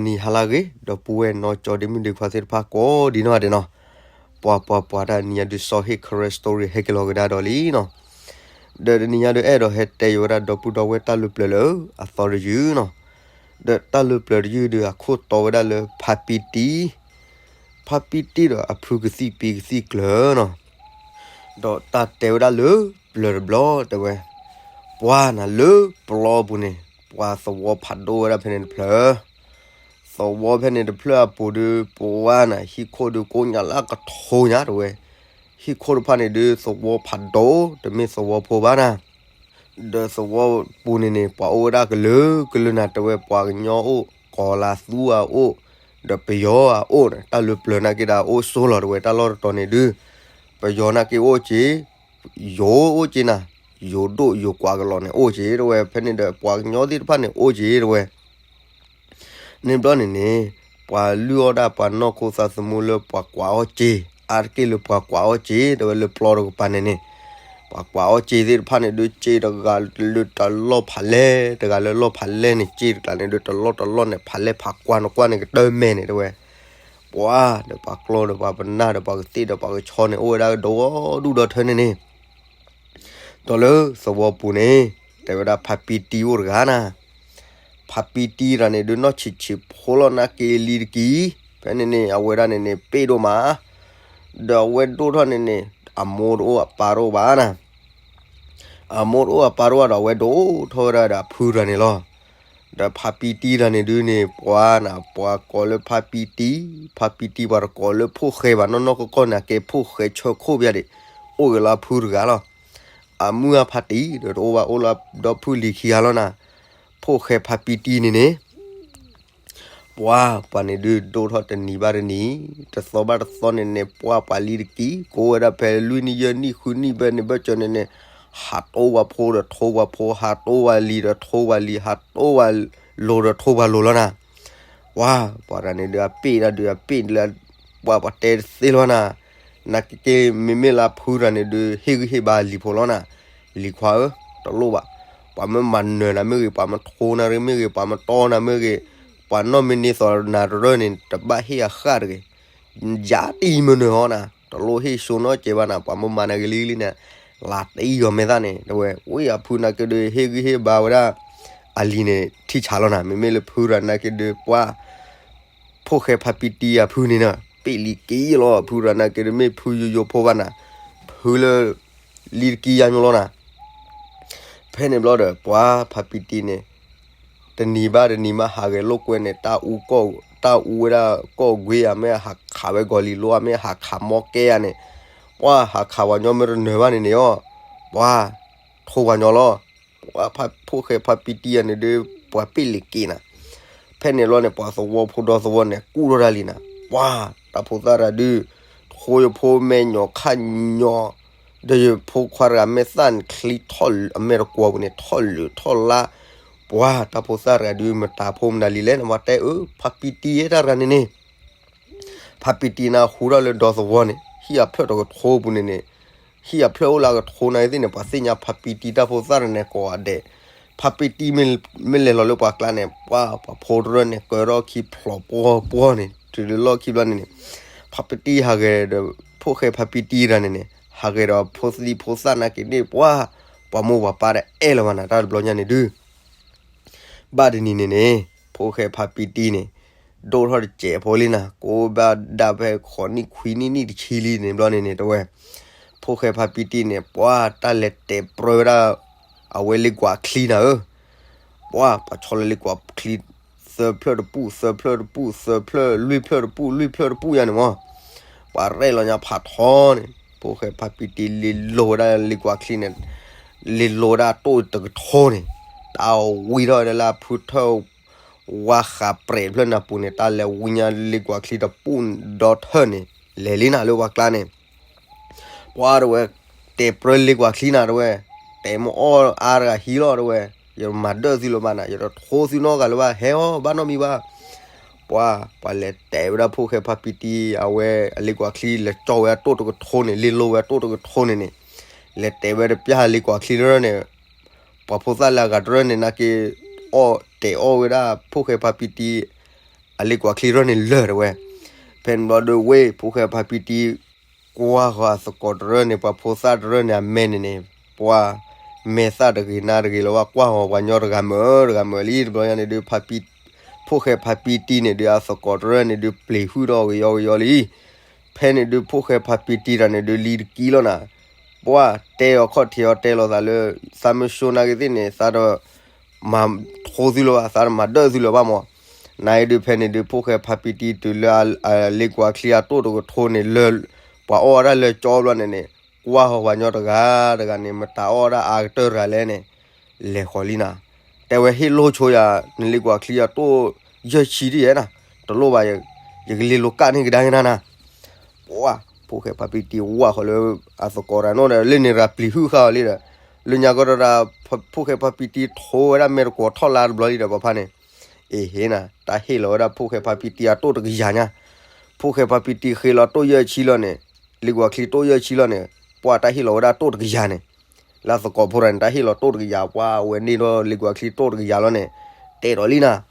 နံၤဟါလၢအဂ့ၤ ဒီပုၢ်ဝဲၢ်နီၢ်ကၠီဒ့မုၣ်ဒ့ခွါသ့ၣ်တဖၣ်ကိးဒံနီၢ်ဂၤဒဲးနီၤ, ပှၤပှၤပှၤတၢ်နံၤညါဒုး စီၤဟ့ၣ် Karen Story ဟဲက့ၤလီၤကဒါဒီးလံနီၤ, ဒီးတနံၤညါဒုးအဲၣ်ဒိးဟဲတဲယိၤဝဲဒၣ်ဒီပုၢ်ဒီဝဲၢ်တၢ်လုၢ်ပျၢၤလၢအသီတယုၢ်နီၤ, ဒီးတၢ်လုၢ်ပျၢၤတယုၢ်ဒုးအခိၣ်တီဝဲဒၣ်လၢဖါပံတံ ဖါပံတံဒီးအဖုကသံၣ်ပံကသံၣ်ကျၢၤနီၤ, ဒီးတၢ်တဲဝဲဒၣ်လၢပျၢၤတဘျီတဲဝဲ, ပှၤနၤလၢပျီပူၤန့ၣ် ပှၤသဝီဖးဒိၣ်ဝဲဒၣ်ဖဲန့ၣ်တဖျၢၣ်, သဝီဖဲန့ၣ်တဖျၢၣ်အပူၤဒုး ပှၤနၤဟံၣ်ခိၣ်ဒုးကိးညါလၢအကထိညါတဲဝဲ, ဟံၣ်ခိၣ်တဖၣ်န့ၣ်ဒုးသဝီဖးဒိၣ် တမ့ၢ်သဝီဖိဘၣ်နၤ ဒီးသဝီပူၤန့ၣ်န့ၣ် ပှၤအိၣ်ဝဲဒၣ်ကလုာ်ကလုာ်နၤတဲဝဲ, ပှၤကညီအိၣ်, ကီၤလၤသူအအိၣ်, ဒီးပယီၤအအိၣ်န့ၣ် တၢ်လုၢ်ပျၢၤနာ်က့ဒီးအိၣ်ဆိလီၤတဲဝဲ, တၢ်လီၢ်တတီၤန့ၣ်ဒုး ပယီၤနာ်က့အိၣ်က့ၤ, ယိၤအိၣ်က့ၤနၤ, ယိၤဒိၣ်ယိၤကွးကလီၤန့ၣ်အိၣ်က့ၤတဲဝဲ, ဖဲန့ၣ်ဒီးပှၤကညီသ့ၣ်တဖၣ်န့ၣ်အိၣ်က့ၤတဲဝဲ န့ၣ်ဘျီန့ၣ်န့ၣ် ပှၤလုၢ်အီၣ်ဒၣ်ပှၤနီၢ်ခိသးသမူလၢပှၤကွၢ်အီၣ်စ့, အါတက့ၢ်လၢပှၤကွၢ်အီၣ်စ့တဲဝဲလၢပျီတကပၤန့ၣ်န့ၣ်, ပှၤကွၢ်အီၣ်စ့သ့ၣ်တဖၣ်န့ၣ်ဒုး စ့တဂၤလၢတလီၢ်ဖးလဲၢ်, တဂၤလၢလီၢ်ဖးလဲၢ်န့ၣ် စ့တကျါန့ၣ်ဒုး တလီၢ်တလီၢ်န့ၣ် ဖးလဲၢ်ဖးကွၢ်နကွၢ်န့ၣ် ကတၢၢ်မဲာ်န့ၣ်တဲဝဲ, ပှၤဒီးပှၤကျီဒီးပှၤပနၢ်ဒီးပှၤကသ့ၣ်ဒီးပှၤကဆီန့ၣ် အိၣ်ဝဲဒၣ်ဒီဒူၣ်ဒီထၢန့ၣ်န့ၣ် ဒီးလၢသဝီပူၤန့ၣ် တဲဝဲဒၣ်ဖါပံတံအိၣ်တဂၤနၤ, ဖါပံတံတဂၤန့ၣ်ဒုး နီၢ်ဆံးဆံးဖိလီၤနာ်က့လံတက့ၢ်, ဖဲန့ၣ်န့ၣ် အဝဲဒၣ်န့ၣ်န့ၣ် ပ့ၢ်ဒိၣ်မး, ဒီးအဝဲဒိၣ်ထီၣ်န့ၣ်န့ၣ် အမိၢ်တအိၣ်အပၢ်တအိၣ်ဘၣ်နၤ, အမိၢ်တအိၣ်အပၢ်တအိၣ်ဒီး အဝဲဒိၣ်ထီၣ်ဝဲဒၣ်ဒီးအဖုတဂၤန့ၣ်လီၤ. ဒီးဖါပံတံတဂၤန့ၣ်ဒုးန့ၣ် ပှၤနၤ ပှၤကိးလၢဖါပံတံ, ဖါပံတံပှၤတကိးလၢဖိၣ်ဃဲဘၣ်နီၢ်နီၢ်ကီၢ်ကီၢ်န့ၣ် အကဲဖိၣ်ဃဲဆၢခိၣ်ဘၣ်ဒံး, အိၣ်ဂ့ၤလၢအဖုတဂၤလီၤ. အမုၢ်အဖါတံဒီးတအိၣ်ဘၣ် အိၣ်လၢဒီဖုလံၤခံဂၤလီၤနၤ, ဖိၣ်ဃဲဖါပံတံန့ၣ်န့ၣ် ပှၤ ပှၤန့ၣ်ဒုးဒိၣ်ထီၣ်တနံၤဘၣ်တနံၤ, တသီဘၣ်တသီန့ၣ်န့ၣ် ပှၤပှၤလံၤတက့ၢ် ကိးဝဲဒၣ်ဖဲလွံၢ်နံၣ်ယဲၢ်နံၣ်ဃုနံၣ်ဘၣ်န့ၣ် ဘၣ်ကၠီန့ၣ်န့ၣ် ဟးတိၢ်ဝဲဖိဒီးထိဝဲဖိ, ဟးတိၢ်ဝဲလံၤဒီးထိဝဲလံၤ, ဟးတိၢ်ဝဲလိၤဒီးထိဝဲလိၤလီၤနၤ. ပှၤ ပှၤတဂၤန့ၣ်ဒုးအပ့ၢ်ဒၣ်ဒုးအပ့ၢ်လၢ ပှၤပှၤတဲတသ့လီၤနၤ. နာ်က့က့ မ့မ့ၢ်လၢအဖုတဂၤန့ၣ်ဒုး ဟ့ၣ်ဂံၢ်ဟ့ၣ်ဘါလံၤဖိလီၤနၤ. လံၤခွါဧၢ, တလိၣ်ဘၣ်, ပှၤမ့ၢ်မၤနၢၤနၤမ့ၢ်ဂ့ၤ, ပှၤမ့ၢ်ထိနၤမ့ၢ်ဂ့ၤ, ပှၤမ့ၢ်တီနၤမ့ၢ်ဂ့ၤ, ပှၤနီၢ်မ့ၢ်န့ၢ်သိးနၤတရၢၢ်န့ၣ် တဘၣ်ဟ့ၣ်အဃၣ်တဂ့ၤ. ယၤတအံၤမ့ၢ်နၢၤဟီနၤ, တလိၣ်ဟ့ၣ်ဆိနီတစဲးဘၣ်နၤ, ပှၤမ့ၢ်မၤနၤဂ့ၤလံလံန့ၣ် လၢတအံၤအီၤမဲာ်သၣ်န့ၣ် တဲဝဲ. ဝံၤအဖုနာ်က့ဒုး ဟ့ၣ်ဂံၢ်ဟ့ၣ်ဘါဝဲဒၣ် အလံၤန့ၣ် ထံဆးလီၤနၤ. မ့မ့ၢ်လၢဖုတဂၤနာ်က့ဒုး ပှၤ ဖိၣ်ဃဲဖါပံတံအဖုန့ၣ်နီၤ ပ့ၢ်လံၤက့ၤလီၤ. အဖုတဂၤနာ်က့ဒုး မ့ၢ်ဖုယိယိဖိဘၣ်နၤ, ဖုလၢ လံၤတက့ၤယါညီလီၤနၤ. ဖဲန့ၣ်ဘျီဒီး ပှၤဖါပံတံန့ၣ် တနံၤဘၣ်တနံၤမးဟးဂဲၤလိာ်ကွဲန့ၣ် တၢ်အူကီၢ် တၢ်အူဝဲဒၣ်ကီၢ်ကွ့ဧါ, မ့ၢ်ဟးခးဝဲဂီၤလံၤလိၤဧါ, မ့ၢ်ဟးခးမီကဲဧါန့ၣ်, ပှၤဟးခးပှၤညီမ့ၢ်တနၢၤဘၣ်န့ၣ်န့ၣ်အီၤ, ပှၤ ထိပှၤညီလီၤ. ပှၤဖး ဖိၣ်ဃဲဖါပံတံယါန့ၣ်ဒုး ပှၤပ့ၢ်လံၤက့ၤနၤ. ဖဲန့ၣ်လီၤန့ၣ် ပှၤသဝီဖိဒီသဝီန့ၣ် ကူၣ်ထီၣ်တၢ်လံနၤ. ပှၤ တၢ်ဖိသၣ်တဂၤဒုး ထိယဖိမဲာ်ညီခါညီ, ဒီးယဖိခွါတဂၤမဲာ်သၣ်န့ၣ် ချံထီၣ်အမဲာ်တကွီၤပူၤန့ၣ် ထီၣ်လုာ်ထီၣ်လါ. ပှၤ တၢ်ဖိသၣ်တဂၤဒုး မတၤဖိမတၤလံၤလဲၣ်န့ၣ် ပှၤတဲအၢ ဖါပံတံယဲတၢ်တဂၤန့ၣ်န့ၣ် ဖါပံတံနၤဟူထီၣ်လၢဒီသဝီန့ၣ် ဟံၣ်အဖျၢၣ်တကထိပူၤန့ၣ်န့ၣ်, ဟံၣ်အဖျၢၣ်အိၣ်လၢအကထိနာ်က့သ့ၣ်န့ၣ် ပှၤသ့ၣ်ညါဖါပံတံတၢ်ဖိသၣ်တဂၤန့ၣ်ကိးဂၤဒဲး. ဖါပံတံမ့ၢ်လဲၤလီၤလၢပှၤကျါန့ၣ် ပှၤ ပှၤဖိတရၢၢ်န့ၣ် ကၢထီၣ်ခံဖျိးပှီၢ်ပှီၢ်န့ၣ် တုၤလၢလီၢ်ခံဘျီန့ၣ်န့ၣ်, ဖါပံတံဟးဂဲၤဒီး ဖိၣ်ဃဲဖါပံတံတဂၤန့ၣ်န့ၣ် ဟးဂဲၤဒီးဖိသံဖိသၣ်နာ်က့န့ၣ် ပှၤ ပှၤမိၢ်ပှၤပၢ်တအဲၣ်လၢၤဘၣ်နၤ တၢ်တဘျီညါန့ၣ်ဒုး ဘၣ်တနံၤန့ၣ်န့ၣ် ဖိၣ်ဃဲဖါပံတံန့ၣ် ဒိၣ်ထီၣ်တစဲးဖိလံနၤ, ကိးဘၣ်ဒၣ်ဖဲဃိးနံၣ်ခွံနံၣ်နံၣ်တဆံလံန့ၣ်ဘျီန့ၣ်န့ၣ် တဲဝဲ, ဖိၣ်ဃဲဖါပံတံန့ၣ် ပှၤတၢ်လဲၤတဲာ်ပြၢဝဲဒၣ် အဝဲလ့ကွၢ်ချံနၤဧၢ, ပှၤ ပှၤဆီလၢလ့ကွၢ်ချံ သၢဖျၢၣ်တပူၣ် သၢဖျၢၣ်တပူၣ် သၢဖျၢၣ် လွံၢ်ဖျၢၣ်တပူၣ် လွံၢ်ဖျၢၣ်တပူၣ်ယါန့ၣ်မး, ပှၤရဲၣ်လီၤညါဖးထီန့ၣ် ဖိၣ်ဃဲဖါပံတံလ့လိၤဝဲဒၣ်လ့ကွၢ်ချံန့ၣ်, လ့လိၤဝဲဒၣ်တိၢ်တကထိန့ၣ်, တၢ်ဝံထီၣ်ဝဲဒၣ်လၢအဖုထၢၣ် ဝါဃးပြဲးဖျၢၣ်နၢ်ပူၤန့ၣ် တၢ်လဲၤဝံညါလ့ကွၢ်ချံတပူၣ်ဒီထၢၣ်န့ၣ် လဲၤလံနၤလၢပှၤကျါန့ၣ် ပှၤတဲဝဲ, တဲာ်ပြၢလ့ကွၢ်ချံနၤတဲဝဲ, တဲမ့ၢ်အီၣ်အါတဂၤဟံးလီၤတဲဝဲ, ယမၤဒၢၣ်သုလၢၤဘၣ်နၤ, ယတထိသုနီတဂၤလၢၤဘၣ်, ဟဲအီၤ ဘၣ်နီတမံၤဘၣ်. ပှၤ ပှၤလဲၤတဲာ်ဝဲဒၣ်ဖိၣ်ဃဲဖါပံတံ အဝဲအလ့ကွၢ်ချံ လဲၤကၠီဝဲအတိၢ်တကထိန့ၣ်, လ့လိၤဝဲအတိၢ်တကထိန့ၣ်န့ၣ်, လဲၤတဲာ်ဝဲတပျၢ်လ့ကွၢ်ချံတရၢၢ်န့ၣ်, ပှၤဖိသၣ်လၢအဂၤတရၢၢ်န့ၣ် နာ်က့ အီၣ်တဲာ်အီၣ်ဝဲဒၣ်ဖိၣ်ဃဲဖါပံတံ အလ့ကွၢ်ချံတရၢန့ၣ်လၢာ်တဝဲ. ဖဲန့ၣ်ဘျီဒီးဝဲ ဖိၣ်ဃဲဖါပံတံ ကွၢ်ဃီၤအသကိးတရၢန့ၣ် ပှၤဖိသၣ်တရၢန့ၣ် အမဲာ်န့ၣ်န့ၣ် ပှၤ မဲာ်သၣ်တဂ့ၤနါတဂ့ၤလၢၤဘၣ် ကွၢ်ဃီၤပှၤညီတဂၤမုာ်တဂၤမုာ်လံ တဘျီညါန့ၣ်ဒုး ဖိၣ်ဃဲဖါပံတံန့ၣ်ဒုး အသကိးတရၢန့ၣ်ဒုး ပျံၤဟုၣ်ဒီးကယီကယီလံ. ဖဲန့ၣ်ဒုး ဖိၣ်ဃဲဖါပံတံတၢ်န့ၣ်ဒုး လံတကံလီၤနၤ, ပှၢ်တဲအီၤခီၣ်ထံးအီၤတဲလီၤသးလၢ သးမ့ၢ်ဆိနၤက့ၤသ့ၣ်န့ၣ် သးဒီး မၤထိသုလၢၤဘၣ် သးတမၤဒၢၣ်သုလၢၤဘၣ်မး. နၤအံၤဒုးဖဲန့ၣ်ဒုး ဖိၣ်ဃဲဖါပံတံတုၤလၢအလ့ကွၢ်ချံအတိၣ်တကထိန့ၣ်လၢ ပှၤအီၣ်ဝဲဒၣ်လၢကၠီဘျီန့ၣ်န့ၣ် ကွၢ်ဃီၤပှၤညီတဂၤတဂၤန့ၣ် မတၤအီၣ်ဝဲဒၣ်အါကတၢၢ်တဂၤလဲၣ်န့ၣ် လဲၤဃီၤလံနၤ. တဲဝဲဟ့ၣ်လိၣ်ဆိယၤ နလ့ကွၢ်ချံအတိၣ်ယဲၢ်ဆံဒ်ယဲနၤ, တလိၣ်ဘၣ် ယကလ့လိကၣ်န့ၢ်ကဒါက့ၤနၤနၤ. ပှၢ် ဖိၣ်ဃဲဖါပံတံဝၢ်ဃီၤလၢ အသကိးတၢ်နီၣ်ဒီး လၢန့ၣ်ရၤပျံၤဟုၣ်ဃာ်အီၤလံဒီး လၢညါကီၢ်ဒီး ဖိၣ်ဃဲဖါပံတံထိဝဲဒၣ်မဲာ်တကွီၤထီၣ်လါတဘျီလံဒီးပှၤဖါန့ၣ် အ့ဟ့နၤ တၢ်ဟ့ၣ်လီၤဝဲဒၣ်ဖိၣ်ဃဲဖါပံတံအတိၣ်တကယၤညါ. ဖိၣ်ဃဲဖါပံတံဃ့လီၤတိၣ်ယဲၢ်ဆံလီၤန့ၣ် လ့ကွၢ်ချံတိၣ်ယဲၢ်ဆံလီၤန့ၣ် ပှၢ်တၢ်ဟ့ၣ်လီၤဝဲဒၣ်တိၣ်တကယၤန့ၣ် လၢအသကိးဖိတၢ်န့ၣ် တၢ်ဟ့ၣ်လီၤတိၣ်တကယၤ ပှၢ်ဝဲန့ၢ်ထီၣ်လ့ကွၢ်ချံတိၣ်တကယၤလီၤန့ၣ် တဲဒီးလံနၤ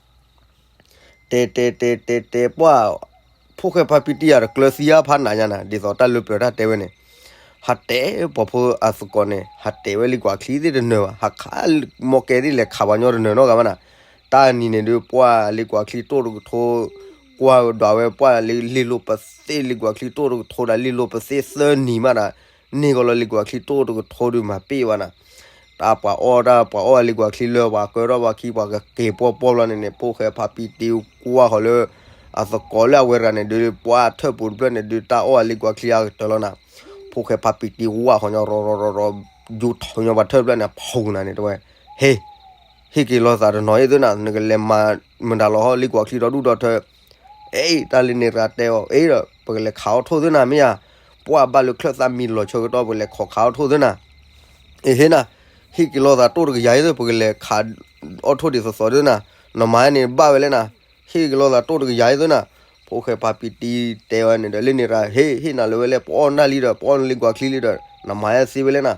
တဲတဲတဲတဲတဲ ပှၢ် ဖိၣ်ဃဲဖါပံတံအတကျၢၤသံအါဖးနးညါနၤ ဒ်သိးတၢ်လၢပျၢၤတၢ်တဲဝဲန့ၣ် ဟးတဲပှၤဖိအသကိးန့ၣ် ဟးတဲဝဲလ့ကွၢ်ချံသ့ၣ်တနၢၤဘၣ် ဟးခးမီၢ်ကဲသ့ၣ်လဲၤခးပှၤညီတနၢၤနီတဂၤဘၣ်နၤ. တၢ်နံၤန့ၣ်ဒုး ပှၢ်လ့ကွၢ်ချံတိၣ်တကထိ ကွၢ်ဒွးဝဲပှၢ်လံလ့လိပသ့ၣ် လ့ကွၢ်ချံတိၣ်တကထိဒီးလ့လိပသ့ၣ်သၢနံၤမးဒီး န့ၢ်ကီးလီၤလ့ကွၢ်ချံတိၣ်တကထိဒုးမၤပ့ၢ်ဘၣ်နၤ တၢ်ပှၤအီၣ်တၢ်ပှၤအီၣ်အလ့ကွၢ်ချံလၢပှၤကၢထီၣ်ပှၤခံပှၤကက့ၤပှီၢ်ပှီၢ်ဘျီန့ၣ်န့ၣ် ဖိၣ်ဃဲဖါပံတံကွၢ်ဃီၤလၢ အသကိးလၢအဝဲတဂၤန့ၣ်ဒုး ပှၢ်ထၢၣ်ပူၤတဖျၢၣ်န့ၣ်ဒုး တၢ်အီၣ်အလ့ကွၢ်ချံအကတၢၢ်လီၤနၤ. ဖိၣ်ဃဲဖါပံတံဝၢ်ဃီၤညီရီရီရီရီ ယူၤထီၣ်ညီပှၤထၢၣ်တဖျၢၣ်န့ၣ် ဖီၣ်နၤန့ၣ်တဲဝဲ ဟ့ၣ် ဟ့ၣ်က့ၤလိာ်သးတနီၤအံၤသုနၤ နကလဲၤမၤမုာ်တၢ်လီၤဟီၣ်လ့ကွၢ်ချံဒီဒူၣ်ဒီထၢ အ့ တၢ်လၢန့ၣ်ရၤတဲအီၤ အ့ဒီး ပကလဲၤခးအီၣ်ထိၣ်သုနၤမ့ၢ်ဧါ, ပှၢ်ဘၣ်လၢချၢၣ်သၣ်မံလီၤဆၢကတီၢ် ပကလဲၤခီခးအီၣ်ထိၣ်သုနၤ, အ့ဟ့ၣ်နၤ, ဟ့ၣ်က့ၤလိာ်သးတိၣ်တကယၤအံၤသု ပကလဲၤခးအီၣ်ထိၣ်ဒ်သိးသိးသုနၤ, နမၤန့ၣ်ဘၣ်ဝဲလဲၣ်နၤ, ဟ့ၣ်က့ၤလိာ်သးတိၣ်တကယၤအံၤသုနၤ, ဖိၣ်ဃဲဖါပံတံတဲဝဲန့ၣ်ဒီး လၢန့ၣ်ရၤ ဟ့ၣ် ဟ့ၣ်နၤလၢၤဝဲလဲၣ် ပအီၣ်နၢ်လံဒီး ပအီၣ်နလ့ကွၢ်ချံလံဒီး နမၤသ့ဝဲလဲၣ်နၤ,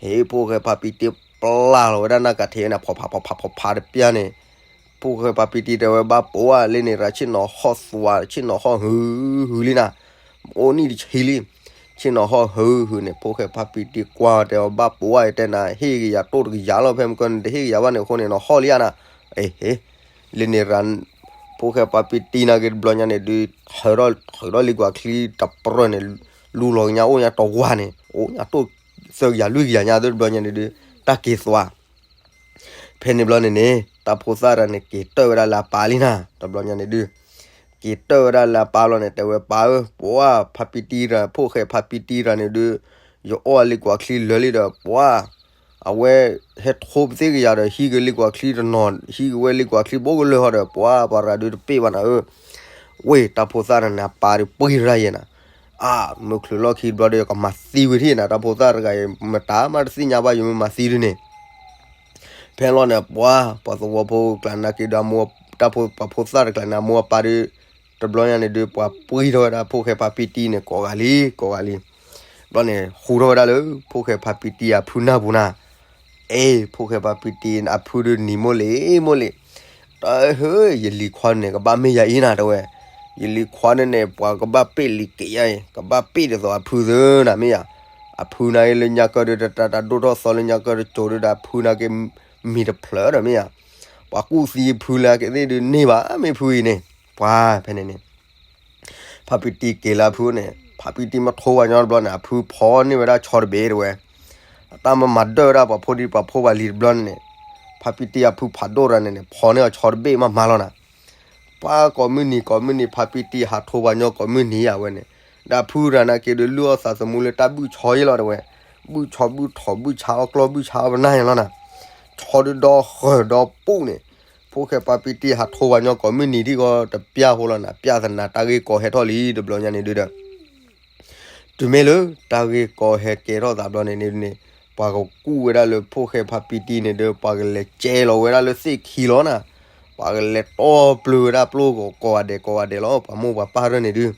ဟ့ၣ် ဖိၣ်ဃဲဖါပံတံပျၢ်လီၤဝဲဒၣ်နၢ်ကးထံးန့ၣ် ဖီၣ်ဖးဖီၣ်ဖးဖီၣ်ဖးတပျၢ်န့ၣ် ဖိၣ်ဃဲဖါပံတံတဲဝဲဘၣ်ပိာ်ဧါ လၢန့ၣ်ရၤ ဆ့ၣ်နီၤဟီၣ်သွါ ဆ့ၣ်နီၤဟီၣ်ဟုဟုလံနၤ, အိၣ်နံၣ်တဆံလံ, ဆ့ၣ်နီၤဟီၣ်ဟုဟုန့ၣ် ဖိၣ်ဃဲဖါပံတံကွၢ်တဲအီၤဘၣ်ပိာ်ဧါ တဲနၤ ဟ့ၣ်က့ၤယၤတိၣ်တကယၤလီၤ ဖဲမုၢ်ကီၢ်န့ၣ် တဟ့ၣ်က့ၤယၤဘၣ်န့ၣ်အဃိန့ၣ် နဟီၣ်လံဧါနၤ, အ့ဟ့ၣ်, လၢန့ၣ်ရၤ ဖိၣ်ဃဲဖါပံတံနာ်က့ၤတဘျီညါန့ၣ်ဒုး ထုးထီၣ်လံကွၢ်ချံတပြၢၢ်န့ၣ် လူလီၤကညါအိၣ်ညါတဝၤန့ၣ် အိၣ်ညါတိၣ်သၢကယၤလွံၢ်ကယၤညါသုတဘျီညါန့ၣ်ဒုး တၢ်က့ၤသွါ ဖဲန့ၣ်ဘျီန့ၣ်န့ၣ် တၢ်ဖိသၣ်တဂၤန့ၣ် က့ၤတၢၣ်ဝဲဒၣ်လၢအပၢ်လံနၤ တဘျီညါန့ၣ်ဒုး, က့ၤတၢၣ်ဝဲဒၣ်လၢအပၢ်လီၤန့ၣ် တဲဝဲပၢ်ဧၢ ပှၤဖါပံတံတဂၤ ဖိၣ်ဃဲဖါပံတံတဂၤန့ၣ်ဒုး, ယအီၣ်အလံကွၢ်ချံလၢာ်လံဒီး ပှၤ အဝဲဟဲထိပသ့ၣ်ကယၤဒီး ဟံးက့ၤလံကွၢ်ချံတနီၤ ဟံးက့ၤဝဲလံကွၢ်ချံဘိကလၢာ်ဟီဒီး ပှၤပှၤရၤဒုးတပ့ၢ်ဘၣ်နၤဧၢ, ဝ့ၢ်တၢ်ဖိသၣ်တဂၤန့ၣ် အပၢ်ဒုးပှ့ၤရၤယဲနၤ, အါ မုၢ်ချုးလီၢ်ခံဘျီဒီး ယကမၤသံဝဲဒၣ်နၤ တၢ်ဖိသၣ်တဂၤအံၤ မတၤမးတသ့ၣ်ညါဘၣ် ယမ့ၢ်မၤသံဒုးန့ၣ် ဖဲလီၤန့ၣ် ပှၤ ပှၤသဝီဖိကျါနာ်က့ၤဒီး တၢ်ဖိ ပှၤဖိသၣ်တကျါန့ၣ် အမိၢ်အပၢ်ဒုး တဘျီညါန့ၣ်ဒုး ပှၤပှ့ၤထီၣ်ဝဲဒၣ် ဖိၣ်ဃဲဖါပံတံန့ၣ် ကိးဂၤလံ ကိးဂၤလံ, ဘျီန့ၣ် ဟူထီၣ်ဝဲဒၣ်လၢ ဖိၣ်ဃဲဖါပံတံအဖုနၢ်ပူၤနၤ, အ့ ဖိၣ်ဃဲဖါပံတံအဖုဒုးနံၤမိၢ်လံ မိၢ်လံ, တၢ်ဟ့ ယလံၤခွါန့ၣ် ကဘၣ်မ့ၢ်ယၤအံၤနၤ တဲဝဲ, ယလံၤခွါန့ၣ်န့ၣ် ပှၤကဘၣ်ပ့ၢ်လံၤက့ၤယၤအံၤ ကဘၣ်ပ့ၢ်ဒ်သိးအဖုသုနၤမ့ၢ်ယၤ, အဖုနာ်က့ၤလၢညါကၢၢ်ဒုး တၢ်တၢ်ဒိၣ်ထီၣ်သီလၢညါကၢၢ်တစိၤဒုးဒီး အဖုနာ်က့ၤ မံၤတဖျၢၣ်ဒီးမ့ၢ်ယၤ, ပှၤကူၣ်သံအဖုလၢကသ့ၣ်ဒုးန့ၢ်ဘၣ် မ့ၢ်ဖုအံၤန့ၣ်, ပှၤဖဲန့ၣ်န့ၣ် ဖါပံတံက့ၤလၢအဖုန့ၣ် ဖါပံတံမ့ၢ်ထိပှၤညီတဘျီန့ၣ် အဖုဖီန့ၢ်ဝဲဒၣ်ဆီတဘ့ၣ်တဲဝဲ, အတၢ်မၤမၤဒၢၣ်ဝဲဒၣ်ပှၤဖိဒံပှၤဖိပှၤလံၤတဘျီန့ၣ်န့ၣ်, ဖါပံတံအဖုဖးဒိၣ်တဂၤန့ၣ်န့ၣ် ဖီန့ၢ်အီၤဆီတဘ့ၣ်မးမးလီၤနၤ, ပှၤကိးမုၢ်နံၤကိးမုၢ်နံၤ ဖါပံတံဟးထိပှၤညီကိးမုၢ်နံၤယၤဝဲန့ၣ်, ဒီးအဖုတဂၤနာ်က့ၤဒုးလုၢ်အီၣ်သးသမူလၢတၢ်ဘုၣ်ဆီယဲလီၤတဲဝဲ, ဘုၣ်ဆီဘုၣ်ထီၣ်ဘုၣ်ဆါအီၣ်ကျီၢ်ဘုၣ်ဆါအီၣ်ပနၢ်ယဲလီၤနၤ, ဆီဒုးဒီဃၢၤဒီပူၣ်န့ၣ်, ဖိၣ်ဃဲဖါပံတံဟးထိပှၤညီကိးမုၢ်နံၤထံၣ်ဃီ တပျၢ်ဖိလီၤနၤ ပျၢ်သနၤတၢ်ဂ့ၢ်ကီဟဲထီၣ်လံတဘျီညါန့ၣ်ဒုးဒီး တုၤမ့ၢ်လၢတၢ်ဂ့ၢ်ကီဟဲကဲထီၣ်သးဘျီန့ၣ်န့ၣ်, ပှၤကကူၣ်ဝဲဒၣ်လၢဖိၣ်ဃဲဖါပံတံန့ၣ်ဒီး ပှၤကလဲၤကဲလီၤဝဲဒၣ်လၢသ့ၣ်ခံလီၤနၤ, ပှၤကလဲၤတီပျုၤဝဲဒၣ်ပျိၢ်ကိးဂၤဒဲးကိးဂၤဒဲးလီၤ ပှၤမိၢ်ပှၤပၢ်တဖၣ်န့ၣ်ဒုး,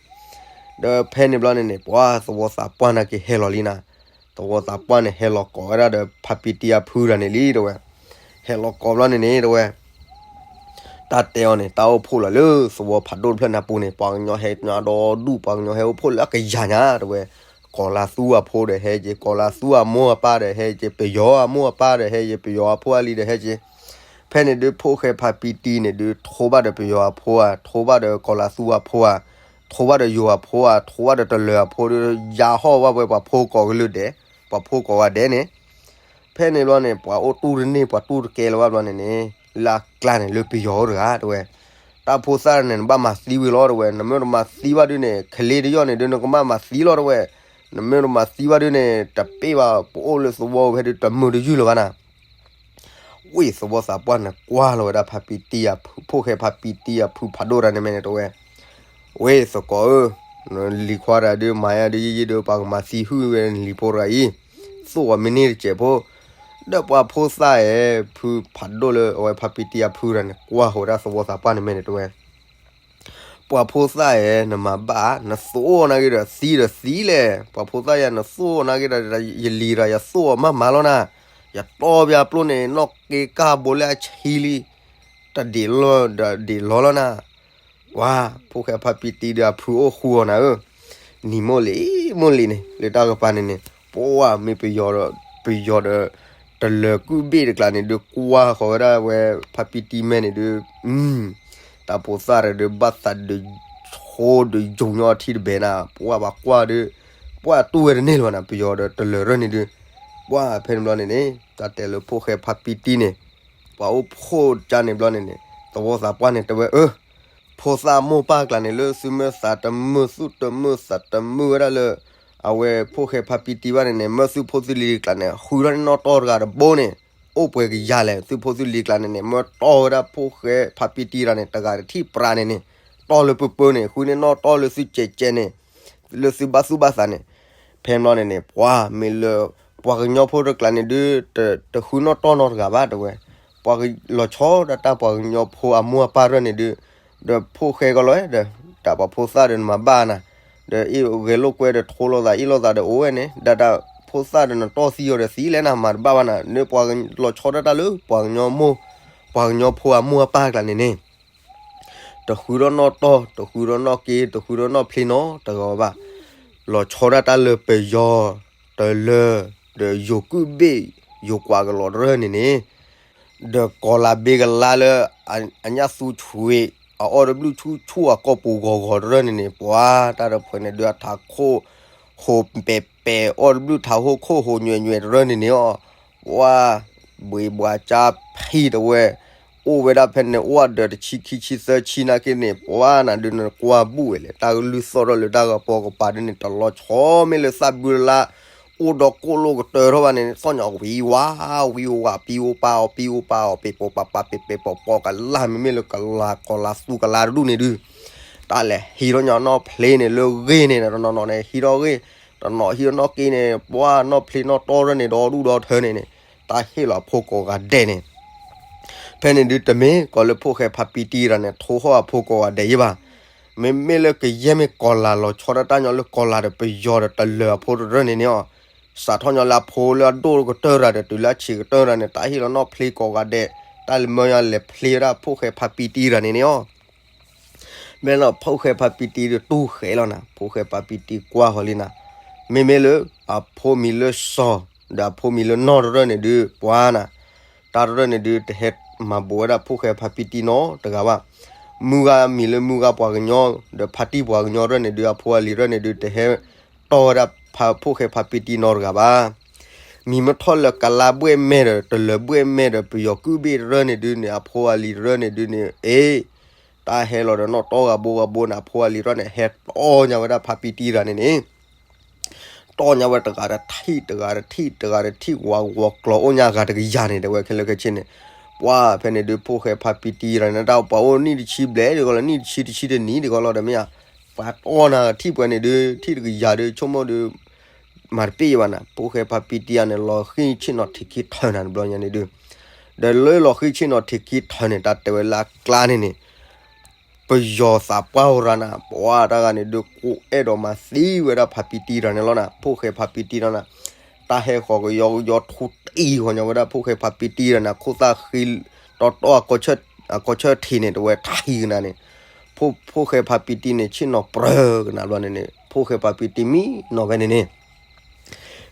ဒီးဖဲန့ၣ်ဘျီန့ၣ်န့ၣ် ပှၤသဝီသးပှၢ်နာ်က့ၤဟဲလီၤလံနၤ, သဝီသးပှၢ်န့ၣ် ဟဲလီၤကိးဝဲဒၣ်ဒီးဖါပံတံအဖုတဂၤန့ၣ်လံတဲဝဲ, ဟဲလီၤကိးဘျီန့ၣ်န့ၣ်တဲဝဲ တၢ်တဲအီၤန့ၣ် တၢ်အိၣ်ဖှိၣ်လီၤလၢသဝီဖးဒိၣ်တဖျၢၣ်န့ၣ်အပူၤန့ၣ် ပှၤကညီဟဲညါဒီဒူၣ် ပှၤကညီဟဲအိၣ်ဖှိၣ်လၢအကယၤညါတဲဝဲ, ကီၤလၤသူအဖိဒီးဟဲက့ၤ ကီၤလၤသူအမိၢ်အပၢ်ဒီးဟဲက့ၤ ပယီၤအမိၢ်အပၢ်ဒီးဟဲက့ၤ ပယီၤအဖိအလံၤဒီးဟဲက့ၤ, ဖဲန့ၣ်ဒုး ဖိၣ်ဃဲဖါပံတံန့ၣ်ဒုး ထိဘၣ်ဒီးပယီၤအဖိဧါ ထိဘၣ်ဒီးကီၤလၤသူအဖိဧါ, ထိဘၣ်ဒီးယိၤအဖိဧါ ထိဘၣ်ဒီးတလၢၤအဖိဒီး ယါဟီၣ်ဘၣ်ဝဲပှၤဖိကိးကလုာ်ဒဲး, ပှၤဖိကိးဂၤဒဲးန့ၣ် ဖဲန့ၣ်ဘျီန့ၣ် ပှၤအိၣ်တူၢ်တန့ၢ် ပှၤတူၢ်တကဲလၢၤဘၣ်ဘျီန့ၣ်န့ၣ် လၢအကျါန့ၣ် လၢပယီၤတဂၤတဲဝဲ, တၢ်ဖိသၣ်န့ၣ် နဘၣ်မၤသံဝံၤလီၤတဲဝဲ, နမ့ၢ်တမၤသံဘၣ်ဒုးန့ၣ် ကလ့တယီၣ်န့ၣ်ဒုး နကဘၣ်မၤသံလီၤတဲဝဲ, နမ့ၢ်တမၤသံဘၣ်ဒုးန့ၣ် တပ့ၢ်ဘၣ် ပအိၣ်လၢသဝီဖဲဒုး တမုာ်တယုၢ်လၢၤဘၣ်နၤ ဝ့ၢ်သဝီသးပှၢ်န့ၣ် ကွၢ်လီၤဝဲဒၣ်ဖါပံတံအဖု ဖိၣ်ဃဲဖါပံတံအဖုဖးဒိၣ်တဂၤန့ၣ်မ့ၢ်န့ၣ်တဲဝဲ, ဝ့ၢ်သကိးဧၢ, နလံၤခွါတဂၤဒုး မၤယါဒုးယံာ်ယံာ်ဒီး ပှၤကမၤသံဟုၣ်ဝဲနလံၤဖိတဂၤအံၤ, သိၣ်ဝဲမ့ၢ်န့ၢ်တစဲးဖိ, ဒီးပှၤဖိသၣ်ဧၢ ဖုဖးဒိၣ်လၢအဝဲဖါပံတံအဖုတဂၤန့ၣ် ကွၢ်ဃီၤဝဲဒၣ်သဝီသးပှၢ်န့ၣ်မ့ၢ်န့ၣ်တဲဝဲ ပှၤဖိသၣ်ဧၢ နမၤဘၣ် နသိၣ်နာ်က့ဒီးသံဒီးသံလဲၣ်, ပှၤဖိသၣ်ယၤ နသိၣ်နာ်က့ဒီး ယလံၤဒီး ယသိၣ်အီၤမးမးလီၤနၤ, ယတီၢ်ပျးပျိၣ်န့ၣ် နီၣ်က့ကၢ်ဘိလၢအဆံလံ, တဒံးလီၤဒီးဒံးလီၤလီၤနၤ, ပှၤ ဖိၣ်ဃဲဖါပံတံဒီးအဖုအိၣ်ဃူအီၤနၤဧၢ, နံၤမိၢ်လံၤ မိၢ်လံၤန့ၣ် လၢတၢ်ကပၤန့ၣ်န့ၣ် ပှၤမ့ၢ်ပယီၤဒီး ပယီၤဒီး တလၢၤကုၣ်ဘ့ၣ်တကျါန့ၣ်ဒုး ကွၢ်ဃီၤဝဲဒၣ်ဝဲဖါပံတံမဲာ်န့ၣ်ဒုး တၢ်ဖိသၣ်တဂၤဒုး ဘၣ်သးဒုးဆိဒီးယိၤညီထံတဘဲနၤ, ပှၤဘၣ်ကွၢ်ဒုး ပှၤတူၢ်ဝဲတန့ၢ်လၢၤဘၣ်နၤ, ပယီၤဒီးတလၢၤရၢၢ်န့ၣ်ဒုး ပှၤဖဲန့ၣ်ဘျီန့ၣ်န့ၣ် တၢ်တဲလၢဖိၣ်ဃဲဖါပံတံန့ၣ် ပှၤအိၣ်ဖှိၣ်ကၢ်န့ၣ်ဘျီန့ၣ်န့ၣ် သဝီသးပှၢ်န့ၣ်တဲဝဲအၢ ဖိသၣ်မိၢ်ပၢ်ကျါန့ၣ် လၢသုမ့ၢ်သးတမုာ် သုတမုာ်သးတမုာ်ဝဲဒၣ်လၢ အဝဲဖိၣ်ဃဲဖါပံတံဘၣ်န့ၣ်န့ၣ် မၢသုဖိသုလံၤကျါန့ၣ် ဃုထီၣ်န့ၢ်နီၣ်တီၢ်တဂၤတဘိန့ၣ် အိၣ်ပှဲၤကယၤလဲၣ်, သုဖိသုလံၤကျါန့ၣ်န့ၣ် မၢတီၢ်ဝဲဒၣ်ဖိၣ်ဃဲဖါပံတံတဂၤန့ၣ် တဂၤတထံၣ်ပြးန့ၣ်န့ၣ် တီၢ်လၢပၢပၢန့ၣ် ဃုန့ၢ်နီၣ်တီၢ်လၢသုကဲးကဲးန့ၣ် လၢသုဘၣ်သူၣ်ဘၣ်သးန့ၣ် ဖဲဘျီန့ၣ်န့ၣ် ပှၤမ့ၢ်လၢ ပှၤကညီဖိတကျါန့ၣ်ဒုး တဃုနီၣ်တီၢ်နီတဂၤဘၣ်တဲဝဲ, ပှၤလီၤဆီဒၣ်တၢ်ပှၤကညီဖိအမိၢ်အပၢ်တဖၣ်န့ၣ်ဒုး ဒီးဖိၣ်ဃဲကီးလီၤဒီး တၢ်ပှၤဖိသၣ်ဒီးနမၤဘၣ်နၤ, ဒီးအ့ၣ်ဂဲၤလိာ်ကွဲဒီးထိလိာ်သးအ့ၣ်လိာ်သးဒီးအိၣ်ဝဲန့ၣ် ဒၣ်တၢ်ဖိသၣ်ဒီးနတီၢ်သံအီၤဒီးသံလဲၣ်နၤ မၤတဘၣ်ဘၣ်နၤ, နပှၤလီၤဆီဒၣ်တၢ်လၢပှၤကညီမိၢ် ပှၤကညီဖိအမိၢ်အပၢ်ကျါန့ၣ်န့ၣ် တဃုထီၣ်နီၣ်တီၢ် တဃုထီၣ်နီၣ်က့ တဃုထီၣ်နီၣ်ဖျ့နီတဂၤဘၣ်, လီၤဆီဒၣ်တၢ်လၢပယီၤ တလၢၤ ဒီးယိၤကုၣ်ဘ့ၣ် ယိၤကွးကလီၤတဖၣ်န့ၣ်န့ၣ် ဒီးကီၤလၤဘ့ကလါလၢ အညၣ်သူဆွံး အအီၣ်တဘျုးဆူၣ်ဆူၣ်အကီၢ်ပူၤဂီၤဂီၤတဖၣ်န့ၣ်န့ၣ် ပှၤတၢ်တဖုန့ၣ်ဒုးအထးခိၣ် ဟိးပဲာ်ပဲာ် အီၣ်တဘျုးထးဟိၣ်ခိၣ်ဟိးညွဲးညွဲးတဖၣ်န့ၣ်န့ၣ်အီၤ ပှၤ ဘှံးဘှးကၠါဖံးတဲဝဲ အိၣ်ဝဲဒၣ်ဖဲန့ၣ် အိၣ်ဒီးတဆံခံဆံသၢဆံနာ်က့န့ၣ် ပှၤနၤဒုးနကွၢ်ဘူၣ်ဝဲလဲၣ် တၢ်ကလုၢ်သီၣ်ထီၣ်လၢတၢ်ဂီၤပီၤကပၤဒုးန့ၣ် တလီၤဆီမ့ၢ်လၢသၣ်ဘုလါ အိၣ်ဒီးကိၣ်လိာ်ကတၢၢ်ထီၣ်ဘၣ်န့ၣ် သီၣ်ညါဝံၤဝါ ဝံၤဝါ ပံၤအိၣ်ပာ်အီၤ ပံၤအိၣ်ပာ်အီၤ ပ့ၤပိာ်ပာ်ပာ် ပ့ၤပဲာ်ပိာ်ပိာ်ကလါ မ့မ့ၢ်လၢကလၤကီၤလၤသူကလါတဒူၣ်န့ၣ်ဒုး တၢ်လဲၤဟံးထီၣ်ညါနီၣ်ဖျ့န့ၣ် လၢဂ့ၢ်န့ၣ် တနီၤနီၤန့ၣ် ဟံးထီၣ်ဂ့ၢ် တနီၤဟံးထီၣ်နီၣ်က့န့ၣ် ပှၤနီၣ်ဖျ့နီၣ်တီၢ်တဖၣ်န့ၣ် ဒီဒူၣ်ဒီထၢန့ၣ်န့ၣ် တၢ်ဟ့ၣ်လီၤအဖိကိးဂၤဒဲးန့ၣ် ဖဲန့ၣ်ဒုးတမ့ၢ်ကီးလၢဖိၣ်ဃဲဖါပံတံတဂၤန့ၣ် ထိဟီၣ်အဖိကိးဂၤဒဲးယံၤဘၣ်. မ့မ့ၢ်လၢကယဲၢ်မ့ၢ်ကီၤလၤလီၤဆီဒၣ်တၢ်ညီလၢကီၤလၤဒီးပယီၤဒီးတလၢၤအဖိတဖၣ်န့ၣ်န့ၣ်အီၤ စးထီၣ်ညီလၢအဖိလၢအဒိၣ်ကတၢၢ်တဂၤဒီးတုၤလၢအဆံးကတၢၢ်တဂၤန့ၣ် တၢ်ဟ့ၣ်လီၤနီၣ်ဖျ့ကိးဂၤဒဲး တၢ်လၢမၢယါလဲၤဖျ့ဝဲဒၣ်ဖိၣ်ဃဲဖါပံတံတဂၤန့ၣ်န့ၣ်အီၤ မ့ၢ်လီၤဖိၣ်ဃဲဖါပံတံဒီးတူၢ်ဃဲလီၤနၤ ဖိၣ်ဃဲဖါပံတံကွၢ်ဃီၤလံနၤ မ့မ့ၢ်လၢ အဖိမံၤလၢစီၤ ဒီးအဖိမံၤလၢနီၢ်တဖၣ်န့ၣ်ဒုး ပှၤနၤ တၢ်တဖၣ်န့ၣ်ဒုး တဟဲမၤဘူးဝဲဒၣ်ဖိၣ်ဃဲဖါပံတံနီတဂၤဘၣ်. မုၢ်ဂၤမံၤလၢမုၢ်ဂၤပှၤကညီ ဒီးဖါတံၢ်ပှၤကညီတဖၣ်န့ၣ်ဒုး အဖိအလံၤတဖၣ်န့ၣ်ဒုး တဟဲတီၢ်ဝဲဒၣ်ဖိၣ်ဃဲဖါပံတံနီတဂၤဘၣ်. မံၤမ့ၢ်ထီၣ်လၢကလါဘှဲၣ်မဲာ်ဒီး တလၢၤဘှဲၣ်မဲာ်ဒီး ပယီၤကုၣ်ဘ့ၣ်တဖၣ်န့ၣ်ဒုးန့ၣ် အဖိအလံၤတဖၣ်န့ၣ်ဒုးန့ၣ် အ့ တၢ်ဟဲလီၤဒီးနီၣ်တီၢ်ဂၤဘိဂၤဘိန့ၣ် အဖိအလံၤတဖၣ်န့ၣ် ဟဲတီၢ်ညါဝဲဒၣ်ဖါပံတံတဂၤန့ၣ်န့ၣ် တီၢ်ညါဝဲတဂၤတထံၣ် တဂၤတထံၣ် တဂၤတထံၣ် ဝးဝီၤကျီၤအိၣ်ညါဂၤတကယၤန့ၣ် တဲဝဲခဲလၢာ်ခဲဆ့န့ၣ် ပှၤဖဲန့ၣ်ဒုး ဖိၣ်ဃဲဖါပံတံတဂၤန့ၣ် တၢ်ပှၤအိၣ်နံၣ်တဆံဘျဲၣ်ဒ်ကီးလီၤ နံၣ်တဆံတဆံတနံၣ်ဒ်ကီးလီၤဒီးမ့ၢ်ဧါ ပှၤတီၢ်နၤထံၣ်ပှဲၤန့ၣ်ဒုး ထံၣ်တကယၤဒုး ဆိကမိၣ်ဒုး မၤတပ့ၢ်ယဘၣ်နၤ ဖိၣ်ဃဲဖါပံတံယၤန့ၣ် လီၤဃံၢ်ဆ့ၣ်နီၤထံးခံထၢၣ်နၤတဘျီညါန့ၣ်ဒုး ဒီးလၢလီၤဃံၢ်ဆ့ၣ်နီၤထံးခံထၢၣ်န့ၣ် တၢ်တဲဝဲလၢအကျါန့ၣ်န့ၣ် ပယီၤသးပှၢ်အိၣ်ရၤနၤ ပှၤတဂၤန့ၣ်ဒုး ကိးအဲၣ်ဒိးမၤသံဝဲဒၣ်ဖါပံတံတဂၤန့ၣ်လီၤနၤ ဖိၣ်ဃဲဖါပံတံလီၤနၤ တၢ်ဟဲဃီၤကယီကယီထူတံၢ်ဃီၤညီဝဲဒၣ်ဖိၣ်ဃဲဖါပံတံတဂၤန့ၣ် ခိၣ်သၣ်ဃံ တီတီအကီၢ်ဆၢၣ် အကီၢ်ဆၢထံးန့ၣ် တဝဲထံၣ်ကနၤန့ၣ်, ဖိၣ်ဃဲဖါပံတံန့ၣ် ဆ့ၣ်နီၤပြၢကနၤဘျီန့ၣ်န့ၣ် ဖိၣ်ဃဲဖါပံတံမံနီၤဖဲန့ၣ်န့ၣ်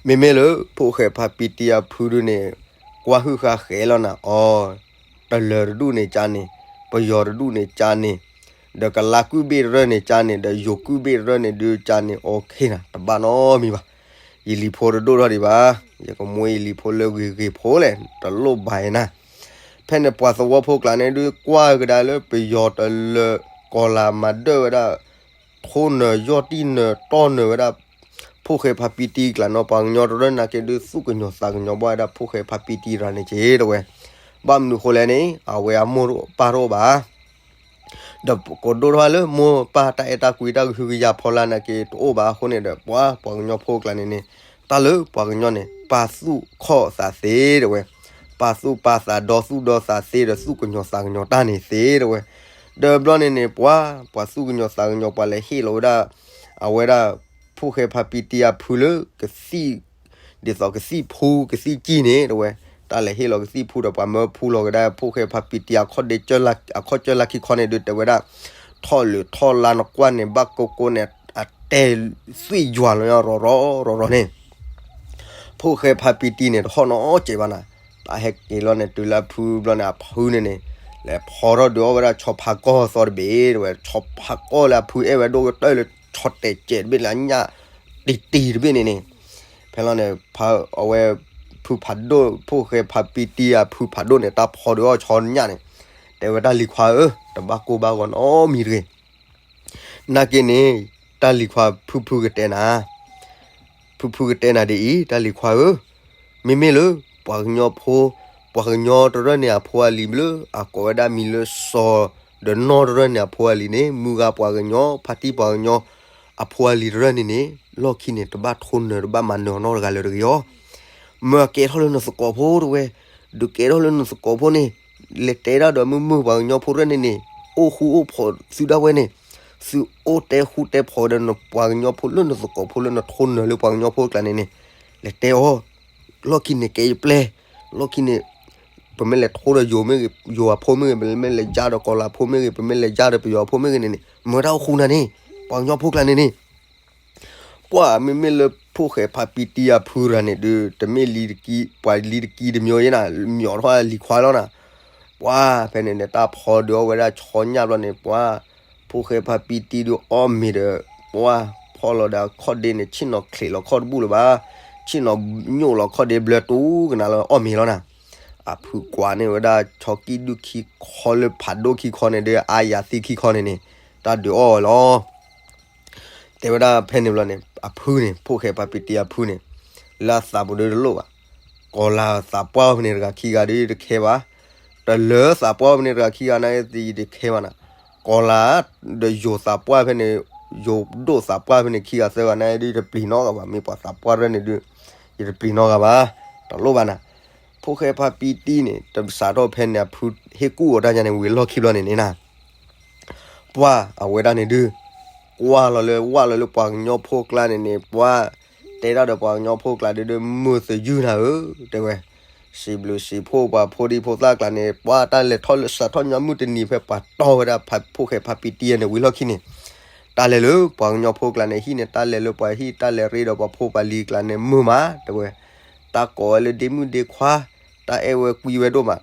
မ့မ့ၢ်လၢ ဖိၣ်ဃဲဖါပံတံအဖုဒုန့ၣ် ကွၢ်ဟုၣ်ဃာ်ဃဲလီၤနၤအီၤ, တလၢၤတဒူၣ်န့ၣ်ကန့ၣ်, ပယီၤတဒူၣ်န့ၣ်ကန့ၣ်, ဒီးကလါကုၢ်ဘ့ၣ်တရၢၢ်န့ၣ်ကန့ၣ်, ဒီးယိၤကုၢ်ဘ့ၣ်တရၢၢ်န့ၣ်ဒုကန့ၣ် အိၣ်ခ့နၤ တဘၣ်နီတမံၤဘၣ်. ယလံၤဖိတဒိၣ်ထီၣ်ဒံးဘၣ်, ယကမူယလံၤဖိလၢဂ့ၤဂ့ၤဖိလဲၣ် တလိၣ်ဘၣ်ယဲနၤ. ဖဲန့ၣ်ပှၤသဝီဖိကျါန့ၣ်ဒု ကွၢ်ကဒါလၢပယီၤတလၢၤကီၤလၤမၤဒၢၣ်ဝဲဒၣ် ထိနၢၤယီၢ်တံၢ်နၢၤတီၢ်နၢၤဝဲဒၣ် ဖိၣ်ဃဲဖါပံတံကျါနီၤ ပှၤကညီတရၢၢ်နာ်က့ဒု သူၣ်ကညီၤသးကညီၤဘၣ်ဝဲဒၣ်ဖိၣ်ဃဲဖါပံတံရၤန့ၣ်က့တဝဲ. ဘၣ်မနုၤဃိလဲၣ်န့ၣ် အဝဲအမိၢ်ပၢ်တအိၣ်ဘၣ် ဒီးကဒိၣ်ထီၣ်လၢမိၢ်ပၢ်တၢ်အဲၣ်တၢ်ကွံတၢ်ကဟုကယာ်ဖီလာ်နာ်က့တအိၣ်ဘၣ်အဃိန့ၣ်ဒီး ပှၤပှၤကညီဖိကျါန့ၣ်န့ၣ် တၢ်လၢပှၤကညီန့ၣ် ပာ်သူၣ်ခီၣ်သးသ့တဝဲ, ပာ်သူၣ်ပာ်သးဒီသူၣ်ဒီသးသ့ဒီးသူၣ်ကညီၤသးကညီၤတၢ်န့ၣ်သ့တဝဲ. ဒီးဘျီန့ၣ်န့ၣ် ပှၤ ပှၤသူၣ်ကညီၤသးကညီၤပှၤလဲၤဟ့ၣ်လီၤဝဲဒၣ် အဝဲဒၣ် ဖိၣ်ဃဲဖါပံတံအဖုလၢကသံၣ် ဒ်သိးကသံၣ်ဖူကသံၣ်ကံၢ်န့ၣ်တဝဲ, တၢ်လဲၤဟ့ၣ်လီၤကသံၣ်ဖူဒီးပှၤမၢဖူလီၤကဒါ ဖိၣ်ဃဲဖါပံတံအခီၣ်ဒ့ အခီၣ်ကၢလၢခံခီန့ၣ်ဒု တဲဝဲဒၣ် ထီၣ်လုာ်ထီၣ်လါနကွၢ်န့ၣ် ဘၣ်ကိးကိးန့ၣ် အတဲသွံၣ်ယွၤလီၤ ရီၤရီၤရီၤရီၤန့ၣ် ဖိၣ်ဃဲဖါပံတံန့ၣ် တဟီၣ်နီၤစဲးဘၣ်နၤ, တၢ်ဟဲက့ၤလီၤန့ၣ် တုၤလၢအဖုဘျီန့ၣ် အဖုန့ၣ်န့ၣ် လဲၤဖီထီၣ်ဒုးအီၣ်ဝဲဒၣ်ဆီဖါကီၢ်သီတဘ့ၣ်တဝဲ, ဆီဖါကီၢ်လၢအဖုအဲၣ်ဝဲဒိၣ်ကတၢၢ်လၢဆီတဲာ်ကဲးတဘ့ၣ်လၢအညၣ်တံၢ်တံၢ်တဘ့ၣ်န့ၣ်န့ၣ်, ဖဲလီၤန့ၣ် အဝဲ ဖုဖးဒိၣ် ဖိၣ်ဃဲဖါပံတံအဖုဖးဒိၣ်န့ၣ် တၢ်ဖီဒုးအီၣ်ဆီညၣ်န့ၣ် တဲဝဲတၢ်လံၤခွါဧၢ, တဘၣ်ကိၢ်ဘၣ်ဂီၤနီတမံၤတဂ့ၤ နာ်က့န့ၣ် တၢ်လံၤခွါဖုဖုကတဲနၤ, ဖုဖုကတဲနၤဒ်အံၤ တၢ်လံၤခွါဧၢ, မ့မ့ၢ်လၢ ပှၤကညီဖိ ပှၤကညီတရၢၢ်န့ၣ်အဖိအလံၤလၢ အကိးဝဲဒၣ်မံၤလၢစီၤ ဒီးနီၢ်တရၢၢ်န့ၣ်အဖိအလံၤန့ၣ် မုၢ်ဂၤပှၤကညီ ဖါတံၢ်ပှၤကညီ အဖိအလံၤတရၢၢ်န့ၣ်န့ၣ် လီၢ်ခံန့ၣ် တဘၣ်ထိနၢၤတဘၣ်မၤနၢၤအီၤနီတဂၤလၢၤတဂ့ၤအီၤ မၢကဲထီၣ်လၢနသကိးဖိတဝဲ, ဒုးကဲထီၣ်လၢနသကိးဖိန့ၣ်, လဲၤတဲဒၣ်ဒီးမုၢ်မုၢ်ပှၤကညီဖိရဲၣ်န့ၣ်န့ၣ်, အိၣ်ဃူအိၣ်ဖိးသုဒၣ်ဝဲန့ၣ်, သုအိၣ်တဲဃူတဲဖိးဒီးနပှၤကညီဖိလၢနသကိးဖိလၢနထိနၢၤလၢပှၤကညီဖိကျါန့ၣ်န့ၣ်, လဲၤတဲအီၤ, လီၢ်ခံန့ၣ်ကဲယပျဲၢ်, လီၢ်ခံန့ၣ် ပမ့ၢ်လဲၤထိဒီးယိၤမ့ၢ်ဂ့ၤ, ယိၤအဖိမ့ၢ်ဂ့ၤ, ပမ့ၢ်လဲၤယါဒီးကီၤလၤဖိမ့ၢ်ဂ့ၤ, ပမ့ၢ်လဲၤယါဒီးပယီၤဖိမ့ၢ်ဂ့ၤန့ၣ်န့ၣ်, မၢတၢ်အိၣ်ဃူနၤန့ၣ်, ပှၤကညီဖိကျါန့ၣ်န့ၣ် ပှၤမ့မ့ၢ်လၢဖိၣ်ဃဲဖါပံတံအဖုရၤန့ၣ်ဒုး တမ့ၢ်လံၤတကံ ပှၤလံၤတကံတမံၤယဲနၤ, မ့ၢ်ထီၣ်လံၤခွါလီၤနၤ, ပှၤဖဲန့ၣ်န့ၣ် တၢ်ဖီဒုးအီၣ်ဝဲဒၣ်ဆီညၣ်ဘျီန့ၣ် ပှၤ ဖိၣ်ဃဲဖါပံတံဒုးအီၣ်မ့ၤဒီး ပှၤဖီလီၤဒီးအခီၣ်ဒ့န့ၣ် ဆ့ၣ်နီၤချံးလီၤခီၣ်တဘူၣ်လၢၤဘၣ်, ဆ့ၣ်နီၤညိၣ်လီၤခီၣ်ဒ့ဘျၢတူကနၤလၢအီၣ်မ့ၤလီၤနၤ, အဖုကွၢ်န့ၢ်ဝဲဒၣ်ဆီကံၢ်ဒုၣ်ခံခီလၢဖးဒိၣ်ခံခီန့ၣ်ဒီး အါယၤသံခံခီန့ၣ်န့ၣ်, တၢ်ဒုးအီၣ်ဝဲလီၤ တဲဝဲဒၣ်ဖဲန့ၣ်ဘျီန့ၣ် အဖုန့ၣ် ဖိၣ်ဃဲဖါပံတံအဖုန့ၣ် လၢအသးပူၤဒုးတလိၣ်ဘၣ်, ကီၤလၤသးပှၢ်ဖဲန့ၣ်တဂၤခံဂၤဒုးတခဲဘၣ်, တလၢသးပှၢ်ဖဲန့ၣ်တဂၤခံဂၤန့ၣ်သံတခဲဘၣ်နၤ, ကီၤလၤ ဒီးယိၤသးပှၢ်ဖဲန့ၣ်, ယိၤဒိၣ်သးပှၢ်ဖဲန့ၣ်ခံဂၤသၢဂၤန့ၣ်ဒုးတပျံၤနီတဂၤဘၣ်, မ့ၢ်ပှၤသးပှၢ်ရဲၣ်န့ၣ်ဒုး ယတပျံၤနီတဂၤဘၣ်, တလိၣ်ဘၣ်နၤ, ဖိၣ်ဃဲဖါပံတံန့ၣ် တစးထီၣ်ဖဲန့ၣ်အဖုဟ့ၣ်ကူၣ်အီၤတၢ်ညါန့ၣ် ဝံၤလီၢ်ခံဘျီန့ၣ်န့ၣ်နၤ ပှၤအဝဲဒၣ်န့ၣ်ဒုး ကွၢ်လီၤလၢ ဝၢ်လီၤလၢပှၤကညီဖိကျါန့ၣ်န့ၣ် ပှၤတဲဒၣ်ဒီးပှၤကညီဖိကျါဒုးဒုး မုာ်သယုၢ်နၤဧၢ, တဲဝဲ, စံးဘျုးစံးဖှိၣ်ပှၤဖိဒံဖိသၣ်ကျါန့ၣ် ပှၤတၢ်လဲၤထီၣ်လၢစးထီၣ်ညီမုၢ်တနံၤဖဲပှၤတီၢ်ဝဲဒၣ်ဖိၣ်ဃဲဖါပံတံန့ၣ် ဝံၤလီၢ်ခံန့ၣ်, တၢ်လဲၤလၢပှၤကညီဖိကျါန့ၣ် ဟံၣ်န့ၣ် တၢ်လဲၤလၢပှၤဟံၣ် တၢ်လဲၤရ့ဒီးပှၤဖိပှၤလံၤကျါန့ၣ် မုာ်မး တဲဝဲ, တၢ်ကိးဝဲလၢဒ့မုၣ်ဒ့ခွါ တၢ်အဲၣ်ဝဲကွံဝဲဒိၣ်မး,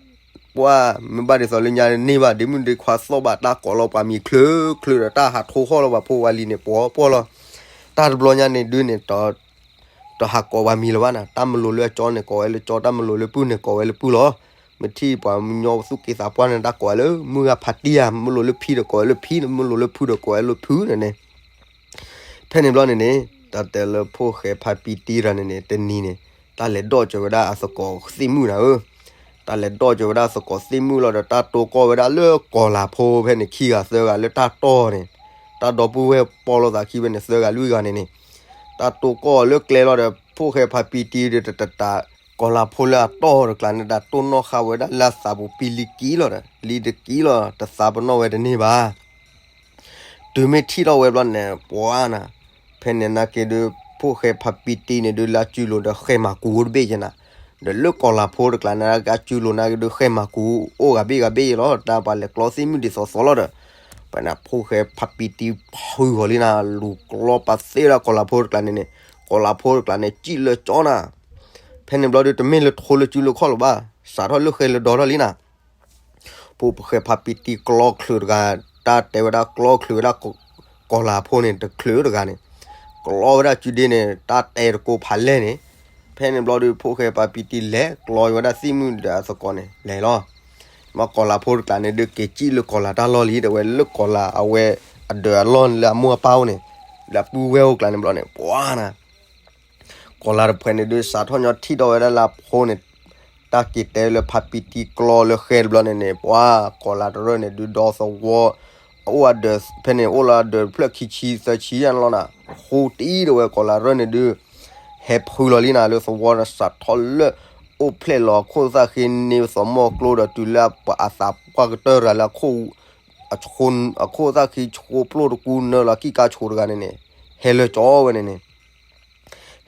ပှၤမ့ၢ်ဘၣ်ဒ်သိးလၢညါန့ၢ်ဘၣ် ဒ့မုၣ်ဒ့ခွါသီၣ်ဘၣ် တၢ်ကိးလီၤပှၤမံၤချုးချုးဒီး တၢ်ဟးထိဃီၣ်လီၤပှၤဖိပှၤလံၤန့ၣ် ပှီၤပှီၢ်လီၤ, တၢ်တဘျီညါန့ၣ်ဒုးန့ၣ် တဟးကိးပှၤမံၤလၢၤဘၣ်နၤ, တၢ်မလိၤလၢအကၠီန့ၣ် ကိးဝဲလၢကၠီ, တၢ်မလိၤလၢပုၢ်န့ၣ် ကိးဝဲလၢပုၢ်လီၤ. မ့ၢ်ထံၣ်ပှၤကညီသူၣ်က့သးပှၢ်န့ၣ် တၢ်ကိးဝဲလၢ မုၢ်ဂၤဖါတံၢ်ဧါ, မ့ၢ်လိၤလၢဖံဒီးကိးဝဲလၢဖံ, မ့ၢ်လိၤလၢဖုဒီးကိးဝဲလၢဖုန့ၣ်န့ၣ်. ဖဲန့ၣ်ဘျီန့ၣ်န့ၣ် တၢ်တဲလၢဖိၣ်ဃဲဖါပံတံတဂၤန့ၣ်န့ၣ် တနံၤန့ၣ် တၢ်လဲၤဒီၣ်ကၢၤဝဲဒၣ်အသကိးသ့ၣ်မုၣ်နၤဧၢ, တၢ်လဲၤဒီၣ်ကၢၤဝဲဒၣ်အသကိးသ့ၣ်မုၣ်လီၤဒီး တၢ်တိၢ်ကီၢ်ဝဲဒၣ်လၢကီၤလၤဖိဖဲန့ၣ် ခံဂၤသၢဂၤလၢတၢ်တီၢ်န့ၣ်, တၢ်ဒီပုၢ်ဝဲၢ်ပီၢ်လိာ်သးခံဖဲန့ၣ် သၢဂၤလွံၢ်ဂၤန့ၣ်န့ၣ်, တၢ်တိၢ်ကီၢ်လၢကျဲလီၤဒီး ဖိၣ်ဃဲဖါပံတံဒီးတတး ကီၤလၤဖိလၢအတီၢ်တကျါန့ၣ် တၢ်တိၢ်နီၣ်ဃာ်ဝဲဒၣ်လၢအသးပူၤ ပံၤလံကံလီၤဒီး လံတကံလီၤ တသးပနီၣ်ဝဲတန့ၢ်ဘၣ်. တုၤမ့ၢ်ထံၣ်ထီၣ်ဝဲဘျီန့ၣ် ပှၤနၤ, ဖဲန့ၣ်နာ်က့ဒုး ဖိၣ်ဃဲဖါပံတံန့ၣ်ဒုး လၢစုလိၤဒီးဃဲမၤကူတဘ့ၣ်ယဲနၤ, ဒီးလၢကီၢ်လၤဖိတကျးန့ၣ် အကၠူလိာ်နာ်က့ဒုးဃဲမၤကူအိၣ်ဂၤဘ့ၣ်ဂၤဘ့ၣ်လီၤ တၢ်ပှၤလဲၤကျီသ့ၣ်မုၣ်ဒ်သိးသိးလီၤဒီး ပှၤန့ၣ်ဖိၣ်ဃဲဖါပံတံဖုဂီၤလံနၤ လူၤကျီပာ်သ့ဝဲဒၣ်ကီၢ်လၤဖိတကျးန့ၣ်န့ၣ် ကီၢ်လၤဖိတကျးန့ၣ် စံၣ်လၢကၠီနၤ ဖဲန့ၣ်ဘျီဒုးတမ့ၢ်လၢထိလၢကၠူလၢခီၣ်လၢၤဘၣ် စးထီၣ်လၢဃဲလၢဒီထီၣ်လံနၤ ဖိၣ်ဃဲဖါပံတံကျီချုးတဂၤ တၢ်တဲဝဲဒၣ်ကျီချုးဝဲဒၣ် ကီၢ်လၤဖိန့ၣ် တချုးတဂၤန့ၣ် ကျီဝဲဒၣ်ကုဒ့န့ၣ် တၢ်တဲတကိးဖးလဲၢ်န့ၣ် ဖဲန့ၣ်ဘျီဒုးဖိၣ်ဃဲဖါပံတံလဲၤကျီဝဲဒၣ်သ့ၣ်မုၣ်ဒီးအသကိးန့ၣ် လဲၤလီၤ မ့ၢ်ကီၢ်လၤဖိတကျးန့ၣ်ဒုးက့ၤစံၣ်လၢကီၢ်လၤတၢ်လီၢ်လံ တဲဝဲလၢကီၢ်လၤအဝဲအဒၢးအလီၢ်လၢအမိၢ်အပၢ်အိၣ်န့ၣ် လၢအပုၢ်ဝဲၢ်အိၣ်ကျါန့ၣ်ဘျီန့ၣ် ပှၤနၤ ကီၢ်လၤတဖှဲးန့ၣ်ဒုး စးထီၣ်ညီထံၣ်ထီၣ်ဝဲဒၣ်လၢအဖိန့ၣ် တၢ်က့ၤတဲလၢဖါပံတံကျီလၢဃဲတဘျီန့ၣ်န့ၣ် ပှၤကီၢ်လၤတရၢၢ်န့ၣ်ဒုး ဒီသဝီ အအိၣ်အဒၢး ဖဲန့ၣ်အိၣ်လၢအဒၢးဖျၢၣ်ခံဆံသၢဆံယါန့ၣ်လီၤနၤ ဃိတံၢ်ဒီးဝဲကီၢ်လၤတရၢၢ်န့ၣ်ဒုး ဟဲဖုလီၤလံနၤ လၢသဝီဒီးစးထီၣ်လၢ အိၣ်ဖျဲၣ်လီၤအခိၣ်သၣ်ဃ့န့ၢ်သီၣ်မီၢ်ကျိဒီးတုၤလၢအသးပှၢ်ကတၢၢ်တဂၤလၢအခိၣ် အခိၣ်သၣ်ဃ့ဆိကျိၣ်တကူနၢလီၤကံၣ်ကါဆိတဂၤန့ၣ်န့ၣ် ဟဲလၢကၠီဝဲန့ၣ်န့ၣ်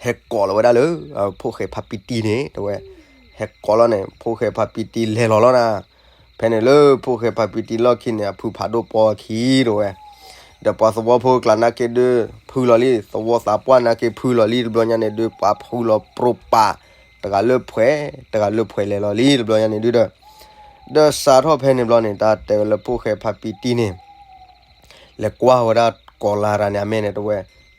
ဟဲကိးလီၤဝဲဒၣ်လၢ ဖိၣ်ဃဲဖါပံတံန့ၣ် တဲဝဲ ဟဲကိးလီၤန့ၣ် ဖိၣ်ဃဲဖါပံတံလဲၤလီၤလီၤနၤ ဖဲန့ၣ်လၢဖိၣ်ဃဲဖါပံတံလီၢ်ခံန့ၣ် အဖုဖးဒိၣ်ပီအခံ တဲဝဲ ဒီးပှၤသဝီဖိကျါနာ်က့ဒုး ဖုလီၤလံ သဝီသးပှၢ်နာ်က့ဖုလီၤလံတဘျီညါန့ၣ်ဒုး ပှၤဖုလီၤပြိပာ် တဂၤလၢဖှဲး တဂၤလၢဖှဲးလဲၤလီၤလံတဘျီညါန့ၣ်ဒုးဒီး ဒီးစးထီၣ်ဖဲန့ၣ်ဘျီန့ၣ် တၢ်တဲဝဲလၢဖိၣ်ဃဲဖါပံတံန့ၣ် လဲၤကွၢ်ဝဲဒၣ်ကီၢ်လၤတရၢၢ်န့ၣ် အမဲာ်န့ၣ် တဲဝဲ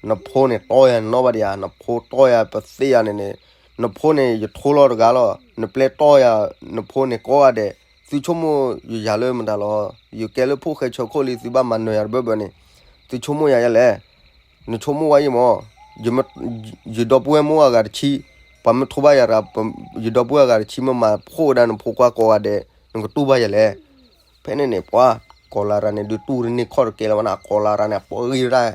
နဖိန့ၣ်တီၢ်ယၤနီၣ်ဘၣ်ဒံးဧါ နဖိတီၢ်ယၤပသ့ၣ်ယၤန့ၣ်န့ၣ် နဖိန့ၣ်ယထိလီၤတဂၤလီၤ နပျဲတီၢ်ယၤ နဖိန့ၣ်ကိးဂၤဒဲး သုဆိကမိၣ်ယၤလၢမတၤလီၤ ယကဲလၢဖိၣ်ဃဲဆၢခိၣ်လံ သုဘၣ်မၤနၢၤယၤတဘၢဘၢန့ၣ် သုဆိကမိၣ်ယၤယဲလဲၣ် နဆိကမိၣ်ဝဲယံၤမး ယဒီပုၢ်ဝဲၢ်မ့ၢ်အိၣ်အဂၤတဆံ ပှၤမ့ၢ်ထိဘၣ်ယၤတဂၤ ယဒီပုၢ်ဝဲၢ်အဂၤတဆံမ့ၢ်မၤဖှိၣ်ဝဲဒၣ်နဖိခွါကိးဂၤဒဲး နကတူၢ်ဘၣ်ယၤလဲၣ် ဖဲန့ၣ်န့ၣ် ပှၤ ကီၢ်လၤတရၢၢ်န့ၣ် ဒုးတူၢ်တန့ၢ်ခီၣ်တကဲလၢၤဘၣ်နၤ ကီၢ်လၤတရၢၢ်န့ၣ် အပှၤဂံၢ်ဝဲဒၣ်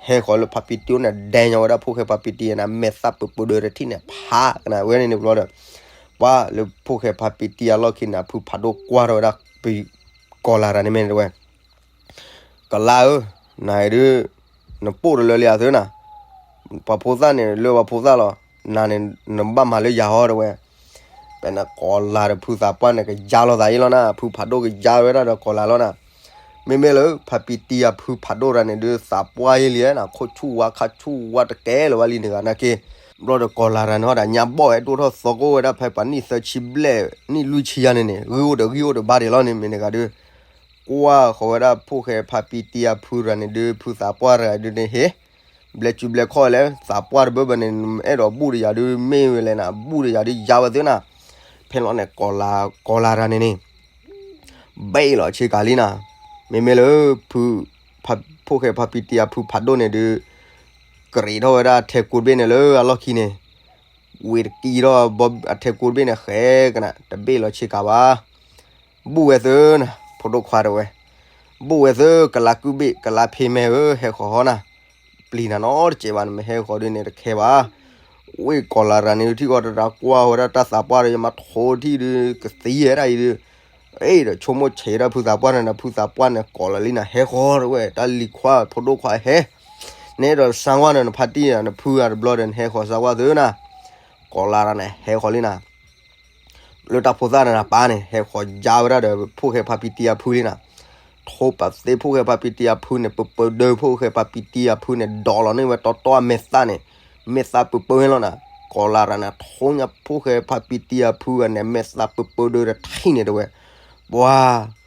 ဟဲဃီၤလၢဖါပံတံန့ၣ် ဒဲညါဝဲဒၣ်ဖိၣ်ဃဲဖါပံတံန့ၣ် မဲာ်သၣ်ပၢၢ်ပၢၢ်ဒၢတထံၣ်န့ၣ် ဖးကနၣ်ဝဲန့ၣ်န့ၣ်ဘျီဒီး ပှၤလၢဖိၣ်ဃဲဖါပံတံအလီၢ်ခံန့ၣ် အဖုဖးဒိၣ်ကွၢ်ထီၣ်ဝဲဒၣ် ကီၢ်လၤတရၢၢ်န့ၣ်မဲာ်န့ၣ်တဲဝဲ ကလါဧၢ, နဒုး, နပိၢ်တလၢလံအသုနၤ, ပှၤဖိသၣ်န့ၣ် လၢပှၤဖိသၣ်လီၤ, နၤန့ၣ် နဘၣ်မၤလၢယၤဟီတဲဝဲ, ဖဲန့ၣ်ကီၢ်လၤဒီးဖုသးပှၢ်န့ၣ် ကယါလိာ်သးအံၤလီၤနၤ, ဖုဖးဒိၣ်ကယါဝဲဒၣ်ဒီးကီၢ်လၤလီၤနၤ, မ့မ့ၢ်လၢ ဖါပံတံအဖုဖးဒိၣ်တဂၤန့ၣ်ဒုး သးပှၢ်ယဲလံနၤ, ခိၣ်ဆူၣ်ဝါခါဆူၣ်ဝါတကဲလၢၤဘၣ်လံန့ၣ်ဂၤနာ်က့, ဘျီဒီးကီၢ်လၤတဂၤန့ၣ်ဟီဒၣ်ညါဘီၣ်ဝဲဒိၣ်ထီၣ်သီကအိၣ်ဝဲဒၣ်ဖဲပှၤနံၣ်သၢဆံဘျဲၣ် နံၣ်လွံၢ်ဆံယါန့ၣ်န့ၣ် ဂံၢ်အိၣ်ဒီးဂံၢ်အိၣ်ဒီးဘါဒဲးလီၤန့ၣ် မ့ၢ်န့ၣ်ဂၤဒုး ကွၢ်ဃီၤဝဲဒၣ်ဖိၣ်ဃဲဖါပံတံအဖုတဂၤန့ၣ်ဒုး ဖုသးပှၢ်တဂၤဒုးန့ၣ်ဟ့ၣ်, ဘျဲးစုဘျဲးခီၣ်လဲၣ် သးပှၢ်တဘၢဘၢန့ၣ် အဲၣ်ဒိးဘူၣ်ဒီးယၤဒုးမ့ၢ်ဝဲလဲၣ်နၤ, ဘူၣ်ဒီးယၤဒုးယါဝဲသ့နၤ, ဖဲလီၤန့ၣ် ကီၢ်လၤတဂၤန့ၣ်န့ၣ် ဘ့ၣ်လီၤဆ့ကၤလံနၤ, မ့မ့ၢ်လၢ ဖု ဖိၣ်ဃဲဖါပံတံအဖုဖးဒိၣ်န့ၣ်ဒုး ကြ့းထီၣ်ဝဲဒၣ်အထဲကူတဘ့ၣ်န့ၣ်လၢအလီၢ်ခံန့ၣ်, ဝ့ၢ်တကံထီၣ်အထဲကူတဘ့ၣ်န့ၣ် ဃဲကနၣ် တဘ့ၣ်လီၤဆ့ကၤဘၣ် ဘူၣ်ဝဲသ့နၤ, ဖိဒိၣ်ခွါတဲဝဲ, ဘူၣ်ဝဲသ့ ကလါကုဘ့ၣ် ကလါဖ့မဲဧၢ ဟဲဃီၤဟီနၤ, ပျံၤနၤနီတစဲးဘၣ် နမ့ၢ်ဟဲဃီၤဒုးန့ၣ်တခဲဘၣ်, ဝ့ၢ်ကီၢ်လၤတဂၤန့ၣ် ထံၣ်ဃီၤတရၢ်ကွၢ်ဝဲဒၣ်တၢ်သးပှၢ်ဒီး ယမၤထိထံၣ်ဒုး ကသံဝဲဒၣ်အံၤဒုး, အ့ၣ်ဒီးဆိကမိၣ်ဆံးဒၣ်ဖုသးပှၢ်န့ၣ်ဒီး ဖုသးပှၢ်န့ၣ်ကိးလီၤလံနၤ ဟဲဃီၤတဲဝဲ တၢ်လံၤခွါဖိဒိၣ်ခွါဟဲ နအဲၣ်ဒိးစါကွၢ်န့ၣ် နဖါတံၢ်နဖုဂၤတဘျီဒီး နဟဲဃီၤစါကွၢ်သ့နၤ, ကီၢ်လၤတဂၤန့ၣ် ဟဲဃီၤလံနၤ လၢတၢ်ဖိသၣ်န့ၣ်နၤပၢ်န့ၣ် ဟဲဃီၤယါဝဲဒၣ်ဒီးဖိၣ်ဃဲဖါပံတံအဖုလံနၤ, ထိပာ်သ့ဖိၣ်ဃဲဖါပံတံအဖုန့ၣ် ပၢၢ်ပၢၢ်ဒၢ ဖိၣ်ဃဲဖါပံတံအဖုန့ၣ် ဒိးလီၤန့ၢ်ဝဲတီတီအမဲာ်သၣ်န့ၣ်, မဲာ်သၣ်ပၢၢ်ပၢၢ်ဝဲလီၤနၤ, ကီၢ်လၤတဂၤန့ၣ် ထိညါဖိၣ်ဃဲဖါပံတံအဖုဂၤန့ၣ် မဲာ်သၣ်ပၢၢ်ပၢၢ်ဒၢတထံၣ်န့ၣ်တဲဝဲ, ပှၤ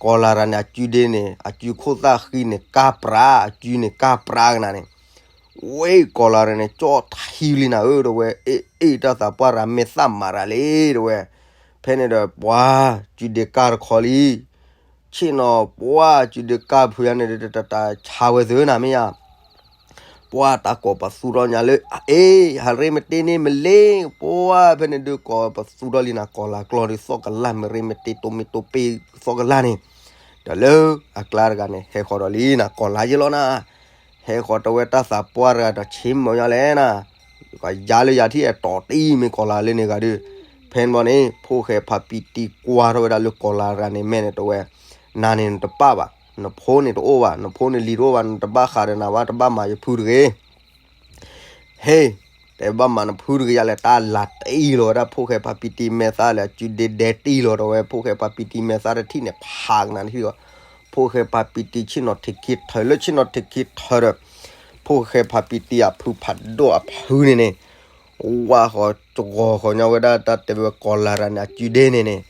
ကီၢ်လၤတဂၤန့ၣ် အစုဒ့န့ၣ် အစုခိၣ်သၣ်ဃံန့ၣ် ကါပြး အစုန့ၣ် ကါပြးကနၤန့ၣ် ဝ့ၢ်ကီၢ်လၤတဂၤန့ၣ် ကၠီၣ်ထံလံနၤဧၢ တဲဝဲ, အ့ၣ် အ့ၣ် တၢ်သးပှၢ်တဂၤ မဲာ်သၣ်မၤတဂၤလံ တဲဝဲ, ဖဲန့ၣ်ဒီး ပှၤ စုဒ့ကါတခီလံ, ဆ့ၣ်နီၤ ပှၤ စုဒ့ကါဖုယါန့ၣ် တတၢ်ဆါဝဲသ့နၤမ့ၢ်ယါ, ပှၤ တၢ်ကိးပသူထီၣ်ညါလၢ အ့ၣ် ဟးရ့မတ့န့ၢ်မ့ၢ်လ့, ပှၤ ဖဲန့ၣ်ဒုးကိးပသူထီၣ်လံနၤ ကီၢ်လၤကျီၢ်ဒုး သီၣ်ကလၢ်မ့ၢ်ရ့မတ့တိမ့ၢ်တိပ့ၢ်သီၣ်ကလၢ်န့ၣ်, ဒီးလၢအကျါတဂၤန့ၣ် ဟဲဃီၤဒီးလံနၤ ကီၢ်လၤယဲလီၤနၤ ဟဲဃီၤတဲဝဲတၢ်သးပှၢ်တဂၤဒီးဆ့ၣ်မီၤညါလဲၣ်နၤ, ကယါလၢယၤထံၣ်အဲၣ်တီၤတံၢ်မ့ၢ်ကီၢ်လၤလၢန့ၣ်ဂၤဒုး, ဖဲန့ၣ်ဘီန့ၣ် ဖိၣ်ဃဲဖါပံတံကွၢ်ထီၣ်ဝဲဒၣ်လၢကီၢ်လၤတဂၤန့ၣ်မဲာ်န့ၣ်တဲဝဲ, နၤန့ၣ်နတပၣ်ဘၣ်, နဖိန့ၣ်တအိၣ်ဘၣ်, နဖိန့ၣ်လံၤတအိၣ်ဘၣ်, နတဘၣ်ဃးဒီးနၤဘၣ်, တဘၣ်မၤယဖုတဂ့ၤ ဟ့ၣ်, ပ တဲဘၣ်မၤနဖုတကယၤလဲၣ် တၢ်လၤတံၢ်လီၤဝဲဒၣ် ဖိၣ်ဃဲဖါပံတံမဲာ်သၣ်လၢအစုဒ့ဒဲတံၢ်လီၤဒီးဝဲ ဖိၣ်ဃဲဖါပံတံမဲာ်သၣ်တထံၣ်န့ၣ် ဖးကနၣ်တထံၣ်လီၤ. ဖိၣ်ဃဲဖါပံတံဆ့ၣ်နီၤထံးခံထၢလၢဆ့ၣ်နီၤထံးခံထၢဒီး ဖိၣ်ဃဲဖါပံတံအဖုဖးဒိၣ်အဖုန့ၣ်န့ၣ် ဝါဃီၤကဂီၤဃီၤညီဝဲဒၣ် တၢ်တဲဝဲကီၤလၤရၤန့ၣ် အစုဒ့န့ၣ်န့ၣ်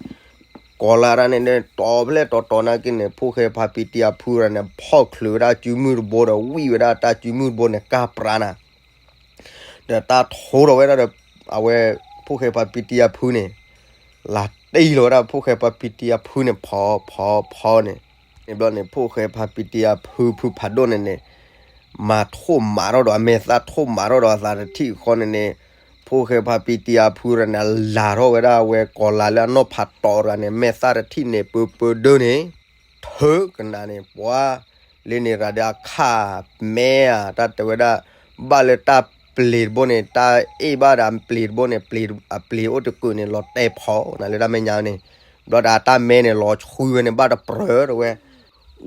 ကီၤလၤရၤန့ၣ်န့ၣ် တီၤဖဲလဲၣ်တီၤတီၤနာ်က့န့ၣ် ဖိၣ်ဃဲဖါပံတံအဖုရၤန့ၣ် ဖီၣ်ချုးဝဲဒၣ်အစုမုၢ်တဘိဒီး ဝံၣ်ဝဲဒၣ်တၢ်စုမုၢ်တဘိန့ၣ် ကၢ်ပြးနၤ ဒီးတၢ်ထိထီၣ်ဝဲဒၣ်ဒီး အဝဲ ဖိၣ်ဃဲဖါပံတံအဖုန့ၣ် လၤတံၢ်လီၤဝဲဒၣ် ဖိၣ်ဃဲဖါပံတံအဖုန့ၣ် ဖီဖီဖီန့ၣ် န့ၣ်ဘျီန့ၣ် ဖိၣ်ဃဲဖါပံတံအဖုဖုဖးဒိၣ်န့ၣ်န့ၣ် မၤထိၣ်မးထီၣ်ဒီးအမဲာ်သၣ် ထိၣ်မးထီၣ်ဒီးအသးတထံၣ်ဃီန့ၣ်န့ၣ် ဖိၣ်ဃဲဖါပံတံအဖုရၤန့ၣ် လၤထီၣ်ဝဲဒၣ်အဝဲကီၤလၤလၢအနီၢ်ဖးတီၤရၤန့ၣ် မဲာ်သၣ်တထံၣ်န့ၣ် ပၢပၢဒၢန့ၣ် ထၢကနၤန့ၣ် ပှၤ လၢန့ၣ်ရၤဒီးအခၣ်မဲဧါ တၢ်တဲဝဲဒၣ် ဘၣ်လၢတၢ်ပျ့ၤတဘိန့ၣ် တၢ်အ့ၣ်ဘၣ်ဒီးအပျ့ၤတဘိန့ၣ် ပျ့ၤ အပျ့ၤအိၣ်တကုာ်န့ၣ် လီၤတဲာ်ဖီနၤလၢတၢ်မဲာ်ညါန့ၣ် ဘျီဒီးတၢ်မဲန့ၣ် လီၤဆှံဝဲန့ၣ် ဘၣ်တပြၢၤတဝဲ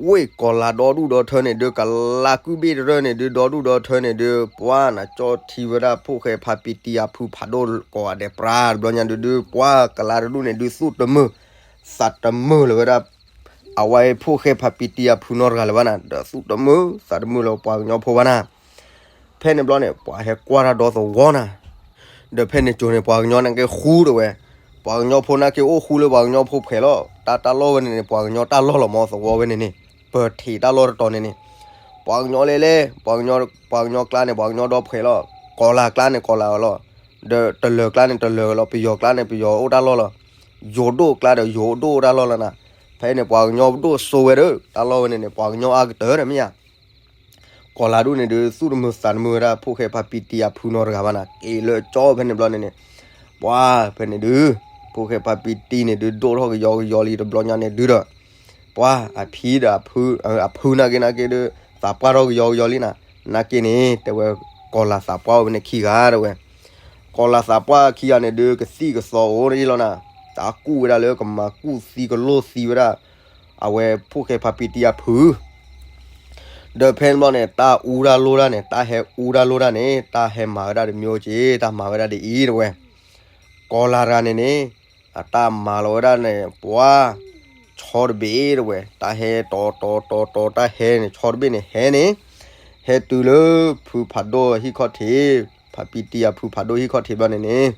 ဝ့ၢ်ကီၤလၤဒီဒူၣ်ဒီထၢန့ၣ်ဒုး ကလါကုၢ်ဘ့ၣ်တရၢန့ၣ်ဒုး ဒီဒူၣ်ဒီထၢန့ၣ်ဒုး ပှၤနကၠီထံဝဲဒၣ် ဖိၣ်ဃဲဖါပံတံအဖုဖးဒိၣ်ကိးဂၤဒဲးပြး တဘျီညါဒုးဒုး ပှၤကလါတဒူၣ်န့ၣ်ဒုး သူၣ်တမုာ် သးတမုာ်လၢၤဝဲဒၣ် အဝဲဖိၣ်ဃဲဖါပံတံအဖုနီတဂၤလၢၤဘၣ်နၤ ဒီးသူၣ်တမုာ်သးတမုာ်လၢၤပှၤကညီဖိဘၣ်နၤ ဖဲန့ၣ်ဘျီန့ၣ် ပှၤဟဲကွၢ်တၢ်ဒီသဝီနၤ ဒီးဖဲန့ၣ်ကၠိန့ၣ် ပှၤကညီနာ်က့ဃူတဝဲ ပှၤကညီဖိနာ်က့အိၣ်ဃူလၢပှၤကညီဖိဖှဲးလီၤ တၢ်တၢ်လီၢ်ဝဲန့ၣ်န့ၣ် ပှၤကညီတၢ်လီၢ်လီၤမ့ၢ်သဝီဝဲန့ၣ်န့ၣ် ပၢၢ်ထံးတၢ်လီၢ်တတီၤန့ၣ်န့ၣ် ပှၤကညီလဲၣ်လဲၣ် ပှၤကညီ ပှၤကညီကျါန့ၣ် ပှၤကညီဒီဖှဲးလီၤ ကီၤလၤကျါန့ၣ် ကီၤလၤဝဲလီၤ ဒီးတလၢၤကျါန့ၣ် တလၢၤဝဲလီၤ ပယီၤကျါန့ၣ် ပယီၤအိၣ်တၢ်လီၢ်လီၤ ယိၤဒိၣ်ကျါဒီးယိၤဒိၣ်အိၣ်တၢ်လီၢ်လီၤနၤ ဖဲန့ၣ် ပှၤကညီဒိၣ်စိဝဲဒီး တၢ်လီၢ်ဝဲန့ၣ်န့ၣ် ပှၤကညီအါကတၢၢ်ဒီးမ့ၢ်ဧါ ကီၤလၤဒူၣ်န့ၣ်ဒုး သူၣ်တမုာ်သးတမုာ်ဝဲဒၣ် ဖိၣ်ဃဲဖါပံတံအဖုနီတဂၤဘၣ်နၤ က့ၤလၢကၠီဖဲန့ၣ်ဘျီန့ၣ်န့ၣ် ပှၤဖဲန့ၣ်ဒုး ဖိၣ်ဃဲဖါပံတံန့ၣ်ဒုး ဒိၣ်ထီၣ်ကယီကယီလံတဘျီညါန့ၣ်ဒုးဒီး ပှၤအဖံဒီးအဖု အဖုနာ်က့နာ်က့ဒုး သးပှၢ်ထီၣ်ကယီကယီလံနၤ နာ်က့န့ၣ် တဲဝဲ ကီၤလၤသးပှၢ်အိၣ်ဝဲန့ၣ်ခံဂၤတဝဲ ကီၤလၤသးပှၢ်ခံဂၤန့ၣ်ဒုး ကသံၣ်ကသီအိၣ်လီၤနၤ သးကူၣ်ဝဲဒၣ်လၢကမၤကူၣ်သံကလိၢ်သံဝဲဒၣ် အဝဲဖိၣ်ဃဲဖါပံတံအဖု ဒီးဖဲန့ၣ်ဘျီန့ၣ် တၢ်အူတၢ်လိၣ်တၢ်န့ၣ် တၢ်ဟဲအူတၢ်လိၣ်တၢ်န့ၣ် တၢ်ဟဲမၤဝဲဒၣ်တမံၤအိၣ်က့ၤ တၢ်မၤဝဲဒၣ်ဒ်အံၤတဝဲ ကီၤလၤတဂၤန့ၣ်န့ၣ် အတၢ်မၤလီၤဝဲဒၣ်န့ၣ် ပှၤ ဆီတဘ့ၣ်တဝဲ တၢ်ဟဲတီၤတီၤတီၤတီၤ တၢ်ဟဲန့ၣ် ဆီတဘ့ၣ်န့ၣ်ဟဲန့ၣ် ဟဲတုၤလၢဖုဖးဒိၣ်ဟံၣ်ခီၣ်ထံး ဖါပံတံအဖုဖးဒိၣ်ဟံၣ်ခီၣ်ထံးဘျီန့ၣ်န့ၣ်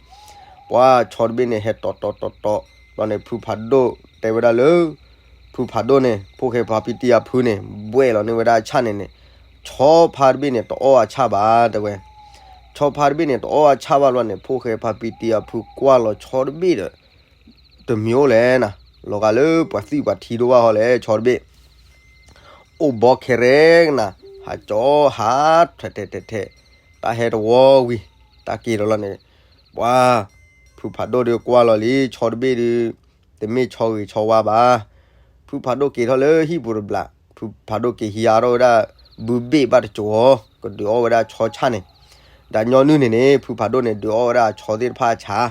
ပှၤဆီတဘ့ၣ်န့ၣ် ဟဲတီၤတီၤတီၤတီၤဘျီန့ၣ် ဖုဖးဒိၣ်တဲဝဲဒၣ်လၢ ဖုဖးဒိၣ်န့ၣ် ဖိၣ်ဃဲဖါပံတံအဖုန့ၣ် ဘှဲၣ်လီၤန့ၢ်ဝဲဒၣ်အဆၣ်န့ၣ်န့ၣ် ဆီဖါတဘ့ၣ်န့ၣ် တအီၣ်အဆၣ်ဘၣ်တဲဝဲ ဆီဖါတဘ့ၣ်န့ၣ် တအီၣ်အဆၣ်ဘၣ်ဘျီန့ၣ် ဖိၣ်ဃဲဖါပံတံအဖုကွၢ်လီၤဆီတဘ့ၣ်ဒီး တမံၤအိၣ်လဲၣ်နၤ လီၤဂာ်လၢပှၤသွံၣ်ပှၤထံဒိၣ်ဘၣ်ဟီလဲၣ် ဆီတဘ့ၣ် အိၣ်ဘီခဲရဲကနၤ ဟးကၠီဟးထဲးထဲးထဲးထဲး တၢ်ဟဲတဝီဝံၤ တၢ်က့ၤဒီးလီၤန့ၣ် ပှၤ ဖုဖးဒိၣ်ဒုးကွၢ်လီၤလံ ဆီတဘ့ၣ်ဒုး တမ့ၢ်ဆီဂ့ၤဆီဝါဘၣ် ဖုဖးဒိၣ်က့ၤထီၣ်လၢဟံၣ်ပူၤတဘျီ ဖုဖးဒိၣ်က့ၤဟံးအါထီၣ်ဝဲဒၣ် ဘုဘ့ၣ်ဘၣ်တစိၤအီၤ ကဒုးအီၣ်ဝဲဒၣ်ဆီဆၣ်န့ၣ် ဒီးညီနုၢ်န့ၣ်န့ၣ် ဖုဖးဒိၣ်န့ၣ် ဒုးအီၣ်ဝဲဒၣ်အဆီသ့ၣ်တဖၣ်အဆၣ်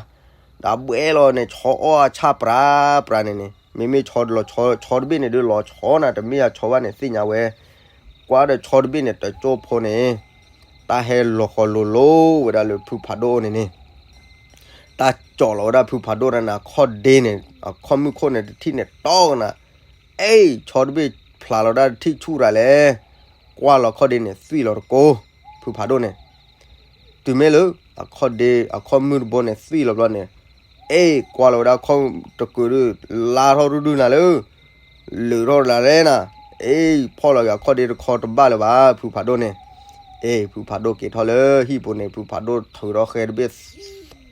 ဒီးဘှဲၣ်လီၤန့ၣ် ဆီအီၣ်အဆၣ်ပြးပြးန့ၣ်န့ၣ် မ့မ့ၢ်ဆီလီၤဆီ ဆီတဘ့ၣ်န့ၣ်ဒုးလီၤဆီနၤ တမ့ၢ်အဆီဘၣ်န့ၣ် သ့ၣ်ညါဝဲ ကွၢ်ဒီးဆီတဘ့ၣ်န့ၣ် တကၠိဖိန့ၣ် တၢ်ဟဲလီၤဃီၤလိၤလိၤဝဲဒၣ်လၢဖုဖးဒိၣ်န့ၣ်န့ၣ် တၢ်ကၠီၣ်လီၤဝဲဒၣ်ဖုဖးဒိၣ်တဂၤန့ၣ် အခီၣ်ဒ့န့ၣ် အခီၣ်မုၢ်ခိၣ်န့ၣ်တထံၣ်န့ၣ်တီကနၤ အ့ၣ် ဆီတဘ့ၣ်ဖျးလီၤဝဲဒၣ်တထံၣ်ဆူၣ်ရၤလဲၣ် ကွၢ်လီၤခီၣ်ဒ့န့ၣ် သွံၣ်လီၤတကိး ဖုဖးဒိၣ်န့ၣ် တုၤမ့ၢ်လၢ အခီၣ်ဒ့ အခီၣ်မုၢ်တဘိန့ၣ် သွံၣ်လီၤဘျီန့ၣ် အ့ၣ် ကွၢ်လီၤဝဲဒၣ်ခီၣ်တကုးဒုး လါထီၣ်ဒုဒုနၤလၢ လုာ်ထီၣ်လၢလဲၣ်နၤ အ့ၣ် ဖီၣ်လီၤက့ၤအခီၣ်ဒ့တခီတဘၣ်လၢၤဘၣ် ဖုဖးဒိၣ်န့ၣ် အ့ၣ် ဖုဖးဒိၣ်က့ၤထီၣ်လၢဟံၣ်ပူၤန့ၣ် ဖုဖးဒိၣ်ထုးထီၣ်ဃဲတဘ့ၣ်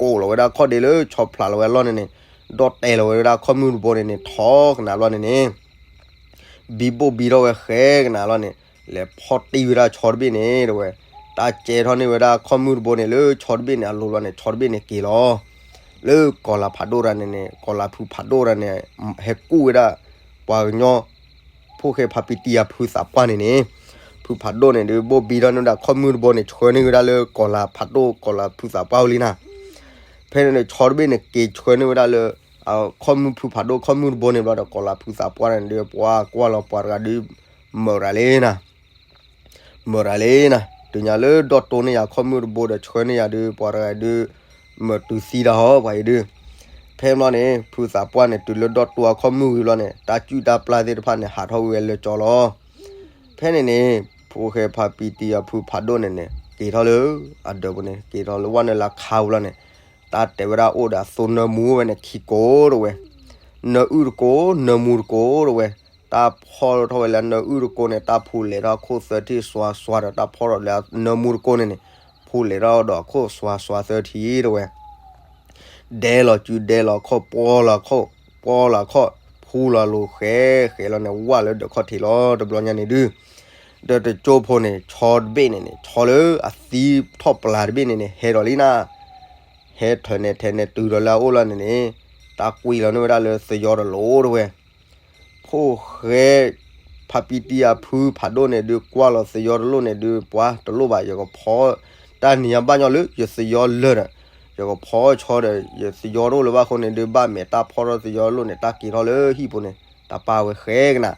ကိးလီၤဝဲဒၣ်ခီၣ်ဒ့လၢဆီဖျးလီၤဝဲအလီၢ်န့ၣ်န့ၣ် ဒီၣ်တဲာ်လီၤဝဲဒၣ်ခီၣ်မုၢ်တဘိန့ၣ်န့ၣ် ထီကနၤဘျီန့ၣ်န့ၣ် ဘံဘိၣ်ဘံထီၣ်ဝဲဃဲကနၤလီၤန့ၣ် လဲၤဖီၣ်တံၢ်ဝဲဒၣ်ဆီတဘ့ၣ်န့ၣ် တဲဝဲ တၢ်ကဲထီၣ်န့ၢ်ဝဲဒၣ်ခီၣ်မုၢ်တဘိန့ၣ် လၢဆီတဘ့ၣ်န့ၣ်အလိၤဘျီန့ၣ် ဆီတဘ့ၣ်န့ၣ်က့ၤလီၤ လၢကီၤလၤဖးဒိၣ်တဂၤန့ၣ်န့ၣ် ကီၤလၤဖုဖးဒိၣ်တဂၤန့ၣ် ဟဲကူၣ်ဝဲဒၣ် ပှၤကညီ ဖိၣ်ဃဲဖါပံတံအဖုသးပှၢ်န့ၣ်န့ၣ် ဖုဖးဒိၣ်န့ၣ်ဒုး ဘိၣ်ဘံထီၣ်န့ၢ်ဝဲဒၣ်ခီၣ်မုၢ်တဘိန့ၣ် ဆှၢန့ၢ်ဝဲဒၣ်လၢကီၤလၤဖးဒိၣ် ကီၤလၤဖုသးပှၢ်ဝံၤလံနၤ ဖဲန့ၣ်န့ၣ် ဆီတဘ့ၣ်န့ၣ် က့ၤဆှၢန့ၢ်ဝဲဒၣ်လၢ အခီၣ်မုၢ်ဖုဖးဒိၣ် ခီၣ်မုၢ်တဘိန့ၣ်ဘျီဒီး ကီၤလၤဖုသးပှၢ်န့ၣ်ဒုး ပှၤကွၢ်လီၤပှၤတဂၤဒုး မုာ်ရၤလံနၤ မုာ်ရၤလံနၤ တုၤညါလၢဒီတိၢ်န့ၢ်ယၤခီၣ်မုၢ်တဘိဒီးဆှၢန့ၢ်ယၤဒုး ပှၤတဂၤဒုး မၤတုၤသံတၢ်ဟီ ပှၤအံၤဒုး. ဖဲန့ၣ်ဘျီန့ၣ် ဖုသးပှၢ်န့ၣ် တုၤလၢဒီတိၢ်အခီၣ်မုၢ်ဝံၤဘျီန့ၣ် တၢ်စုၣ်တၢ်ပျၢ်သ့ၣ်တဖၣ်န့ၣ် ဟးထီၣ်ဝံၤဝဲလၢကၠီလီၤ. ဖဲန့ၣ်န့ၣ် ဖိၣ်ဃဲဖါပံတံအဖုဖးဒိၣ်န့ၣ်န့ၣ် က့ၤထီၣ်လၢအဒၢးပူၤန့ၣ် က့ၤထီၣ်လၢဝဲနုာ်လၢခါပူၤလီၤန့ၣ် တၢ်တဲဝဲဒၣ်အိၣ်ဒီးအသိနၢမူဝဲန့ၣ်ခံကိးတဝဲ, နၢအုၣ်တကိး နၢမူတကိးတဝဲ, တၢ်ဖီၣ်ထီၣ်ဝဲလၢနၢအုၣ်တကိးန့ၣ် တၢ်ဖူလဲၤထီၣ်အခိၣ်သၢထံၣ်စွါစွါဒီး တၢ်ဖီၣ်ထီၣ်လၢနၢမူတကိးန့ၣ်န့ၣ် ဖူလဲၤထီၣ်ဒီးအခိၣ်စွါစွါသၢထံၣ်တဝဲ ဒဲလီၤစုဒဲလီၤခီၣ် ပီလီၤခီၣ် ပီလီၤခီၣ် ဖူလီၤလိၤဃဲဃဲလီၤန့ၣ် ဝၢ်လၢဒၢးခီၣ်ထံးလီၤ တဘျီညါန့ၣ်ဒုး. ဒီးတကၠိဖိန့ၣ် ဆီတဘ့ၣ်န့ၣ်န့ၣ် ဆီလၢအသံထီၣ်ပျၢ်တဘ့ၣ်န့ၣ်န့ၣ် ဟဲဒီးလံနၤ, ဟဲထၢၣ်နဲၣ်ထဲန့ၣ် တုၤဒီးလၢအအိၣ်လီၤန့ၣ်န့ၣ် တၢ်ကွံာ်လီၤန့ၢ်ဝဲဒၣ်လၢသယီတလိၣ်တဝဲ ဖိၣ်ဃဲ ဖါပံတံအဖုဖးဒိၣ်န့ၣ်ဒုး ကွၢ်လီၤသယီတလိၣ်န့ၣ်ဒုး ပှၤတလိၣ်ဘၣ် ယကဖီ တၢ်နံၤညါဘၣ်ညီလၢယသယီလၢာ်ဒီး ယကဖီဆီဒီး ယသယီတအိၣ်လၢၤဘၣ်အဃိန့ၣ်ဒုး ဘၣ်မဲာ်တၢ်ဖီထီၣ်သယီတလိၣ်န့ၣ် တၢ်က့ၤထီၣ်လၢဟံၣ်ပူၤန့ၣ် တၢ်ပာ်ဝဲဃဲကနၤ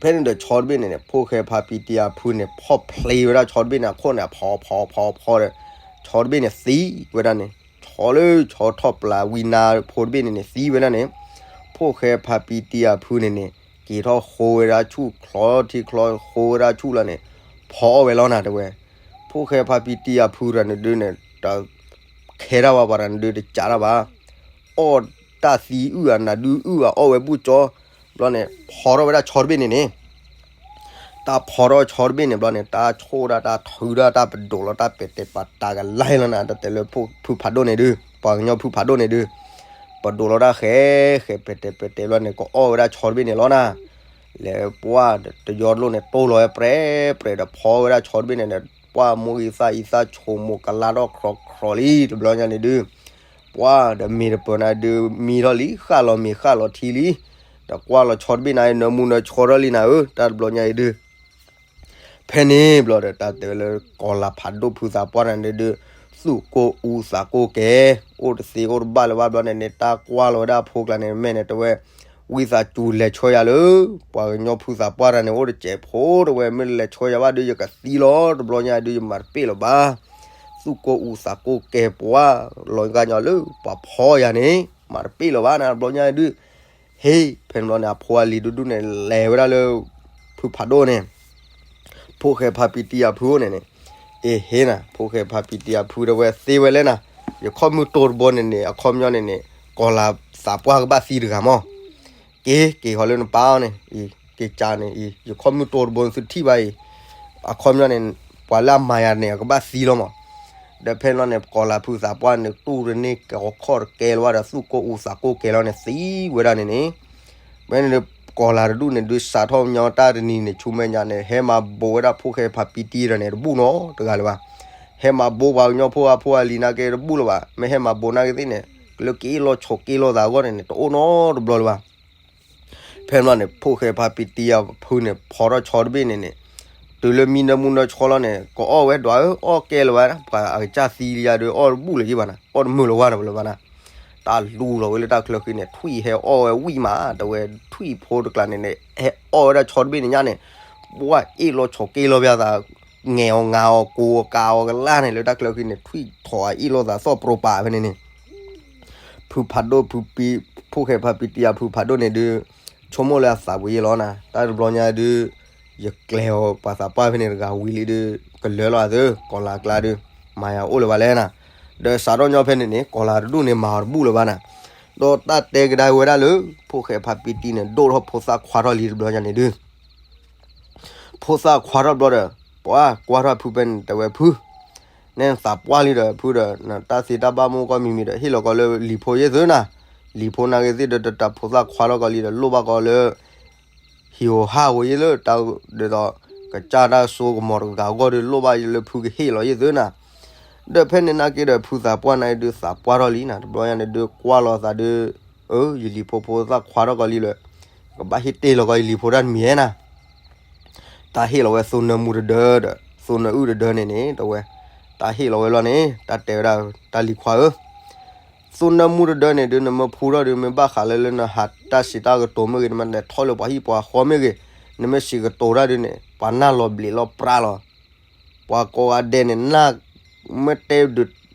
ဖဲန့ၣ်ဒီးဆီတဘ့ၣ်န့ၣ်န့ၣ် ဖိၣ်ဃဲဖါပံတံအဖုန့ၣ် ဖီၣ်ဖျ့ဝဲဒၣ်ဆီတဘ့ၣ်န့ၣ် အခိၣ်န့ၣ် အဖီဖီဖီဖီဒီး ဆီတဘ့ၣ်န့ၣ်သံဝဲဒၣ်န့ၣ် ဆီလၢဆီထီၣ်ပျၢ်ဝံနါဖိတဘ့ၣ်န့ၣ်န့ၣ် သံဝဲဒၣ်န့ၣ် ဖိၣ်ဃဲဖါပံတံအဖုန့ၣ်န့ၣ် က့ၤထီၣ်ဃိဝဲဒၣ်ဆူၣ်ချီထံချီဃိဝဲဒၣ်ဆူၣ်လီၤန့ၣ် ဖီအီၣ်ဝဲလီၤနၤတဲဝဲ ဖိၣ်ဃဲဖါပံတံအဖုတဂၤန့ၣ်ဒုးန့ၣ် တ ခဲတၢ်ဘၣ်ပှၤတဂၤန့ၣ်ဒုးတကးတၢ်ဘၣ် အီၣ်တၢ်သံအုၣ်အနၤဒုးအုၣ်အီၣ်ဝဲဘူၣ်ကၠီ ဘျီန့ၣ် ဖီထီၣ်ဝဲဒၣ်ဆီတဘ့ၣ်န့ၣ်န့ၣ် တၢ်ဖီထီၣ်ဆီတဘ့ၣ်န့ၣ်ဘျီန့ၣ် တၢ်ဆိၣ်ဒၣ်တၢ်ထုဒၣ်တၢ်ပဒိၣ်လီၤတၢ်ပဲာ်တဲာ်ပာ်တာ်ကလဲာ်လီၤနၤ တၢ်တဲလၢဖုဖးဒိၣ်န့ၣ်ဒုး ပှၤကညီဖုဖးဒိၣ်န့ၣ်ဒုး ပဒိၣ်လီၤတၢ်ဃဲဃဲပဲာ်တဲာ်ပဲာ်တဲာ်ဘျီန့ၣ် ကအီၣ်ဝဲဒၣ်ဆီတဘ့ၣ်န့ၣ်လီၤနၤ လဲၤပှၢ်တယီတလိၣ်န့ၣ် တိၢ်လီၤဝဲပြဲပြဲဒီးဖီဝဲဒၣ်ဆီတဘ့ၣ်န့ၣ်ဒီး ပှၢ်မိၢ်ဂံၢ်သၣ်အံသၣ်ဆိမိၢ်ကလါထီၣ်ခြီခြီလံ တဘျီညါန့ၣ်ဒုး ပှၢ်ဒီးမ့ၢ်တပၢၢ်နၤဒုး မံထီၣ်လံ ဃၣ်လီၤမ့ၤဃၣ်လီၤထံလံ ဒီးကွၢ်လီၤဆီတဘ့ၣ်နၤ နၢမူနၢဆှီထီၣ်လံနၤဧၢ တၢ်တဘျီညါအံၤဒုး ဖဲန့ၣ်ဘျီဒီး တၢ်တဲဝဲလၢကီၤလၤဖးဒိၣ်ဖုသးပှၢ်နၤန့ၣ်ဒုး သူၣ်ကိၢ်အူသးကိၢ်ကဲ အိၣ်တသ့အိၣ်တဘၣ်လၢၤဘၣ်ဘျီန့ၣ်န့ၣ် တၢ်ကွၢ်လီၤဝဲဒၣ်အဖိကျါန့ၣ် မဲာ်န့ၣ်တဲဝဲ ဝံသးစူၤလဲၤဆှၢယၤလၢ ပှၤကညီဖုသးပှၢ်တဂၤန့ၣ် အိၣ်တစဲးဖိတဝဲ မ့ၢ်လဲၤဆှၢယၤဘၣ်ဒုး ယကသံလီၤ တဘျီညါဒုး ယမၤတပ့ၢ်လၢၤဘၣ် သူၣ်ကိၢ်အူသးကိၢ်ကဲပှၤ လီၤဂာ်ညီလၢပှၤဖီယၤန့ၣ် မၤတပ့ၢ်လၢၤဘၣ်နၤ တဘျီညါဒုး ဟ့ၣ် ဖဲန့ၣ်ဘျီန့ၣ် အဖိအလံၤဒူဒူန့ၣ် လဲၤဝဲဒၣ်လၢ ဖုဖးဒိၣ်န့ၣ် ဖိၣ်ဃဲဖါပံတံအဖုအိၣ်န့ၣ်န့ၣ် အ့ဟ့ၣ်နၤ ဖိၣ်ဃဲဖါပံတံအဖုတဲဝဲသ့ဝဲလဲၣ်နၤ ယခီၣ်မုၢ်တိၢ်တဘိန့ၣ်န့ၣ် အခီပညီန့ၣ်န့ၣ် ကီၤလၤသးပှၢ်ကဘၣ်သံတဂၤမး က့ၤ က့ၤဃီၤလၢနပၢ်အီၤန့ၣ် အံၤ က့ၤကၢန့ၣ် အံၤ ယခီၣ်မုၢ်တိၢ်တဘိသုထံၣ်ဘၣ်အံၤ အခီပညီန့ၣ် ပှၤလၢအမၤယၤန့ၣ် အကဘၣ်သံလီၤမး ဒီးဖဲန့ၣ်ဘျီန့ၣ် ကီၤလၤဖုသးပှၢ်န့ၣ် တူၢ်တန့ၢ်ကီၤခီၣ်တကဲလၢၤဘၣ်ဒီး သူၣ်ကိၢ်အူသးကိၢ်ကဲလီၤန့ၣ် သံဝဲဒၣ်န့ၣ်န့ၣ် ဖဲန့ၣ် ကီၤလၤတဒူၣ်န့ၣ် ဒုးစးထီၣ်ညီတၢ်တနံၤန့ၣ် ဆူမဲာ်ညါန့ၣ် ဟဲမၤဘိးဝဲဒၣ်ဖိၣ်ဃဲဖါပံတံဒီးန့ၣ် တဘူၣ်နီတဂၤလၢၤဘၣ် ဟဲမၤဘိးပှၤကညီဖိအဖိအလံၤနာ်က့တဘူၣ်လၢၤဘၣ် မ့ၢ်ဟဲမၤဘိးနာ်က့သ့ၣ်န့ၣ် လၢက့ၤအ့ၣ်လိာ်ဆိးက့လိာ်သးအဂီၢ်န့ၣ်န့ၣ် တအိၣ်နီတဘျီလၢၤဘၣ် ဖဲန့ၣ်ဘျီန့ၣ် ဖိၣ်ဃဲဖါပံတံအဖုန့ၣ် ဖီထီၣ်ဆီတဘ့ၣ်န့ၣ်န့ၣ် တုၤလၢမံနၢမူနၢဆှီလီၤန့ၣ် ကအီၣ်ဝဲဒွးဧၢ အီၣ်ကဲလၢၤဘၣ် ပှၤအကစၢ်သံလံယၤဒုး အီၣ်တဘူၣ်လၢၤယံၤဘၣ်နၤ အီၣ်တမုာ်လၢၤဝဲဒၣ်လၢၤဘၣ်နၤ တၢ်လူလီၤဝဲလၢတၢ်ချၢဃံန့ၣ် ထွံၣ်ဟဲအီၣ်ဝဲဝံၣ်မး တဲဝဲ ထွံၣ်ဖိတကျါန့ၣ်န့ၣ် ဟဲအီၣ်ဝဲဒၣ်ဆီတဘ့ၣ်န့ၣ်ညါန့ၣ် ပှၢ်အ့ၣ်လိာ်ဆိးက့လိာ်ပျၢ်သး ငဲၤအီၤငါအီၤ ကိးအီၤကးအီၤကလါန့ၣ် လၢတၢ်ချၢဃံန့ၣ် ထွံၣ်ထီၣ်အအ့ၣ်လိာ်သးသီၣ်ပြိပာ်ဖဲန့ၣ်န့ၣ် ဖုဖးဒိၣ်ဖုပံ ဖိၣ်ဃဲဖါပံတံအဖုဖးဒိၣ်န့ၣ်ဒုး ဆိကမိၣ်လၢအသးပူၤယဲလီၤနၤ တၢ်တဘျီညါဒုး ယကျဲၤအီၤပှၤသးပှၢ်ဖဲန့ၣ်တဂၤဝံၤလံဒုး ကလၢာ်လီၤအသး ကီၤလၤကျါဒုး မၤယၤအိၣ်လၢၤဘၣ်လဲၣ်နၤ ဒီးစးထီၣ်ညီဖဲန့ၣ်န့ၣ် ကီၤလၤတဒူၣ်န့ၣ် မၤအီၤတဘူၣ်လၢၤဘၣ်နၤ ဒီးတၢ်တဲကဒါဝဲဒၣ်လၢ ဖိၣ်ဃဲဖါပံတံန့ၣ် ဒိၣ်ထီၣ်ဖိသၣ်ခွါထီၣ်လံတဘျီညါန့ၣ်ဒုး ဖိသၣ်ခွါထီၣ်ဘျီဒီး ပှၤကွၢ်ထီၣ်ဖုဖဲန့ၣ် တဲဝဲဖု နဲနသးပှၢ်လံဒီး ဖုဒီး နတၢ်သ့တၢ်ဘၣ်မူကီၢ်မံၤမံၤဒီး ဟ့ၣ်လီၤကီးလၢလံၤဖိယဲၢ်သုနၤ လံၤဖိနာ်က့သ့ၣ်ဒီး တၢ်ဖိသၣ်ခွါထီၣ်ကီးလံဒီး လိၣ်ဘၣ်ကီးလၢ ဟံၣ်ဧိၤဟၣ်ဧိၤယဲၢ်လၢတၢ် ဒ်သိး ကစၢ်တၢ်စိကမီၤတဂၤအဂီၢ်ဒီး လိၣ်ဘၣ်လၢဖုကဟ့ၣ်လီၤယဲၢ်သုနၤ ဒီးဖဲန့ၣ်နာ်က့ဒီး ဖုသးပှၢ်နာ်က့ဒုး သးပှၢ်ထီၣ်လံနၤ တဘျီညါန့ၣ်ဒုး ကွၢ်လီၤသးဒုး အၢ ယလံၤဖိဖိသၣ်ခွါထီၣ်ကီးလံလၢ ကဘၣ်ဟ့ၣ်တ့ၢ်လီၤကီးယလံၤဖိတၢ်တမံၤဧဲနၤ တၢ်ဟ့ၣ်လီၤဝဲသိနၢမူတဒၢဒီး သိနၢအုၣ်တဒၢန့ၣ်န့ၣ် တဲဝဲ တၢ်ဟ့ၣ်လီၤဝဲလီၤန့ၣ် တၢ်တဲဝဲဒၣ် တၢ်လံၤခွါဧၢ သိနၢမူတဒၢန့ၣ်ဒုး နမ့ၢ်ဖူထီၣ်ဒုး မ့ၢ်ဘၣ်ဃးလၢလၢနဟးတၢ်စံးတၢ်ကတိၤမ့ၢ်ဂ့ၤ နမ့ၢ်လဲၤထီၣ်လၢပှၤဟံၣ်ပှၤဃီမ့ၢ်ဂ့ၤ နမ့ၢ်စံးကတိၤတၢ်ဒုးန့ၣ် ပှၤနၢ်လီၤဘျံးလီၤပြါလီၤ ပှၤကိးဂၤဒဲးန့ၣ် နမ့ၢ်တဲဒုး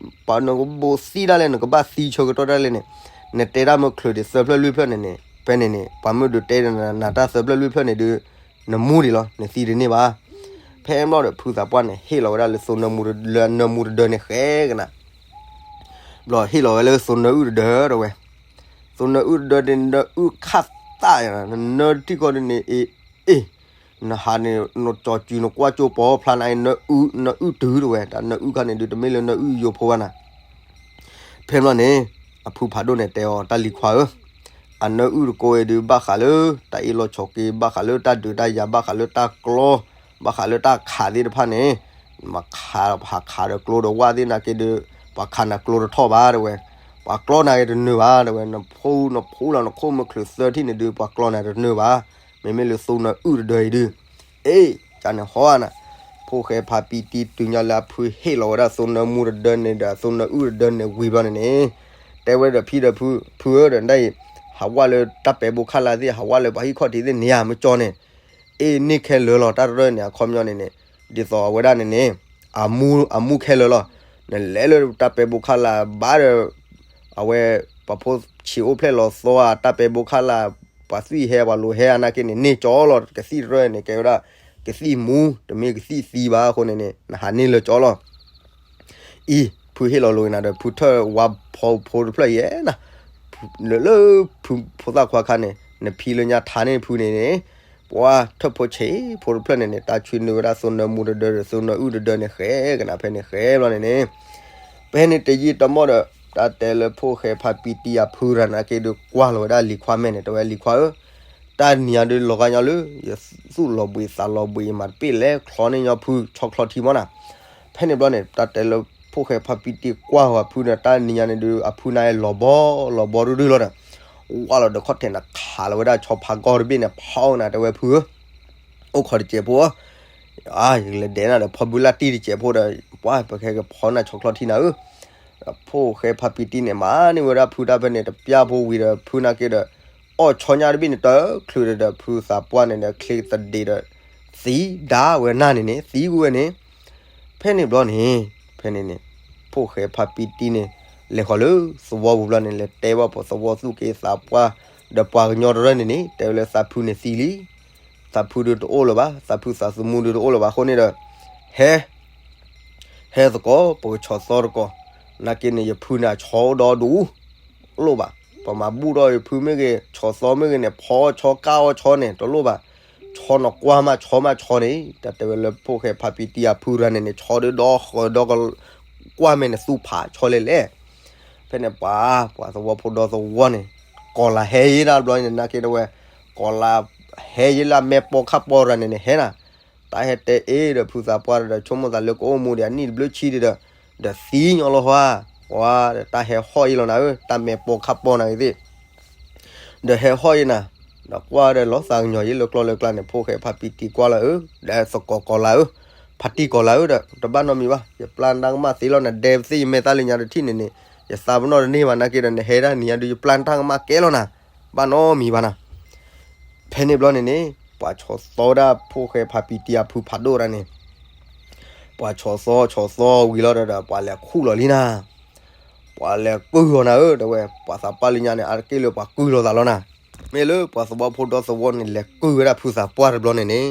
ပှၤနကဘိးသံဒၣ်လဲာ် နကဘၣ်သံဆၢကတီၢ်ဒၣ်လဲာ်န့ၣ်, နတဲတၢ်မ့ၢ်ချုးဒံးသၢဖျၢၣ်လွံၢ်ဖျၢၣ်န့ၣ်န့ၣ် ဖဲန့ၣ်န့ၣ် ပှၤမ့ၢ်ဒုးတဲနၤတၢ်သၢဖျၢၣ်လွံၢ်ဖျၢၣ်န့ၣ်ဒုး နမူဒံးလီၤ နသံတန့ၢ်ဘၣ်. ဖဲဘျီဒီး ဖုသးပှၢ်န့ၣ် ဟ့ၣ်လီၤဝဲဒၣ်လၢသိနၢမူတဒၢ လၢနၢမူတဒၢန့ၣ်ဃဲကနၤ ဘျီဟ့ၣ်လီၤဝဲလၢသိနၢအုၣ်တဒၢတဲဝဲ, သိနၢအုၣ်တဒၢန့ၣ် နၢအုၣ်ခၣ်သၣ်ယါ နနၢတံၢ်ကီၢ်ဒ်န့ၣ် အ့ အ့ နဟးန့ၣ် နကၠီၤစုၤနကွၢ်ကၠိပီဖျါနၤအံၤ နၢအုၣ် နၢအုၣ်တုၤတဲဝဲ တၢ်နၢအုၣ်ခါန့ၣ်ဒုး တမ့ၢ်လၢနၢအုၣ်ယိဖိဘၣ်နၤ ဖဲဘျီန့ၣ် အဖုဖးဒိၣ်န့ၣ်တဲအီၤ တၢ်လံၤခွါဧၢ, အနၢအုၣ်တကိးအံၤဒုး ဘၣ်ဃးလၢ တၢ်အ့ၣ်လိာ်ဆိးက့ ဘၣ်ဃးလၢတၢ်ဒုးတၢ်ယၤ ဘၣ်ဃးလၢတၢ်ကျီ ဘၣ်ဃးလၢတၢ်ခးသ့ၣ်တဖၣ်န့ၣ်, မၤခးဟးခးဒီးကျိဒီးဝၣ်သ့ၣ်နာ်က့ဒုး ပှၤခးနၤကျိတထီၣ်ဘၣ်တဲဝဲ, ပှၤကျီနၤက့တနၢၤဘၣ်တဲဝဲ, နဖိနဖိလီၤ နခိၣ်မုၢ်ချုးသၢထံၣ်န့ၣ်ဒုး ပှၤကျီနၤတနၢၤဘၣ်, မ့မ့ၢ်လၢသိနၢအုၣ်တဒၢအံၤဒုး အ့ ကန့ၣ်ဟီနၤ, ဖိၣ်ဃဲဖးပံတံတုၤညါလၢအဖုဟ့ၣ်လီၤဝဲဒၣ်သိနၢမူတဒၢန့ၣ်ဒီး သိနၢအုၣ်တဒၢန့ၣ်ဝံၤဘျီန့ၣ်န့ၣ်, တဲဝဲဒီးဖံဒီးဖု, ဖုဧၢဒီးဒ်အံၤ, ဟးဝဲလၢတၢ်ပဲာ်ဘိခါလၢ်သ့ၣ် ဟးဝဲလၢပှၤဟံၣ်ခီၣ်ထံးသ့ၣ်န့ၣ် မ့ၢ်ကၠီန့ၣ်, အ့ၣ်န့ၢ်ခဲလၢာ်လီၤ တၢ်တရၢၢ်န့ၣ် အခီပညီန့ၣ်န့ၣ်, ဒ်သိးအဝဲဒၣ်န့ၣ်န့ၣ်, အမူအမူခဲလၢာ်လီၤ, နလဲၤလၢတၢ်ပဲာ်ဘိခါလၢ်ဘၣ်ဒီး အဝဲ ပှၤဖိဆံးအိၣ်ဖျဲၣ်လီၤသီဧါ တၢ်ပဲာ်ဘိခါလၢ်, ပှၤသွံၣ်ဟဲပှၤလိၤဟဲအနာ်က့န့ၣ် န့ၢ်ကၠီလီၤ ကသံၣ်တရၢၢ်န့ၣ် ကဲဝဲဒၣ် ကသံၣ်မူ တမ့ၢ်ကသံၣ်သံဘၣ်အဃိန့ၣ်န့ၣ် နဟးန့ၢ်လၢကၠီလီၤ အံၤ ဖုဟ့ၣ်လီၤလိာ်က့ၤနၤဒီး ဖုထၢၣ်ဝါဖီဖိတဖျၢၣ်ယဲနၤ, လၢလၢဖုဖိသၣ်ခွါခါန့ၣ် နဖံလၢညါထါန့ၢ်ဖုန့ၣ်န့ၣ်, ပှၤထၢၣ်ဖိဆံးဖိတဖျၢၣ်န့ၣ်န့ၣ် တၢ်ဆွံနုာ်ဝဲဒၣ်သိနၢမူတဒၢဒီး သိနၢအုၣ်တဒၢန့ၣ်ဃဲကနၤဖဲန့ၣ်ဃဲဘျီန့ၣ်န့ၣ်, ဖဲန့ၣ်တယံာ်တမီၢ်ဒီး တၢ်တဲလၢဖိၣ်ဃဲဖးပံတံအဖုရၤနာ်က့ဒုးကွၢ်လီၤဝဲဒၣ်လံၤခွါမဲာ်န့ၣ် တဲဝဲလံၤခွါဧၢ တၢ်နံၤညါဒုးလီၤဂာ်ညီလၢ ယသူၣ်လီၤဘှံးသးလီၤဘှံး ယမၤတပ့ၢ်လဲၤချီန့ၢ်ညီဖုဆီချီထံမီၢ်နၤ, ဖဲန့ၣ်ဘျီန့ၣ် တၢ်တဲလၢဖိၣ်ဃဲဖးပံတံကွၢ်ဝဲဖုန့ၣ် တၢ်နံၤညါန့ၣ်ဒုး အဖုန့ၣ်လီၤဘီလီၤဘီဒုဒုလီၤဒီး, ဝါလီၤဒီးခီၣ်ထံးနၤခးလီၤဝဲဒၣ်ဆီဖးကီၢ်တဘ့ၣ်န့ၣ် ဖီနၤတဲဝဲဖုဧၢ, အိၣ်ခိးတစဲးဖိဧၢ ယကလဲၤဒဲးနၤဒီးဖီဘုလၢ်တံၢ်တစဲးဖိဒီး ပှၤပကဟဲကဖီနၤဆီချီထံနၤဧၢ, ဖိၣ်ဃဲဖးပံတံန့ၣ် မၤန့ၢ်ဝဲဒၣ်ဖုတၢ်ဖဲန့ၣ် တပျၢ်ဖိဝံၤဒီး ဖုနာ်က့ဒီး အီၣ်ဆီညၣ်တဘ့ၣ်န့ၣ် တချုးဒီး ဖုသးပှၢ်န့ၣ်ဒီး ချ့သဒ့းဒီး သံဒၣ်ဝဲနၤန့ၣ်န့ၣ် သံကွံာ်ဝဲန့ၣ်, ဖဲန့ၣ်ဘျီန့ၣ် ဖဲန့ၣ်န့ၣ် ဖိၣ်ဃဲဖးပံတံန့ၣ် လဲၤဃီၤလၢသဝီပူၤဘျီန့ၣ် လဲၤတဲဘၣ်ပှၤသဝီသူၣ်က့သးပှၢ် ဒီးပှၤကညီတရၢၢ်န့ၣ်န့ၣ် တဲဝဲလၢသးဖုန့ၣ်သံလံ, သးဖုဒုးတအိၣ်လၢၤဘၣ် သးဖုသးသမူဒုးတအိၣ်လၢၤဘၣ်အဃိန့ၣ်ဒီး ဟဲ ဟဲသကိး ပကဆီၣ်သီတကိး, နာ်က့န့ၣ် ယဖုန့ၣ် အဆီအိၣ်ဒီဒူၣ်, လိၣ်ဘၣ်, ပမၤဘူၣ်ထီၣ်ယဖုမ့ၢ်ဂ့ၤ ဆီၣ်သီမ့ၢ်ဂ့ၤန့ၣ် ဖီအီၣ်ဆီ ကၢ်အီၣ်ဆီန့ၣ် တလိၣ်ဘၣ်, ဆီန့ၣ်ကွၢ်မး ဆီမးဆီန့ၣ် တၢ်တဲဝဲလၢဖိၣ်ဃဲဖးပံတံအဖုရၤန့ၣ်န့ၣ် ဆီဒုးဒီဃၢၤဒီက ကွၢ်မဲာ်န့ၣ်သူဖးဆီလဲၣ်လဲၣ်, ဖဲန့ၣ်ပှၤ ပှၤသဝီဖိဒီသဝီန့ၣ် ကီၤလၤဟဲယဲဒၣ်ဘျီန့ၣ် နာ်က့တဲဝဲ ကီၤလၤဟဲယဲလၢအမဲာ်ပီခါပီရၤန့ၣ်န့ၣ် ဟဲနၤ တၢ်ဟဲတဲအ့ၣ်ဒီးဖုသးပှၢ်ဒီး ဆိကမိၣ်သးလၢကအိၣ်မူဒံးအနံၣ်တဘျုးဆံဒံးဒီး ဒီးသံညီလီၤဟါ, ပှၤဒီးတၢ်ဟဲဟီၣ်အံၤလီၤနၤဧၢ တၢ်မဲာ်ပီခါပီနၤဂ့ၤသ့ၣ် ဒီးဟဲဟီၣ်အံၤနၤ, ဒီးကွၢ်ဒီးလီၤသးကညီၤယဲလၢကျီလၢကျါန့ၣ် ဖိၣ်ဃဲဖးပံတံကွၢ်လီၤဧၢ, ဒီးသကိးကီၤလၤဧၢ, ဖါတံၢ်ကီၤလၤဧၢဒီး တဘၣ်နီတမံၤဘၣ်, ယပျၢ်တၢ်ကမၣ်သ့လီၤနၤ ဒဲပသ့ၣ်ယမဲာ်သၣ်လၢညါတထံၣ်န့ၣ်န့ၣ် ယသးပနီၣ်တန့ၢ်ဘၣ်နာ်က့ဒီး နဟဲဒၣ်နံၤညါဒုး ယပျၢ်တၢ်ကမၣ်ကဲလီၤနၤ, ဘၣ်နီတမံၤဘၣ်နၤ ဖဲန့ၣ်ဘျီန့ၣ်န့ၣ် ပှၤဆီၣ်သီဝဲဒၣ်ဖိၣ်ဃဲဖးပံတံအဖုဖးဒိၣ်ဒၣ်န့ၣ်, ပှၤဆီၣ်သီဆီၣ်သီဝံၤလီၤဒီး ပှၤလဲၤခူၣ်လီၤလံနၤ, ပှၤလဲၤကုၢ်လီၤနၤဧၢ တဲဝဲ ပှၤသးပှၢ်လၢညါန့ၣ် အါတက့ၢ်လၢပှၤကုၢ်လီၤသးလီၤနၤ, မ့ၢ်လၢပှၤသဝီဖိဒီသဝီန့ၣ် လဲၤကုၢ်ဝဲဒၣ်ဖုသးပှၢ်တဘျီန့ၣ်န့ၣ်,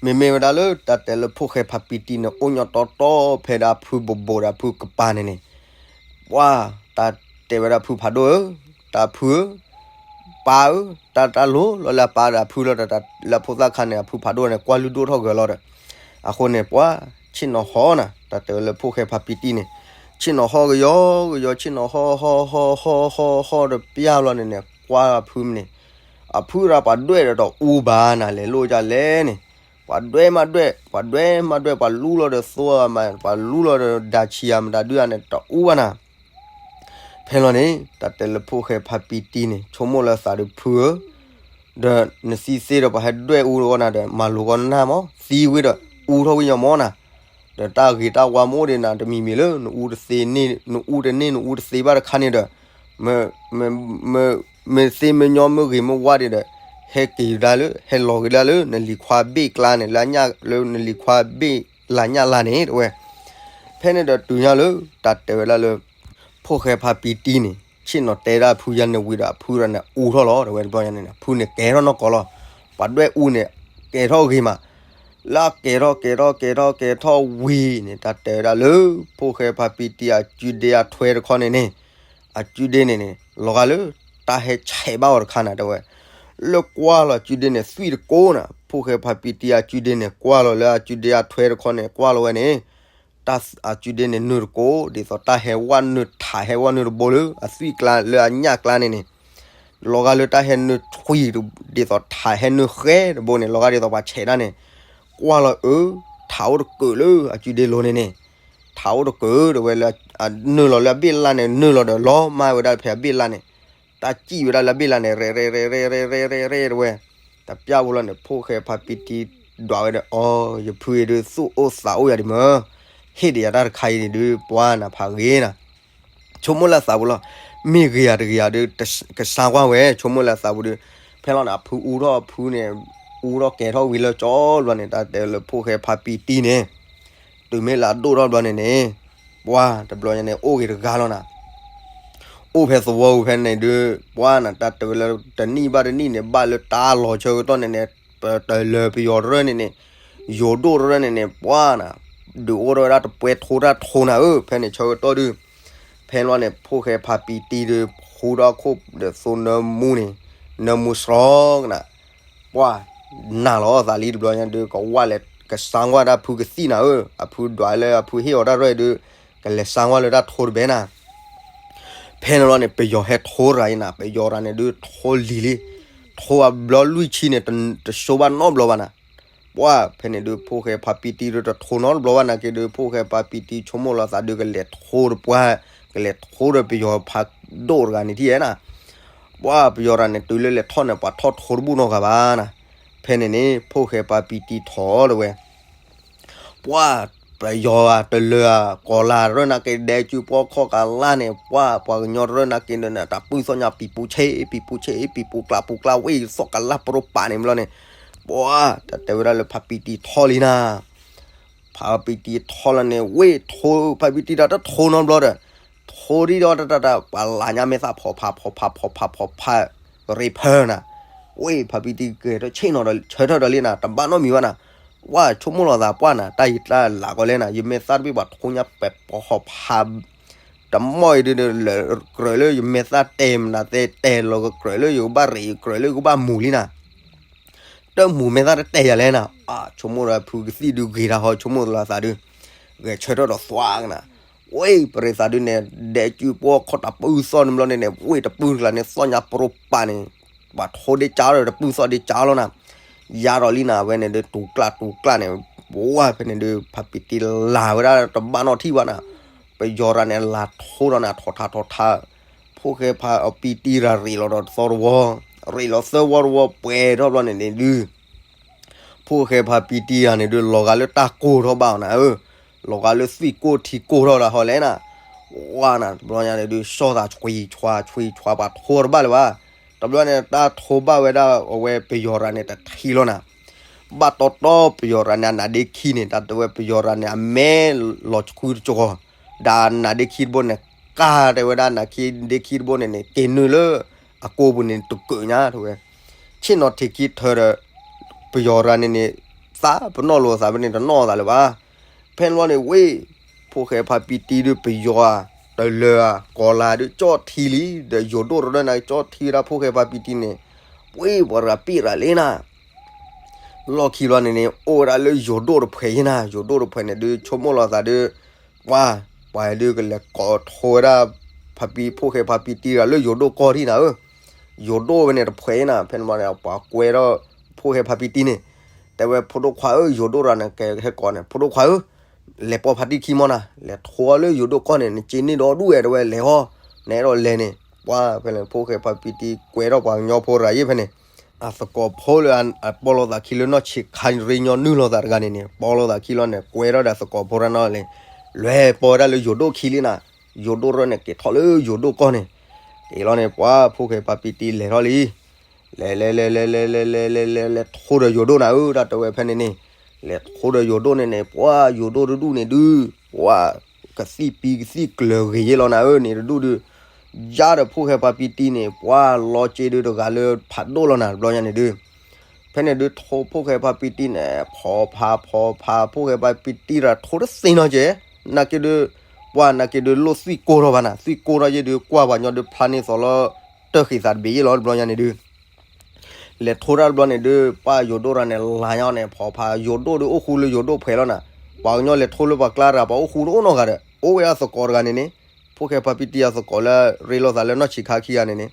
မ့မ့ၢ်ဝဲဒၣ်လၢတၢ်တဲလၢဖိၣ်ဃဲဖးပံတံန့ၣ် အိၣ်ညီတီတီဖဲဒၣ်ဖုဘိးဘိးဒီးဖုကပၤန့ၣ်န့ၣ် ပှၤတၢ်တဲဝဲဒၣ်ဖုဖးဒိၣ်ဧၢ, တၢ်ဖုဧၢ, ပၢ်ဧၢ, တၢ်တၢ်လိၤလီၤလၢအပၢ်ဒီးအဖုလီၤဒီး လၢဖိသၣ်ခါန့ၣ် အဖုဖးဒိၣ်န့ၣ် ကွၢ်လုၢ်ဒိၣ်ထီၣ်ဂၢၤလီၤဒီး, အဃိန့ၣ် ပှၤဆ့ၣ်နီၤဟီနၤ တၢ်တဲဝဲလၢဖိၣ်ဃဲဖးပံတံန့ၣ်, ဆ့ၣ်နီၤဟီကယီကယီ ဆ့ၣ်နီၤဟီဟီဟီဟီဟီဟီဒီးပျၢ်လီၤန့ၣ်န့ၣ် ကွၢ်အဖုမ့ၢ်န့ၣ်, အဖုရၤပှၤဒွဲၣ်ဒီးတအူဘၣ်နၤ လဲၤလိၣ်ဒ်လဲၣ်န့ၣ်, ပှၤဒွဲၣ်မးဒွဲၣ် ပှၤဒွဲၣ်မးဒွဲၣ် ပှၤလူလီၤဒီးသိဧါမး ပှၤလူလီၤဒီးဒၣ်ဆံးဧါမး တၢ်ဒုးဧါန့ၣ် တအူဘၣ်နၤ ဖဲလီၤန့ၣ် တၢ်တဲလၢဖိၣ်ဃဲဖးပံတံန့ၣ် ဆိကမိၣ်လၢသးဒီးဖုဧၢ, ဒီးနသံသ့ဒီးပှၤဟဲဒွဲၣ်အူတဂီၢ်နၤဒီး မၤလိာ်ဂီၢ်နၢ်မး သံဝံၤဒီး အူထီၣ်ဝံၤညီမးနၤ, ဒီးတၢ်ဂ့ၤတၢ်ဝါမ့ၢ်အိၣ်ဒံးနၤ တမံၤမံၤလၢ နအူတသ့န့ၣ် နအူတန့ၢ် နအူတသ့ဘၣ်တခါန့ၣ်ဒီး မ့ၢ်သ့မ့ၢ်ညီမ့ၢ်ဂ့ၤမ့ၢ်ဝါဒံးဒီး ဟဲက့ၤဒၣ်လၢ ဟဲလီၤက့ၤဒၣ်လၢ နလံၤခွါဘ့ၣ်ကျါန့ၣ် လၢအညၣ်လၢနလံၤခွါဘ့ၣ် လၢညၣ်လါန့ၣ် တဲဝဲ. ဖဲန့ၣ်ဒီးတုၤညါလၢ တၢ်တဲဝဲဒၣ်လၢ ဖိၣ်ဃဲဖါပံတံန့ၣ် ဆ့ၣ်နီၤတဲဒၣ်ဖုယါန့ၣ်ဝံၤဒီး အဖုဒီးန့ၣ်အူထီၣ်လီၤ တဲဝဲတဘျီညါန့ၣ် ဖုန့ၣ်ကဲထီၣ်နီၢ်ကီၢ်လီၤ. ပှၤဒွဲၣ်အူန့ၣ် ကဲထီၣ်ဂ့ၤမး လၢအကဲထီၣ်ကဲထီၣ်ကဲထီၣ်ကဲထီၣ်ဝံၤန့ၣ် တၢ်တဲဝဲဒၣ်လၢ ဖိၣ်ဃဲဖါပံတံအကုဒ့အထွဲတခီန့ၣ်န့ၣ် အကုဒ့န့ၣ်န့ၣ် လီၤဂာ်လၢ တၢ်ဟဲဆဲးဘၣ်အီၤတခါနၤ တဲဝဲ. လၢကွၢ်လီၤအကုဒ့န့ၣ် သွံၣ်တကိးနၤ ဖိၣ်ဃဲဖါပံတံအကုဒ့န့ၣ် ကွၢ်လီၤလၢအကုဒ့အထွဲတခီန့ၣ် ကွၢ်လီၤဝဲန့ၣ် တၢ်အကုဒ့န့ၣ်နုာ်တကိး ဒ်သိးတၢ်ဟဲဝဲနုာ်ထးဟဲဝဲနုာ်တဘိလၢ အသွံၣ်ကျါလၢအညၣ်ကျါန့ၣ်န့ၣ် လီၤဂာ်လၢတၢ်ဟဲနုာ်ထွံၣ် ဒ်သိးထးဟဲနုာ်ဃဲတဘိန့ၣ် လီၤဂာ်ဒ်သိးပှၤဆဲးဒၣ်န့ၣ် ကွၢ်လီၤအၢ ထးအိၣ်တကုးလၢအကုဒ့လိၤန့ၣ်န့ၣ် ထးအိၣ်တကုး တဲဝဲလၢ နုာ်လီၤလၢအဘ့ၣ်လါန့ၣ် နုာ်လီၤဒီးလီၤမၢ်ဝဲဒၣ်ဖဲအဘ့ၣ်လါန့ၣ် တၢ်စံၣ်ဝဲဒၣ်လၢအဘ့ၣ်လါန့ၣ် ရဲၣ်ရဲၣ်ရဲၣ်ရဲၣ်ရဲၣ်ရဲၣ်ရဲၣ်ရဲၣ်တဲဝဲ တပျၢ်ဖိလီၤန့ၣ် ဖိၣ်ဃဲဖါပံတံဒွးဝဲဒီး အီ ယဖုအံၤဒုး သူၣ်အိၣ်သးအိၣ်ယၤဒံးမၢ် ဟ့ၣ်ဒံးယၤတၢ်တခါအံၤန့ၣ်ဒုး ပှၤနၤဖးဂ့ၤနၤ ဆိကမိၣ်လၢအသးပူၤလီၤ. မ့ၢ်ဂ့ၤယၤတဂ့ၤယၤဒုး ကစါကွၢ်ဝဲ ဆိကမိၣ်လၢအသးပူၤဒုး ဖဲလီၤန့ၣ် အဖုအူထီၣ်အဖုန့ၣ် အူထီၣ်ကဲထီၣ်ဝံၤလၢကၠီဘျီန့ၣ် တၢ်တဲလၢဖိၣ်ဃဲဖါပံတံန့ၣ် တုၤမ့ၢ်လၢအဒိၣ်ထီၣ်ဘျီန့ၣ်န့ၣ် ပှၤတဘျီညါန့ၣ် အိၣ်ဂ့ၤတဂၤလီၤနၤ အိၣ်ဖဲသဝီပူၤဖဲန့ၣ်ဒုး ပှၤနၤ တၢ်တဲဝဲလၢတနံၣ်ဘၣ်တနံၣ်န့ၣ် ဘၣ်လၢတၢ်လီၤဆၢကတီၢ်န့ၣ်န့ၣ် ပတလၢပယီၤရၢၢ်န့ၣ်န့ၣ် ယိၤဒိၣ်ရၢၢ်န့ၣ်န့ၣ် ပှၤနၤ ဒုးအိၣ်ထီၣ်ဝဲဒၣ်တပွဲထိတၢ်ထိနၤဧၢ ဖဲန့ၣ်ဆၢကတီၢ်ဒုး ဖဲလီၤန့ၣ် ဖိၣ်ဃဲဖါပံတံဒုး ဃူဒီးခိၣ်ဒီးသိနၢမူန့ၣ် နၢမူစရီကနၤ ပှၤ နၤလီၤသးလံတဘျီညါဒုး ကဝၢ်လဲၤကစါကွၢ်တၢ်ဖုကသံၣ်နၤဧၢ အဖုဒွးလၢအဖုဟ့ၣ်အီၤတၢ်ရဲၣ်ဒုး ကလဲၤစါကွၢ်လၢတၢ်ထိတဘဲနၤ ဖဲန့ၣ်လီၤန့ၣ် ပယီၤဟဲထိတဂၤအံၤနၤ ပယီၤတဂၤန့ၣ်ဒုး ထိလံၤလံ ထိအဘျီလွံၢ်ဆံန့ၣ် တဆိဘၣ်နီတဘျီဘၣ်နၤ ပှၤဖဲန့ၣ်ဒုး ဖိၣ်ဃဲဖါပံတံဒုး တထိနီတဘျီဘၣ်နၤက့ဒုး ဖိၣ်ဃဲဖါပံတံဆိကမိၣ်လီၤသးဒုး ကလဲၤထိတပှၢ် ကလဲၤထိဒီးပယီၤဖးဒိၣ်တဂၤန့ၣ်ထံၣ်ဧဲနၤ ပှၤပယီၤတဂၤန့ၣ် တုၤလၢလဲၤထီၣ်န့ၣ် ပှၤထီၣ်ထိတဘူၣ်နီတဂၤဘၣ်နၤ ဖဲန့ၣ်န့ၣ် ဖိၣ်ဃဲဖါပံတံထိးတဲဝဲ ပှၤ ပယီၤဧါ တလၢဧါ ကီၤလၤရၢၢ်နၤက့ ဒဲကုပှီၢ်ခီၣ်ကလါန့ၣ် ပှၤ ပှၤကညီရၢၢ်နၤက့န့ၣ် တၢ်ပုၢ်သီၣ်ညါ ပံၤပူၤဆ့ ပံၤပူၤဆ့ ပံၤပူၤကျးပူၤကျး ဝ့ၢ်သီၣ်ကလါပရိပာ်န့ၣ်ဘျီန့ၣ် ပှၤ တၢ်တဲဝဲဒၣ်လၢဖါပံတံထီလံနၤ ဖါပံတံထီလီၤန့ၣ် ဝ့ၢ်ထိ ဖါပံတံတၢ်တထိနီတဘျီဒီး ထိဒံဒီးတၢ်တၢ်တၢ် ပှၤလၢညါမဲာ်သၣ်ဖီဖးဖီဖးဖီဖးဖီဖး ရ့ဖၢနၤ ဝ့ၢ်ဖါပံတံကဲထီၣ်ဆ့ၣ်နီၤဒီး ဆၢထၢၣ်ဒီးလံနၤ တဘၣ်နီတမံၤဘၣ်နၤ ဝဲဆိကမိၣ်လီၤသးပှၢ်နၤ တၢ်အံၤတၢ်လၢကီးလဲၣ်နၤ ယမဲာ်သၣ်တဘ့ၣ်ပှၤထိညါပဲာ်ဖီဖး တမီၢ်အံၤဒုး လၢကြၢးလၢယမဲာ်သၣ်တဲမနုၤသ့ တဲလီၤကကြၢးလၢယကဘၣ်ရ့ ကြၢးလၢယကဘၣ်မူၤလံနၤ တမူၤမဲာ်သၣ်တတဲယၤလဲၣ်နၤ အါ ဆိကမိၣ်ဒီးဖုကသံၣ်ဒုးဂ့ၤတၢ်ဟီ ဆိကမိၣ်လီၤသးဒုး ဂဲၤဆၢထၢၣ်ဒီးသွါကနၤ ဝ့ၢ်ပရ့သးဒုးန့ၣ် ဒဲကုပှီၢ်ခီၣ်တၢ်ပုၢ်သီၣ်န့ၣ်ဘျီန့ၣ်န့ၣ် ဝ့ၢ်တပုၢ်တကျါန့ၣ် သီၣ်ညါပရိပာ်န့ၣ် ပှၤထိဒ့ကၢလီၤ တပုၢ်သီၣ်ဒ့ကၢလီၤနၤ ယါဒီးလံနၤ အဝဲန့ၣ်ဒုး တူၤကျၢ်တူၤကျၢ်န့ၣ် ပဝဲဖဲန့ၣ်ဒုး ဖါပံတံလၤဝဲဒၣ်တဘၣ်နီၣ်ထံၣ်ဘၣ်နၤ ပယီၤတဂၤန့ၣ် လၤထိဒီးနၤ ထီၣ်ထါထီၣ်ထါ ဖိၣ်ဃဲဖါပံတံတဂၤရ့လီၤဒီးသီတဝီ ရ့လီၤသၢဝီတဝီပှဲၤထီၣ်ဘျီန့ၣ်န့ၣ်ဒုး ဖိၣ်ဃဲဖါပံတံတဂၤန့ၣ်ဒုး လီၤဂာ်လၢတၢ်ကိၢ်ထီၣ်ဘၣ်အီၤနၤဧၢ လီၤဂာ်လၢသွံၣ်ကိၢ်ထံကိၢ်ထီၣ်တၢ်ဟီလဲၣ်နၤ ဝါနၤ တဘျီညါန့ၣ်ဒုး စီၣ်သးဆွံဆွါဆွံဆွါ ပှၤထိတဘၣ်လၢၤဘၣ် တဘျီန့ၣ် တၢ်ထိဘၣ်ဝဲဒၣ်အဝဲပယီၤတဂၤန့ၣ် တထံၣ်လီၤနၤ ဘၣ်တီတီပယီၤတဂၤန့ၣ် အနါဒ့ခံန့ၣ် တၢ်တဲဝဲပယီၤတဂၤန့ၣ် အမဲာ်လီၤဆှုတကီၢ် ဒီးအနါဒ့ခံတဘိန့ၣ် ကၢ်တဲဝဲဒၣ်နါဒ့ခံတဘိန့ၣ်န့ၣ် က့ၤနုာ်လၢအကိာ်ပူၤန့ၣ် တကၢးညါတဲဝဲ ဆ့ၣ်နီၤထံးခံထၢဒီး ပယီၤတဂၤန့ၣ်န့ၣ် သးပနီၣ်လိာ်သးဖဲန့ၣ် တနီၣ်သးလၢၤဘၣ် ဖဲန့ၣ်ဘျီန့ၣ် ဝ့ၢ် ဖိၣ်ဃဲဖါပံတံဒုး ပယီၤဧါ တလၢဧါ ကီၤလၤဒုး ကၠီၣ်ထံလံ ဒီးယိၤဒိၣ်ရၢၢ်နၤ ကၠီၣ်ထံဝဲဒၣ်ဖိၣ်ဃဲဖါပံတံန့ၣ် ဝ့ၢ်ပှၤတဂၤပံၣ်ရၤလံနၤ လီၢ်ခံဘျီန့ၣ်န့ၣ် အိၣ်ဝဲဒၣ်လၢယိၤဒိၣ်တဖှဲးယဲနၤ ယိၤဒိၣ်တဖှဲးန့ၣ်ဒုး ဆိကမိၣ်လီၤသးဒုး ပှၤ ပှၤဒုးကလဲၤကိးထိဝဲဒၣ် ဖါပံ ဖိၣ်ဃဲဖါပံတံတဂၤလၢယိၤဒိၣ်ကီၢ်ထံနၤဧၢ ယိၤဒိၣ်ဝဲန့ၣ်တဖှဲးယဲနၤ ဖဲန့ၣ်ဘျီန့ၣ် ပှၤကွဲထီၣ် ဖိၣ်ဃဲဖါပံတံန့ၣ် တဲဝဲဖိဒိၣ်ခွါဧၢ ယိၤဒိၣ်တဂၤန့ၣ် ကဟဲကိးန့ၣ် ဖိဒိၣ်ခွါဧၢ လဲၤပိာ်ဖါတံၢ်ခံမီၢ်နၤ လဲၤထိအီၤလၢယိၤဒိၣ်ကီၢ်န့ၣ် နစ့န့ၢ်ဒီဒူၣ်ဝဲ တဲဝဲလဲၤဟီ နအဲၣ်ဒိးလဲၤန့ၣ် ပှၤဖဲန့ၣ် ဖိၣ်ဃဲဖါပံတံကွဲထီၣ်ပှၤကညီဖိတဂၤယဲၢ်ဖဲန့ၣ် အသကိးဖိလၢအပိာ်လိာ်သးခံလၢနီၢ်ဆံးခါရ့ညီနုၢ်လိာ်သးတဂၤန့ၣ်န့ၣ် ပိာ်လိာ်သးခံလီၤန့ၣ် ကွဲထီၣ်ဒီးသကိးဖိတၢ်နီၢ်လဲၣ် လဲၤပိာ်ဝဲဒၣ်လၢယိၤဒိၣ်ခံလံနၤ ယိၤဒိၣ်ရၢၢ်န့ၣ် က့ၤထီၣ်လၢယိၤဒိၣ်ကီၢ်န့ၣ် က့ၤလီၤန့ၣ် ပှၤဖိၣ်ဃဲဖါပံတံလဲၤထီၣ်လံ လဲၤလဲၤလဲၤလဲၤလဲၤလဲၤလဲၤလဲၤလဲၤလဲၤထိဒီးယိၤဒိၣ်နၤဧၢ တၢ်တဲဝဲဖဲန့ၣ်န့ၣ် လဲၤထိဒီးယိၤဒိၣ်န့ၣ်န့ၣ် ပှၤယိၤဒိၣ်တဒူၣ်န့ၣ်ဒုး ပှၤကသံၣ်ပံကသံၣ်ကျၢၤဂ့ၤယ့လီၤနၤဧၢ န့ၣ်တဒူၣ်ဒုး ယါဒီးဖိၣ်ဃဲဖါပံတံန့ၣ် ပှၤလီၤစ့ဒုးတဂၤလၢဖးဒိၣ်လီၤနၤ တဘျီညါန့ၣ်ဒုး ဖဲန့ၣ်ဒုးထိဖိၣ်ဃဲဖါပံတံန့ၣ် ဖီဖးဖီဖး ဖိၣ်ဃဲဖါပံတံရၤထိတသ့နီတကဲး, နာ်က့ဒုး ပှၤနာ်က့ဒုးလိၣ်သွံၣ်ကိၢ်ထီၣ်ဘၣ်နၤ သွံၣ်ကိၢ်ထီၣ်ယ့ၢ်ဒုး ကွၢ်ပှၤညီဒုးဖျါန့ၢ်သိးလၢ တၢၢ်ဃံးသးတဘ့ၣ်ယ့ၢ်လီၤ တဘျီညါန့ၣ်ဒုး လဲၤထိတၢ်တဘျီန့ၣ်ဒုး ပှၤယိၤဒိၣ်ရၤန့ၣ် လါညီန့ၣ် ဖီဖးယိၤဒိၣ်ဒုးအိၣ်ဃူလၢယိၤဒိၣ်ဖှဲးလီၤနၤ, ပှၤကညီလဲၤထိလၢပှၤကျါတဂၤ ပှၤအိၣ်ဃူတအိၣ်နီတဂၤဒီး အိၣ်ဝဲဒၣ်သကိးတဂၤန့ၣ်န့ၣ်, ဖိၣ်ဃဲဖါပံတံအသကိးလၢရ့လိာ်သးလၢနီၢ်ဆံးခါခံဂၤန့ၣ်န့ၣ်,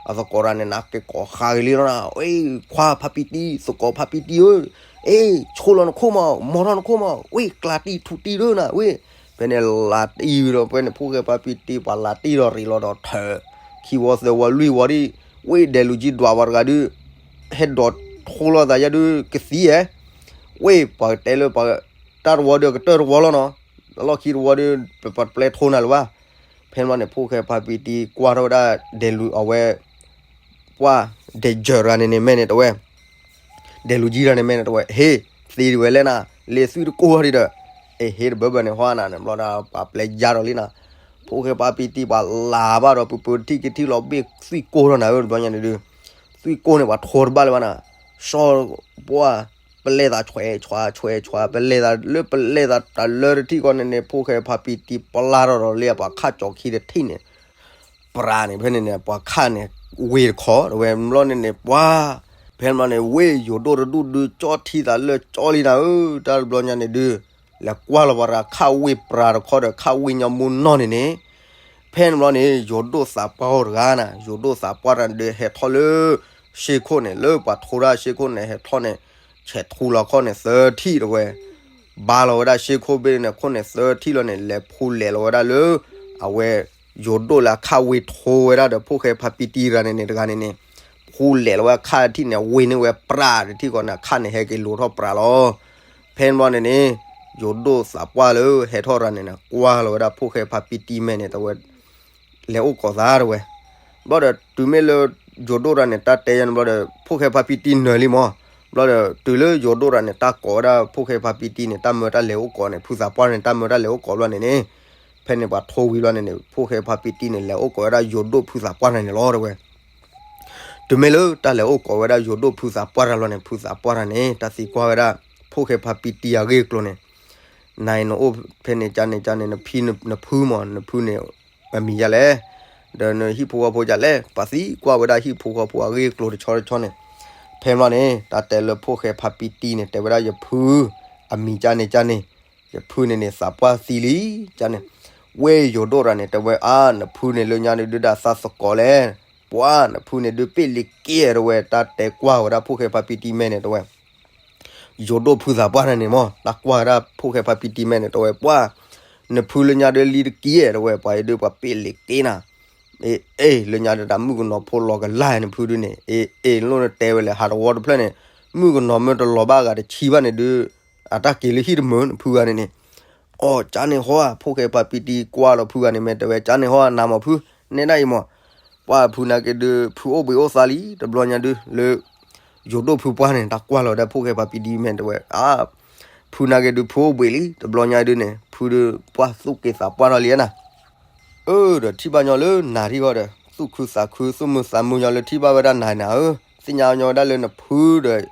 အသကိးတဂၤန့ၣ် နကကိးဃါက့ၤလံလီၤနၤ, ဝ့ၢ် ခွါဖါပံတံ သကိးဖါပံတံဧၢ, အ့ၣ် ဆိလီၤနခိၣ်မး မီထီၣ်နခိၣ်မး ဝ့ၢ် ကျးတံၢ်ထူးတံၢ်ဒၢနၤ ဝ့ၢ်, ဖဲန့ၣ်လးတံၢ်ဝံၤဒီး ဖဲန့ၣ်ဖိၣ်ဃဲဖါပံတံ ပှၤလးတံၢ်ဒီးရ့လီၤဒီးထၢၣ် ခံဝီသၢဝီလွံၢ်ဝီဒံး, ဝ့ၢ် ဒဲးလူၤကၠံဒွးဝဲတဂၤဒုး, ဟဲဒိးထိလီၤသးယဲဒုးကသံဧဲ, ဝ့ၢ် ပှၤကတဲလၢပှၤတၢ်တဝီဒုးကတၢၢ်တဝီလီၤနီၤ, အလီၢ်ခံတဝီဒုး ပပျဲထိနၤလၢၤဘၣ်, ဖဲန့ၣ်ဘျီန့ၣ် ဖိၣ်ဃဲဖါပံတံကွၢ်ထီၣ်ဝဲဒၣ်ဒဲးလူၤအဝဲ ပှၤ ဒဲးယၢၢ်တဂၤန့ၣ်န့ၣ် မ့ၢ်န့ၣ်တဝဲ ဒဲးလူၤကၠံတဂၤန့ၣ် မ့ၢ်န့ၣ်တဝဲ ဟ့ၣ် သ့ဒံးဝဲလဲၣ်နၤ, လ့သွံၣ်တကိၢ်ထီၣ်ဒံးဒီး, အ့ၣ် ဟ့ၣ်တဘၢဘၢန့ၣ်ဟီနၤန့ၣ် ဘျီဒီးပှၤပျဲယါဒီးလံနၤ, ဖိၣ်ဃဲဖါပံတံပှၤလၤဘၣ်ဒီး ပပၢတထံၣ်ကထံၣ်လီၤဘ့ၣ်သွံၣ်ကိၢ်ထီၣ်နၤဧၢ တဘျီညါန့ၣ်ဒုး, သွံၣ်ကိၢ်န့ၣ်ပှၤထိတဘၣ်လၢၤဘၣ်နၤ, စီၤ ပှၤ ပလဲၤသးဆွဲးဆွးဆွဲးဆွး ပလဲၤသးလၢပလဲၤသးတၢ်လၢတထံၣ်ဃီန့ၣ်န့ၣ် ဖိၣ်ဃဲဖါပံတံပျၢ်ထီၣ်ဒီးလံ ပှၤခၣ်ကၠီခံတထံၣ်န့ၣ် ပြးန့ၣ် ဖဲန့ၣ်န့ၣ် ပှၤခၣ်န့ၣ် ဝ့ၢ်တခီ တဝဲဘျီန့ၣ်န့ၣ် ပှၤ ဖဲန့ၣ်ဘျီန့ၣ် ဝ့ၢ်ယိၤဒိၣ်တဒူၣ်ဒုး ကၠီထံသးလၢကၠီလံနၤဧၢ တၢ်တဘျီညါန့ၣ်ဒုး လဲၤကွၢ်လီၤပှၤတဂၤခၣ်ဝ့ၢ်ပြးတခီဒီး ခၣ်ဝ့ၢ်ညီမူနီၢ်န့ၣ်န့ၣ် ဖဲန့ၣ်ဘျီန့ၣ် ယိၤဒိၣ်သးပှၢ်အိၣ်တဂၤနၤ ယိၤဒိၣ်သးပှၢ်တဂၤန့ၣ်ဒုး ဟဲထီၣ်လၢ ရှ့ခိၣ်န့ၣ် လၢပှၤထိတၢ်ရှ့ခိၣ်န့ၣ် ဟဲထီၣ်န့ၣ် ဆဲးထူလီၤခီၣ်န့ၣ် သၢထံၣ်တဝဲ ဘါလီၤဝဲဒၣ်ရှ့ခိၣ်ဘ့ၣ်န့ၣ် ခိၣ်န့ၣ်သၢထံၣ်လီၤန့ၣ် လဲၤဖူလဲၤလီၤဝဲဒၣ်လၢ အဝဲ ယိၤဒိၣ်လၢအခၣ်ဝ့ၢ်ထိဝဲဒၣ်ဒီး ဖိၣ်ဃဲဖါပံတံတဂၤန့ၣ်န့ၣ် တဂၤန့ၣ်န့ၣ် ဖူလဲၤလီၤဝဲအခၣ်တထံၣ်န့ၣ် ဝ့ၢ်န့ၢ်ဝဲပြးတထံၣ်ဃီန့ၣ် အခၣ်န့ၣ်ဟဲက့ၤလိၤထီၣ်ပြးလီၤ. ဖဲန့ၣ်ဘျီန့ၣ်န့ၣ် ယိၤဒိၣ်သးပှၢ်လၢဟဲထီၣ်တဂၤန့ၣ်န့ၣ် ကွၢ်လီၤဝဲဒၣ်ဖိၣ်ဃဲဖါပံတံမဲာ်န့ၣ် တဝဲ လဲၤအိၣ်ကိးသးတဝဲ ဘျီဒီးတုၤမ့ၢ်လၢ ယိၤဒိၣ်တဂၤန့ၣ် တၢ်တဲယၤန့ၣ်ဘျီဒီး ဖိၣ်ဃဲဖါပံတံနၢၤလံမး, ဘျီဒီးတုၤလၢယိၤဒိၣ်တဂၤန့ၣ် တၢ်ကိးဝဲဒၣ်ဖိၣ်ဃဲဖါပံတံန့ၣ် တၢ်မၢတၢ်လဲၤအိၣ်ကိးန့ၣ် ဖုသးပှၢ်န့ၣ် တၢ်မၢတၢ်လဲၤအိၣ်ကိးဘျီန့ၣ်န့ၣ် ဖဲန့ၣ်ပှၤထိဝံၤဘျီန့ၣ်န့ၣ် ဖိၣ်ဃဲဖါပံတံန့ၣ် လဲၤအိၣ်ကိးဝဲဒၣ်ယိၤဒိၣ်ဖုသးပှၢ်တဂၤန့ၣ်လီၤတဝဲ တုၤမ့ၢ်လၢတၢ်လဲၤအိၣ်ကိးဝဲဒၣ်ယိၤဒိၣ်ဖုသးပှၢ်တဂၤလီၤန့ၣ် ဖုသးပှၢ်တဂၤန့ၣ် တၢ်သံကွၢ်ဝဲဒၣ် ဖိၣ်ဃဲဖါပံတံအဂ့ၢ်အကျိၤန့ၣ် နၤအံၤနအိၣ်ဖဲန့ၣ်ကန့ၣ်ကန့ၣ် နဖံ နဖုမး နဖုန့ၣ် အမံၤဒ်လဲၣ်, ဒီးနဟံၣ်ဖိဃီဖိဒ်လဲၣ်, ပှၤသံကွၢ်ဝဲဒၣ်ဟံၣ်ဖိဃီဖိအဂ့ၢ်အကျိၤတဆီတဆီန့ၣ်, ဖဲန့ၣ်ဘျီန့ၣ် တၢ်တဲလၢဖိၣ်ဃဲဖါပံတံန့ၣ် တဲဝဲဒၣ်ယဖု အမံၤကန့ၣ်ကန့ၣ်, ယဖုန့ၣ်န့ၣ် သးပှၢ်သံလံကန့ၣ်, ဝ့ၢ်ယိၤဒိၣ်တဂၤန့ၣ် တဲဝဲအါ နဖုန့ၣ်လၢညါဒုးဒုးဒၣ်သးသကိးလဲၣ်, ပှၤ နဖုန့ၣ်ဒုးပ့ၣ်လံၤက့တဝဲ တၢ်တဲကွၢ်ဝဲဒၣ်ဖိၣ်ဃဲဖါပံတံမဲာ်န့ၣ် တဲဝဲ ယိၤဒိၣ်ဖုသးပှၢ်တဂၤန့ၣ်မး တၢ်ကွၢ်ဝဲဒၣ်ဖိၣ်ဃဲဖါပံတံမဲာ်န့ၣ် တဲဝဲ ပှၤ နဖုလၢညါဒုးလံၤတက့ၢ် တဲဝဲ ပှၤအံၤဒုးပှၤပ့ၣ်လံၤက့နၤ, အ့ အ့ လၢညါဒုးတၢ်မုၣ်ကနီၤဖိလီၤကလၢ်နဖုဒုးန့ၣ် အ့ အ့ လိၣ်နတဲဝဲလဲၣ် ဟးတဝီတဖျၢၣ်န့ၣ် မုၣ်ကနီၤမ့ၢ်တလီၤဘၣ်အဂၤတဆံဘၣ်န့ၣ်ဒုး အတၢ်က့ၤလၢဟံၣ်တမုာ်နဖုဂၤန့ၣ်န့ၣ်, အိ ကန့ၣ်ဟီဧါ ဖိၣ်ဃဲဖါပံတံကွၢ်လီၤဖုဂၤန့ၣ် မ့ၢ်တဲဝဲ ကန့ၣ်ဟီဧါ နၤမးဖု နဲဒၣ်အံၤမး ပှၤဖုနာ်က့ဒုး ဖုအိၣ်ဘှံးအိၣ်သါလံ တဘျီညါဒုး လၢ ယိၤဒိၣ်ဖုပှၢ်န့ၣ် တၢ်ကွၢ်လီၤဝဲဒၣ်ဖိၣ်ဃဲဖါပံတံမဲာ်န့ၣ် တဲဝဲ အါ ဖုနာ်က့ဒုး ဖုအိၣ်ဘှံးလံ တဘျီညါဒုးန့ၣ် ဖုဒုး ပှၤသူၣ်က့ၤသးပှၢ်ထီၣ်လံနၤ, အၢ ဒီးထံၣ်ဘၣ်ညီလၢနၤထံၣ်ဃီဒီး သူၣ်ခုသးခု သူၣ်မုာ်သးမုာ်ညီလၢထံၣ်ဘၣ်ဝဲဒၣ်နၤန့ၣ်ဧၢ, သ့ၣ်ညါညီဝဲဒၣ်လၢနဖုဒီး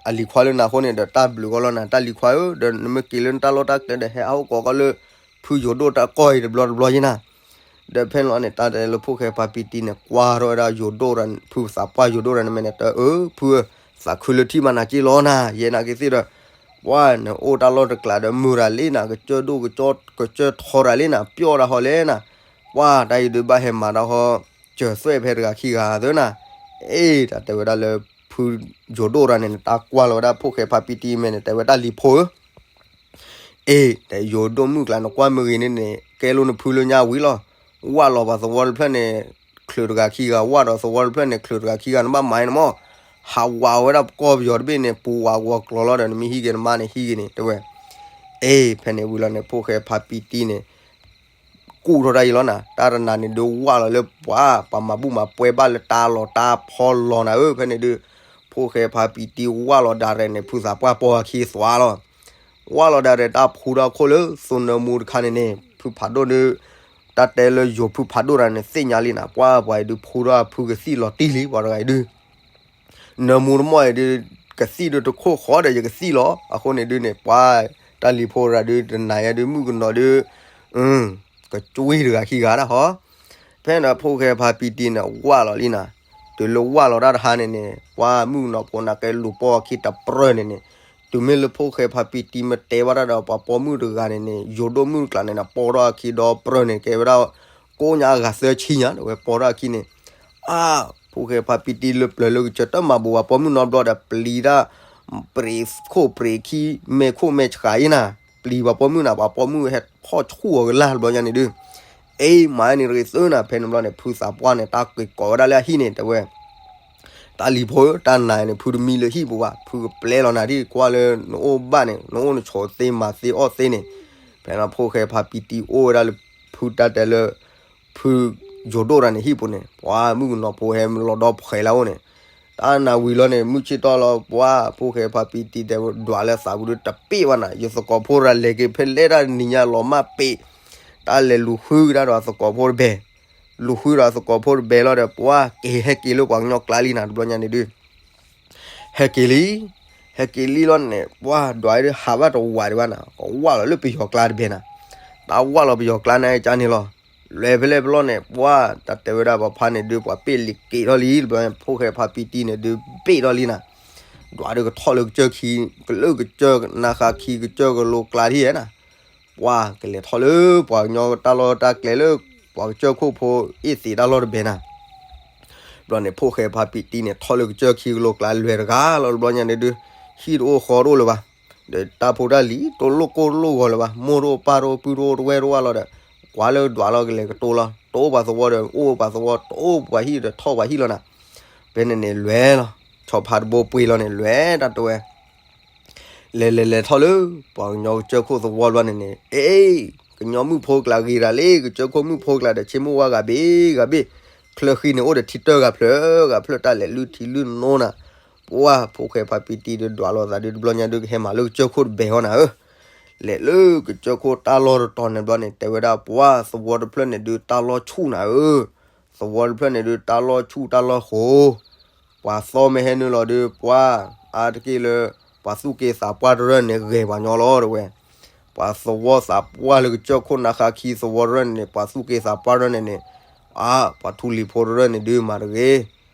အလံၤခွါလၢနၤအဃိန့ၣ်ဒီး တၢ်ဘျုးကီလီၤနၤ တၢ်လံၤခွါဧၢ, ဒီးနမ့ၢ်က့ၤလၢနတၢ်လီၢ်တၢ်ကျဲဒီး ဟဲအါအိၣ်ကိးကီးလၢ ဖုယိၤဒိၣ်တၢ်ကီၢ်အံၤတဘျီတဘျီယဲနၤ ဒီးဖဲန့ၣ်လီၤန့ၣ် တၢ်တဲလၢဖိၣ်ဃဲဖါပံတံန့ၣ် ကွၢ်ထီၣ်ဝဲဒၣ်ယိၤဒိၣ် ဖုသးပှၢ်ယိၤဒိၣ်တဂၤန့ၣ် မ့ၢ်န့ၣ် တၢ်အၢ ဖု သးခုလၢထံၣ်မၤနၤက့လီၤနၤ ယဲနၤက့ၤသ့ၣ်ဒီး ပှၤနအိၣ်တၢ်လီၢ်တကျးဒီး မုာ်တၢ်လံနၤ ကစၢၢ်ဒိၣ်ကစၢၢ် ကစၢၢ်ထီတၢ်လံနၤ ပျီၢ်တၢ်ဟီလဲၣ်နၤ ပှၤတၢ်အံၤဒုးဘၣ်ဟဲမၤတၢ်ဟီ စၢၤသွဲၣ်ဖဲတဂၤခံဂၤသၢနၤ အ့ တၢ်တဲဝဲဒၣ်လၢ ဖုယိၤဒိၣ်တဂၤန့ၣ် တၢ်ကွၢ်လီၤဝဲဒၣ်ဖိၣ်ဃဲဖါပံတံမဲာ်န့ၣ် တဲဝဲတၢ်လံၤဖိဧၢ အ့ တဲယိၤဒိၣ်မုၣ်ကျါနကွၢ်မ့ၢ်ဂ့ၤန့ၣ်န့ၣ် ကဲလိာ်နဖုလၢညါဝံၤလီၤ. ဝၢ်လီၤပှၤသဝီတဖျၢၣ်န့ၣ် ချုးတဂၤခံဂၤ ဝၢ်ဒီးသဝီတဖျၢၣ်န့ၣ် ချုးတဂၤခံဂၤ နဘၣ်မၤအံၤနမီၢ် ဟးဝးဝဲဒၣ်ပကီၢ်ပယီၤတဘ့ၣ်န့ၣ် ပူၤဝးဂီၤကျီၤလီၤဒီး နမ့ၢ်ဟံးက့ၤနမါန့ၣ် ဟံးက့ၤန့ၣ် တဲဝဲ အ့ ဖဲန့ၣ်ဝံၤလီၤန့ၣ် ဖိၣ်ဃဲဖါပံတံန့ၣ် ကူၣ်ထီၣ်တၢ်အံၤလီၤနၤ တၢ်တနၤန့ၣ်ဒုးဝၢ်လီၤလၢပှၤ ပှၤမၤဘူၣ်မၤပှဲၤဘၣ်လၢတၢ်လီၢ်တၢ်ဖီလီၤနၤဧၢ ဖဲန့ၣ်ဒုး ဖိၣ်ဃဲဖါပံတံဝၢ်လီၤဒၣ်ရဲၣ်န့ၣ် ဖုသးပှၢ်ပိာ်အခံသွါလီၤ. ဝၢ်လီၤဒၣ်ရဲၣ်တၢ်ဖူထီၣ်ခိၣ်လၢသိနၢမူတခါန့ၣ်န့ၣ် ဖုဖးဒိၣ်ဒုး တၢ်တဲလၢယိၤဖုဖးဒိၣ်တၢ်န့ၣ် သ့ၣ်ညါလံနၤ ပှၢ်ပှၤအံၤဒုးဖူထီၣ်အဖုကသံၣ်လီၤတံၢ်လံ ပှၤတဂၤအံၤဒုး နၢမူတမီၢ်အံၤဒုး ကသံၣ်ဒုးတခိၣ်ဃီဒီးယကသံၣ်လီၤ. အဃိန့ၣ်ဒုးန့ၣ် ပှၤတၢ်လံၤဖိရၤဒုး တနၤယဲဒုး မုၣ်ကနီၤဒုး ကကွံတဂၤခံဂၤဒၣ်ဟီ. ဖဲန့ၣ်ဖိၣ်ဃဲဖါပံတံန့ၣ် ဝၢ်လီၤလံနၤ, တုၤလၢဝၢ်လီၤတၢ်တဟါန့ၣ်န့ၣ် ပှၤမုၣ်ကနီၤဖိနၤကဲလူၤပိာ်အခံတပြၢၢ်န့ၣ်န့ၣ်, တုၤမ့ၢ်လၢဖိၣ်ဃဲဖါပံတံမ့ၢ်တဲဘၣ်တၢ်ဒီး ပှၤပိာ်မုၣ်တဂၤန့ၣ်န့ၣ် ယိၤဒိၣ်မုၣ်တကျးန့ၣ် ပိာ်ထီၣ်အခံဒီပြၢၢ်န့ၣ် ကဲဝဲဒၣ် ကိးညါအဂၤသၢဆံညါ ဒီးဝဲပိာ်ထီၣ်အခံန့ၣ် အါ, ဖိၣ်ဃဲဖါပံတံလၢပျၢၤလၢကစၢၢ်တၢ်မၤဘူးပှၤပိာ်မုၣ်နီတဘျီဒီး ပျံၤတၢ် ပရံးခိၣ်ပရံးခံ မဲာ်ခိၣ်မဲာ်ဆှးအံၤနၤ, ပျံၤပှၤပိာ်မုၣ်နၤ ပှၤပိာ်မုၣ်ဟဲဖီၣ်ဆူၣ်အီၤကလၢ်တဘျီညါန့ၣ်ဒုး, အ့ မၤန့ၣ်တဂ့ၤသုနၤ. ဖဲန့ၣ်ဘျီန့ၣ် ဖုသးပှၢ်န့ၣ် တၢ်က့ၤကိးဝဲဒၣ်လၢအဟံၣ်န့ၣ် တဲဝဲ တၢ်လံၤဖိဧၢ တၢ်နၤန့ၣ် ဖုတမံလၢဟံၣ်ပူၤဘၣ်, ဖုကပျဲလီၤနၤဒ်ကွၢ်လၢနအိၣ်ဘၣ်န့ၣ် နအိၣ်နဆိးသ့မၤသ့အီၣ်သ့န့ၣ်, ဖဲန့ၣ်ဖိၣ်ဃဲဖါပံတံအိၣ်ဝဲဒၣ်လၢ ဖုတၢ်တဲလၢ ဖုယိၤဒိၣ်တၢ်န့ၣ်ဟံၣ်ပူၤန့ၣ် ပှၤမုၣ်ကနီၤဖိဟဲလီၤဒီဖှဲးလၢအအိၣ်န့ၣ်, တၢ်နၤဝံၤလီၤန့ၣ် မုၢ်ဆ့ၣ်ထီၣ်လီၤ ပှၤဖိၣ်ဃဲဖါပံတံတဲဝဲဒွးလၢသးပူၤဒုးတပ့ၢ်ဘၣ်နၤ, ယသကိးဖိရၤလဲၤက့ၤဖဲလဲၣ်တၢ်နံၤညါလီၤမၢ်ပ့း, တၢ်လဲၤလူၤဃုကဒါဒီးအသကိးဖိတဘဲ, လူၤဃုဒီးအသကိးဖိတဘဲလီၤဒီး ပှၤက့ၤဟဲက့ၤလၢပှၤကညီကျါလံနၤ တဘျီညါန့ၣ်ဒုး ဟဲက့ၤလံ, ဟဲက့ၤလံလီၤန့ၣ် ပှၤဒွးဒုးဟးဘၣ်တဝးဒံးဘၣ်နၤ, ကဝၢ်လီၤလၢပယီၤကျါတဘဲနၤ, တၢ်ဝၢ်လီၤပယီၤကျါန့ၣ်ကန့ၣ်လီၤ, လဲၤဖဲလဲၣ်ဖဲလီၤန့ၣ် ပှၤတၢ်တဲဝဲဒၣ်ပှၤဖါန့ၣ်ဒုး ပှၤပ့ၢ်လံက့ၤထီၣ်လံ တဘျီ ဖိၣ်ဃဲဖါပံတံန့ၣ်ဒုးဘ့ၣ်ထီၣ်လံနၤ, ဒွးဒုးကထီၣ်လၢကစၢၢ်ခံ, ကလၢကစၢၢ်နါဃါခံကစၢၢ်ကလိကျါထံၣ်နၤ, ပှၤကလဲၤထီၣ်လၢပှၤကညီတၢ်လီၢ်တၢ်ကျဲလၢ ပှၤကစၢၢ်ခိၣ်ဖိအ့ၣ်သ့းတၢ်လီၢ်တဘဲနၤ ဘျီန့ၣ် ဖိၣ်ဃဲဖါပံတံန့ၣ် ထီၣ်လၢကစၢၢ်ခံကလိကျါလွဲၤတဂၤလီၤ တဘျီညါန့ၣ်ဒုး, ဟံၣ်တအိၣ်ဃီတအိၣ်လၢၤဘၣ်, ဒီးတၢ်ဖိတၢ်လံၤ တလိၣ်ကိၢ်တလိၣ်ဂီၤလၢၤဘၣ်, မိၢ်တအိၣ်ပၢ်တအိၣ်ပုၢ်တအိၣ်တဝဲၢ်တအိၣ်လီၤဒီး, ကွၢ်လၢဒွးလီၤကလဲၤကတိၤလီၤ, တအိၣ်ပှၤသဝီဒီး အိၣ်ပှၤသဝီ တအိၣ်ပှၤဟံၣ်ဒီးထီၣ်ပှၤဟံၣ်လီၤနၤ, ဖဲန့ၣ်န့ၣ်လွဲၤလီၤ, ဆီဖါတဘိပှ့ၤလီၤန့ၣ် လွဲၤတၢ်တဝဲ လဲၤလဲၤလဲၤထီၣ်လၢ ပှၤကညီကစၢၢ်ခိၣ်သဝီဘျီန့ၣ်န့ၣ်, အ့, ကညီမုၣ်ဖိကျါဂ့ၤတၢ်လံ ကစၢၢ်ခိၣ်မုၣ်ဖိကျါဒီး ဆ့မိၢ်ဝါဂၤဘ့ၣ်ဂၤဘ့ၣ်, ချၢဃံန့ၣ်အိၣ်ဒီးထံတၢၢ်ဂၤဖျၢၣ်ဂၤဖျၢၣ် တၢ်လဲၤလုၢ်ထံလုၢ်နိနၤ, ပှၤဖိၣ်ဃဲဖါပံတံဒီးဒွးလိာ်သးဒုး တဘျီညါဒုးကဟဲမၤလၢကစၢၢ်ခိၣ်တဘဲဟီနၤဧၢ, လဲၤလၢကစၢၢ်ခိၣ်တၢ်လီၢ်တတီၤန့ၣ်ဘျီန့ၣ် တဲဝဲဒၣ်ပှၤသဝီတဖျၢၣ်န့ၣ်ဒုး တၢ်လီၢ်ဆူၣ်နၤဧၢ, သဝီတဖျၢၣ်န့ၣ်ဒုး တၢ်လီၢ်ဆူၣ်တၢ်လီၢ်ဃိ ပှၤသီမ့ၢ်ဟဲနုာ်လီၤဒီး ပှၤအါတက့ၢ်လၢ ပှၤသူၣ်က့သးပှၢ်တရၢၣ်န့ၣ် ဂဲၤပှၤညီလီၤ တဝဲ, ပှၤသဝီသးပှၢ်လၢကစၢၢ်ခိၣ်နါဃါခံသဝီတရၢၣ်န့ၣ်န့ၣ် ပှၤသူၣ်က့သးပှၢ်တရၢၣ်န့ၣ်န့ၣ်, အါ, ပှၤထူလံၤဖိတရၢၣ်န့ၣ်ဒုးမၤတဂ့ၤ,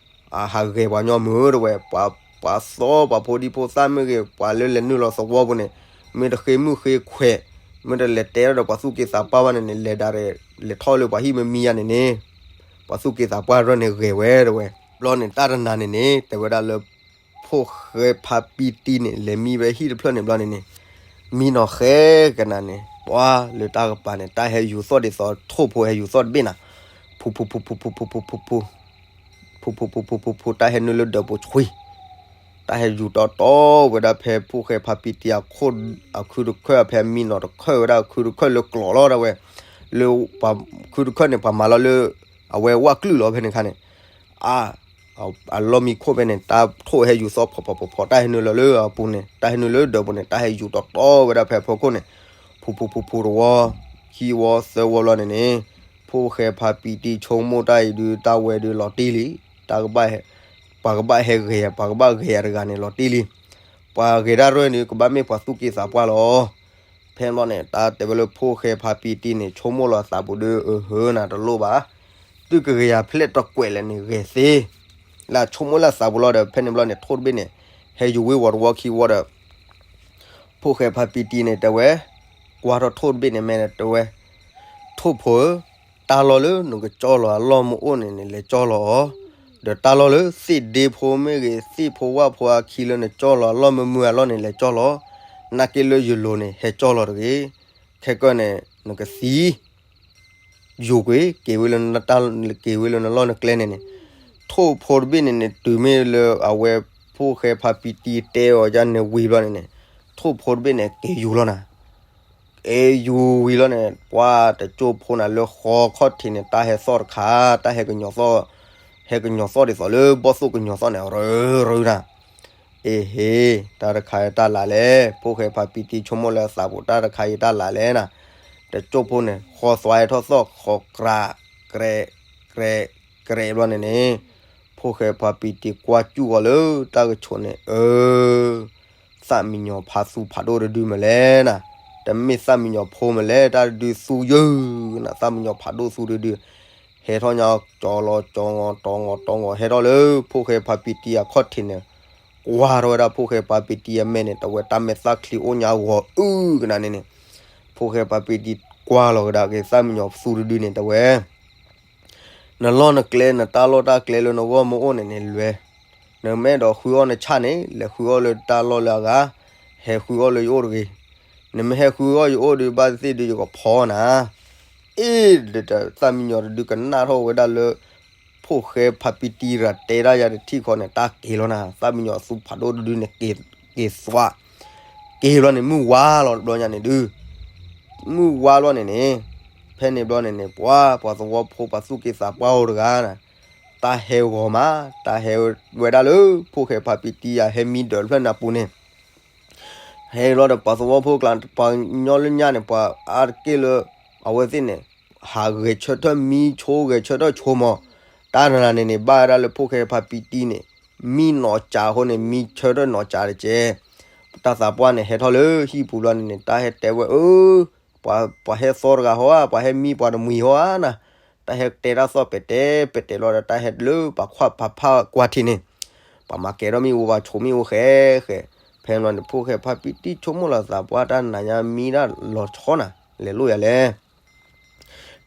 အဟးဂဲၤပှၤညီမုၢ်တဝဲ, ပှၤသီပှၤဖိဒံဖိသၣ်မ့ၢ်ဂ့ၤ ပှၤလၢလဲၤနုာ်လီၤသဝီပူၤန့ၣ်, မ့ၢ်တဃ့မုၣ်ဃ့ခွဲး, မ့ၢ်တလဲၤတဲထီၣ်ဒီးပှၤသူၣ်က့သးပှၢ်ဘၣ်န့ၣ်န့ၣ် လဲၤဒၣ်ရဲၣ် လဲၤထီၣ်လၢပှၤဟံၣ်မ့ၢ်မံယါန့ၣ်န့ၣ်, ပှၤသူၣ်က့သးပှၢ်တရၢၣ်န့ၣ်ဂဲၤဝဲတဝဲ, ဘျီန့ၣ်တၢ်တနၤန့ၣ်န့ၣ် တဲဝဲဒၣ်လၢ ဖိၣ်ဃဲဖါပံတံန့ၣ် လဲၤမံဝဲဟံၣ်တဖျၢၣ်န့ၣ်ဘျီန့ၣ်န့ၣ်, မံနီၤဃဲကနၤန့ၣ် ပှၤလၢတၢ်ကပၤန့ၣ် တၢ်ဟဲယူၤသီၣ်ဒ်သိးထိၣ်ဖိဟဲယူၤသီၣ်တဘ့ၣ်နၤ, ဖူဖူဖူဖူဖူဖူဖူဖူဖူ ဖူဖူဖူဖူဖူဖူ တၢ်ဟဲနုာ်လၢဒၢးပိာ်ဆွံ, တၢ်ဟဲယူၤတီတီဝဲဒၣ်ဖဲဖိၣ်ဃဲဖါပံတံအခိၣ်, အခုတခၢၣ်ဖဲမံနီၤတခၢၣ်ဝဲဒၣ်အခုတခၢၣ်လၢကျိးလီၤဒၣ်ဝဲ, လၢပှၤခုတခၢၣ်န့ၣ် ပှၤမၤလီၤလၢ အဝဲဝၣ်ကျုၢ်လီၤဖဲန့ၣ်ခါန့ၣ်, အါ အလီၢ်မံခိၣ်ဖဲန့ၣ် တၢ်ထိၣ်ဟဲယူၤသီၣ်ဖီၣ်ဖီၣ်ဖီၣ်ဖီၣ် တၢ်ဟဲနုာ်လီၤလၢအပူၤန့ၣ် တၢ်ဟဲနုာ်လၢဒၢးပူၤန့ၣ် တၢ်ဟဲယူၤတီတီဝဲဒၣ်ဖဲအဖီခိၣ်န့ၣ်, ဖူဖူဖူဖူတဝီ, ခံဝီသၢဝီဘျီန့ၣ်န့ၣ်, ဖိၣ်ဃဲဖါပံတံဆိကမိၣ်တၢ်အံၤဒုး တၢ်ဝဲဒုးလီၤတံၢ်လံ, တၢ်ကဘၣ်ဟဲ, ပှၤကဘၣ်ဟဲဂဲၤယၤ ပှၤကဘၣ်ဂဲၤယၤတဂၤန့ၣ်လီၤတံၢ်လံ, ပှၤဂဲၤတၢ်ရၢၢ်န့ၣ် ကဘၣ်မ့ၢ်ပှၤသူၣ်က့သးပှၢ်လီၤ. ဖဲန့ၣ်ဘျီန့ၣ် တၢ်တဲဝဲလၢဖိၣ်ဃဲဖါပံတံန့ၣ် ဆိကမိၣ်လီၤသးပူၤဒုး အဟၢနၤတလိၣ်ဘၣ်, သုကဂဲၤယၤဖဲလဲၣ်တကွဲးလဲၣ်န့ၣ် ဂဲၤသ့, လၢဆိကမိၣ်လၢသးပူၤလီၤဒီး ဖဲန့ၣ်ဘျီန့ၣ် ထိၣ်တဘ့ၣ်န့ၣ် ဟဲယူၤဝ့ၤဝီၤတဝီခံဝီဒီး ဖိၣ်ဃဲဖါပံတံန့ၣ် တဲဝဲ, ကွၢ်ထီၣ်ထိၣ်တဘ့ၣ်န့ၣ် မ့ၢ်တဲဝဲ, ထိၣ်ဖိဧၢ, တၢ်လီၢ်လၢနကကၠီလီၤအလီၢ်မ့ၢ်အိၣ်န့ၣ်န့ၣ် လဲၤကၠီလီၤအီၤ, ဒီးတၢ်လီၢ်လၢသ့ၣ်ဒ့ဖိမ့ၢ်ဂ့ၤ သ့ၣ်ဖိဝၣ်ဖိအခံလၢနကၠီလီၤအလီၢ်မ့ၢ်မုာ်အလီၢ်န့ၣ် လဲၤကၠီလီၤ, နာ်က့လၢယလိၤန့ၣ် ဟဲကၠီလီၤတဂ့ၤ, ခဲကၢၢ်န့ၣ် နကသံ ယူၤကွံာ် က့ၤဝဲလၢ, က့ၤဝဲလၢနလီၢ်နကျဲန့ၣ်န့ၣ်, ထိၣ်ဖိတဘ့ၣ်န့ၣ်န့ၣ် တုၤမ့ၢ်လၢအဝဲဖိၣ်ဃဲဖါပံတံတဲအီၤဒ်န့ၣ်ဝံၤဘျီန့ၣ်န့ၣ်, ထိၣ်ဖိတဘ့ၣ်န့ၣ် က့ၤယူၤလီၤနၤ, က့ၤယူၤဝံၤလီၤန့ၣ် ပှၤတကၠိဖိနၤလၢဃီခီၣ်ထံးန့ၣ် တၢ်ဟဲသီၣ်တခါ, တၢ်ဟဲကညီၤသီၣ်, ဟဲကညီၤသီၣ်ဒ်သိးလၢဘီၣ်သိၣ်ကညီၤသီၣ်န့ၣ် ရၢရၢနၤ အ့ဟ့, တၢ်တခါအံၤတၢ်လၢ်လဲၣ်, ဖိၣ်ဃဲဖါပံတံဆိကမိၣ်လၢအသးပူၤ တၢ်တခါအံၤတၢ်လၢ်လဲၣ်နၤ, တကၠိၢ်ဖိန့ၣ် ဃီသွဲထီၣ်သီၣ်ဃီကြး, ကြဲး, ကြဲး, ကြဲးဘျီန့ၣ်န့ၣ်, ဖိၣ်ဃဲဖါပံတံကွၢ်စူၣ်ဃီၤလၢတၢ်ကဆိးန့ၣ် အၢ သၣ်မံညီၤဖးသူဖးဒိၣ်တဒုမ့ၢ်လဲၣ်နၤ, တမ့ၢ်သၣ်မံညီၤဖိမ့ၢ်လဲၣ် တၢ်တဒုသူယုၢ်နၤ, သၣ်မံညီၤဖးဒိၣ်သူတဒု, ဟဲထီၣ်ညါ ကၠီလီၤကၠီငီၤ တီငီၤတီငီၤ ဟဲထီၣ်လၢဖိၣ်ဃဲဖါပံတံအခီၣ်ထံးန့ၣ်, ကွၢ်ထီၣ်ဝဲဒၣ်ဖိၣ်ဃဲဖါပံတံအမဲာ်န့ၣ် တဝဲတၢ်မဲာ်သၣ်ချံအိၣ်ညါဂီၤအုၣ်ကနၤန့ၣ်န့ၣ်, ဖိၣ်ဃဲဖါပံတံကွၢ်လီၤကဒါက့ၤသၣ်မံညီၤသူတဒုန့ၣ် တဝဲ နလီၢ်နကျဲ နတၢ်လီၢ်တၢ်ကျဲလၢနဂီၢ်မ့ၢ်အိၣ်န့ၣ်န့ၣ်လွဲ, နမ့ၢ်အဲၣ်ဒိးဃုအီၣ်နဆၣ်န့ၣ် လဲၤဃုအီၣ်လၢတၢ်လီၢ်လၢအဂၤ, ဟဲဃုအီၣ်လၢယအိၣ်တဂ့ၤ, နမ့ၢ်ဟဲဃုအီၣ်ယအိၣ်ဒုး ဘၣ်သ့ၣ်ဒုး ယကဖီနၤ, အ့ၣ် ဒီးသၣ်မံညီၤတဒုကနၣ်ထီၣ်ဝဲဒၣ်လၢ ဖိၣ်ဃဲဖါပံတံရၤတဲဒၣ်ယၤတထံၣ်ဃီန့ၣ် တၢ်က့ၤလီၤနၤ, သၣ်မံညီၤသူဖးဒိၣ်တဒုန့ၣ် က့ၤသွး, က့ၤဘျီန့ၣ် မုၢ်ဝါလီၤတဘျီညါန့ၣ်ဒုး မုၢ်ဝါဘျီန့ၣ်န့ၣ်, ဖဲန့ၣ်ဘျီန့ၣ်န့ၣ် ပှၤ ပှၤသဝီဖိပှၤသူၣ်က့သးပှၢ်အိၣ်တဂၤ, တၢ်ဟဲဂီၤမး, တၢ်ဟဲဝဲဒၣ်လၢ ဖိၣ်ဃဲဖါပံတံယၤဟဲမံဒၢးတဖျၢၣ်န့ၣ်အပူၤန့ၣ်, ဟဲလီၤဒီးပှၤသဝီဖိကျါ ပှၤကညီလၢညါန့ၣ် ပှၤအါတက့ၢ်လၢ အဝဲသ့ၣ်န့ၣ် ဟးဂဲၤဆၢထၢၣ်မံဆိ ဂဲၤဆၢထၢၣ်ဆိမး, တၢ်နၤန့ၣ်န့ၣ် ဘၣ်ဝဲဒၣ်လၢဖိၣ်ဃဲဖါပံတံန့ၣ် မံနီၢ်ကၠးအဃိန့ၣ် မံဆၢထၢၣ်နီၢ်ကၠးတက့ၢ်, တၢ်သးပှၢ်န့ၣ် ဟဲထီၣ်လၢဟံၣ်ပူၤဘျီန့ၣ်န့ၣ် တၢ်ဟဲတဲဝဲအၢ ပှၤဟဲသီတဂၤဟီဧါ, ပှၤဟဲမံပှၤတမှံၤဟီဧါနၤ, တၢ်ဟဲတဲတၢ်သီၣ်ပဲာ်တဲာ်ပဲာ်တဲာ်လီၤဒီး တၢ်ဟဲလၢပှၤခွါပှၤဖးကွၢ်ထံန့ၣ်, ပှၤမၤကဲၤထီၣ်မ့ၣ်အူ ပှၤဆိးမ့ၣ်အူဃဲဃဲ, ဖဲန့ၣ်ဘျီန့ၣ် ဖိၣ်ဃဲဖါပံတံဆိကမိၣ်လီၤသးပှၢ် တၢ်နၤညါမံဒၣ်လီၤဆီနၤ, လဲၤလိၣ်ယၤလဲၣ်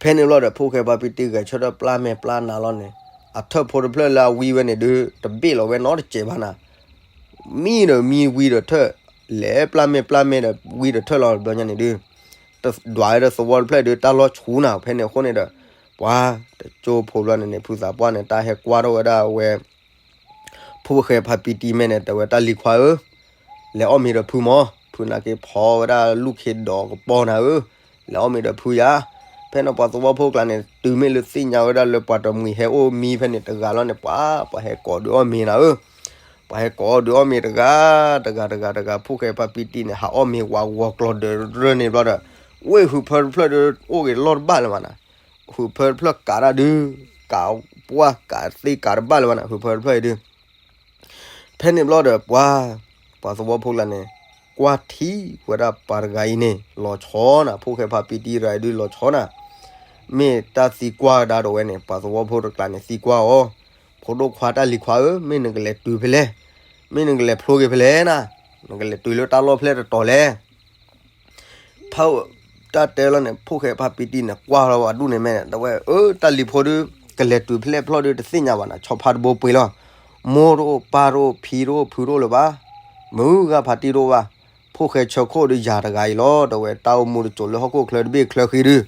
ဖဲန့ၣ်ဘျီဒီး ဖိၣ်ဃဲဖါပံတံဂဲၤဆၢထၢၣ်ပျၢ်မဲာ်ပျၢ်နါလီၤန့ၣ်, အထၢၣ်ဖိတဖျၢၣ်လၢအဝံဝဲန့ၣ်ဒုး တဘ့ၣ်လီၤဝဲနီတစဲးဘၣ်နၤ, မံဒီးမံဝံဒီးထၢၣ်, လဲၤပျၢ်မဲာ်ပျၢ်မဲာ်ဒီးဝံဒီးထၢၣ်လီၤတဘျီညါန့ၣ်ဒုး, တဒွးဝဲဒီးသဝီတဖျၢၣ်ဒုး တၢ်လီၤဆူနၤ, ဖဲန့ၣ်အဃိန့ၣ်ဒီး ပှၤတကၠိဖိဘျီန့ၣ်န့ၣ် ဖုသးပှၢ်န့ၣ် တၢ်ဟဲကွၢ်ထီၣ်ဝဲဒၣ်ဝဲ ဖိၣ်ဃဲဖါပံတံမဲာ်န့ၣ် တဲဝဲတၢ်လံၤခွါဧၢ, လဲၤအီၣ်မ့ၤဒီးဖုမး, ဖုနာ်က့ၤဖီဝဲဒၣ်လူၢ်ခ့ဒီးကပီၤနၤဧၢ, လဲၤအီၣ်မ့ၤဒီးဖုယၤ, ဖဲန့ၣ်ပှၤသဝီဖိကျါန့ၣ် တုၤမ့ၢ်လၢသ့ၣ်ညါဝဲဒၣ်လၢပှၤတမှံၤဟဲအိၣ်မံဖဲန့ၣ်တဂၤလီၤန့ၣ် ပှၤ ပှၤဟဲကိးဒုးအီၣ်မ့ၤနၤဧၢ, ပှၤဟဲကိးဒုးအီၣ်မ့ၤတဂၤ, တဂၤတဂၤတဂၤ ဖိၣ်ဃဲဖါပံတံန့ၣ် ဟးအီၣ်မ့ၤဝးဂီၤကျီၤဒၢးရၢန့ၣ်ဘျီဒီး, ဝ့ၢ်ဟုးဖၢတဖျၢၣ်ဒုး အိၣ်ဂ့ၤလီၢ်တဘၣ်လၢၤဘၣ်နၤ, ဟုးဖၢတဖျၢၣ်ကးတၢ်ဒုး, ကးပှၢ်ကးသ့ကးတဘၣ်လၢၤဘၣ်နၤ ဟုးဖၢတဖျၢၣ်အံၤဒုး ဖဲန့ၣ်ဘျီဒီးပှၤ, ပှၤသဝီဖိကျါန့ၣ် ကွၢ်ထံဝဲဒၣ်ပှၤတဂၤအံၤန့ၣ် လီၤဆီနၤ, ဖိၣ်ဃဲဖါပံတံရၤအံၤဒုးလီၤဆီနၤ, မ့ၢ်တၢ်သံကွၢ်ကဒါဒီးဝဲန့ၣ် ပှၤသဝီဖိတကျါန့ၣ် သံကွၢ်အီၤ, ဖိဒိၣ်ခွါတၢ်လံၤခွါဧၢ, မ့ၢ်နကလဲၤတုၤဖဲလဲၣ်, မ့ၢ်နကလဲၤဖျိက့ၤဖဲလဲၣ်နၤ, နကလဲၤတုၤလၢတၢ်လီၢ်ဖဲလဲၣ်တတီၤလဲၣ် ဖး တၢ်တဲလီၤန့ၣ် ဖိၣ်ဃဲဖါပံတံန့ၣ် ကွၢ်လီၤဝဲဒူၣ်န့ၣ်မဲာ်န့ၣ် တဲဝဲ အၢ တၢ်လံၤဖိဒုး ကလဲၤတုၤဖဲလဲၣ်ဖျီၣ်ဒုး တသ့ၣ်ညါဘၣ်နၤ ဆီဖါတဘိပှ့ၤလီၤ, မိၢ်တအိၣ် ပၢ်တအိၣ် ဖံတအိၣ် ဖုတအိၣ်လၢၤဘၣ်, မုၢ်ဂၤဖါတံၢ်တအိၣ်ဘၣ်, ဖိၣ်ဃဲဆၢခိၣ်ဒုးယၤတဂၤအံၤလီၤ တဲဝဲ တၢ်အိၣ်မူတစိၤလၢဟီၣ်ခိၣ်ချၢတဘ့ၣ်ချၢဃံဒုး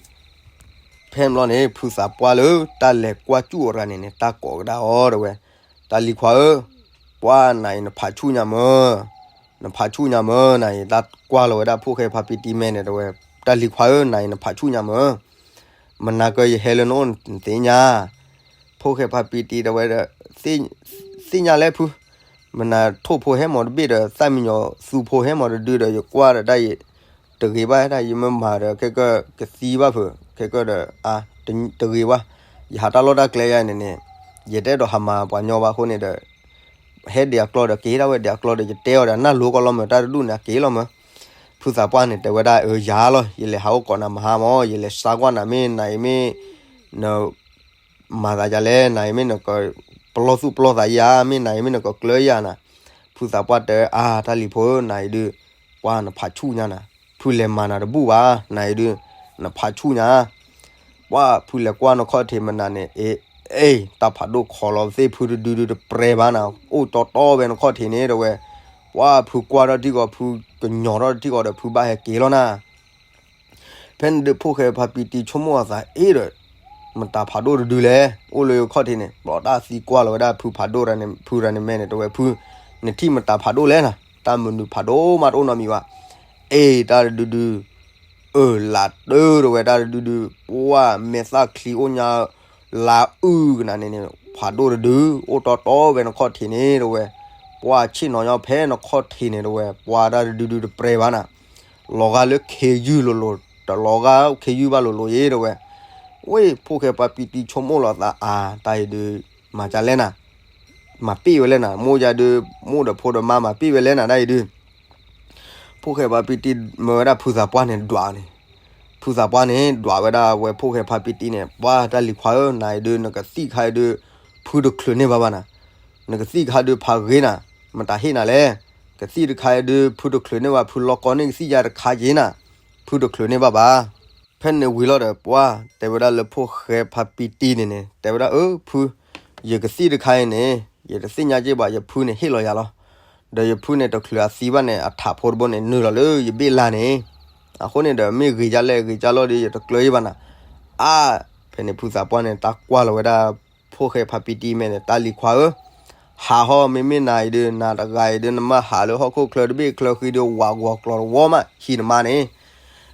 ဖဲန့ၣ်ဘျီန့ၣ် ဖုသးပှၢ်လၢတၢ်လဲၤကွၢ်စူၣ်အီၤတဂၤန့ၣ်န့ၣ် တၢ်ကိးကဒါအီၤ တဲဝဲ, တၢ်လံၤခွါဧၢ, ပှၤနၤအံၤနဖးဆူၣ်ညါမၢ်, နဖးဆူၣ်ညါမၢ် နၤအံၤ တၢ်ကွၢ်လီၤဝဲဒၣ်ဖိၣ်ဃဲဖါပံတံမဲာ်န့ၣ် တဲဝဲ, တၢ်လံၤခွါဧၢ နၤအံၤနဖးဆူၣ်ညါမၢ်, မနၤကၢယဟဲလၢနအိၣ်နသ့ၣ်ညါ, ဖိၣ်ဃဲဖါပံတံတဲဝဲဒီး, သ့ၣ်ညါလဲၣ်ဖု, မနၤထိၣ်ဖိဟဲမၤတဘ့ၣ်ဒီး သၣ်မံညီၤသူဖိဟဲမၤတဒုဒီး ယကွၢ်ဒီးတၢ်အံၤ တဂ့ၤဘၣ် တၢ်ယမ့ၢ်မၤဒီး ခဲကၢၣ်ကသံဘၣ်ဖုး ခဲကၢၣ်ဒီး အါ တဂ့ၤဘၣ်, ယဟးတၢ်လီၢ်တၢ်ကျဲယၤန့ၣ်န့ၣ်, ယတအဲၣ်ဒိးဟးမၤပှၤညီဘၣ်အဃိန့ၣ်ဒီး ဟဲဒံးအကျီဒီး က့ၤဒၣ်ဝဲဒံးအကျီဒီး ယတဲအီၤဒီး နၢ်လိၤကီးလီၤမၢ် တၢ်တဒူၣ်န့ၣ် အက့ၤလီၤမၢ်, ဖုသးပှၢ်န့ၣ် တဲဝဲဒၣ် အၢ ယၤလီၤ ယလဲၤဟးအိၣ်ကိးနၤမဟါမၢ် ယလဲၤစါကွၢ်နၤ မ့ၢ်နၤအံၤမ့ၢ် န မၤသးယၤလဲၣ် နၤအံၤမ့ၢ်နက ပလီၢ်သူၣ်ပလီၢ်သးယၤ မ့ၢ်နၤအံၤမ့ၢ်နကကျၢၤယၤနၤ, ဖုသးပှၢ်တဲ အါ တၢ်လံၤဖိဧၢ နၤအံၤဒုး ပှၤနဖးဆူၣ်ညါနၤ, ဖုလဲၤမၤနၤတဘူၣ်ဘၣ် နၤအံၤဒုး နဖးဆူၣ်ညါ, ပှၤဖုလဲၤကွၢ်နခီၣ်ထံးမနၤန့ၣ် အ့ အ့ တၢ်ဖးဒိၣ်ခိးလီၤသ့ၣ်ဖုတဒုဒုးတပြဲၤဘၣ်နၤ, အိၣ်တီတီဝဲနခီၣ်ထံးန့ၣ် တဲဝဲ, ပှၤဖုကွၢ်ထီၣ်ထံကီး ဖုကညီၤထီၣ်ထံကီးဒီး ဖုဘၣ်ဟဲက့ၤလီၤနၤ ဖဲန့ၣ်ဒုး ဖိၣ်ဃဲဖါပံတံဆိကမိၣ်အသး အ့ဒီး မတၤဖးဒိၣ်တဒုလဲၣ် အိၣ်လၢခီၣ်ထံးန့ၣ် ဘျီတၢ်သံကွၢ်လီၤဝဲဒၣ်ဖုဖးဒိၣ်တဂၤန့ၣ် ဖုတဂၤန့ၣ်မဲာ်န့ၣ် တဲဝဲ ဖု နထံၣ်မတၤဖးဒိၣ်လဲၣ်နၤ တၢ်မနုၤဖးဒိၣ်မးတအိၣ်နီတမံၤဘၣ်, အ့ တၢ်တဒုဒု အၢ လးတၢ တဲဝဲ တၢ်တဒုဒု ပှၤမဲာ်သၣ်ချံအိၣ်ညါ လါအုၣ်ကနၤန့ၣ်န့ၣ် ဖးဒိၣ်တဒု အိၣ်တီတီဝဲနခီၣ်ထံးန့ၣ် တဲဝဲ, ပှၢ်ဆ့ၣ်နီၤညီဖဲနခီၣ်ထံးန့ၣ်တဝဲ ပှၢ်တၢ်တဒုဒုတပြဲဘၣ်နၤ, လီၤဂာ်လၢခ့ယုၢ်လိၤလိၤ, တလီၤဂာ်ခ့ယုၢ်ဘၣ်လိၤလိၤအံၤတဝဲ, ဝ့ၢ် ဖိၣ်ဃဲဖါပံတံဆိကမိၣ်လီၤသးအါ, တၢ်အံၤဒုး မၤကလဲၣ်နၤ, မၤပ့ၢ်ဝဲလဲၣ်နၤ, မိၢ်ယၤဒုး မိၢ်ဒီးဖိဒီးမါမၤပ့ၢ်ဝဲလဲၣ်နၤ တၢ်အံၤဒုး ဖိၣ်ဃဲဖါပံတံမၢဝဲဒၣ်ဖုသးပှၢ်န့ၣ်ဒွးန့ၣ်, ဖုသးပှၢ်န့ၣ် ဒွးဝဲဒၣ်ဝဲဖိၣ်ဃဲဖါပံတံန့ၣ်, ပှၢ်တၢ်လံၤခွါဧၢ, နၤအံၤဒုး နကသံၣ်ခါအံၤဒုး ဖုတချုးန့ၢ်ဘၣ်ဘၣ်နၤ, နကသံၣ်ခါဒုးဖးဂ့ၤနၤ, မတၤဟ့ၣ်နၤလဲၣ်, ကသံၣ်တခါအံၤဒုး ဖုတချုးန့ၢ်ဘၣ်, ဖုလီၢ်ကီန့ၢ်ကသံၣ်ယါတခါက့ၤနၤ, ဖုတချုးန့ၢ်ဘၣ်ဘၣ်. ဖဲန့ၣ်ဝံၤလီၤဒီး ပှၢ်တဲဝဲဒၣ်လၢဖိၣ်ဃဲဖါပံတံန့ၣ်န့ၣ် တဲဝဲဒၣ် အၢ ဖု, ယကသံၣ်တခါအံၤန့ၣ် ယတသ့ၣ်ညါက့ၢ်ဘၣ်, ယဖုန့ၣ်ဟ့ၣ်လီၤယၤလီၤ. ဒီးယဖုန့ၣ်တချုးအသံဘၣ်န့ၣ် အထးဖိတဘိန့ၣ် နုာ်လီၤလၢယဘ့ၣ်လါန့ၣ်, အဃိန့ၣ်ဒီး မ့ၢ်ဂ့ၤကလဲၣ်ဂ့ၤကလီၢ်ဒီး ယတကျၢၤအံၤဘၣ်နၤ. အါ, ဖဲန့ၣ်ဖုသးပှၢ်န့ၣ် တၢ်ကွၢ်လီၤဝဲဒၣ် ဖိၣ်ဃဲဖါပံတံမဲာ်န့ၣ်, တၢ်လံၤခွါဧၢ, ဟးဟီ မ့မ့ၢ်နၤအံၤဒုး နၤတဂၤအံၤဒုး နမ့ၢ်ဟးလၢဟီၣ်ခိၣ်ချၢတဘ့ၣ်ချၢဃံဒုး ဝးဂီၤကျီၤတဝီမး ဟံးနမါန့ၣ်.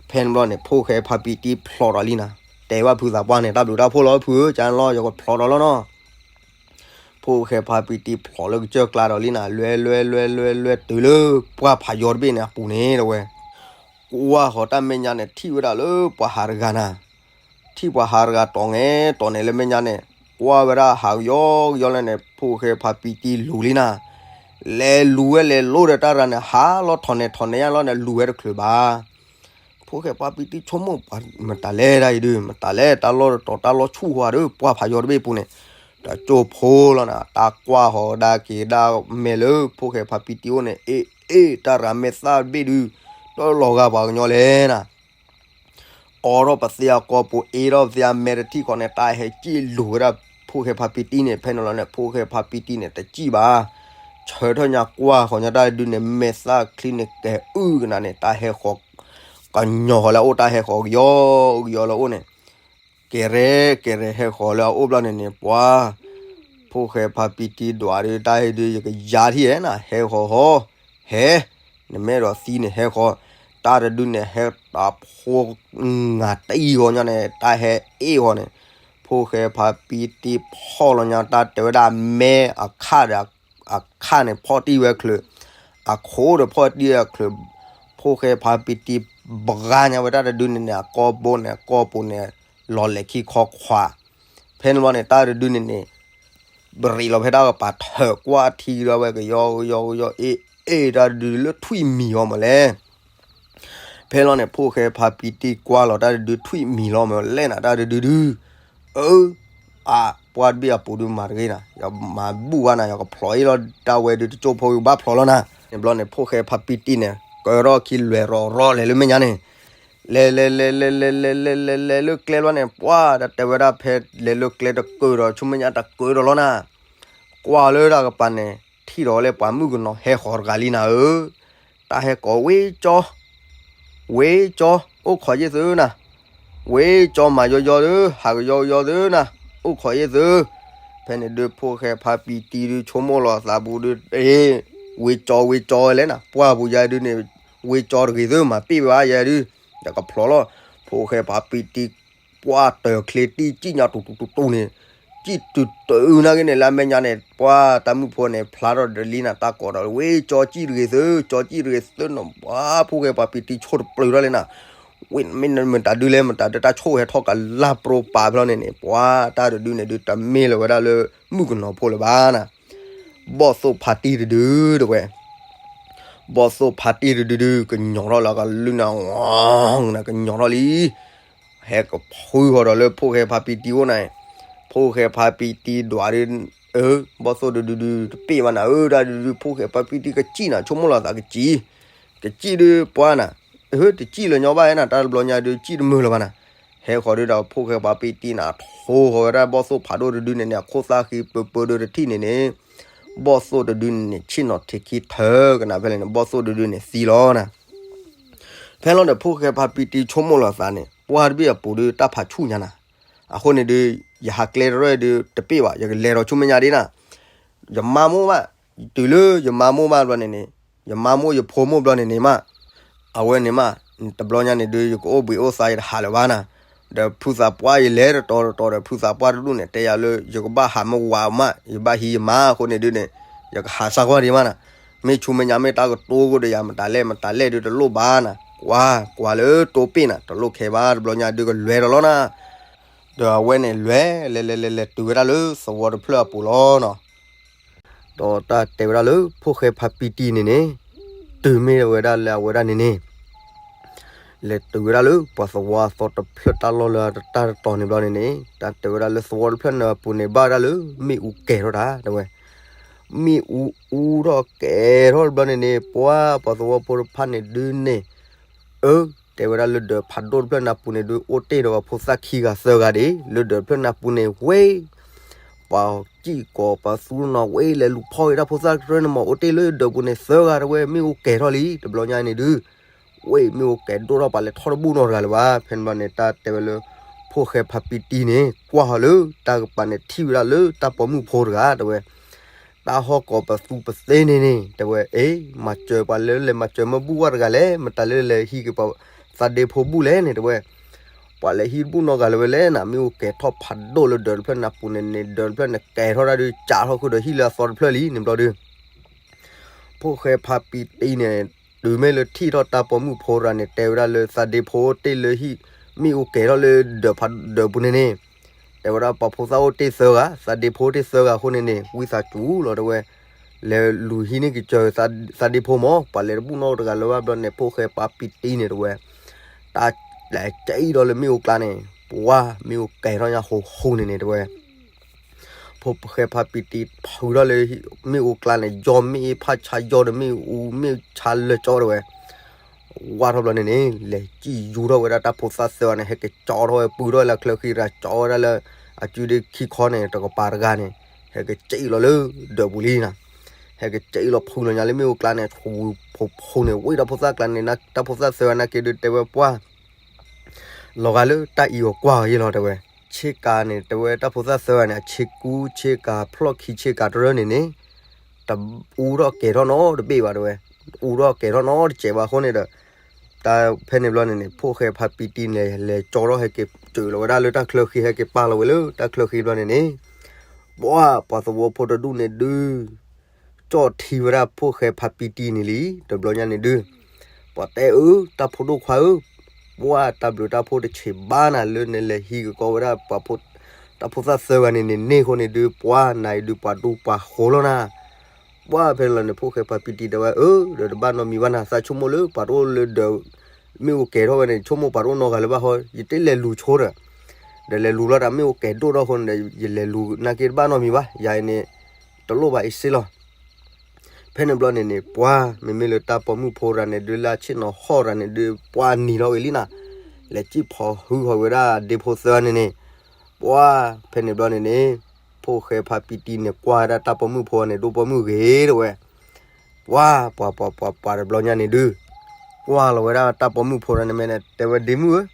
ဖဲန့ၣ်ဘျီန့ၣ် ဖိၣ်ဃဲဖါပံတံဖျိးဒီးလံနၤ, တဲဘၣ်ဖုသးပှၢ်န့ၣ် တၢ်ဘျုးတၢ်ဖှိၣ်လီၤဖုဧၢ, ကန့ၣ်လီၤ ယကဖျိးဒီးလီၤနီၤ. ဖိၣ်ဃဲဖါပံတံဖျိးလၢကစၢၢ်ကျါဒီးလံနၤ, လွဲလွဲလွဲလွဲလွဲတုၤလၢပှၢ်ဖးယီၤတဘ့ၣ်န့ၣ်အပူၤန့ၣ်တဝဲ, ကွၢ်ဃီၤတၢ်မဲာ်ညါန့ၣ် ထံၣ်ဝဲဒၣ်လၢပှၤဟးတဂၤနၤ, ထံၣ်ပှၤဟးတဂၤတီၢ်ငဲတီၢ်န့ၣ်လၢမဲာ်ညါန့ၣ်, ကွၢ်ဝဲဒၣ်ဟးကယီကယီလၢန့ၣ် ဖိၣ်ဃဲဖါပံတံလူၤလံနၤ, လဲၤလူၤဝဲလဲၤလိဒီးတၢ်ရၤန့ၣ် ဟးလီၤထီၣ်န့ၣ်ထီၣ်န့ၣ်ယါလီၤန့ၣ် လူၤဝဲတချုးဘၣ်. ဖိၣ်ဃဲဖါပံတံဆိကမိၣ်ပှၤ မတၤလဲၣ်တၢ်အံၤဒုး, မတၤလဲၣ်တၢ်လီၢ်တတီၤတၢ်လီၢ်ဆူၣ်ဃီဒုး ပှၢ်ဖးယီၤတဘ့ၣ်ပူၤန့ၣ်, တကၠိဖိလီၤနၤ, တၢ်ကွၢ်ဃီၤဒၣ်က့ၤဒၣ်မဲာ်လၢဖိၣ်ဃဲဖါပံတံအိၣ်န့ၣ်, အ့ အ့ တၢ်ရၤမဲာ်သၣ်တဘ့ၣ်ဒုး တလီၤဂာ်ပှၤကညီလဲၣ်နၤ. အိးထီၣ်ပသ့အကီၢ်ပူၤ အ့ထီၣ်ပသ့အမဲာ်တထံၣ်ဃီန့ၣ် တၢ်ဟဲစံၣ်လူၤဝဲဒၣ်ဖိၣ်ဃဲဖါပံတံန့ၣ်, ဖဲန့ၣ်လီၤန့ၣ် ဖိၣ်ဃဲဖါပံတံန့ၣ် တစံၣ်ဘၣ်. ဆၢထၢၣ်ညါကွၢ်ဃီၤညါတၢ်ဒုးန့ၣ် မဲာ်သၣ်ချံန့ၣ်ကဲၤအုၣ်ကနၤန့ၣ်, တၢ်ဟဲဃီၤ ကညီၤဃီၤလၢအအိၣ် တၢ်ဟဲဃီၤကယီကယီလၢအအိၣ်န့ၣ်, ကဲၤရဲကဲၤရဲဟဲဃီၤလၢအအိၣ်ဘျီန့ၣ်န့ၣ် ပှၤ ဖိၣ်ဃဲဖါပံတံဒွးဒုး တၢ်ဟဲဒုး ယကယၤထံၣ်ဧဲနၤ, ဟဲဃီၤဃီၤ ဟဲ, နမ့ၢ်အဲၣ်ဒိးသံန့ၣ် ဟဲဃီၤ, တၢ်တဒုန့ၣ် ဟဲတၢ်ဖိ ငါတံၢ်ဃီၤညါန့ၣ် တၢ်ဟဲအ့ၣ်ဃီၤန့ၣ်, ဖိၣ်ဃဲဖါပံတံဖီၣ်လီၤညါ တၢ်တဲဝဲဒၣ်မဲအခၣ်ဒီး အခၣ်န့ၣ် ဖီၣ်တံၢ်ဝဲချုး, အခိၣ်ဒီးဖီၣ်တံၢ်ဝဲချုး, ဖိၣ်ဃဲဖါပံတံဘှါညါဝဲတၢ်တဒုန့ၣ်န့ၣ် အကီၢ်ဘိန့ၣ် အကီၢ်ပူၤန့ၣ် လီၤလဲၤခံခီခွါ, ဖဲန့ၣ်ဘျီန့ၣ် တၢ်တဒုန့ၣ်န့ၣ် ပရံးလီၤဖဲတၢ်ကပၤထၢၣ်ကွၢ်ထံဒီးဝဲကယီကယီကယီ အ့ၣ်အ့ၣ် တၢ်တဒုလၢထွံၣ်မံၤအီၤမးလဲၣ်. ဖဲလီၤန့ၣ် ဖိၣ်ဃဲဖါပံတံကွၢ်လီၤတၢ်တဒုထွံၣ်မံၤလီၤမးလဲၣ်နၤ တၢ်တဒုဒု, အၢ, အါ, ပှၢ်တဘ့ၣ်အပူၤဒုမၤတဂ့ၤနၤ, ယမၤဘူၣ်ဘၣ်နၤ ယကဖျိးအ့ၣ်လီၤတၢ်ဝဲဒုတကၠိဖိဘၣ်ဖျိးလီၤနၤ. န့ၣ်ဘျီန့ၣ် ဖိၣ်ဃဲဖါပံတံန့ၣ် ကၢထီၣ်ခံလွဲၤရီၤရီၤလဲၤလၢမဲာ်ညါန့ၣ် လဲၤလဲၤလဲၤလဲၤလဲၤလဲၤလဲၤလဲၤလဲၤလၢကျဲလီၤန့ၣ် ပှၢ်တၢ်တဲဝဲဒၣ်ဖဲလဲၤလၢကျဲတကၢၤဒီး ဆူမဲာ်ညါတကၢၤဒီးလီၤနၤ. ကွၢ်လၢတၢ်ကပၤန့ၣ် ထံၣ်ဒီးလၢပှၤမုၣ်ကနီၤဟဲဃီၤတဂၤလံနၤဧၢ, တၢ်ဟဲကိးဝ့ကၠီ, ဝ့ကၠီ, အိၣ်ခိးယ့ၢ်သုနၤ, ဝ့ကၠီမၤယီယီသု, ဟးကယီကယီသုနၤ, အိၣ်ခိးယ့ၢ်သု. ဖဲန့ၣ်ဒုး ဖိၣ်ဃဲဖါပံတံဒုး ဆိကမိၣ်လီၤသးပူၤဒုး အ့, ဝ့ကၠီဝ့ကၠီလဲၣ်နၤ, ပှၢ်ပူၤယၤဒုးန့ၣ် ဝ့ကၠီတဂ့ၤသု မၤပ့ၢ်ဝဲယၤဒုး, ဒီးကဖျိးလီၤ. ဖိၣ်ဃဲဖါပံတံ ပှၢ်တၢၢ်ချ့တံၢ်စံၣ်ညါတူတူတူတူန့ၣ်, စံၣ်တုၤတုၤနာ်က့န့ၣ် လၢအမဲာ်ညါန့ၣ် ပှၢ်တၢ်မုၣ်ဖိန့ၣ် ဖျါထီၣ်ဒီးလံနၤ တၢ်ကိးဒီး ဝ့ကၠီစံၣ်တဂ့ၤသု ကၠီစံၣ်တဂ့ၤသုနီၤ, ပှၢ်ဖိၣ်ဃဲဖါပံတံဆိၣ်တပျုာ်ထီၣ်လံနၤ. ဝ့ၢ်မ့ၢ်မတၤဒုလဲၣ် မတၤဒုတၢ်ဆိၣ်ဟဲထီၣ်ကလၢ်ပြိပာ်ဖဲလီၤန့ၣ်န့ၣ် ပှၢ်တၢ်တဒုန့ၣ်ဒုး တမ့ၢ်လၢၤဝဲဒၣ်လၢ မုၣ်ကနီၤဖိလၢၤဘၣ်နၤ. ဘီၣ်သိၣ်ဖါတံၢ်တဒုဒုးတဝဲ ဘီၣ်သိၣ်ဖါတံၢ်တဒုဒုး ကညီၤထီၣ်လၢကလုၢ်နၤ, ကညီၤထီၣ်လံ, ဟဲကဖုဃီၤဒီးလၢဖိၣ်ဃဲဖါပံတံအိၣ်န့ၣ်, ဖိၣ်ဃဲဖါပံတံဒွးဒုး, အၢ, ဘီၣ်သိၣ်တဒုဒုး တပ့ၢ်ဘၣ်နၤဧၢ, တၢ်တဒုဒုး ဖိၣ်ဃဲဖါပံတံကစံၣ်နၤ ဆိကမိၣ်လီၤသးကစံၣ်, ကစံၣ်ဒုးပှၢ်နၤ, အၢ, တစံၣ်လၢၤညီဘၣ်နၤ, တၢ်တဘျီညါဒုး စံၣ်တမုာ်လၢၤဘၣ်နၤ. ဟဲဃီၤဒုးဒီးဖိၣ်ဃဲဖါပံတံနၤ ထိဃီၤဝဲဒၣ်ဘီၣ်သိၣ်ဖးဒိၣ်တဒုန့ၣ်န့ၣ် အခိၣ်သၣ်ဃံပၢပၢဒုးတထံၣ်န့ၣ်န့ၣ်, ဘီၣ်သိၣ်တဒုန့ၣ်န့ၣ် ဆ့ၣ်နီၤထံးခံထၢကနၤဖဲလဲၣ်န့ၣ် ဘီၣ်သိၣ်တဒုန့ၣ်သံလီၤနၤ. ဖဲလီၤဒီးဖိၣ်ဃဲဖါပံတံဆိကမိၣ်လီၤသးန့ၣ် ပှၢ်တဘ့ၣ်အပူၤဒုးတၢ်ဖးဆူၣ်ညါနၤ, အဃိန့ၣ်ဒုး ယဟးကျဲတရၢၢ်ဒုးတပ့ၢ်ဘၣ် ယကလဲၤဒီးဆူမဲာ်ညါဒ်နၤ, ယမါမိၢ်ဘၣ်, တုၤလၢယမါမိၢ်ဘၣ်ဘျီန့ၣ်န့ၣ်, ယမါမိၢ်ယဖိမိၢ်ဘျီန့ၣ်န့ၣ်မး, အဝဲန့ၣ်မး, တဘျီညါန့ၣ်ဒုး ယကအိၣ်ဘှံးအိၣ်သါယတဟးလၢၤဘၣ်နၤ, ဒီးဖုသးပှၢ်ယလဲၤတတီၤတတီၤဒီး ဖုသးပှၢ်တဒူၣ်န့ၣ် တဲယၤလၢ ယကဘၣ်ဟးမ့ၢ်ဝၤမး ယဘၣ်ဟံးယမါအဃိန့ၣ်ဒုးန့ၣ်, ယကဟးစၢ်ကွၢ်ဒံးမးနၤ, မ့ၢ်ဆူမဲာ်ညါမ့ၢ်တၢ်ကတိၤကိၢ်ဒီးယၤ မတၤလဲၣ်မတၤလဲၣ်ဒုးတလိၣ်ဘၣ်နၤ, ကွၢ်ကွၢ်လၢတိပ့ၢ်နၤ တလိၣ်ခဲဘၣ် တဘျီညါဒုးကလဲၤဒီးလီၤနၤ, ဒီးအဝဲန့ၣ်လဲၤလဲၤလဲၤလဲၤလဲၤတုၤဝဲဒၣ်လၢသဝီတဖျၢၣ်အပူၤလီၤနၤ. ဒီးတၢ်တဲဝဲဒၣ်လၢဖိၣ်ဃဲဖါပံတံန့ၣ်န့ၣ်, တုၤမ့ၢ်ဝဲဒၣ်လၢအဝဲဒၣ်န့ၣ်န့ၣ်, လဲၤတုၤဝဲဒၣ်လၢပှၤသဝီအသီတဖျၢၣ်တၢ်လီၢ်လၢတၢ်တတီၤန့ၣ်ဘျီန့ၣ်န့ၣ်, တၢ်တဲဝဲဒၣ်လၢသဝီတဖျၢၣ်န့ၣ်အပူၤန့ၣ် ဘၣ်ဝဲဒၣ်လၢမ့ၣ်အူကဲၤထီၣ်တၢ် တဲဝဲ, မ့ၣ်အူအူထီၣ်ကဲၤထီၣ်တဘျီန့ၣ်န့ၣ် ပှၤပှၤသဝီဖိတဖၣ်န့ၣ်ဒုးန့ၣ် အၢ, တဲဝဲဒၣ်လၢဒၢးဖးဒိၣ်တဖျၢၣ်န့ၣ်အပူၤန့ၣ်ဒုး အိၣ်တ့ၢ်ဒီးပှၤဖိသၣ်ခံဂၤသၢဂၤဒၣ် လၢဒၢးတဖျၢၣ်န့ၣ်အပူၤန့ၣ်ဝဲ, ပှၤစံၣ်ကိးပှၤသူနီၤဝဲလဲၤလူၤဖီၣ်က့ၤတၢ်ဖိသၣ်တဖျၢၣ်န့ၣ်မး အိၣ်တ့ၢ်လၢဒၢးပူၤန့ၣ်သၢဂၤ တဲဝဲ, မ့ၣ်အူကဲၤထီၣ်လံ တဘျီညါန့ၣ်ဒုး ဝဲမ့ၣ်အူကဲၤဒိၣ်ထီၣ် ပှၤလဲၤထီၣ်တဘူၣ်နီတဂၤလၢၤဘၣ်. ဖဲန့ၣ်ဘျီန့ၣ် တၢ်တဲဝဲလၢ ဖိၣ်ဃဲဖါပံတံန့ၣ် ကွၢ်ဃီၤလၢတၢ်ကပၤန့ၣ် ထံၣ်ဝဲဒၣ်လၢတၢ်ပိာ်မုၣ်ဖိတဂၤ တဲဝဲ, တၢ်ဟီၣ်ကိးပသူပသ့န့ၣ်န့ၣ် တဲဝဲ, အ့ မၤစၢၤပှၤလၢလဲၤမၤစၢၤမ့ၢ်ဘူၣ်ဝဲတဂၤလဲၣ်, မတၤလၢလဲၤဟံးက့ၤပှၤသးဒ့ဖိဘူၣ်လဲၣ်န့ၣ် တဲဝဲ, ပှၤလဲၤဟံးတဘူၣ်နီတဂၤလၢၤဝဲလဲၣ်နၤ, မ့ၣ်အူကဲၤထီၣ်ဖးဒိၣ်လၢဒၢးတဖျၢၣ်န့ၣ်အပူၤန့ၣ်န့ၣ် ဒၢးတဖျၢၣ်န့ၣ်ကဲၤထီၣ်ဒၣ်ဒုး ကးထီၣ်ဃုာ်ဒီးဟံၣ်လၢအသီတဖျၢၣ်လံန့ၣ်ဘျီဒုး ဖိၣ်ဃဲဖါပံတံန့ၣ် တုၤမ့ၢ်လၢထံၣ်ထီၣ်တၢ်ပိာ်မုၣ်ဖိတဂၤန့ၣ် တဲဝဲဒၣ်လၢသးဒ့ဖိတ့ၢ်လၢဟံၣ် မ့ၣ်အူကဲၤထီၣ်လၢဒၢးဖးဒၢးပူၤန့ၣ်န့ၣ်, တဲဝဲဒၣ်ပှၤဖိသၣ်အိၣ်တ့ၢ်သၢဂၤ သးဒ့ဖိတ့ၢ်သၢဂၤအဃိန့ၣ်န့ၣ် ဝံသးစူၤလီၤ တဲဝဲ, လဲၤလူၤဟံးန့ၢ်က့ၤစၢၤသးဒ့ဖိမး ပှၤလဲၤတဘူၣ်နီတဂၤလၢၤဘၣ်ဘျီန့ၣ် ဖိၣ်ဃဲဖါပံတံန့ၣ် တဲဝဲ, တၢ်လဲၤကဲအံၤဒီးလၢမ့ၣ်အူကျါန့ၣ် ပှၤမ့ၣ်အူကဲၤထီၣ်ညါဟူးဟူးန့ၣ်န့ၣ် တဲဝဲ ဖိၣ်ဃဲဖါပံတံဖုးထီၣ်လၢမ့ၣ်အူကျါန့ၣ် ယီၢ်မ့ၣ်အ့ဖးဆါယီၢ်ဒီးမ့ၣ်အူမ့ၣ်ဆါလၢာ်ကၠီ တဲဝဲ, ဝၢ်ထီၣ်ဘျီန့ၣ်န့ၣ် လဲၤစံၣ်ယူၤထီၣ်ဝဲဒၣ်တၢ်ဖိသၣ်သၢဂၤန့ၣ် ဟဲက့ၤကၠီထီၣ်ဝဲ ပုၢ်ထီၣ်ဝဲလၢချၢဃံတဂၤ ကၠီဝဲဒၣ်လၢ အစုဒ့ခံခီန့ၣ် တကပၤတဂၤန့ၣ် ဟဲက့ၤစံၣ်လီၤလၢဒၢးပူၤလံနၤ, ဟဲက့ၤစံၣ်လီၤဖုးလီၤညါလၢမ့ၣ်အူကျါန့ၣ် ဆူဖုးဖုးန့ၣ် ဝံၣ်တၢ်ဖိသၣ်ကျါန့ၣ် တၢ်ဖိသၣ်သၢဂၤနာ်က့ဒုးတဲဝဲပှၢ် လီၤဂာ်လၢတၢ်အံၤအီၤကွၢ်အီၤယဲလီၤ တဲဝဲ, ဆ့ကၤန့ၣ် တဲဝဲတၢ်ဖိသၣ်သၢဂၤန့ၣ် အဆ့ကူဆ့ကၤဖျီၣ်ခံဆ့ကၤတရၢန့ၣ်န့ၣ် တအူထီၣ်ကဲၤထီၣ်နီတဘ့ၣ်ဘၣ် တဲဝဲ, အူထီၣ်ကဲၤထီၣ်နီတစဲးဘၣ်အဃိန့ၣ်ဒီး တၢ်ဖဲန့ၣ်ဘျီန့ၣ်န့ၣ် ဖိၣ်ဃဲဖါပံတံန့ၣ် လဲၤကၠီထီၣ်ဟဲက့ၤစၢၤလီၤဝဲဒၣ်လၢတၢ်ချၢဃံ ဟဲက့ၤပာ်လီၤဝဲလၢတၢ်ချၢဃံဘျီန့ၣ်န့ၣ် ပှၢ်ပှၤသဝီဖိတဒူၣ်န့ၣ်ဒုး ကၠီၣ်ထံဝဲဒၣ်ဖိၣ်ဃဲဖါပံတံန့ၣ်လံ တဘျီညါန့ၣ်ဒုး ပှၤတဲအၢ တၢ်ဖိဒိၣ်ခွါဧၢ, ပှၢ်တၢ်ဘျုးတၢ်ဖှိၣ်တဆံးဘၣ်နၤလၢနလဲၤဟံးကကီဝဲဒၣ် တၢ်ဖိသၣ်သၢဂၤန့ၣ်န့ၣ်န့ၢ်အဃိန့ၣ်ဒုး ပှၢ်နၤအံၤဒုးပှၤဒူပှၤဃိလီၤနၤ, ပှၢ်ဖဲန့ၣ်လီၤန့ၣ် ဖိၣ်ဃဲဖါပံတံတဲဝဲ အၢ ဒီးတဘၣ်နီတမံၤဘၣ်နၤ သးဆိကမိၣ်လၢပှၤတအိၣ်လၢဒၢး မ့ၣ်အူကဲၤထီၣ်ဝဲန့ၣ် ဆိကမိၣ်ပှၤတအိၣ်နီတဂၤလၢၤဘၣ်ဃီ ယတ့ၢ်လဲၤလူၤဆိဒီး ဒီးလဲၤလူၤလီၤတၢ်မ့ၣ်အူကဲၤဒိၣ်ထီၣ်အဃိန့ၣ်ဒီး ယလဲၤလူၤနာ်က့တဘၣ်နီတမံၤဘၣ် ယၤအံၤန့ၣ် တလိၣ်ဘၣ်အံၤစ့လီၤ. ဖဲန့ၣ်ဘျီန့ၣ်န့ၣ် ပှၢ်မ့မ့ၢ်လၢတၢ်ပိာ်မုၣ်ဖိတဂၤန့ၣ်ဒုး လၢအဆ့ၣ်နီၤဟီၣ်တဂၤန့ၣ်ဒုး ပှၢ်နံၤထီၣ်ဝဲလံနၤ, လဲၤစံၣ်ဖီၣ်ဟုဟီၣ်ဝဲဒၣ်ဒ့ဖိသၢဂၤန့ၣ်န့ၣ်, ပှၢ်ဖဲန့ၣ်ဘျီန့ၣ်န့ၣ် ဖိၣ်ဃဲဖါပံတံန့ၣ် ကွၢ်ဝဲဒၣ်တၢ်ပိာ်မုၣ်ဖိန့ၣ် ဒိၣ်ပိာ်မုၣ်ဂ့ၤတဲဝဲ ပှၢ်ပှၤပှၤပှၤပှၤတဘျီညါန့ၣ်ဒုး ကွၢ်လီၤဝဲဒၣ်တၢ်ပိာ်မုၣ်ဖိတဂၤန့ၣ်မ့ၢ်န့ၣ် တဲဝဲဒ့မုၣ်ဧၢ,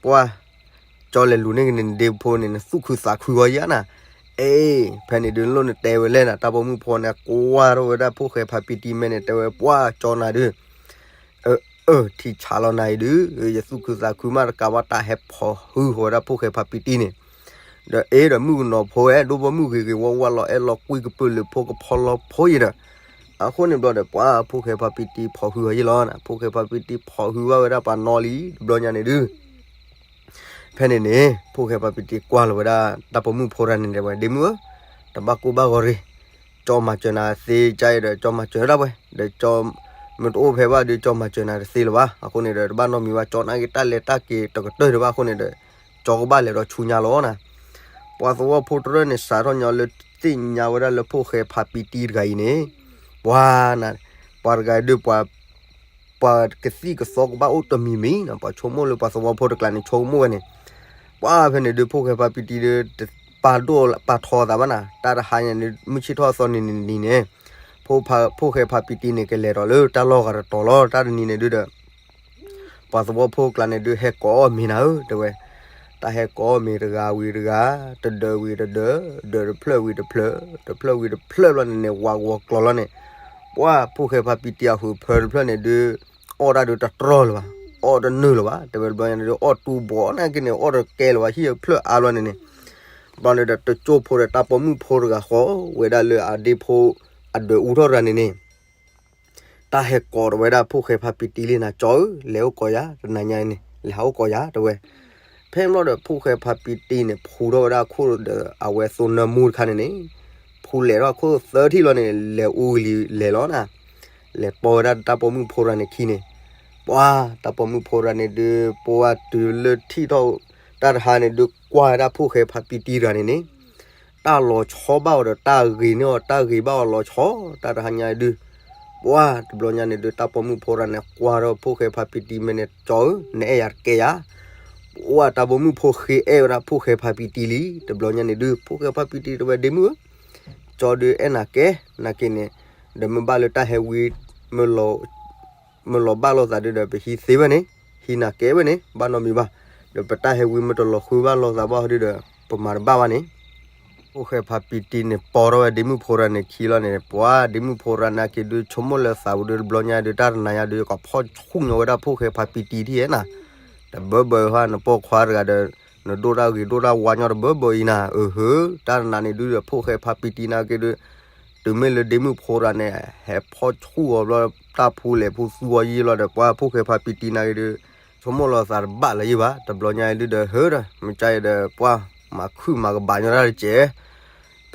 ပှၢ် ကၠီလဲၤလူၤန့ၢ်က့ၤန့ၣ်ဒ့ဖိန့ၣ် နသူၣ်ခုသးခုဂီၤယါနၤ, အ့ ဖဲန့ၣ်ဒုးလိၣ်နတဲဝဲလဲၣ်နၤ တၢ်ပိာ်မုၣ်ဖိန့ၣ် ကွၢ်ထီၣ်ဝဲဒၣ်ဖိၣ်ဃဲဖါပံတံမ့ၢ်န့ၣ် တဲဝဲပှၢ်ကၠီနၤဒုး အၢ အၢ ထံဆးလီၤနၤအံၤဒုး ယသူၣ်ခုသးခုမးတကးဘၣ် တၢ်ဟဲဖီၣ်ဟုဃီၤဝဲဒၣ်ဖိၣ်ဃဲဖါပံတံန့ၣ်, ဒီးအ့ဒီးမုၣ်ကနီၤဖိဝဲ ဒိၣ်ပိာ်မုၣ်ဂ့ၤဂ့ၤဝါဝါလီၤအဲၣ်လီၤကွံကပၢၢ်လၢဖိကဖီလီၤဖိယံၤဒီး, အဃိန့ၣ်ဘျီဒီး ပှၢ်ဖိၣ်ဃဲဖါပံတံဖီၣ်ဟုဃီၤယံၤလီၤ, ဖိၣ်ဃဲဖါပံတံဖီၣ်ဟုဘၣ်ဝဲဒၣ်ပှၤနီၢ်လံ တဘျီညါန့ၣ်ဒုး ဖဲန့ၣ်န့ၣ် ဖိၣ်ဃဲဖါပံတံကွၢ်လီၤဝဲဒၣ် တၢ်ပိာ်မုၣ်ဖိတဂၤန့ၣ်တဲဝဲ ဒ့မုၣ်ဧၢ, တဘၣ်ကိၢ်ဘၣ်ဂီၤတဂ့ၤ, ကၠီမၤစၢၤနၤသ့ကါအံၤဒီး ကၠီမၤစၢၤဒၣ်ဝဲ, ဒီးကၠီမ့ၢ်တအိၣ်ဖဲဘၣ်ဒီး ကၠီမၤစၢၤနၤတသ့လၢၤဘၣ်, အဃိန့ၣ်ဒီး တဘၣ်နီတမံၤဘၣ် ကၠီနာ်က့တၢ်လဲၤတၢ်က့ၤတကတၢၢ်တဘၣ်အဃိန့ၣ်ဒီး ကၠီကဘၣ်လဲၤဒီးဆူညါလီၤနၤ, ပှၤသဝီဖိတရၢန့ၣ် စးထီၣ်ညီလၢသ့ၣ်ညါဝဲဒၣ်လၢဖိၣ်ဃဲဖါပံတံတဂၤအံၤန့ၣ်, ပှၤနၤ, ပှၤတဂၤအံၤဒုးပှၤ ပှၤကသံၣ်ကသီကဘၣ်အိၣ်တမံၤမံၤနီၤ, ပှၤဆိကမိၣ်လၢပှၤသဝီဖိတကျါန့ၣ် ဆိကမိၣ်ဝဲန့ၣ်, ပှၢ်ဖဲန့ၣ်ဒုး ဖိၣ်ဃဲဖါပံတံဒုး တပာ်ဒိၣ်ပာ်ထီအသးဘၣ်နၤ, တၢ်တဟါညါန့ၣ် မုၢ်ဆ့ၣ်ထီၣ်အသီနံၤနံၤန့ၣ်, ဖိၣ်ဃဲဖါပံတံန့ၣ် ကလဲၤဒီးလၢတၢ်လီၢ်ဂၤတတီၤလီၤ, တၢ်တနံၤန့ၣ်ဒုးဒီး ပှၤသဝီဖိကျါန့ၣ်ဒုး ဟဲကိးအီၣ်မ့ၤနၤဧၢ တဲဝဲ, တၢ်ဟဲကိးအီၣ်မ့ၤတဂၤဝံၤတဂၤ, တဒၢးဝံၤတဒၢး, ဒၢးတဖျၢၣ်ဝံၤတဖျၢၣ်, တဖျၢၣ်ဝံၤတဖျၢၣ်ဘျီန့ၣ်န့ၣ် ဝးဂီၤကျီၤလီၤန့ၣ်, ပှၢ်ဖိၣ်ဃဲဖါပံတံအဟုးဖၢတဖျၢၣ်န့ၣ်ဒုး အီၣ်တၢ်ဒုးတတြီၢ်လၢၤဘၣ်, အီၣ်တနုာ်လၢၤဘၣ်, တဲဝဲတဘျီညါန့ၣ်ဒုး အီၣ်တူဘီနာ်က့န့ၣ် အီၣ်တကဲလၢၤဘၣ်, ဟံၣ်ဖျၢၣ်အါဘျီန့ၣ်န့ၣ် ဘျီန့ၣ်ဒီးတကၠိဖိဒီးတၢ်ပိာ်မုၣ်ဖိတဂၤဃီ ဝဲဒၣ်လၢအဒ့ဖိ အဒွဲၣ်အူထီၣ်တဂၤန့ၣ်န့ၣ် တၢ်ဟဲကိးထီၣ်ဝဲဒၣ်ဖိၣ်ဃဲဖါပံတံလံနၤ, ကၠီဧၢ, လဲၤအိၣ်ကိးယၤ, တနၤညါအံၤန့ၣ် လဲၤဟးအိၣ်ကိးယၤ တဲဝဲ. ဖဲန့ၣ်ဘျီဒီးဖိၣ်ဃဲဖါပံတံန့ၣ် ဖူထီၣ်ဝဲဒၣ်အခိၣ်ဒီးအဝဲသိနၢမူတခါန့ၣ်န့ၣ်, ဖူလဲၤထီၣ်အခိၣ်သၢထံၣ်လီၤန့ၣ် လဲၤအူကလံၤလဲၤလီၤနၤ, လဲၤပိာ်ဝဲဒၣ်တၢ်ပိာ်မုၣ်ဖိတဂၤန့ၣ်ခံန့ၣ်, ပှၤတၢ်ပိာ်မုၣ်ဖိတဂၤန့ၣ်ဒုး ပှၤတုၤလၢထံၣ်ထီၣ်တၢ်တဟါန့ၣ်ဒုး ကွၢ်ဝဲဒၣ်ဖိၣ်ဃဲဖါပံတံတဂၤန့ၣ်န့ၣ် တၢ်လီၤဆီဘၣ်အီၤဒီးတၢ်ဂ့ၤန့ၢ်အီၤ တၢ်ဂ့ၤဘၣ်အီၤလီၤဆီ, တၢ်တဟါညါဒုး ပှၤတဘျီညါန့ၣ်ဒုး တၢ်ပိာ်မုၣ်ဖိတဂၤန့ၣ် ကွၢ်ထီၣ်ဖိၣ်ဃဲဖါပံတံမဲာ်န့ၣ်, ကၠီဧၢ, နအဲၣ်ယၤတကဲယၤ. ပှၤတၢ်ပိာ်မုၣ်ဖိဃ့အဲၣ်ဝဲဒၣ်ဖိၣ်ဃဲဖါပံတံလံ. တဘျီညါန့ၣ်ဒုး ဖိၣ်ဃဲဖါပံတံတဲဝဲ, ဒ့မုၣ်ဧၢ, ကၠီဒုးအဲၣ်နၤကဲ, နာ်က့န့ၣ် ဒီးမ့ၢ်ဘၣ်လၢတၢ်ဟဲဝံ မ့ၢ်လီၤဘၣ်လိာ်သးဒုးဒီး ပဟံးသ့ဝဲန့ၣ်, ဟံးနၤကဲဝဲန့ၣ် ဘၣ်နီတမံၤဘၣ်. ဒီးပတၢ်ဟဲဝံမ့ၢ်တလီၤဃုဘၣ်လိာ်သးဘၣ်ဟီဒုးဒီး ပမၤတဘၣ်ဘၣ်န့ၣ် ဖိၣ်ဃဲဖါပံတံန့ၣ် ပိာ်ထီၣ်ဝဲဒ့မုၣ်ဖိတဂၤန့ၣ်ခံလီၤန့ၣ်, ပှၤဒ့မုၣ်ဖိတဂၤနာ်က့ဒုး ဆိကမိၣ်လၢသးပူၤဒုး တဘျီညါဒုး တၢ်တနၤညါဒုး ယကဖီၣ်ဆူၣ်ညီဝဲဒၣ်ဖိၣ်ဃဲဖါပံတံထံၣ်ဧဲနၤ, တဘၢဘၢဟါ နပိာ်ခွါတဂၤဒီး နဒိၣ်တၢ်ဂ့ၤဒိၣ်တၢ်ဝါညီတဘၢဘၢအံၤနၤ, အဟၢ, တၢ်တနၤန့ၣ်ဒုးဒီး ဖိၣ်ဃဲဖါပံတံနာ်က့ဒုး တုၤမ့ၢ်လၢဒ့မုၣ်ဖိတဂၤန့ၣ် ဟဲဖီၣ်ဆူၣ်အီၤဘျီ တၢ်ဖူလဲၤဖူသူအီၤယံာ်လီၤဒီး ပှၤဖိၣ်ဃဲဖါပံတံနာ်က့ဒုး ဆိကမိၣ်လီၤသးတဘၣ်လၢၤယံာ်ဘၣ်. တဘျီညါအံၤဒုးဒီး ဟၢဒီး မ့ၢ်ကါအံၤဒီး ပှၤမၤခုၣ်မၤကဘၣ်ညီတၢ်တကဲး.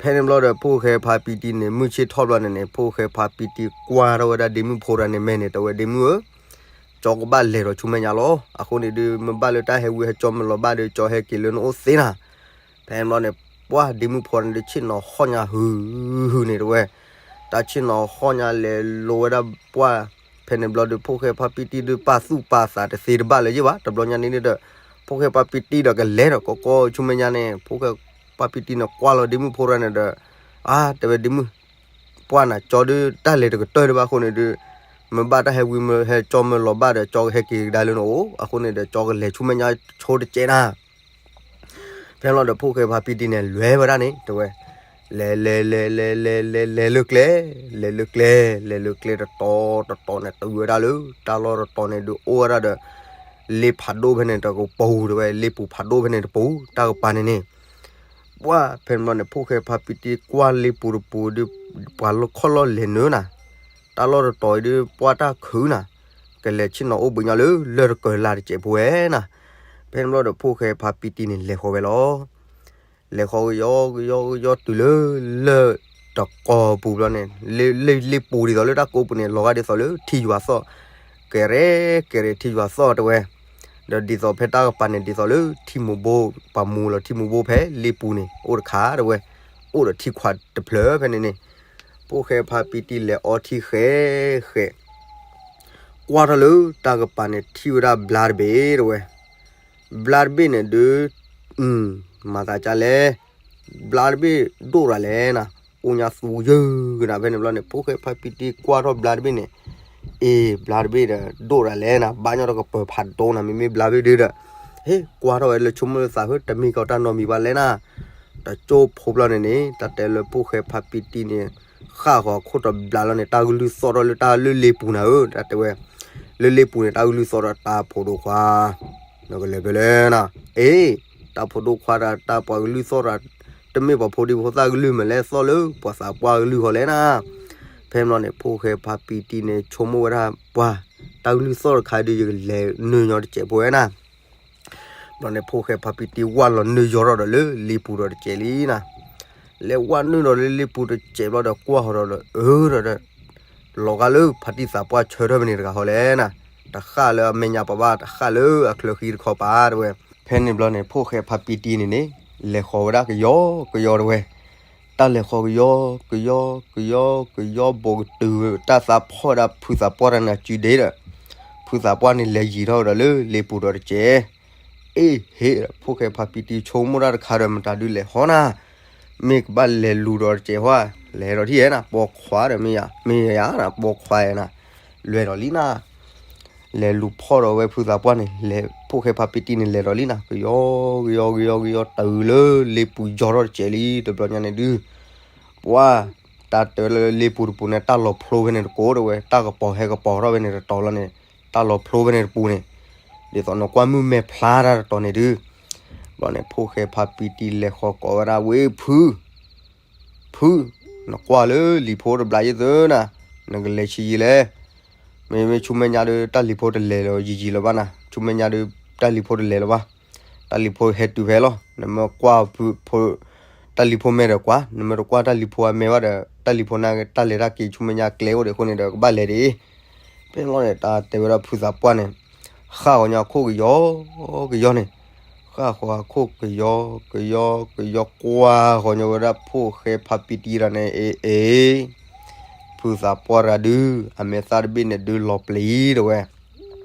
ဖဲန့ၣ်ဘျီဒီး ဖိၣ်ဃဲဖါပံတံန့ၣ် မုၢ်ဆ့ၣ်ထီၣ်ဘျီန့ၣ်န့ၣ် ဖိၣ်ဃဲဖါပံတံကွၢ်ထီၣ်ဝဲဒၣ်ဒ့မုၣ်ဖိတဂၤန့ၣ်မဲာ်န့ၣ် တဲဝဲဒ့မုၣ်ဧၢ, ကၠီကဘၣ်လဲၤဒီးဆူမဲာ်ညါလီၤ. အဃိန့ၣ်ဒုး မ့ၢ်ဘၣ်လၢတၢ်ဟဲဝံဟဲကၠီမ့ၢ်လီၤဘၣ်ဒီး ကၠီဟဲက့ၤလၢနအိၣ်သ့နၤ. ဖဲန့ၣ်ဘျီန့ၣ် ပှၤဒ့မုၣ်ဖိတဂၤန့ၣ်ဒုး ဆ့ၣ်နီၤဟီၣ်ညါဟုဟုန့ၣ်တဲဝဲ, တၢ်ဆ့ၣ်နီၤဟီၣ်ညါလဲၤလိၤဝဲဒၣ်ပှၤ. ဖဲန့ၣ်ဘျီဒီး ဖိၣ်ဃဲဖါပံတံဒုး ပာ်သူၣ်ပာ်သးတသ့တဘၣ်လၢၤယံာ်ဘၣ်. တဘျီညါန့ၣ်ဒီး ဖိၣ်ဃဲဖါပံတံဒီးကလဲၤဒီးကီကီဆူမဲာ်ညါန့ၣ် ဖိၣ်ဃဲဖါပံတံန့ၣ် ကွၢ်လီၤဒ့မုၣ်ဖိတဂၤန့ၣ်ဒီး အါ တဲဝဲဒ့မုၣ် ပှၤနၤ ကၠီဒုး တၢ်လဲၤတကတၢၢ်ဒံးဘၣ်အဃိန့ၣ်ဒုး မ့ၢ်ဘၣ်တၢ်ဟဲဝံမ့ၢ်ဟဲကၠီမ့ၢ်လီၤဘၣ်ဒီး ကၠီကဟဲက့ၤကဒါလၢနအိၣ်. အဃိန့ၣ်ဒီး ကၠီကလဲၤဆူမဲာ်ညါဆိတကဲးနၤ. ဖဲန့ၣ်ဘျီဒီး ဖိၣ်ဃဲဖါပံတံန့ၣ် လဲၤဝဲဒၣ်န့ၣ် တဲဝဲ, လဲၤလဲၤလဲၤလဲၤလဲၤလဲၤလဲၤလၢကျဲ, လဲၤလၢကျဲ, လဲၤလၢကျဲတတီၤတတီၤန့ၣ် တုၤဝဲဒၣ်လၢ တၢ်လီၢ်တတီၤန့ၣ်ဒုး အိၣ်ဝဲဒၣ်ဒီး လ့ဖးဒိၣ်ဖဲန့ၣ်တပူၤ တဲဝဲ, လ့ပူၤဖးဒိၣ်ဖဲန့ၣ်တပူၤ တၢ်ကပၤန့ၣ်န့ၣ် ပှၤဖဲန့ၣ်ဘျီန့ၣ် ဖိၣ်ဃဲဖါပံတံကွၢ်လ့ပူၤတပူၤဒုး ပှၤလၢခီၣ်လီၢ်လဲၤနုာ်နၤ, တၢ်လီၢ်တတီၤအံၤဒုး ပှၤတၢ်ခုနၤ, ကလဲၤဆ့ၣ်နီၤအိၣ်ဘှံးညါလၢလၢၢ်တကၢၤလၢ်တစဲးဖိဝဲနၤ. ဖဲန့ၣ်ဘျီဒီး ဖိၣ်ဃဲဖါပံတံန့ၣ် လဲၤဃီၤဝဲလီၤ. လဲၤဃီၤကယီကယီကယီတုၤလၢ လၢၢ်တကီၤပူၤဘျီန့ၣ် လ့လ့ပူၤဒ်သိးလၢတၢ်ကိးပူၤန့ၣ် လီၤဂာ်ဒ်သိးလၢထံယွၤသီၣ်, ကဲရဲၣ်ကဲရဲၣ်ထံယွၤသီၣ်တဲဝဲ, ဒီးဒ်သိးဖဲတၢ်ကပၤန့ၣ် ဒ်သိးလၢထံမူၤဘိ ပှၤမူၤလီၤထံမူၤဘိဖဲလ့ပူၤန့ၣ် အိၣ်တခါတဲဝဲ, အိၣ်ဒီးထံခွးတဖျၢၣ်ဖဲန့ၣ်န့ၣ်, ဖိၣ်ဃဲဖါပံတံလဲၤအီထံဃဲးဃဲး ကွၢ်ထီၣ်လၢတၢ်ကပၤန့ၣ် ထံၣ်ဝဲဒၣ်ဘျါတဘ့ၣ်တဲဝဲ, ဘျါတဘ့ၣ်န့ၣ်ဒုး မၤသးဒ်လဲၣ်, ဘျါတဘ့ၣ်ဒိၣ်ရၤလဲၣ်နၤ, အိၣ်ညါသူယၢၢ်ကနၤ. ဖဲန့ၣ်ဘျီန့ၣ် ဖိၣ်ဃဲဖါပံတံကွၢ်ထီၣ်ဘျါတဘ့ၣ်န့ၣ်, အ့ ဘျါတဘ့ၣ်ဒီးဒိၣ်ရၤလဲၣ်နၤ, ဘၣ်ညီဒီးကပၢၤဖးဒိၣ်နၤ, မ့မ့ၢ်ဘျါတဘ့ၣ်ဒုးဒီး ဟ့ၣ်ကွၢ်ထီၣ်ဝဲလၢဆိကမိၣ်လၢသး ဟၢ တမ့ၢ်ကီးတၢ်နီတမံၤဘၣ်လဲၣ်နၤ. တကၠိဖိဘျီန့ၣ်န့ၣ် တၢ်တဲလၢဖိၣ်ဃဲဖါပံတံန့ၣ် ဃၣ်ဃီၤခိၣ်တဘျါလီၤန့ၣ် တၢ်ကလုၢ်သီၣ်ထီၣ်လၢတၢ်လၢလ့ပူၤနၤဧၢ, တၢ်တဲဝဲ, လၢလ့ပူၤန့ၣ် တၢ်ကလုၢ်သီၣ်ထီၣ် တၢ်ဖိဒိၣ်ခွါ နကလဲၤဖဲလဲၣ်နၤ, အ့ တၢ်ဖိဒိၣ်ခွါဒီးတၢ်ပှၤကလုၢ်သီၣ်ထီၣ်, တမ့ၢ်ပှၤဖိဒံဖိသၣ်ကလုၢ်မးလဲၣ်, သီၣ်လၢပှၤသးပှၢ်ကလုၢ်ဃီလဲၣ်နၤ. ဖဲန့ၣ်ဘျီန့ၣ် ဖိၣ်ဃဲဖါပံတံန့ၣ် ဆိကမိၣ်ဝဲဒၣ်ပှၤ, တၢ်ကလုၢ်သီၣ်တခါဒုး ယကလဲၤနုာ်ညီတစဲးဖိဝဲနၤ. ဘျီန့ၣ် ဖိၣ်ဃဲဖါပံတံဝၢ်လီၤနုာ်ယီၤထီၣ်ဒီးလၢလ့ပူၤဒီးတစဲးလံနၤ. လဲၤဝၢ်နုာ်ဒီးလၢလ့ပူၤတစဲးဘျီဒီး ကွၢ်ဃီၤဒီးလၢအၢဒီး လီၤဂာ်လၢဖါတံၢ်သးပှၢ်ဆၢထၢၣ်ဖဲန့ၣ်တဂၤဃီလဲၣ်နၤ, တဃၣ်လၢအမဲာ်ညါပှၤဘၣ်, တဃၣ်လၢအချၢဃံတခီပၤတဲဝဲ. ဖဲန့ၣ်ဘျီန့ၣ် ဖိၣ်ဃဲဖါပံတံန့ၣ်န့ၣ် လဲၤဃီၤဝဲဒၣ်ကယီကယီတဲဝဲ. တၢ်လဲၤဃီၤကယီကယီကယီကယီ ဘူးကတုၤတၢ်သးဖီၣ်ဒၣ်ဖုသးပှၢ်တဂၤန့ၣ်စုဒ့ဒီး ဖုသးပှၢ်န့ၣ်လဲၤယံၤထီၣ်ဒီးလၢလ့ပူၤဒီးတစဲး. အ့ ဟ့ၣ် ဖိၣ်ဃဲဖါပံတံဆိကမိၣ်တၢ်တခါဒီး မတၤဒုးလဲၤဟီနၤ, မ့ၢ်ကဘၣ်လဲၤလူၤဒီးတစဲးဟီ, လဲၤဒီးထံၣ်ဧဲနၤ, ပိာ်ခွါဒီးမ့ၢ်ယၤ, မ့ၢ်ယၤနၤ, ပိာ်ခွါဧဲနၤ, လဲၤဒီးလံနၤ. လဲၤလူၤဖီၣ်ဒီးဝဲဖုသးပှၢ်န့ၣ် လဲၤ ဖိၣ်ဃဲဖါပံတံန့ၣ် လဲၤဒီးလံနၤ, ကယီကယီကယီကယီ တုၤလၢလ့ပူၤယီၤထီၣ်တစဲးလံ. တဘျီညါန့ၣ်ဒုး ပှၤ တၢ်တဲလၢလ့ပူၤတပူၤန့ၣ် တၢ်လီၤဖျိဖဲန့ၣ်တကိးတဲဝဲ, တၢ်ကပီၤဟဲကပီၤထီၣ်ဖဲန့ၣ်တတီၤလီၤန့ၣ်, တၢ်လီၤဖျိဖဲန့ၣ်တပူၤန့ၣ်, ဒ်သိးနကွၢ်မုၢ်မဲာ်ဖျါတၢ်တတီၤန့ၣ်ဒုး, ဘျီန့ၣ် ဖိၣ်ဃဲဖါပံတံလဲၤဃီၤကိးဝဲဒၣ်ဝဲဖု, ဖု, နကွၢ်လၢလံၤဖိတဘျီယဲၢ်သုနၤ, နကလဲၤဆံးယံာ်လဲၣ်. မ့မ့ၢ်ဆူမဲာ်ညါဒီး တၢ်လံၤဖိတလဲၤလီၤယံာ်ယံာ်လၢၤဘၣ်နၤ, ဆူမဲာ်ညါဒီး တၢ်လံၤဖိတလဲၤလၢၤဘၣ်. တၢ်လံၤဖိဟဲတုၤဖဲလီၤ. နမ့ၢ်ကွၢ် တၢ်လံၤဖိမဲာ်ဒီးကွၢ်, နမ့ၢ်တကွၢ်တၢ်လံၤဖိအမဲာ်ဘၣ်ဒီး တၢ်လံၤဖိန့ၣ် တၢ်လဲၤတၢ်က့ၤဆူမဲာ်ညါကျဲအိၣ်ဒံးအဃိန့ၣ်ဒီး ကဘၣ်လဲၤဒံး. ဖဲန့ၣ်လီၤန့ၣ် တၢ်တဲဝဲဒၣ်ဖုသးပှၢ်န့ၣ် ဃၣ်ဃီၤညီခိၣ်ကယီကယီန့ၣ်, ဃၣ်ဃီၤခိၣ်ကယီကယီကယီ ကွၢ်ဃီၤညီဝဲဒၣ်ဖိၣ်ဃဲဖါပံတံဒီးန့ၣ် အ့ အ့ ဖုသးပှၢ်တဂၤဒုး အမဲာ်သၣ်တဘ့ၣ်န့ၣ်ဒုးလီၤပျံၤတဲဝဲ,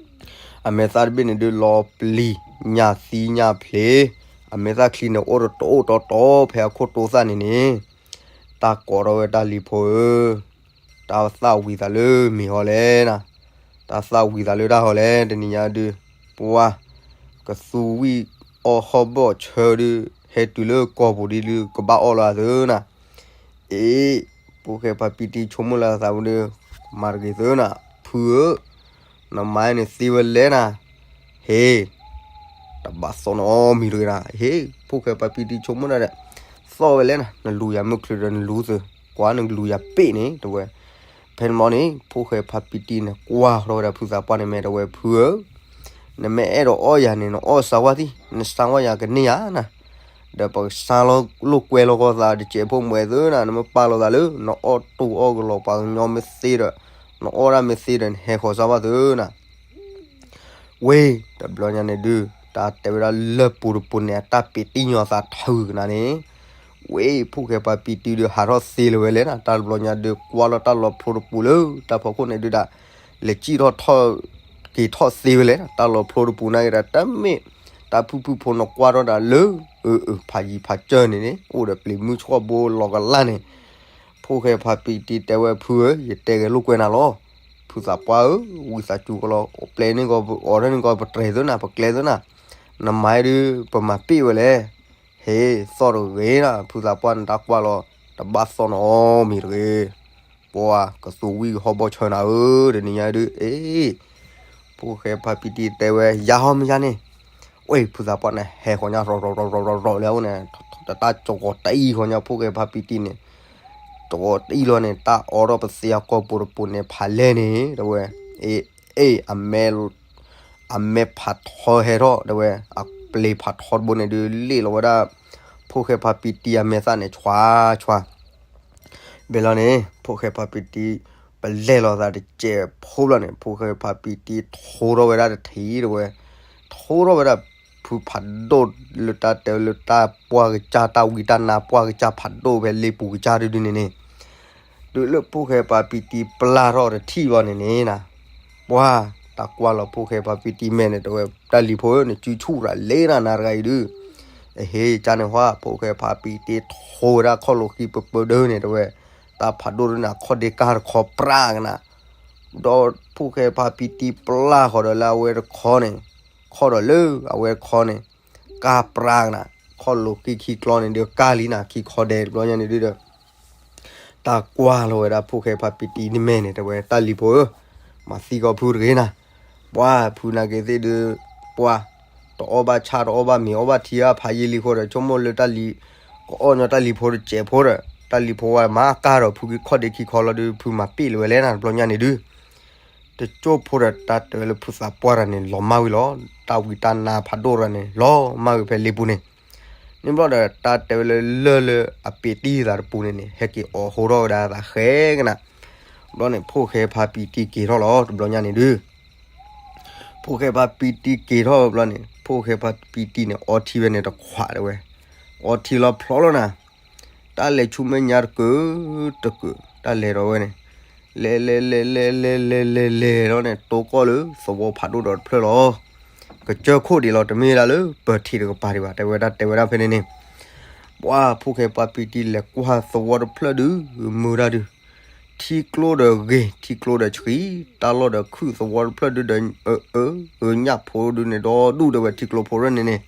အမဲာ်သၣ်တဘ့ၣ်န့ၣ်ဒုးလီၤပျံၤ ညၣ်သံညၣ်ဖျ့, အမဲာ်သၣ်ချံန့ၣ်အိၣ်တအိၣ်တီတီဖဲအခိၣ်တိသၣ်န့ၣ်န့ၣ်, တၢ်ကိးထီၣ်ဝဲတၢ်လံၤဖိဧၢ, တၢ်သၣ်ဝံၤသးလၢမ့ၢ်ဟီလဲၣ်နၤ, တၢ်သၣ်ဝံၤသးလၢတၢ်ဟီလဲၣ် တနံၤညါဒုး, ပှၤ ကသူဝံၣ်အီၣ်ဟီၣ်ဘီၣ်ဆၢဒုး ဟဲတုၤလၢကီၢ်ပူၤဒ်ဒုး ကဘၣ်အီၣ်လီၤအသးနၤ, အ့ ဖိၣ်ဃဲဖါပံတံဆိကမိၣ်လၢအသးပူၤဒီး မၤတဂ့ၤသၢနၤ, ဖုဧၢ, နမၤန့ၣ်သ့ဝဲလဲၣ်နၤ, ဟ့ တဘၣ်သီၣ်နီတမံၤတဂ့ၤနၤ, ဟ့ ဖိၣ်ဃဲဖါပံတံဆိကမိၣ်ဒၣ်ဒီး, သီၣ်ဝဲလဲၣ်နၤ, နလူၤယၤမုၢ်ချုးဒီးနလူၤသု, ကွၢ်နကလူၤယၤပ့ၣ်န့ၣ်တဲဝဲ. ဖဲန့ၣ်မီန့ၣ် ဖိၣ်ဃဲဖါပံတံန့ၣ် ကွၢ်ထီၣ်ဝဲဒၣ်ဖုသးပှၢ်န့ၣ်မဲာ်တဲဝဲ ဖုဧၢ, နမ့ၢ်အဲၣ်ဒိးအီၣ်ယၤန့ၣ် နအီၣ်စၢ်ဝါသံ, နစၢ်ဝါယၤကန့ၢ်ယၤနၤ, ဒီးပကစၢ်လိာ်ကွဲလိာ်ကီၢ်သးတစဲးဖိမွဲသုနၤ, နမ့ၢ်ပာ်လိာ်သးလၢ နအီၣ်တူၢ်အီၣ်ကလီၤပှၤကညီမ့ၢ်သ့ဒီး, နအီၣ်ဒၣ်မ့ၢ်သ့ဒီး နဟဲဃီၤစၢ်ဝါသုနၤ ဝ့ၢ် တဘျီညါန့ၣ်ဒုး တၢ်တဲဝဲဒၣ်လၢပူၤတပူၤန့ၣ် အတၢ်ပ့းတံၢ်ညီသးထုးကနၤန့ၣ်, ဝ့ၢ် ဖိၣ်ဃဲဖါပံတံဒုး ဟးထီၣ်သ့လၢၤဝဲလဲၣ်နၤ, တၢ်တဘျီညါဒုး ကွၢ်လီၤတၢ်လီၤဖျိတပူၤလၢ တၢ်ဖီခိၣ်န့ၣ်ဒုးဒၣ် လဲၤစံၣ်ထီၣ်ထီၣ် က့ၤထီၣ်သ့ဝဲလဲၣ်, တၢ်လီၤဖျိတပူၤန့ၣ်က့ၤဒီး တမ့ၢ် တၢ်ဖုၣ်ဖုၣ်ဖိန့ၣ်ကွၢ်ထီၣ်ဒၣ်လၢ အၢ အၢ ဖးယံၤဖးစၢၢ်န့ၣ်န့ၣ် အိၣ်ဒီးပျံၤမုၢ်ဆှီၣ်ဘိလီၤကလၢ်န့ၣ် ဖိၣ်ဃဲဖါပံတံတဲဝဲ ဖုဧၢ, ယတဲဂဲၤလိာ်ကွဲနၤလီၤ. ဖုသးပှၢ်ဧၢ, ဝံသးစူၤကလီၤ, ပျဲန့ၢ်ကီး အီၤဒၣ်န့ၢ်ကီး ပတြဲၤသၢနၤ, ပကျဲသၢနၤ, နမၤဒုး ပမၤပ့ၢ်ဝဲလဲၣ်. ဟ့ၣ် သီၣ်တဂ့ၤနၤ, ဖုသးပှၢ်န့ၣ်တၢ်ကွၢ်လီၤ တဘၣ်သီၣ်နီတမံၤတဂ့ၤ. ပှၤကသူဝံၣ်ဟီၣ်ဘီၣ်ဆၢနၤဧၢ, တနံၤညါဒုး အ့ ဖိၣ်ဃဲဖါပံတံတဲဝဲ ယၤဟီမ့ၢ်ယၤန့ၣ်, ဝ့ၢ် ဖုသးပှၢ်န့ၣ် ဟဲဃီၤညါ ရီၤရီၤရီၤရီၤရီၤလၢအအိၣ်န့ၣ်, တၢ်ကၠီၤကီၤတအံၤဃီၤညါ ဖိၣ်ဃဲဖါပံတံန့ၣ်, တဂီၤတအံၤလီၤန့ၣ် တၢ်အိးထီၣ်ပသ့အကီၢ်ပူၤတပူၤန့ၣ် ဖးလဲၢ်န့ၣ် တဲဝဲ, အ့ အ့ အမဲ အမဲဖးထီဟဲထီၣ် တဲဝဲ, အပျ့ၤဖးထီတဘိန့ၣ်ဒုး လ့ၣ်လီၤဝဲဒၣ် ဖိၣ်ဃဲဖါပံတံအမဲာ်သၣ်န့ၣ် ဆွါဆွါ ဘဲလီၤန့ၣ် ဖိၣ်ဃဲဖါပံတံ ပလဲၢ်လီၤသးတစဲးဖိဘျီန့ၣ် ဖိၣ်ဃဲဖါပံတံထိထီၣ်ဝဲဒၣ်တထံၣ်တဲဝဲ, ထိထီၣ်ဝဲဒၣ် ဖုဖးဒိၣ်လၢတၢ်တဲလၢတၢ်ပှၢ်ကစၢ် တၢ်ဝံတၢ်နါပှၢ်ကစၢ်ဖးဒိၣ်ဖဲလ့ပူၤကစၢ်ဒုဒုန့ၣ်န့ၣ်, တုၤလၢဖိၣ်ဃဲဖါပံတံပျၢ်ထီၣ်တထံၣ်ဘျီန့ၣ်န့ၣ်နၤ, ပှၤ တၢ်ကွၢ်လီၤဖိၣ်ဃဲဖါပံတံမဲာ်န့ၣ် တဲဝဲ တၢ်လံၤဖိဧၢ နစုဆူၣ်ရၤလ့နၤနၤတဂၤအံၤဒု အဟ့ၣ်ကန့ၣ်ဟီ ဖိၣ်ဃဲဖါပံတံထိဝဲဒၣ်ခီၣ်လိာ်ဃံပၢပၢဒၢန့ၣ် တဲဝဲ, တၢ်ဖးဒိၣ်ဒုန့ၣ် အခီၣ်ဒ့ကၢ်တခီပြးကနၤ, ဒီးဖိၣ်ဃဲဖါပံတံပျၢ်ဃီၤဒီးလၢအဝဲတခီန့ၣ်, ခီၣ်ဒီးလၢအဝဲတခီန့ၣ်, ကၢ်ပြးကနၤ, ခီၣ်လိာ်ဃံခံကျီန့ၣ်ဒီးကၢ်လံနၤ ခံခီဒဲးတဘျီညါန့ၣ်ဒုဒီး တၢ်ကွၢ်လီၤဝဲဒၣ်ဖိၣ်ဃဲဖါပံတံန့ၣ်မဲာ်န့ၣ် တဲဝဲ တၢ်လံၤဖိဧၢ, မၤသံကီးဖုတဂ့ၤနၤ, ပှၤဖုနာ်က့ၤသ့ၣ်ဒုး, ပှၤ တအီၣ်ဘၣ်ဆၣ်တအီၣ်ဘၣ်မ့ၤ အီၣ်ဘၣ်ထံဘၣ်ဖးယံာ်လံဃိဒီး ဆိကမိၣ်လၢတၢ်လံၤ ကအီၣ်ညီတၢ်လံၤဖိတစဲးဖိဒီး တၢ်လံၤဖိဝဲမၤကၢ်ဒီးဖုခီၣ်ဒ့ခံခီလီၤဒုး ဖုမၤပ့ၢ်လီၤဝဲလဲၣ်နၤ တဘျီညါန့ၣ်ဒုး တကၠိၢ်ဖိဒီးတၢ်တဲဝဲလၢဖုသးပှၢ်တဂၤန့ၣ် လီၤမၢ်ဝံၤလီၤ, တၢ်ဝံတၢ်နါဖးဒိၣ်တဂၤန့ၣ် လီၤမၢ်ဝံၤဖဲလ့ပူၤန့ၣ်, န့ၣ်ဘျီဒီးတၢ်တဲဝဲလၢလၢၢ်လၢအပ့းတံၢ်သးတပူၤန့ၣ်န့ၣ် ဟဲက့ၤအိးဟိထီၣ်ဝဲဒၣ်သးဃဲကနၤ, ဘျီန့ၣ် ဖိၣ်ဃဲဖါပံတံက့ၤထီၣ်လီၤ တဘျီညါန့ၣ်ဒုး ဖိၣ်ဃဲဖါပံတံက့ၤထီၣ်ဘျီန့ၣ် ဖိၣ်ဃဲဖါပံတံန့ၣ် အီထံဝဲန့ၣ်တခွးတဲဝဲ, အီထံလီၤဖျီလီၤနၤ, တၢ်လဲၤဆူမဲာ်ညါတကုာ်တကုာ် တၢ်လဲၤဒီးဝဲန့ၣ်, လဲၤလဲၤလဲၤလဲၤလဲၤလဲၤလဲၤလဲၤလီၤန့ၣ် တိကီၢ်လၢသဝီဖးဒိၣ်ဒီးတဖျၢၣ်လီၤ, ကစၢၢ်ခိၣ်ဒံးလီၤ တမ့ၢ်ဒၣ်လၢပၢၤထံးတကပၤဒံးဘၣ် တဲဝဲဒၣ်တဲဝဲဒၣ်ဖဲန့ၣ်န့ၣ်, ပှၤဖိၣ်ဃဲဖါပံတံလဲၤကွၢ်သဝီတဖျၢၣ်ဒုး မုာ်တၢ်ဒုး ထံကျိဒီးဂ့ၤ ထံကျိဒီးဆှံ, တၢ်လီၢ်ဒီးခုၣ်သဝီတဖျၢၣ်ဒုးဒီး အၢ အၢ ညၣ်ဖိဒုးန့ၣ်ဒီဒူၣ်တဲဝဲထံကျိဖိရၢၣ်န့ၣ်န့ၣ်,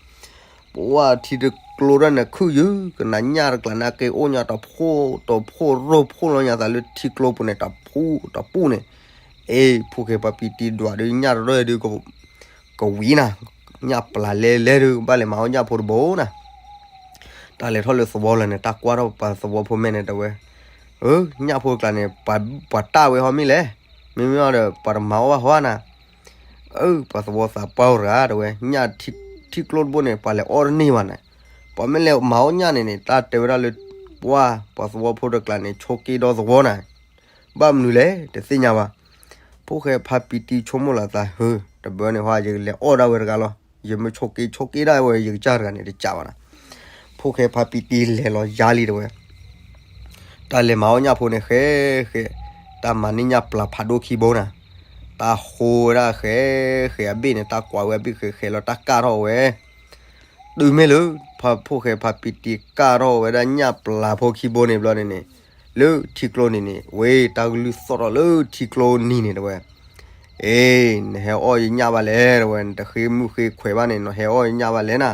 ပဝဲထံတကျိရၢၣ်န့ၣ်ခုၣ်ယုၢ် ကနၤညၣ်တကျါန့ၣ်က့ၤအိၣ်ညါတဖိတဖိရိၢ်ဖိလီၤညါသးလၢထံကျိပူၤန့ၣ် တပူတပူန့ၣ်, အ့ ဖိၣ်ဃဲဖါပံတံဒွးဒုးညၣ်တရၢၣ်ဒုး ကဝံၤနၤ, ညၣ်ပျၢ်လဲလဲဒုး ကဘၣ်လဲၤမၤအီၣ်ညၣ်ဖိတဘိနၤ တၢ်လဲၤထီၣ်လၢသဝီလၢၤန့ၣ် တၢ်ကွၢ်ထီၣ်ပပှၤသဝီဖိမဲာ်န့ၣ် တဲဝဲ, အၢ ညၣ်ဖိတကျါန့ၣ် ပှၤတၢ်ဝဲဟီမ့ၢ်လဲၣ်, မ့မ့ၢ်ဒီး ပှၤတမၤအီၣ်ဘၣ်ဟီဧါနၤ. အၢ ပှၤသဝီသးပှၢ်တဂၤတဲဝဲ, ညၣ်ထံကျိတဘိန့ၣ် ပှၤလဲၤအီၣ်တန့ၢ်ဘၣ်နၤ. ပှၤမ့ၢ်လဲၤမၤအီၣ်ညၣ်န့ၣ်န့ၣ် တၢ်တဲဝဲဒၣ်လၢ ပှၤ ပှၤသဝီဖိတကျါန့ၣ် ဆိးက့ဒီသဝီနၤ. ဘၣ်မနုၤလဲၣ် တသ့ၣ်ညါဘၣ်. ဖိၣ်ဃဲဖါပံတံဆိကမိၣ်လီၤသး, ဟၢ တဘၣ်န့ၣ်ဟီ ယကလဲၤအီၣ်ဒၣ်ဝဲတဂၤလီၤ. ယမ့ၢ်ဆိးက့ဆိးက့ဒၣ်ဝဲ ယကစၢ်တဂၤန့ၣ် တကးဘၣ်နၤ. ဖိၣ်ဃဲဖါပံတံလဲၤလီၤယါလံတဲဝဲ, တၢ်လဲၤမၤအီၣ်ညၣ်ဖိန့ၣ် ဃဲးဃဲး, တၢ်မၤန့ၢ်ညၣ်ပျၢၤဖးဒိၣ်ခံဘိနၤ. တၢ်ဃိဝဲဒၣ်ဃဲးဃဲးအဘ့ၣ်န့ၣ် တၢ်ကွၢ်ဝဲအဘ့ၣ်ဃဲးဃဲးလီၤ တၢ်ကၢ်ထီၣ်ဝဲ တုၤမ့ၢ်လၢ ဖိၣ်ဃဲဖါပံတံကၢ်ထီၣ်ဝဲဒၣ်ညၣ်ပျၢၤဖိခံဘိန့ၣ်ဘျီန့ၣ်န့ၣ်, လၢထံကျိန့ၣ်န့ၣ် ဝဲတၢ်ကလုၢ်သီၣ်ထီၣ်လၢထံကျိနံၤန့ၣ်တဲဝဲ, အ့ နဟဲအီၣ်ယညၣ်ဘၣ်လဲၣ်တဲဝဲ, နတဃ့မုၢ်ဃ့ခွဲးဘၣ်န့ၣ် နဟဲအီၣ်ယညၣ်ဘၣ်လဲၣ်နၤ.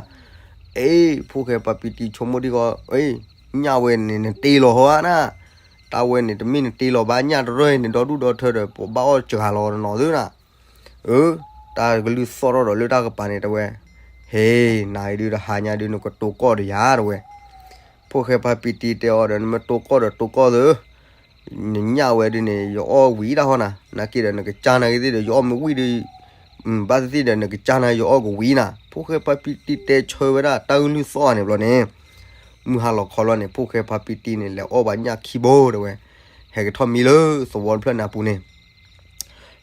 အ့ ဖိၣ်ဃဲဖါပံတံဆိကမိၣ်ဒံးဃီ, အ့ ညၣ်ဝဲန့ၣ် နတ့လီၤဟီဧါနၤ. တၢ်ဝဲန့ၣ် တမ့ၢ်နတ့လီၤဘၣ် ညၣ်တရၢၢ်အံၤန့ၣ် ဒီဒူၣ်ဒီထၢဒီး ပဘၣ်အီၣ်စှၤလီၤတနီၤသုနၤ. အၢ တၢ်ကလုၢ်သီၣ်ထီၣ်ဒီးလၢတၢ်ကပၤန့ၣ်တဲဝဲ, ဟ့ နၤအံၤဒုးတဟါညါဒုး နကတိၤကီၢ်ဒီးယၤတဲဝဲ. ဖိၣ်ဃဲဖါပံတံတဲအီၤဒီး နမ့ၢ်တိၤကီၢ်ဒီးတိၤကီၢ်သု, နညၣ်ဝဲဒုးန့ၣ် ယအီၣ်ဝံၤဒၣ်ဟီနၤ, နာ်က့ဒီး နကစၢ်နာ်က့သ့ၣ်ဒီး ယအီၣ်မ့ၢ်ဝံၤဒီး ဘၣ်သ့ၣ်သ့ၣ်ဒီး နကစၢ်နာ်က့ ယအီၣ်ကဝံၤနၤ. ဖိၣ်ဃဲဖါပံတံတဲဆၢဝဲဒၣ်တၢ်ကလုၢ်သီၣ်န့ၣ်ဘျီန့ၣ်, မုၢ်ဟါလီၤခီလီၤန့ၣ် ဖိၣ်ဃဲဖါပံတံန့ၣ် လဲၤအီၣ်ဘၣ်ညၣ်ခံဘိတဲဝဲ, ဟဲကထီၣ်မံလၢသဝီတဖျၢၣ်န့ၣ်အပူၤန့ၣ်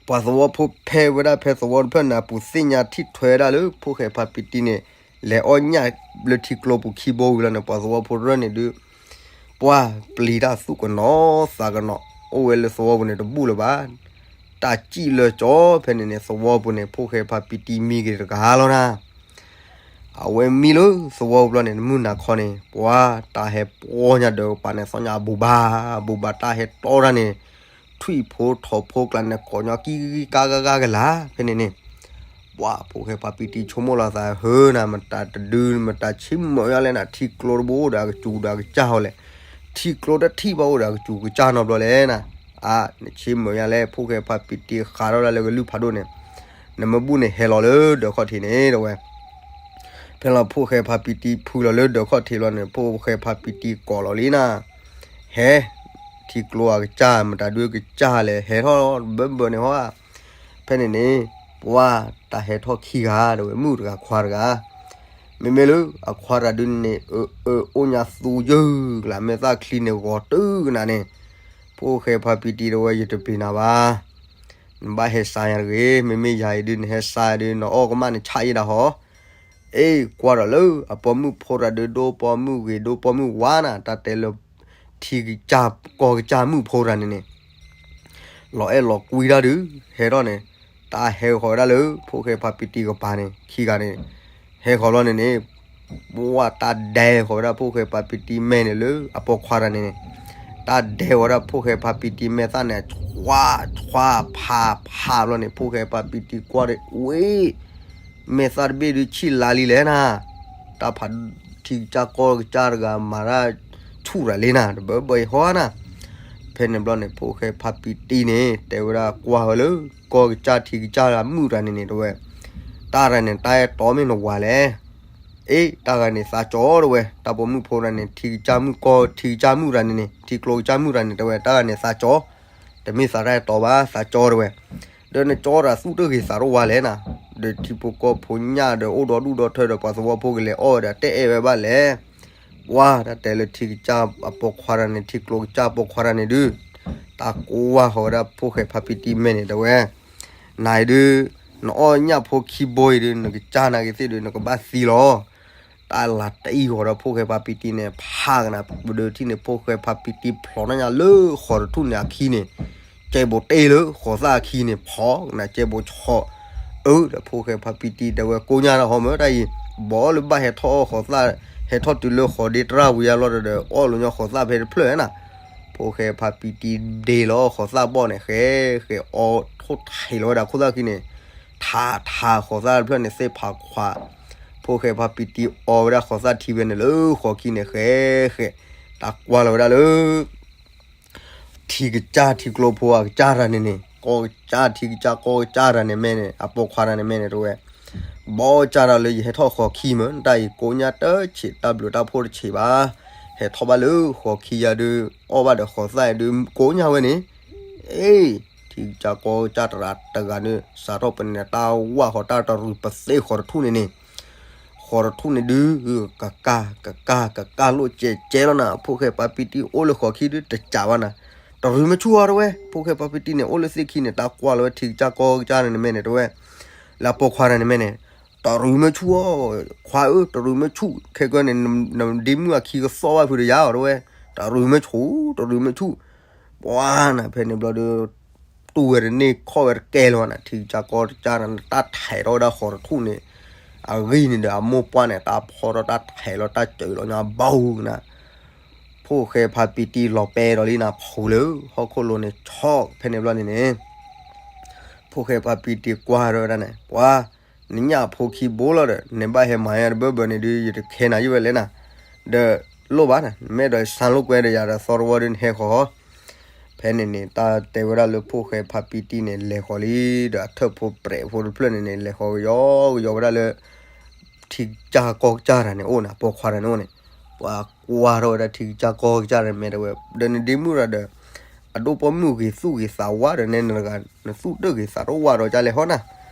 ပှၤသဝီဖိဖဲဝဲဒၣ်ဖဲသဝီတဖျၢၣ်န့ၣ်အပူၤ သ့ၣ်ညါထံၣ်ထွဲဝဲဒၣ်လၢ ဖိၣ်ဃဲဖါပံတံန့ၣ် လဲၤအီၣ်ညၣ်လၢထံကျိပူၤခံဘိဝံၤလီၤန့ၣ် ပှၤသဝီဖိတဖျၢၣ်န့ၣ်ဒုး ပှၤပျံၤတၢ်သူၣ်ကနိးသးကနိး အိၣ်ဝဲလၢသဝီပူၤန့ၣ်တဘူၣ်လၢၤဘၣ်. တၢ်စံၣ်လၢကၠီဖဲန့ၣ်န့ၣ် သဝီပူၤန့ၣ် ဖိၣ်ဃဲဖါပံတံမံက့ၤတဂၤလီၤနၤ. အဝဲမံလၢသဝီပူၤဘျီန့ၣ် မုၢ်နၤခီန့ၣ် ပှၤတၢ်ဟဲပီညါဒီးကပၤန့ၣ် သီၣ်ညါအဘူးဘၣ် အဘူးဘၣ် တၢ်ဟဲတီတၢ်န့ၣ် ထွံၣ်ဖိထိးဖိကျါန့ၣ် ကိးညီကံကံကါကါကါကလာ် ဖဲန့ၣ်န့ၣ် ပှၤဖိၣ်ဃဲဖါပံတံဆိကမိၣ်လီၤသး ဟၢနၤ မတၤတဒု မတၤဆ့မုာ်ယါလဲၣ်နၤ ထံကျိတဘိအိၣ်ဒီးအကစူၤဒီးအကစၢ်ဟီလဲၣ်, ထံကျိတထံၣ်ဘၣ်အိၣ်ဒီးအကစူၤကစၢ်နီတဘျီလဲၣ်နၤ. အါ နဆ့မုာ်ယါလဲၣ် ဖိၣ်ဃဲဖါပံတံဃးထီၣ်ဒၣ်လၢကလုၢ်ဖးဒိၣ်န့ၣ် နမ့ၢ်ဘူၣ်န့ၣ်ဟဲလီၤလၢဒၢးခီၣ်ထံးန့ၣ်တဲဝဲ. ဖဲလီၤဖိၣ်ဃဲဖါပံတံဖုလီၤလၢဒၢးခီၣ်ထံးလီၤန့ၣ် ဖိၣ်ဃဲဖါပံတံကိးလီၤလံနၤ, ဟဲ ထံကျိအကစၢ် မတၤဒုကစၢ်လဲၣ် ဟဲထီၣ်ဘၢဘၢန့ၣ်ဟီဧါ. ဖဲန့ၣ်န့ၣ် ပှၤတၢ်ဟဲထီၣ်ခံဂၤတဲဝဲ မုၣ်တဂၤခွါတဂၤ မ့မ့ၢ်လၢအခွါတဂၤဒုန့ၣ် အၢ အၢ အိၣ်ညါသူယုၢ်ကလး မဲာ်သၣ်ချံန့ၣ် ဂီၤတုၤကနၤန့ၣ် ဖိၣ်ဃဲဖါပံတံတဲဝဲ ယတပျံၤနၤဘၣ်, နဘၣ်ဟဲစါယၤတဂ့ၤ, မ့မ့ၢ်ယၤအံၤဒု နဟဲစါဒု နအီၣ်ကမၣ်နဆၣ်အ့ဒၣ်ဟီ. အ့ ကွၢ်ဒီးလၢအပိာ်မုၣ်ဖိတဂၤဒု ဒိပိာ်မုၣ်ဂ့ၤ ဒိပိာ်မုၣ်ဝါနၤ တၢ်တဲလၢ ထံကစၢ်ကီၢ်ကစၢ်မုၣ်ဖိတဂၤန့ၣ်န့ၣ် လီၤအဲၣ်လီၤကွံတၢ်ဒု ဟဲထီၣ်န့ၣ် တၢ်ဟဲဃီၤဝဲဒၣ်လၢ ဖိၣ်ဃဲဖါပံတံကပၤန့ၣ် ခံဂၤန့ၣ် ဟဲဃီၤလီၤန့ၣ်န့ၣ် ပှၤတၢ်ဒဲဃီၤဝဲဒၣ်ဖိၣ်ဃဲဖါပံတံမဲာ်န့ၣ်လၢအပိာ်ခွါတဂၤန့ၣ်န့ၣ် တၢ်ဒဲဃီၤဝဲဒၣ်ဖိၣ်ဃဲဖါပံတံမဲာ်သၣ်န့ၣ် ဆွါဆွါဖးဖးဘျီန့ၣ် ဖိၣ်ဃဲဖါပံတံကွၢ်ဒီး ဝ့ၢ် မဲာ်သၣ်တဘ့ၣ်ဒုဆံၣ်လါလံလဲၣ်နၤ, တၢ်ဖးထံကစၢ်ကီၢ်ကစၢ်တဂၤမၤတၢ်ဆူၣ်တၢ်လံနၤ တဘၢဘၢအံၤဟီနၤ. ဖဲန့ၣ်ဘျီန့ၣ် ဖိၣ်ဃဲဖါပံတံန့ၣ် တဲဝဲဒၣ်ကွၢ်ဝဲလၢ ကီၢ်ကစၢ်ထံကစၢ်မုၣ်တဂၤန့ၣ်န့ၣ်တဲဝဲ တၢ်တဂၤန့ၣ် တၢ်အဲၣ်တီမ့ၢ်နဝၤလဲၣ်. အ့ တၢ်ဂၤန့ၣ်သးကၠီတဲဝဲ တၢ်ပိာ်မုၣ်ဖိတဂၤန့ၣ် ထံကစၢ်မုၣ်ကီၢ် ထံကစၢ်မုၣ်တဂၤန့ၣ်န့ၣ် ထံကျိကစၢ်မုၣ်တဂၤန့ၣ်တဲဝဲ တၢ်ဂၤန့ၣ်သးကၠီ တမ့ၢ်သးတၢ်အဲၣ်တီဘၣ် သးကၠီတဲဝဲ, ဒီးနကၠီတၢ်သူၣ်တဂ့ၤသးတဝါလဲၣ်နၤ, ဒီးထံဖိကီၢ်ဖိညၣ်ဒီးအိၣ်ဒီဒူၣ်ဒီထၢဒီးပှၤသဝီဖိကလဲၤအီၣ်ဝဲဒီးတအဲၣ်ဝဲဘၣ်လဲၣ်. ပှၤတၢ်တဲလၢထံကစၢ်အပိာ်ခွါတဂၤန့ၣ် ထံကျိကစၢ်ပိာ်ခွါတဂၤန့ၣ်ဒု တၢ်ကွၢ်ဃီၤဝဲဒၣ်ဖိၣ်ဃဲဖါပံတံမဲာ်န့ၣ်တဲဝဲ နၤအံၤဒု နအီၣ်ညၣ်ဖိခံဘိအံၤဒု နကစၢ်နာ်က့ၤသ့ၣ်ဒု နကဘၣ်သံလီၤ. တၢ်လၤတအံၣ်ဃီၤဒီးဖိၣ်ဃဲဖါပံတံန့ၣ် ဖးကနၣ်ပဒၢထံၣ်န့ၣ် ဖိၣ်ဃဲဖါပံတံဖျိးန့ၢ်ညါလၢဃီၤတထူၣ်န့ၣ်အခံန့ၣ် ကဲဘိးတ့ၢ်လၢဃီၤသၣ်အခံန့ၣ် ဖီကနၣ်ကဲဘိးဆီၣ် အၢ ဒီးဖိၣ်ဃဲဖါပံတံတဲဝဲ ကိညၢ်တၢ်ဟီမၢတၢ်အံၤ ဘီလၢဘၣ်ဟဲထီၣ်အီၣ်ဃီၤသၣ် ဟဲထီၣ်တုၤလၢဃီၤဒ့တရၣ်ဝံၤအလီၢ်ဒီး အီၣ်လီၤညီဃီၤသၣ်ဖဲတဖျၢၣ်နၤ. ဖိၣ်ဃဲဖါပံတံဒ့လီၤအီၣ်ဃီၤသၣ်ဘီၣ်န့ၣ် ဃဲဃဲအီထိၣ်ထံးလီၤဝဲဒၣ်ခိၣ်သၣ်ခံန့ၣ် ထးထးဃီၤသၣ်တဖျၢၣ်န့ၣ် သ့ၣ်ဖးခွါ ဖိၣ်ဃဲဖါပံတံအီဝဲဒၣ်ဃီၤသၣ်ထံဝဲန့ၣ်လၢဃီၤခံန့ၣ် ဃဲဃဲ တၢ်ကွၢ်လီၤဝဲဒၣ်လၢ ထံကစၢ်ထံကျိဖိအကစၢ်တဂၤန့ၣ်န့ၣ် ကီၢ်ကစၢ်ထံကစၢ်ကီၢ်ကစၢ်တဂၤန့ၣ်မဲာ်န့ၣ် အပိာ်ခွါတဂၤန့ၣ်မဲာ်န့ၣ်တဲဝဲ ဘီကစၢ်တၢ်လၢယဟဲထီၣ်ဃီၤခံမၢ တၢ်အံၤကိညၢ်တဆံး တၢ်ဘျုးတၢ်ဖှိၣ်တဆံးဘၣ်. ဟဲထီၣ်ဘၣ်လၢဃိးခံယၤဒုး အီၣ်ဘၣ်ဒီးဃိးသၣ်ဒုး ကိးညါဝဲန့ၣ်, အ့, ထံကစၢ်ကီၢ်ကစၢ်တဂၤတဂၤဒုး စးထီၣ်ပန့ၣ် တၢ်ဝၢ်ဃီၤတၢ်တရူးပသ့ဃိးတထူၣ်န့ၣ်န့ၣ်, ဃိးတထူၣ်န့ၣ်ဒုး ကကၢ် ကကၢ် ကကၢ်လိၣ်ကဲးကဲးလီၤနၤ, ဖိၣ်ဃဲဖါပံတံအိၣ်လၢဃိးခံဒုး တစးဘၣ်နၤ, တရူးမ့ၢ်ဆူၣ်အီၤတဝဲ, ဖိၣ်ဃဲဖါပံတံန့ၣ် အိၣ်လၢသ့ၣ်ခံန့ၣ် တၢ်ကွၢ်လီၤဝဲထံကစၢ်ကီၢ်ကစၢ်န့ၣ် နမ့ၢ်န့ၣ်တဝဲ, လၢပိာ်ခွါတဂၤန့ၣ်မ့ၢ်န့ၣ်, တရူးမ့ၢ်ဆူၣ်အီၤ, ခွါဧၢ တရူးမ့ၢ်ဆူၣ်, ခဲကနံၣ်န့ၣ် နဒ့မုၣ်အခံကသီၣ်ဘၣ်ဖုးဒီးယၤအီၤတဝဲ, တရူးမ့ၢ်ဆူၣ် တရူးမ့ၢ်ဆူၣ်, ပှၤနၤ ဖဲန့ၣ်ဘျီဒီး တူၢ်ဝဲတန့ၢ်ခီၣ်ဝဲတကဲလၢၤနၤ, ထံကစၢ်ကီၢ်ကစၢ်နၤ တၢ်ထဲးထီၣ်ဝဲဒၣ်ဃိးတထူၣ်န့ၣ်, အဂံၢ်န့ၣ်ဒီးအမိၢ်ပှၢ်န့ၣ် တၢ်ဖီထီၣ်တၢ်ထဲးလီၤတၢ်စၢၤလီၤညါဘၣ်နၤ, ဖိၣ်ဃဲဖါပံတံလီၤပဲဒီးလံနၤ ဖူးလၢဟီၣ်ခိၣ်လိၤန့ၣ် ဆီၣ်ဖဲန့ၣ်ဘျီန့ၣ်န့ၣ် ဖိၣ်ဃဲဖါပံတံကွၢ်ထီၣ်ဝဲဒၣ်န့ၣ် ပှၤ, နညၣ်ဖိခံဘိလီၤဒီး နဘၣ်ဟဲမၤယါတဘၢဘၢန့ၣ်ဒုး ယတခဲနၤယုၢ်ဝဲလဲၣ်နၤ, ဒီးလိၣ်ဘၣ်နၤ နမ့ၢ်ဒီးဆါလိာ်ကွဲဒီးယၤဒီးသီတဝီဒုးနဟဲဃီၤ, ဖဲန့ၣ်န့ၣ် တၢ်တဲဝဲဒၣ်လၢဖိၣ်ဃဲဖါပံတံန့ၣ် လဲၤဃီၤလံ, ဒီးအထၢၣ်ဖိပြဲးဖိတဖျၢၣ်န့ၣ်န့ၣ် လဲၤဃီၤကယီကယီဝဲဒၣ်လၢ ထံကစၢ်ကီၢ်ကစၢ်တဂၤန့ၣ်အိၣ်နၤ, ပိာ်ခွါတဂၤန့ၣ်အိၣ်န့ၣ်, ပှၤကွၢ်ထီၣ်ဝဲဒၣ်ထံကစၢ်ကီၢ်ကစၢ်န့ၣ် မ့ၢ်တဝဲ, ဒီးနဒ့မုၣ်ဒီး အဒိၣ်ပိာ်မုၣ်ဂ့ၤသူၣ်ဂ့ၤသးဝါဒီးနဲနတဂၤ နသူၣ်တၢ်ဂ့ၤသးတဝါဒီးကလဲၤဟီနၤ,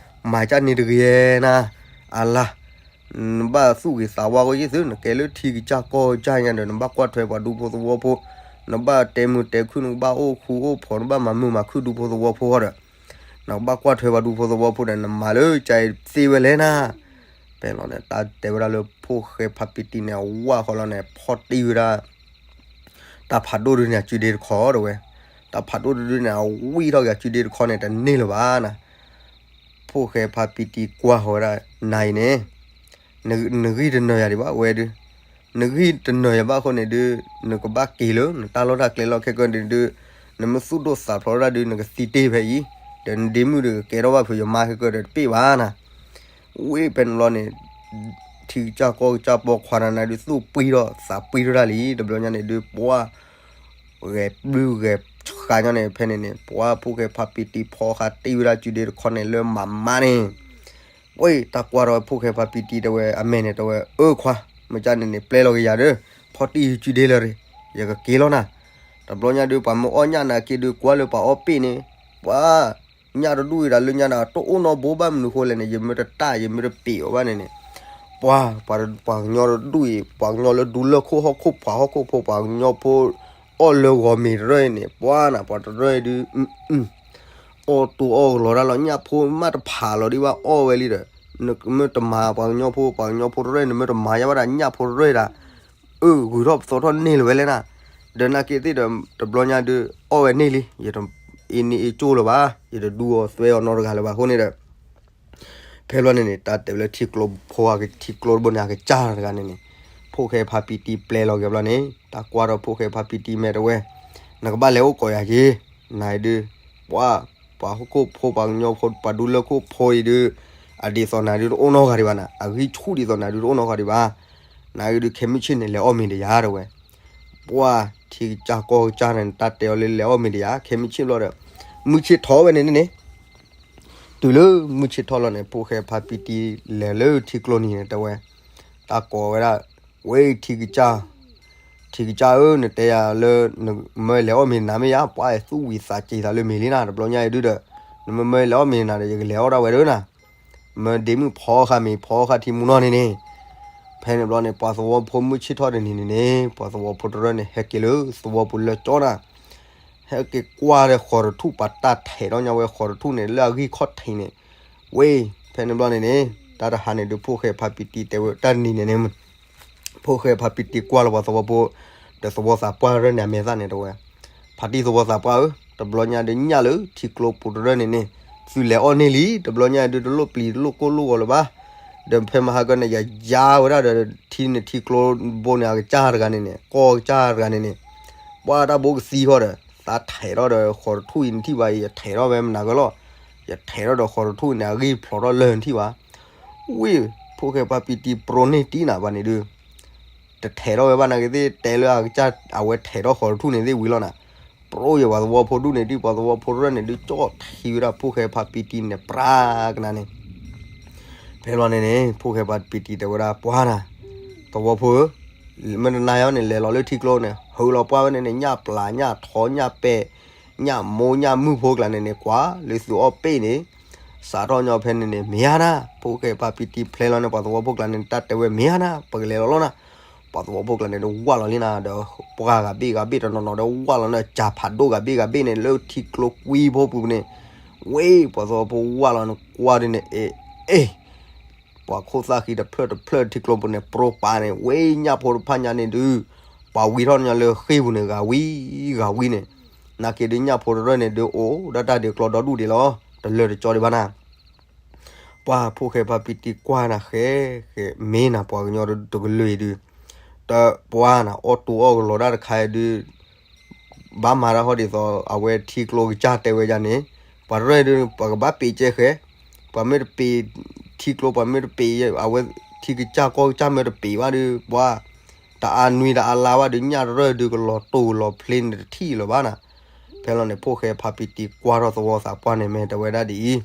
မၤကၢ်န့ၣ်တဂ့ၤနၤ, အလါ, နဘၣ်သူၣ်ဂ့ၤသးဝါကယ့ၢ်သု နကဲလၢထံကစၢ်ကီၢ်ကစၢ်ညါဒီး နဘၣ်ကွၢ်ထွဲပှၤဒူဖိသဝီဖိ, နဘၣ်တဲမုာ်တဲခုၣ် နကဘၣ်အိၣ်ဃူအိၣ်ဖိး နဘၣ်မၤမုာ်မၤခုၣ်ဒူဖိသဝီဖိဒီး နကဘၣ်ကွၢ်ထွဲပှၤဒူဖိသဝီဖိဒီး နမၤလၢကၢ်အံၤသ့ဝဲလဲၣ်နၤ, ဖဲလီၤန့ၣ် တၢ်တဲဝဲဒၣ်လၢဖိၣ်ဃဲဖါပံတံန့ၣ် အဝၢ်ဃီလီၤန့ၣ် ဖီၣ်တံၢ်ဝဲဒၣ် တၢ်ဖးဒိၣ်ဒုန့ၣ် အစုဒ့တခီတဝဲ, တၢ်ဖးဒိၣ်ဒုန့ၣ် အဝံၣ်ထီၣ်က့ၤအစုဒ့တခီန့ၣ် တန့ၢ်လၢၤဘၣ်နၤ, ဖိၣ်ဃဲဖါပံတံကွၢ်ဃီၤဝဲဒၣ် နၤအံၤန့ၣ် နဂံၢ်တနၢၤယၤဒံးဘၣ်ဝဲဒုး, နဂံၢ်တနၢၤယၤဘၣ်အဃိန့ၣ်ဒုး နကဘၣ်က့ၤလၢ နတၢ်လီၢ်တၢ်ကျဲလီၢ်ခဲကနံၣ်ဒုး, နမ့ၢ်သူၣ်ဒိၣ်သးဖျိးဒၣ်ဒုး နကသံတ့ၢ်ဖဲအံၤ, ဒီးနဒ့မုၣ်ဒီးကကဲထီၣ်ဘၣ်ဖုးယမါခဲကနံၣ်ဒီးတပ့ၢ်ဘၣ်နၤ, ဝံၣ်ဖဲန့ၣ်ဘျီန့ၣ် ထံကစၢ်ကီၢ်ကစၢ်ပိာ်ခွါနၤဒုး သူၣ်ပှံၢ်ထီၣ်သးပှံၢ်ထီၣ်ဒၣ်လံ, တဘျီညါန့ၣ်ဒုး ပှၤ ဂဲၤပျုၢ်ဂဲၤဆှးညီန့ၣ် ဖဲန့ၣ်န့ၣ် ပှၤဖိၣ်ဃဲဖါပံတံဖီဃာ်တံၢ်ဝဲဒၣ်စုဒ့တခီန့ၣ်လၢမၤမါန့ၣ်, ဝံၣ်တၢ်ကွၢ်ထီၣ်ဖိၣ်ဃဲဖါပံတံတဲဝဲ အမဲာ်န့ၣ်တဲဝဲ အၢခွါ မ့ၢ်ကၢ်န့ၣ်န့ၣ် ပျဲလီၤက့ၤယၤဒီး ဖီၣ်တံၢ်စုဒ့လၢၤရ့ၣ် ယကက့ၤလီၤနၤ, တဘျီညါဒုး ပှၤမ့ၢ်အီၣ်ညၣ်နၤက့ၤဒုး ကွၢ်လၢပှၤအီၣ်ပ့ၣ်န့ၣ်, ပှၤ ညၣ်တဒူၣ်အံၤဒၣ်လၢညါနၤ တအိၣ်နီတဘိဘၣ်မနုၤဃိလဲၣ်န့ၣ် ယမ့ၢ်တတၢ် ယမ့ၢ်တပ့ၣ်အီၤဘၣ်န့ၣ်န့ၣ်, ပှၤ ပှၤ ပှၤကညီတဒူၣ်အံၤ ပှၤကညီလၢဒူလၢၢ်ခိၣ်ဟီၣ်ခိၣ် ပှၤဟီၣ်ခိၣ်ဖိ ပှၤကညီဖိ အီၣ်လၢဂီၤမ့ၤတရၢၢ်အံၤန့ၣ် ပှၤနၤ ပှၤတရၢၢ်အံၤဒုး အီၣ်တူၢ်အီၣ်ကလီၤတၢ်လီၤ ညၣ်ဖိမ့ၢ်တဖးလီၤဒံးဘၣ်အီၣ်ဝဲလံဒီး နမ့ၢ်တမၤပှၤကညီဖိ ပှၤကညီဖိတရၢၢ် နမ့ၢ်တမၤယါဘၣ်ဒၣ် ညၣ်ဖိတရၢၢ်ဒၣ် အၢ ဂုၤထီၣ်ပသီထီၣ်န့ၢ်လၢၤဝဲလဲၣ်နၤ, ဒီးနာ်က့သ့ၣ်ဒီး တဘျီညါဒုး အီၣ်ဝဲန့ၢ်လံ ယတအ့န့ၢ်အ့ကၠိလၢၤဘၣ် ယတဒူအီၤသွဲအီၤနီတဂၤလၢၤဘၣ်အဃိန့ၣ်ဒီး ဖဲဘျီန့ၣ်န့ၣ် တၢ်တဲဝဲလၢထံကျိဖိ ထံကျိတဘိန့ၣ် အကစၢ်တဂၤန့ၣ်န့ၣ် ဖိၣ်ဃဲဖါပံတံပျဲလီၤက့ၤဘျီန့ၣ် တၢ်ကွၢ်ထီၣ်ဖိၣ်ဃဲဖါပံတံမဲာ်တဲဝဲ နကဘၣ်လဲၤအိၣ်ကိးယၤက့ၤ နၤအံၤဒုး ပှၤ ပှၤဟီၣ်ခိၣ်ဖိ ပှၤကညီဖိ ပှၤဒူလၢၢ်ခိၣ်ဖိအံၤဒုး အဒ်သိးနၤဒုးတအိၣ်နီတဂၤဒံးဘၣ်နၤ အဂံၢ်ဆူၣ်ဒ်သိးနၤဒုးတအိၣ်နီတဂၤဒံးဘၣ် နၤအံၤဒုး ခဲမုၢ်ဆ့ၣ်န့ၣ် လဲၤအီၣ်မ့ၤဒီးယၤတဲဝဲ ပှၤ ထံကစၢ်ကီၢ်ကစၢ်န့ၣ် တၢ်တဲအီၤလၢလဲၤအီၣ်မ့ၤဒီးယၤ ခဲမုၢ်ဆ့ၣ်ဘျီဒီး မုၢ်ဆ့ၣ်ထီၣ်ဝဲန့ၣ်န့ၣ် တုၤလၢမုၢ်ဆ့ၣ်ထီၣ်လီၤန့ၣ် ဖိၣ်ဃဲဖါပံတံလဲၤလၢထံကျိန့ၣ်တဲဝဲ တၢ်ကိးဝဲဒၣ် ဝဲထံကစၢ် ထံကစၢ်ဧၢ နတဲယၤလၢ နမၢလဲၤအီၣ်မ့ၤနၤမ့ၢ်ယါ ပှၤအဲၣ်သူၣ်ဝံၤသးစ့ၤသးလၢမ့ၤလံနၤ တဘျီညါအံၤဒုဒီး နမၢမၢလဲၤအီၣ်မ့ၤနၤဒီး ယကလဲၤအီၣ်ဒၣ်ဝဲဒၣ်နၤ မၢဒ့မုၣ်ဖီဃာ်မ့ၤဖီဃာ်ထံမူနီၢ်န့ၣ်န့ၣ် ဖဲန့ၣ်ဘျီန့ၣ် ပှၤသဝီဖိမုၢ်ဆ့ၣ်ထီၣ်တနံၤန့ၣ်န့ၣ် ပှၤသဝီဖိတရၢၢ်န့ၣ် ဟဲက့ၤလၢသဝီပူၤလၢကၠီနၤ ဟဲက့ၤကွၢ်ဒီးဃိးတထူၣ် ပှၤတၢ်ထဲးထီၣ်ညါဝဲဃိးတထူၣ်န့ၣ် လၢအဂံၢ်ခီၣ်ထံးန့ၣ် ဝဲ ဖဲန့ၣ်ဘျီန့ၣ်န့ၣ် တၢ်တဟါန့ၣ်ဒုး ဖိၣ်ဃဲဖါပံတံတဲဝဲ တၢ်နံၤန့ၣ်န့ၣ် ဖိၣ်ဃဲဖါပံတံကွၢ်လီၤပှၤသဝီဖိ ဒီးသဝီသးပှၢ်တရၢၢ်န့ၣ် အမဲာ်သၣ်န့ၣ်တဲဝဲ ဖါတံၢ်သဝီသးပှၢ်ဧၢ တဘျီညါဒုးညၣ်လၢထံကျိပူၤတရၢၢ်န့ၣ်န့ၣ် သုလဲၤအီၣ်န့ၢ်လံ တဘျီညါဒုးတလိၣ်ပျံၤတလိၣ်ကိၢ်လိၣ်ဂီၤလၢၤဘၣ် ဒီးဖဲမဟါကန့ၣ် ယယါဝဲဒၣ်ဒီးထံန့ၣ်ထံကျိဘိန့ၣ် အကစၢ်တဂၤန့ၣ်န့ၣ် ကီၢ်ကစၢ်တဂၤန့ၣ်န့ၣ် ပှၤတၢ်ဘိကသံဃီဒီး သးထဲးထီၣ်ဒီးဃိးတထူၣ်အံၤနထံၣ်ဘၣ်အံၤ ယထဲးထီၣ်ဝဲမနုၤကလီၤ ယထဲးထီၣ်ဒီးဃိးတထူၣ်န့ၣ် အဂံၢ်ဖျိးထီၣ်လၢနထံၣ်ဘၣ် ဝံၤ ဖိၣ်ဃဲဖါပံတံပြိန့ၢ်တံၢ်နၤဘၣ်န့ၣ်ဒုး တထဲးထီၣ်ဝဲဘၣ်နာ်က့သ့ၣ် တဲလၢအကစၢ်အဝဲထဲးထီၣ်ဃိးတထူၣ်န့ၣ်သ့ၣ်ဝံၤလီၤနၤ ပြိယဲၤပှၤသဝီဖိဒူၣ်န့ၣ်ဒုး ပှၤသဝီဖိတရၢၢ်န့ၣ်ဒုး ကၠီၣ်ထံဝဲဒၣ်ဖိၣ်ဃဲဖါပံတံန့ၣ် ပြးကနၤန့ၣ် ဖဲဘျီန့ၣ်န့ၣ် ဖိၣ်ဃဲဖါပံတံတဲဝဲဒၣ် ပှၤနၤ သဝီဖိဧၢ မ့ၢ်တနၤအံၤန့ၣ် လဲၤလီၤလၢထံကျိန့ၣ် ဟုးလီၤပှၢ်ဝဲန့ၣ်န့ၣ် ညၣ်ပျၢ် ညၣ်ထိး ညၣ်ပဲာ် ညၣ်မိၢ် ညၣ်မုၣ်ဖိကျါန့ၣ်န့ၣ် ကွၢ်လၢသုအီၣ်ပ့ၣ်န့ၣ် စးထီၣ်ညီဖဲန့ၣ်န့ၣ် မ့ၢ်ဧါနၤ, ဖိၣ်ဃဲဖါပံတံဖျဲလီၤန့ၣ် ပှၤသဝီဖိကျါန့ၣ် တၢ်တဲဝဲမ့ၢ်ဧါနၤ, ပကလဲၤလီၤလီၤနၤ. ပှၤသဝီဖိကျါန့ၣ် ဒုးဝၢ်လီၤလံနၤ, ဒီးပှၢ်ဂၤဘ့ၣ်ဂၤဘ့ၣ်တနီၤနီၤ ဒုးဝၢ်လီၤန့ၣ်အစၢ်ဖးဒိၣ်ဂၤဘ့ၣ်ဂၤဘ့ၣ်န့ၣ် လၢထံကျိကွံဖိပူၤန့ၣ်, ဝဲပှၤသဝီဖိဝၢ်လီၤန့ၣ် ကွၢ်ဒုးန့ၣ် အ့ အ့ ပှၤခိၣ်သၣ်ဃံတဖျၢၣ်တဖျၢၣ်ထံကျိပူၤန့ၣ် ပြိပာ်န့ၣ် ဝဲညၣ်ဖိတဖၣ်ညါန့ၣ်ဒုး ပှၤဝံထီၣ်ညီလၢဃ့ၢ်ပူၤန့ၣ် ဂၤဝံ ဂၤဝံန့ၣ်, နာ်က့ဒုးညၣ်ဖိတရၢၢ်န့ၣ်ဒုးအိၣ်ဒၣ်တၢ်ဒုးကျီဒီဒူၣ်ဒံးလီၤ, တလၢာ်တကၠီဒံးဘၣ်နၤ. ပှၤဖိၣ်ဃဲဖါပံတံကွၢ်နၤ ဃဲ ဃဲမ့ၢ်နၤ ပှၤကညီတကလုာ်အံၤဒုး, တပှၢ်နၤ အီၣ်တူအီၣ်ကလီၤဒၣ်တခါအံၤဒုး ဘၣ်မၤတၢ်ဟီၣ်ဒ်သိး အဝဲထံကျိကစၢ်တဲဝဲဒ်န့ၣ်, ပှၤရဲၣ်ဒုး ပှၤကဘၣ်ပ့ၤကဲဃဲ, ပှၤမ့ၢ်တပ့ၤထံကျိ ပှၤမ့ၢ်တပ့ၤ အဝဲထံကစၢ်ကီၢ်ကစၢ်မ့ၢ်တပ့ၤဘၣ်ဒုး ပှၤ တအါနွံတအါလါဘၣ်ဒုး ညၣ်တရၢၢ်ဒုး ကလီၤတိၢ်ကလီၤဖျ့န့ၣ်တထံၣ်လၢၤဘၣ်နၤ. ဖဲလီၤန့ၣ် ဖိၣ်ဃဲဖါပံတံကွၢ်ထီၣ်သဝီသးပှၢ်န့ၣ် မ့ၢ်တဲဝဲဒၣ်ဒ်အံၤ,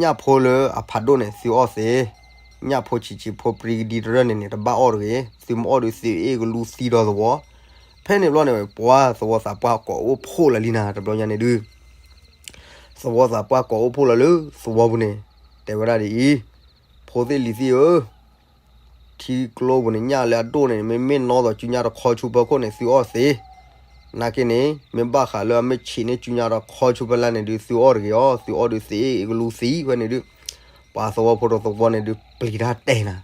ညၣ်ဖိလၢအဖးဒိၣ်န့ၣ် သုအီၣ်သ့, ညၣ်ဖိဆံးဆံးဖိပြံကဒံတရၢၢ်န့ၣ်န့ၣ် တဘၣ်အီၣ်တဂ့ၤ, သုမ့ၢ်အီၣ်ဒုးသုအ့ၣ်ကလူသံဒီးသဝီ. ဖဲန့ၣ်ဘျီန့ၣ် ပှၤသဝီသးပှၢ်ကိးအိၣ်ဖှိၣ်လၢာ်လံနၤ တဘျီညါန့ၣ်ဒုး, သဝီသးပှၢ်ကိးအိၣ်ဖှိၣ်လၢာ်လၢသဝီပူၤန့ၣ် တဲဝဲဒၣ်ဒ်အံၤ, ဖိသ့ၣ်လံၤသ့ၣ်ဧၢ, ထံကျိပူၤန့ၣ် ညၣ်လၢအဒိၣ်န့ၣ် မ့မ့ၢ်နီၣ်သိးစုညါတခီဆူဖီခိၣ်န့ၣ် သုအီၣ်သ့, နာ်က့န့ၣ် မ့ၢ်ဘၣ်ဃးလၢအမ့ၢ်ဆံးန့ၢ်စုညါတခီဆူဖီလာ်န့ၣ်ဒုး သုအီၣ်တဂ့ၤအီၤ, သုအီၣ်ဒုးသုအ့ၣ်ကလူသံဝဲန့ၣ်ဒုး, ပှၤသဝီဖိတသဝီန့ၣ်ဒုး ပျံၤတၢ်တဲနၤ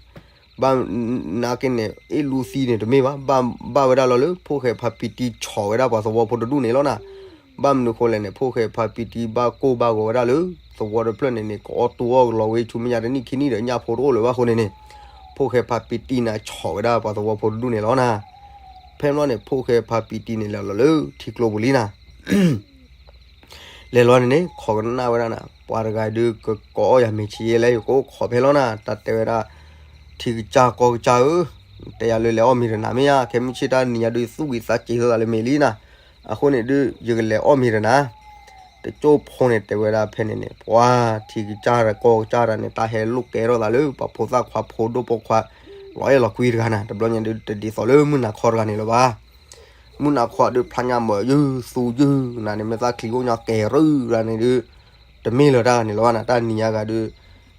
ဘၣ်နာ်က့န့ၣ် အ့ၣ်လူသံန့ၣ်တမ့ၢ်ဘၣ်, ဘၣ်ဝဲဒၣ်လီၤလၢ ဖိၣ်ဃဲဖါပံတံဆီၣ်ဝဲဒၣ်ပှၤသဝီဖိတဒူၣ်န့ၣ်လီၤနၤ. ဘၣ်မနုၤဃိလဲၣ်န့ၣ် ဖိၣ်ဃဲဖါပံတံဘၣ်ကိၢ်ဘၣ်ဂီၤဝဲဒၣ်လၢ သဝီတဖျၢၣ်န့ၣ်န့ၣ် ကအီၣ်တူအီၣ်ကလီၤဝဲဆူမဲာ်ညါတနံၣ်ခံနံၣ်ဒီး ညၣ်ဖိတအိၣ်လၢၤဘၣ်အဃိန့ၣ်န့ၣ်, ဖိၣ်ဃဲဖါပံတံနၤဆီၣ်ဝဲဒၣ်ပှၤသဝီဖိတဒူၣ်န့ၣ်လီၤနၤ. ဖဲန့ၣ်ဘျီန့ၣ် ဖိၣ်ဃဲဖါပံတံန့ၣ်လဲၤလီၤလၢထံကျိပူၤလံနၤ လဲၤလီၤန့ၣ်န့ၣ် ခိးကနၣ်ဝဲဒၣ်နၤ ပှၤတဂၤဒုး ကကိးအီၣ်ယၤမ့ၤဆံးယဲလဲၣ် ယကအိၣ်ခိးဖဲလီၤနၤ တၢ်တဲဝဲဒၣ်, ထံကစၢ်ကီၢ်ကစၢ်ဧၢ, တဲယၤလၢလဲၤအီၣ်မ့ၤဒီးနၤမ့ၢ်ဧါ, ခဲမုၢ်ဆ့ၣ်တၢ်နံၤညါဒုး သူၣ်ဝံၤသးစဲၤသးလၢမ့ၤလံနၤ, အဃိန့ၣ်ဒုး ယကလဲၤအီၣ်မ့ၤဒီးနၤ တကၠိဖိန့ၣ်တဲဝဲဒၣ်ဖဲန့ၣ်န့ၣ် ပှၤထံကစၢ်ဒီးကီၢ်ကစၢ်တၢ်န့ၣ် တၢ်ဟဲလိာ်ကဲထီၣ်သးလၢ ပှၤဖိသၣ်ခွါဖိဒိၣ်ပိာ်ခွါ လီၤအဲၣ်လီၤကွံတဂၤနၤ တဘျီညါဒုး တဒ်သိးလၢမုၢ်နၤခီတဂၤန့ၣ်လၢၤဘၣ်. မုၢ်နၤခီဒုး ဖျါညါမၤယုၢ်သူယုၢ်နၤန့ၣ် မ့ၢ်သၣ်ချံအိၣ်ညီကဲၤရၢၢ်တဂၤန့ၣ်ဒုး တမ့ၢ်လၢၤတၢ်ဂၤန့ၣ်လၢၤဘၣ်နၤ တၢ်နံၤညါဂၤဒုး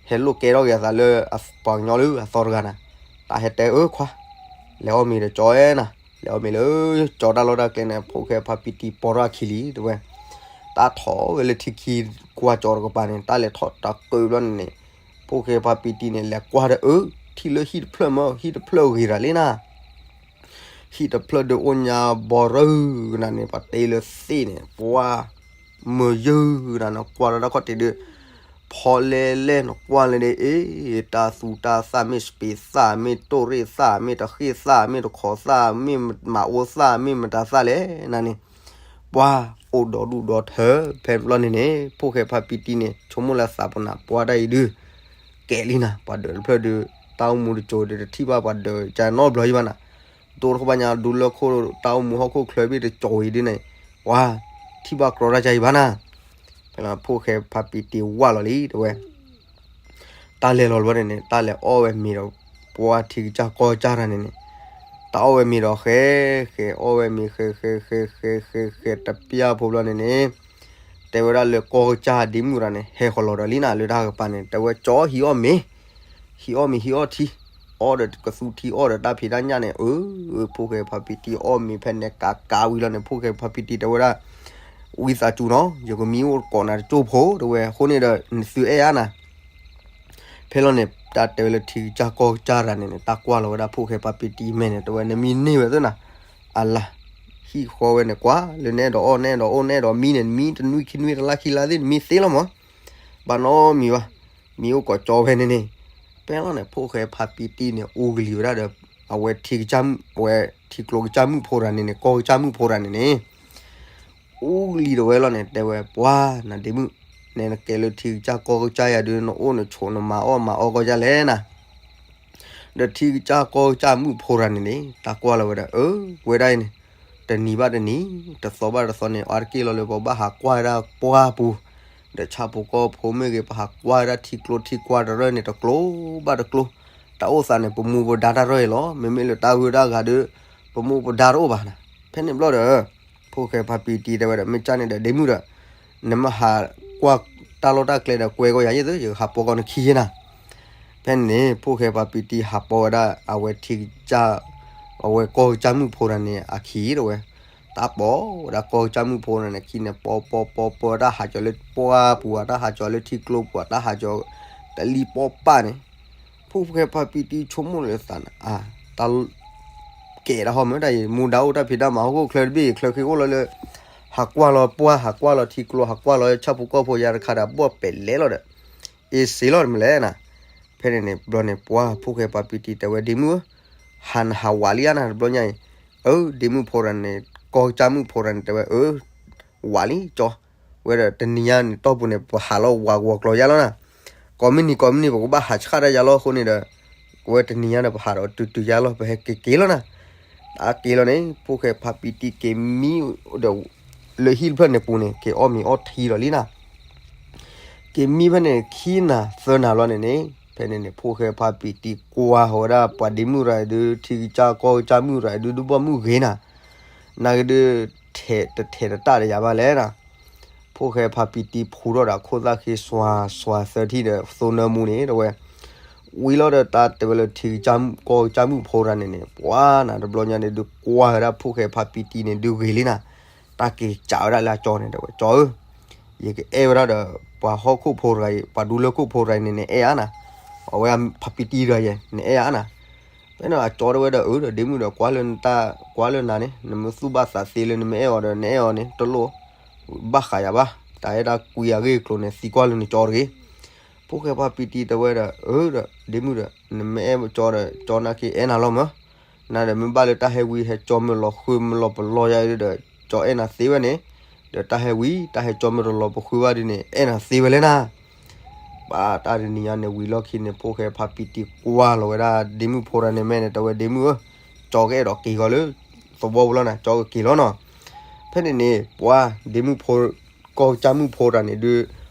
ဟဲလိာ်ကဲထီၣ်က့ၤအသးလၢ ပှၤကညီလၢအသီတဂၤနၤ, တၢ်ဟဲတဲအၢခွါ လဲၤအီၣ်မ့ၤဒီးကၠီဧဲနၤ, လဲၤအီၣ်မ့ၤလၢကၠီတၢ်လီၢ်တၢ်ကျဲန့ၣ် ဖိၣ်ဃဲဖါပံတံပိာ်ထီၣ်အခံလံ တဲဝဲ, တၢ်ထီၣ်ဝဲလၢထံခံကွၢ်ကၠီတကပၤန့ၣ် တၢ်လဲၤထီၣ်တၢ်ကၢဘျီန့ၣ်န့ၣ်, ဖိၣ်ဃဲဖါပံတံန့ၣ် လဲၤကွၢ်ဒီးအၢ ထံၣ်လၢဟံၣ်တဖျၢၣ်မၢ ဟံၣ်တဖျၢၣ်ဂ့ၤတၢ်လံနၤ ဟံၣ်တဖျၢၣ်ဒုးအိၣ်ညါဘီရၢၢ်နၤန့ၣ် ပှၤတ့လၢသ့ၣ်န့ၣ် ပှၤမုာ်ယုၢ်နၤ နကွၢ်လီၤတၢ်ခီၣ်ထံးဒုး ဖီလဲၣ်လဲၣ်နကွၢ်လၢဒ်အ့ၣ် တၢ်သူတၢ်သၣ် မ့ၢ်စပံးသၣ် မ့ၢ်တိၢ်ရ့ၣ်သၣ် မ့ၢ်တဃ့ၢ်သၣ် မ့ၢ်တခိးသၣ် မ့ၢ်မၤအိသၣ် မ့ၢ်မတၤသၣ်လဲၣ်နၤန့ၣ် ပှၤအိၣ်ဒီဒူၣ်ဒီထၢ ဖဲဘျီန့ၣ်န့ၣ် ဖိၣ်ဃဲဖါပံတံန့ၣ် ဆိကမိၣ်လၢသးပူၤနၤ ပှၤတၢ်အံၤဒုး ကဲလံနၤ ပှၤဒၢးတဖျၢၣ်ဒုး တၢ်အိၣ်မူတစိၤဒုး တထံၣ်ဘၣ်ပှၤဒၢးကနီတဘျီအံၤဘၣ်နၤ, ဒိတဃီဘၣ်ညါဒုးလၢခိၣ်တၢ်အိၣ်မူဟီၣ်ခိၣ်ချၢဘ့ၣ်တစိၤအံၤဒုးန့ၣ် ပှၤထံၣ်ဘၣ်ကြီတၢ်ကါအံၤဘၣ်နၤ, ဖဲလီၤဖိၣ်ဃဲဖါပံတံဝၢ်လီၤလံ တဲဝဲ တၢ်လဲၤလီၤလၢၤဘၣ်န့ၣ်န့ၣ် တၢ်လဲၤအီၣ်ဝဲမ့ၤဒီး ပှၤထံကစၢ်ကီၢ်ကစၢ်တၢ်န့ၣ်န့ၣ် တၢ်အီၣ်ဝဲမ့ၤဒီးဃဲ ဃဲအီၣ်ဝဲမ့ၤ ဃဲ ဃဲ ဃဲ ဃဲ ဃဲ ဃဲ တပျၢ်ဖိဘျီန့ၣ်န့ၣ် တဲဝဲဒၣ်လၢကီၢ်ကစၢ်ဒ့မုၣ်တဂၤန့ၣ် ဟဲဃီၤလီၤဒီးလံနၤ လၢတၢ်ကပၤန့ၣ် တဲဝဲကၠီဟံးအီၣ်မ့ၤ ဟံးအီၣ်မ့ၤ ဟံးအီၣ်ထံ အီၣ်ဒီးကသူထံ အီၣ်ဒီးတၢ်ဖံးတၢ်ညၣ်န့ၣ် အၢ ဖိၣ်ဃဲဖါပံတံအီၣ်မ့ၤဖဲန့ၣ် ကးကးဝံၤလီၤန့ၣ် ဖိၣ်ဃဲဖါပံတံတဲဝဲဒၣ် ဝံသးစူၤနီၤ ယကမံအိၣ်ကိးနၤတကၠိၢ်ဖိ တဲဝဲ အဃိန့ၣ်ဒီး နသုအဲၣ်အါနၤ ဖဲလီၤန့ၣ် တၢ်တဲဝဲလၢထံကစၢ်ကီၢ်ကစၢ်တဂၤန့ၣ်န့ၣ် တၢ်ကွၢ်လီၤဝဲဒၣ်ဖိၣ်ဃဲဖါပံတံမဲာ်န့ၣ် တဲဝဲ နမံန့ၢ်ဝဲသ့ၣ်နၤ အလၤ ဟံၣ်ဃီဝဲန့ၣ်ကွၢ် လၢနအဲၣ်ဒိးအီၣ် နအဲၣ်ဒိးအိၣ် နအဲၣ်ဒိးမံန့ၣ် နမံတနွံခံနွံတလါခံလါသ့ၣ် နမံသ့လီၤမး ဘၣ်နီတမံၤဘၣ် မံအိၣ်ကိးကၠီဖဲန့ၣ်န့ၣ် ဖဲလီၤန့ၣ် ဖိၣ်ဃဲဖါပံတံန့ၣ် အူကလံၤဝဲဒၣ်ဒီး အဝဲထံကစၢ်မုၣ် အဝဲထံကျိကစၢ်မုၣ်ဖိတဂၤန့ၣ်န့ၣ် ကီၢ်ကစၢ်မုၣ်ဖိတဂၤန့ၣ်န့ၣ် အူကလံၤဒီးဝဲလီၤန့ၣ် တဲဝဲ ပှၤနၤဒ့မုၣ် နဲနကဲလၢထံကစၢ်ကီၢ်ကစၢ်ယၤဒုး နအိၣ်နဆိးနမၤအီၣ်မၤအီကီၢ်ကစၢ်လဲၣ်နၤ ဒီးထံကစၢ်ကီၢ်ကစၢ်မုၣ်ဖိတဂၤန့ၣ်န့ၣ် တၢ်ကွၢ်လီၤဝဲဒၣ် အၢ ဝဲဒၣ်အံၤန့ၣ် တနံၤဘၣ်တနံၤ တသီဘၣ်တသီန့ၣ် အါတက့ၢ်လီၤလၢပဘၣ်ဟးကွၢ်ဝဲဒၣ်ပှၢ်ပူၤ ဒီးဆၣ်ဖိကီၢ်ဖိမ့ၢ်ဂ့ၤ ပဟးကွၢ်ဝဲဒၣ်ထံကျိထံကွၢ်တရၢၢ်န့ၣ် တကျိဘၣ်တကျိ တၢ်အိၣ်သးန့ၣ် ပမူပဒါတၢ်ရဲၣ်အံၤလီၤ. မ့မ့ၢ်လၢတၢ်ဂုၤတၢ်ဂၤဒီး ပမူပဒါတအိၣ်ဘၣ်နၤ. ဖဲန့ၣ်ဘျီဒီး ဖိၣ်ဃဲဖါပံတံတဲဝဲဒီး မ့ၢ်ကၢ်န့ၣ်ဒီး ဒ့မုၣ်ဒီး နမ့ၢ်ဟးကွၢ်တၢ်လီၢ်တၢ်ကျဲဒီး ကွဲကီယၤယဲၢ်သု ယကဟးပိာ်ကီနခံယဲၢ်နၤ. ဖဲန့ၣ်န့ၣ် ဖိၣ်ဃဲဖါပံတံဟးပိာ်ဝဲဒၣ် အဝဲထံကစၢ် အဝဲကီၢ်ကစၢ်မုၣ်ဖိတဂၤန့ၣ် အခံတဲဝဲ, တၢ်ပိာ်ဝဲဒၣ်ကီၢ်ကစၢ်မုၣ်ဖိတဂၤန့ၣ် အခံန့ၣ် ပိာ်ပိာ်ပိာ်ပိာ် တၢ်ဟးကၠီၤလၢပှၢ်ပူၤဧါ, တၢ်ဟးကၠီၤလၢထံကျိပူၤဧါ, တၢ်ဟးကၠီၤတလံၣ်ပိာ်ပၢ်န့ၣ်, ဖိၣ်ဃဲဖါပံတံဆိကမိၣ်လၢသးန့ၣ် တၢ် ကဲဒၣ်ဟီမ့ၢ်တၢ်အံၤ မူဒါအိၣ်တၢ်ဖံးတၢ်မၤဟီၣ်ခိၣ်ချၢတဘ့ၣ်အံၤ ချၢဃ့အိၣ်လီၤလၢ ဟးကွၢ်လီၤပှၢ် ဟးကွၢ်လီၤထံကျိ ဟးကွၢ်လီၤဆၣ်ဖိကီၢ်ဖိ ယၤတခါဒီး ဘီၣ်ပဲာ်လဲလီၤဒီး အ့စ့လီၤတမ့ၢ်လဲၣ်နၤ. ဖဲန့ၣ်န့ၣ် ဘျီန့ၣ် ပှၤဖိၣ်ဃဲဖါပံတံတဲဝဲ ဒ့မုၣ်ဧၢ, ဟးနဟးဝးလံဧါနၤ တဘျီညါအံၤ, အၢ ဒ့မုၣ်ဖိတဂၤန့ၣ် ကီၢ်ကစၢ်မုၣ်ဖိတဂၤန့ၣ် တဲဝဲ အၢ ဝးလံကၠီ ဝဲဒီးတနံၤညါန့ၣ် တီၢ်ပူၤန့ၣ် ပဟးလီၤဝးဂီၤကျီၤယါလီၤနၤ, ကိးမုၢ်နံၤကိးမုၢ်နံၤ ပကဘၣ်ဟးဆှၣ်တၢ်ယါလီၤအဃိန့ၣ်ဒီး ဝဲတနံၤညါဒီး ပဟးဒီးတုၤတုၤယါလီၤ ပဟဲက့ၤက့ၤလီၤနၤ. တၢ်က့ၤလီၤန့ၣ် ဖိၣ်ဃဲဖါပံတံက့ၤမံဒီး လၢဟံၣ်တဖျၢၣ်န့ၣ်ပူၤန့ၣ် က့ၤအီၣ်မ့ၤအီထံလီၤလံနၤ. က့ၤမံဖဲန့ၣ် ခံနၤသၢနၤလီၤန့ၣ်န့ၣ် ဖဲန့ၣ်န့ၣ် ဖိၣ်ဃဲဖါပံတံကွၢ်ဃီၤဝဲဒၣ် ပှၤဒ့မုၣ်ရၤဒုး ထံကစၢ်ကီၢ်ကစၢ်မုၣ်ရၤဒုး ဒုးဘီၣ်မုၢ်ဂ့ၤနၤ, နာ်က့ဒုး ထဲးတထဲးတတၢ်ဒီးယၤဘၣ်လဲၣ်နၤ. ဖိၣ်ဃဲဖါပံတံဖူထီၣ်ဒီးခိၣ်သၣ်ဃ့စွၤစွၤသၢထံၣ်ဒီး သိနၢမူန့ၣ် တဲဝဲ ဝံၤလီၤဒီးတၢ်တဲဝဲလၢထံကစၢ်ကီၢ်ကစၢ်မုၣ်ဖိတဂၤန့ၣ်န့ၣ် ပှၤနၤတဘျီညါန့ၣ်ဒုးကွၢ်ဝဲဒၣ်ဖိၣ်ဃဲဖါပံတံန့ၣ်ဒုးဂ့ၤလံနၤ. တၢ်က့ၤစံးဝဲဒၣ်လၢအကၠီန့ၣ် တဲဝဲ ကၠီဧၢ, ယကအဲၣ်ဝဲဒၣ်ဒီး ပှၤဟီၣ်ခိၣ်ဖိတဂၤအံၤ ပှၤဒူလၢခိၣ်ဖိတဂၤအံၤန့ၣ် နအဲၣ်ဧါနၤ, အဝဲဖါပံတံတဂၤအံၤ နအဲၣ်ဧါနၤ. ဖဲန့ၣ်အကၠီတဲဝဲဒီး အၢဒီး ဒ့မုၣ်ဒီး ကွၢ်လၢနတၢ် ကွၢ်လၢနၤန့ၣ် နမ့ၢ်သူၣ်ဘၣ်သးသ့လၢနမ့ၢ်အဲၣ်အီၤဒီး နအဲၣ်အီၤန့ၣ် တလိၣ်ဘၣ်ဃးယၤဘၣ်, တၢ်အဲၣ်တၢ်ကွံအဂ့ၢ်အကျိၤန့ၣ် သံကွၢ်လၢနကၠီတဂ့ၤ. ဖိၣ်ဃဲဖါပံတံတဲဝဲဒီး အၢဒီး ဒ့မုၣ်ဒီး နမ့ၢ်အဲၣ်ကၠီဒီး ကၠီနာ်က့အဲၣ်နၤလီၤမး, နၤဒီးမ့ၢ်ဘၣ်လၢတၢ်ဟဲဝံဟဲကၠီမ့ၢ်လီၤဃုမ့ၢ်လီၤပလီၢ်ယါဒီး ကၠီအဲၣ်နၤသ့ဝဲန့ၣ်, ဒီးတၢ်ဟဲဝံ တၢ်ဟဲကၠီမ့ၢ်တလီၤပဃုဘၣ်ဒ်န့ၣ် အဲၣ်နၤသ့ဝဲလဲၣ်နၤ. ဘၣ်တၢ်တနံၤညါန့ၣ် ဝံၤလီၢ်ခံန့ၣ် ဖိၣ်ဃဲဖါပံတံကွၢ်လီၤဝဲဒၣ် ဒ့မုၣ်ဖိတဂၤန့ၣ်မဲာ်န့ၣ် တဲဝဲ ဒ့မုၣ်ဧၢ, ကၠီကအဲၣ်ဒိးက့ၤဂီၤလၢသဝီပူၤလီၤနၤ, ကၠီကက့ၤလီၤနီၤ. ဖဲန့ၣ်န့ၣ် ပှၤဒ့မုၣ်ဖိ ကီၢ်ကစၢ်မုၣ်ဖိတဂၤန့ၣ်ဒုး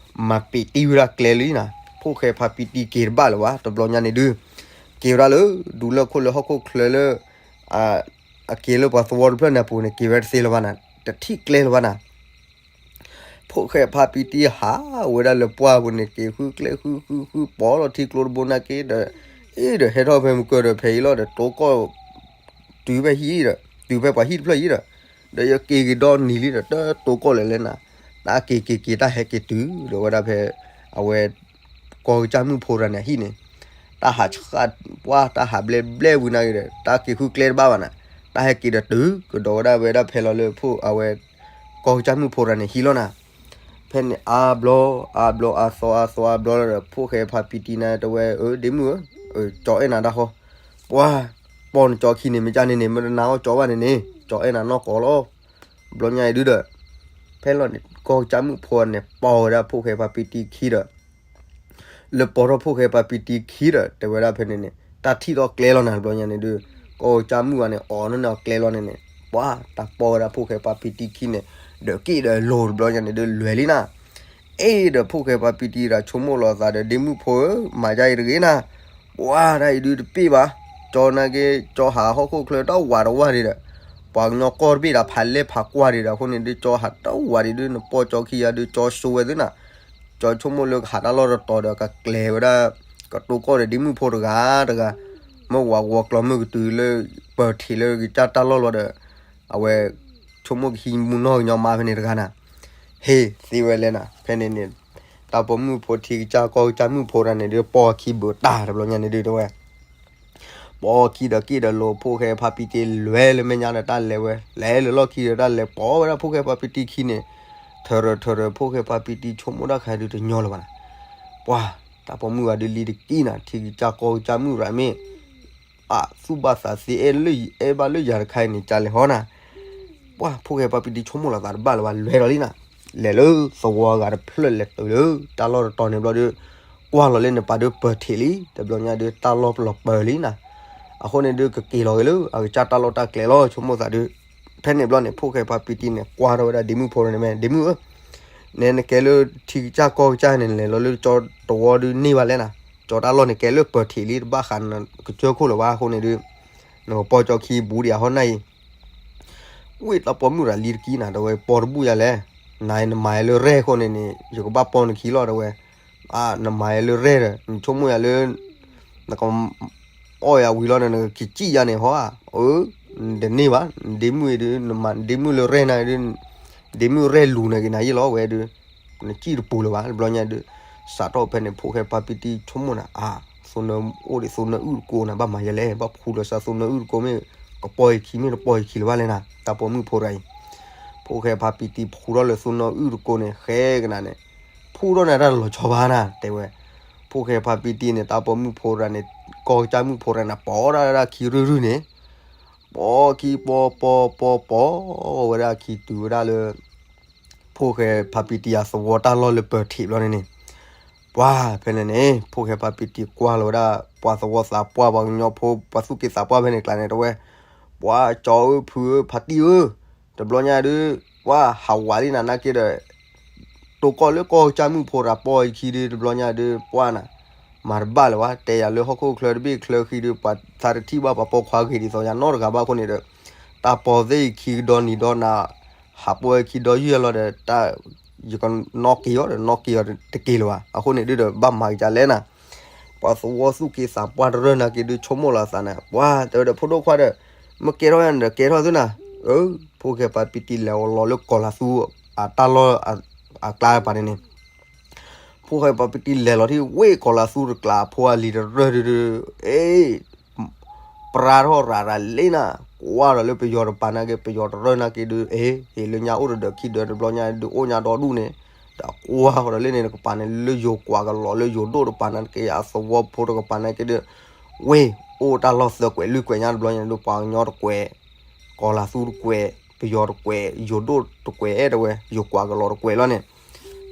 မၤပံာ်တံၢ်ဝဲဒၣ်ကျဲလံနၤ, ဖိၣ်ဃဲဖါပံတံက့ၤတဘၣ်လၢၤဘၣ် တဘျီညါန့ၣ်ဒုး က့ၤဝဲဒၣ်လၢ ဒူလၢခိၣ်လၢဟီၣ်ခိၣ်ချၢလၢ အက့ၤလၢပှၤသဝီတဖျၢၣ်န့ၣ်အပူၤန့ၣ် က့ၤဝဲတသ့လၢၤဘၣ်နၤ, တထံၣ်ကျဲလၢၤဘၣ်နၤ. ဖိၣ်ဃဲဖါပံတံဟးဝဲဒၣ်လၢပှၢ်ပူၤန့ၣ် က့ၤဃုကျဲဃုဃုဃု ပိာ်လီၤထံကျိတဘိနာ်က့ဒီး အ့ဒီး ဟဲထီၣ်ဖဲမုၢ်ကၢၢ်ဒီး ဖဲအံၤလီၤဒီး တိကိၢ် တုၤဖဲဟံၣ်ဒီး တုၤဖဲပှၤဟံၣ်တဖျၢၣ်အံၤဒီး ဒီးယက့ၤက့ၤဒီနံၤလံဒီး တတိကိၢ်လဲၣ်လဲၣ်နၤ, တၢ်က့ၤက့ၤက့ၤ တၢ်ဟဲက့ၤတုၤဒီးဝဲဒၣ်ဖဲ အဝဲ ကီၢ်ကစၢ်မုၣ်ဖိတဂၤန့ၣ်အဟံၣ်န့ၣ်, တၢ်ဟးဆှၣ် ပှၢ်တၢ်ဟးဘျဲၣ်ဘျဲၣ်ဝံၤနာ်က့ဒီး တၢ်က့ၤဃုကျဲတဘၣ်ဘၣ်နၤ, တၢ်ဟဲက့ၤဒီးတုၤကဒီးဝဲဒၣ်ဝဲဒၣ်ဖဲလီၤလၢဖိ အဝဲ ကီၢ်ကစၢ်မုၣ်ဖိတဂၤန့ၣ်ဟံၣ်လီၤနၤ. ဖဲန့ၣ်အါဘျီ အါဘျီ အါသီ အါသီ အါဘျီလီၤဒီး ဖိၣ်ဃဲဖါပံတံန့ၣ်တဲဝဲ အၢ ဒ့မုၣ်ဧၢ, ကၠီအဲၣ်နၤတၢ်ဃီ, ပှၤ ပိာ်နကၠီခံန့ၣ် မ့ၢ်ကၢ်န့ၣ်န့ၣ် မ့ၢ်တနာ်အီၣ်ကၠီဘၣ်န့ၣ်န့ၣ် ကၠီအဲၣ်နၤနီၢ်ကီၢ်လီၤ. ဘျီညါအံၤဒုဒီး ဖဲလီၤန့ၣ် ကီၢ်ကစၢ်မုၣ်ဖိန့ၣ် ပိာ်ဝဲဒၣ်ဖိၣ်ဃဲဖါပံတံခံဒီး လၢပိာ်ထီၣ်ဖိၣ်ဃဲဖါပံတံခံဒီး တဲဝဲဒၣ်ဖဲန့ၣ်န့ၣ် တၢ်ထံၣ်ထီၣ်ကျဲလီၤနၤ တဘျီညါန့ၣ်ဒုး ကီၢ်ကစၢ်မုၣ်ဂၤန့ၣ် အိးန့ၢ်အီၤကျဲလီၤန့ၣ်န့ၣ် ပှၤတၢ်ပိာ်ဝဲဒၣ်ဖိၣ်ဃဲဖါပံတံခံန့ၣ် ဒီးက့ၣ်ဒီးလိၤ တဘျီညါန့ၣ်ဒုး လဲၤလံနၤ. အ့ဒီးဖိၣ်ဃဲဖါပံတံဒီး ဆိကမိၣ်လီၤသးဒီး ဒ့မုၣ်ဖိဧၢ မၤယါအံၤတဂ့ၤနၤ, ပှၤတၢ်အံၤဒုးတပ့ၢ်ဘၣ်, ကၠီနာ်က့ ကၠီဟးဟီၣ်ခိၣ်ချၢတၢ်ဝးတဝၢ်ဒံးဒီး ပှၤကညီကီၢ်တဘ့ၣ်ဒီး ဖးလဲၢ်ဖးကွၢ်ဒံးဒီး အဃိန့ၣ်ဒုး ကၠီဟးတဝးဒံးဒုး နပိာ်ကၠီခံယါဒုး ကၠီဆိဝဲသုနၤ, ကၠီဆိကမိၣ်လၢကဟးတၢ်လီၢ်တတီၤဒီး ကကျဲၤဝဲဒၣ် ကတိၤကီၢ်ဒီးဒ့မုၣ်ဖိတဂၤတဂၤ, မ့ၢ်ဝးဂီၤကျီၤမုၢ်ကတုၤလၢ ပၢၤထံးလၢကစၢ်တၢ်လီၢ်လီၤဒီး အဝဲ ဆိကမိၣ်ကဟံးမူနီၢ်ကညီမါဖဲန့ၣ်တဂၤနၤ, ဟ့ၣ်သ့ဝဲလဲၣ်နၤ, ဖဲန့ၣ်န့ၣ် တၢ်ပိာ်မုၣ်ဖိထံကစၢ်ကီၢ်ကစၢ်မုၣ်ဖိတဂၤန့ၣ်ဒုး ပိာ်ခံဘုးတၢ် တဘျီညါန့ၣ်ဒုးတဲဝဲ ပိာ်ခံဒီးက့ၣ်ဒီးလိၤ ဖိၣ်ဃဲဖါပံတံလဲၤလၢမဲာ်ညါဒီး တၢ်လဲၤဝဲ လဲၤလၢလီၢ်ခံဒီး တၢ်လဲၤပိာ်ဝဲဒၣ်ဖိၣ်ဃဲဖါပံတံခံန့ၣ်, ထၢၣ်ရၢၢ်ထၢၣ်ရၢၢ် ဖိၣ်ဃဲဖါပံတံဆိကမိၣ်တၢ်ခါဒုးတညီလၢၤဘၣ်နၤ, ပှၤ တၢ်ပိာ်မုၣ်ဂၤဒုးလံတက့ၢ်နၤ ထံကစၢ်ကီၢ်ကစၢ်မုၣ်ရၤမ့ၢ် အသူၣ်ဘၣ်သးသ့အဲၣ်လၢ အဲၣ်ဘၣ်လၢယၤတခါအံၤန့ၣ် ကလဲၤဟီနၤ, ပှၤ ဖိၣ်ဃဲဖါပံတံဆိကမိၣ်လီၤသးတဘၣ်လၢၤဘၣ် လဲၤဒီးလံနၤ, လဲၤလၢသဝီအဂၤတဖျၢၣ်လဲၤတုၤလၢ တၢ်လီၢ်တတီၤန့ၣ်ဘျီဒုး ကွၢ်လီၤလၢန့ၣ်ပာ်ဒုးပၢၤထံးလံ တဘျီညါဒုး တၢ်လီၢ်ပလီၤပၢၤလံနၤ, အဃိန့ၣ်ဒုးကက့ၤလီၤဂ့ၤလၢ အကစၢ်တၢ်လီၢ်တၢ်ကျဲလီၤ ဆိကမိၣ်သးဒုး, ဖဲန့ၣ်ဘျီန့ၣ် ဖိၣ်ဃဲဖါပံတံန့ၣ် ကွၢ်ထီၣ်ဝဲဒၣ်ဒ့မုၣ်ဖိန့ၣ်မ့ၢ် ဒ့မုၣ်ဧၢ, နဲနကဲလၢထံကစၢ်ကီၢ်ကစၢ်န့ၣ် လဲၤလီၤလၢကၠီတဝီဒုးန့ၢ်ဘၣ်လဲၣ်နၤ ကၠီတၢ်လီၢ်န့ၣ်ကဲလၢပၢၤထံးလံ တဘၣ်ဃးနကစၢၢ်ခိၣ်လၢၤဘၣ်အဃိန့ၣ်ဒုး နကပီၢ်ကၠီခံဘူးဒံးအဟီၣ်နၢ်အံၤ ဝ့ၢ်တၢ်ပိာ်မုၣ်ရၤလံတကံနၤ တဲဝဲ ပီတဘူၣ်ယၤလဲၣ်, နၤနမၤယၤလၢရဲၣ်အဃိန့ၣ်န့ၣ် ယကဘၣ်ပီၢ်နခံလီၤ တဲဝဲ, နမၤယၤလၢရဲၣ်ဒီး နဆိကမိၣ်ယၤလၢ နက အီၣ်ယၤဝံၤလီၤဒီး နကကံၣ်ယၤန့ၣ်ဟီဧါ, အၢ, တန့ၢ်ဘၣ်, ဒ့မုၣ်အံၤဒုး နမၤဒ့မုၣ်လၢရဲၣ်နၤဒုး ဒ့မုၣ်ရဲၣ်လူၤနၤက့ၤနၤယ့ၢ်လီၤဝဲဒုး နကံၣ်တပူၤလၢၤဘၣ် တဘျီညါဒုး စးထီၣ်ဖဲန့ၣ် ဖိၣ်ဃဲဖါပံတံဆိကမိၣ်နၤ အါ, သိနၢအိၣ်ဒံးသိနၢအုၣ်တကိးနၤ ဘၣ်မၤယဲလဲၣ်, ဘၣ်ဖှူလီၤစးသိနၢအုၣ်တကိးမ့ၢ် ကပီၢ်ယခံမ့ၢ်တပီၢ်ယခံလၢၤဘၣ်လဲၣ်နၤ တၢ်ပိာ်မုၣ်ဖိတဂၤအံၤ, ဖိၣ်ဃဲဖါပံတံဖှူထီၣ်လၢသိနၢအုၣ်တကိးန့ၣ် ဃဲကနၤန့ၣ် ဖှူထီၣ်န့ၣ်တၢ်တလီၤဆီဘၣ်နၤ တဲဝဲ, ဖိၣ်ဃဲဖါပံတံန့ၣ် တၢ်ပိာ်မုၣ်ဖိတဂၤန့ၣ် ကီၢ်ကစၢ်မုၣ်ဖိတဂၤန့ၣ် ပိာ်ဒၣ်ဒၣ်ခံရုၢ်ရုၢ်န့ၣ် ပိာ်ခံပိာ်ပိာ်ပိာ်ပိာ် ဝဲဒၣ်ခံတုၤဝဲဒၣ်လၢ ဖိၣ်ဃဲဖါပံတံအသဝီတၢ်လီၢ်လၢပၢၤထံးဘျီန့ၣ်န့ၣ်, ပှၤဖဲန့ၣ်န့ၣ် ဖိၣ်ဃဲဖါပံတံကွၢ်လီၤဝဲဒၣ် ပှၤသဝီသးပှၢ် ပှၤကညီဖိ ပှၤသူၣ်က့သးပှၢ်ဖဲန့ၣ်ကျါန့ၣ် တဲဝဲ, ပှၤကၠီဧၢ ဖုဧၢ ဖါတံၢ်ဧၢ, တဘျီညါဒုး ပှၤဟးဝးလံနၤနာ်က့ဒီး တိၢ်ကီၢ်လၢကီၢ်ကစၢ်မုၣ်ဖိတဂၤပိာ်ယခံဒုး တဘျီညါဒုး ပှၤနၤ မၤတဘၣ်လၢၤဘၣ် တဲယၤလၢဟီၣ်ခိၣ်ချၢတဘ့ၣ်ချၢဃံဒုး ပှၤသးတထံၣ်ဘၣ် ပှၤပိာ်ခွါဂ့ၤဒ်သိးယၤနီတဂၤဘၣ်အဃိန့ၣ်ဒီး တၢ်ပိာ်သ့ၣ်ခံဒီနံၤဒီနၤ ဟးပိာ်ယခံဒီယုၢ်လီၤဒီး ယကနီၣ်က့ၤအီၤဒီး နီၣ်က့ၤအီၤတက့ၤလၢၤဘၣ် အဃိန့ၣ်ဒုးဒီး ဘၣ်မၤကစၢ်လဲၣ်နၤ ပှၤသဝီသူၣ်က့သးပှၢ်တရၢၢ်နာ်က့ဒုး ဆိကမိၣ်လီၤအသးန့ၣ် ပှၤတဲဝဲဒီး ဖိဒိၣ်ခွါဒီး မ့ၢ်ကဲထီၣ်ယၤန့ၣ်ဒီး ကဲထီၣ်သုနၤ, အၢ, ဖိၣ်ဃဲဖါပံတံလဲၤအီၤလီၤလၢကီၤလၤသူ အတၢ်လီၢ် အကျါတပၤန့ၣ်န့ၣ် ဖိၣ်ဃဲဖါပံတံလဲၤလီၤထံၣ်ဝ့ၢ်ကီၤလၤသူတကျါ အဖိအလံၤတရၢၢ်ဒုးဒုး အ့ ပြါထီၣ်ရၤရၤလံနၤ ကွၢ်ဒီးလၢပယီၤတပၤနာ်က့ ပယီၤတရၢၢ်နာ်က့ဒုး အ့ ဟ့ၣ်လၢညါအိၣ်တဒၢးခံဒၢးတဘျီညါဒုး အိၣ်ညါဒီဒူၣ်န့ၣ် ဒီးကွၢ်ဃီဒီးလၢန့ၣ်တကပၤန့ၣ် လၢယိၤကွၢ်ကလီၤလၢယိၤဒိၣ်တပၤနာ်က့ အသဝီဖိတကပၤနာ်က့ဒုး ဝ့ၢ်အိၣ်တၢ်လီၢ်သၢကွဲးလွံၢ်ကွဲးညါတဘျီညါဒုး ပှၤကညီတကွဲး ကီၤလၤသူတကွဲး ပယီၤတကွဲး ယိၤဒိၣ်တကွဲးအဲၣ်တဲဝဲ ယိၤကွၢ်ကလီၤတကွဲးလီၤန့ၣ်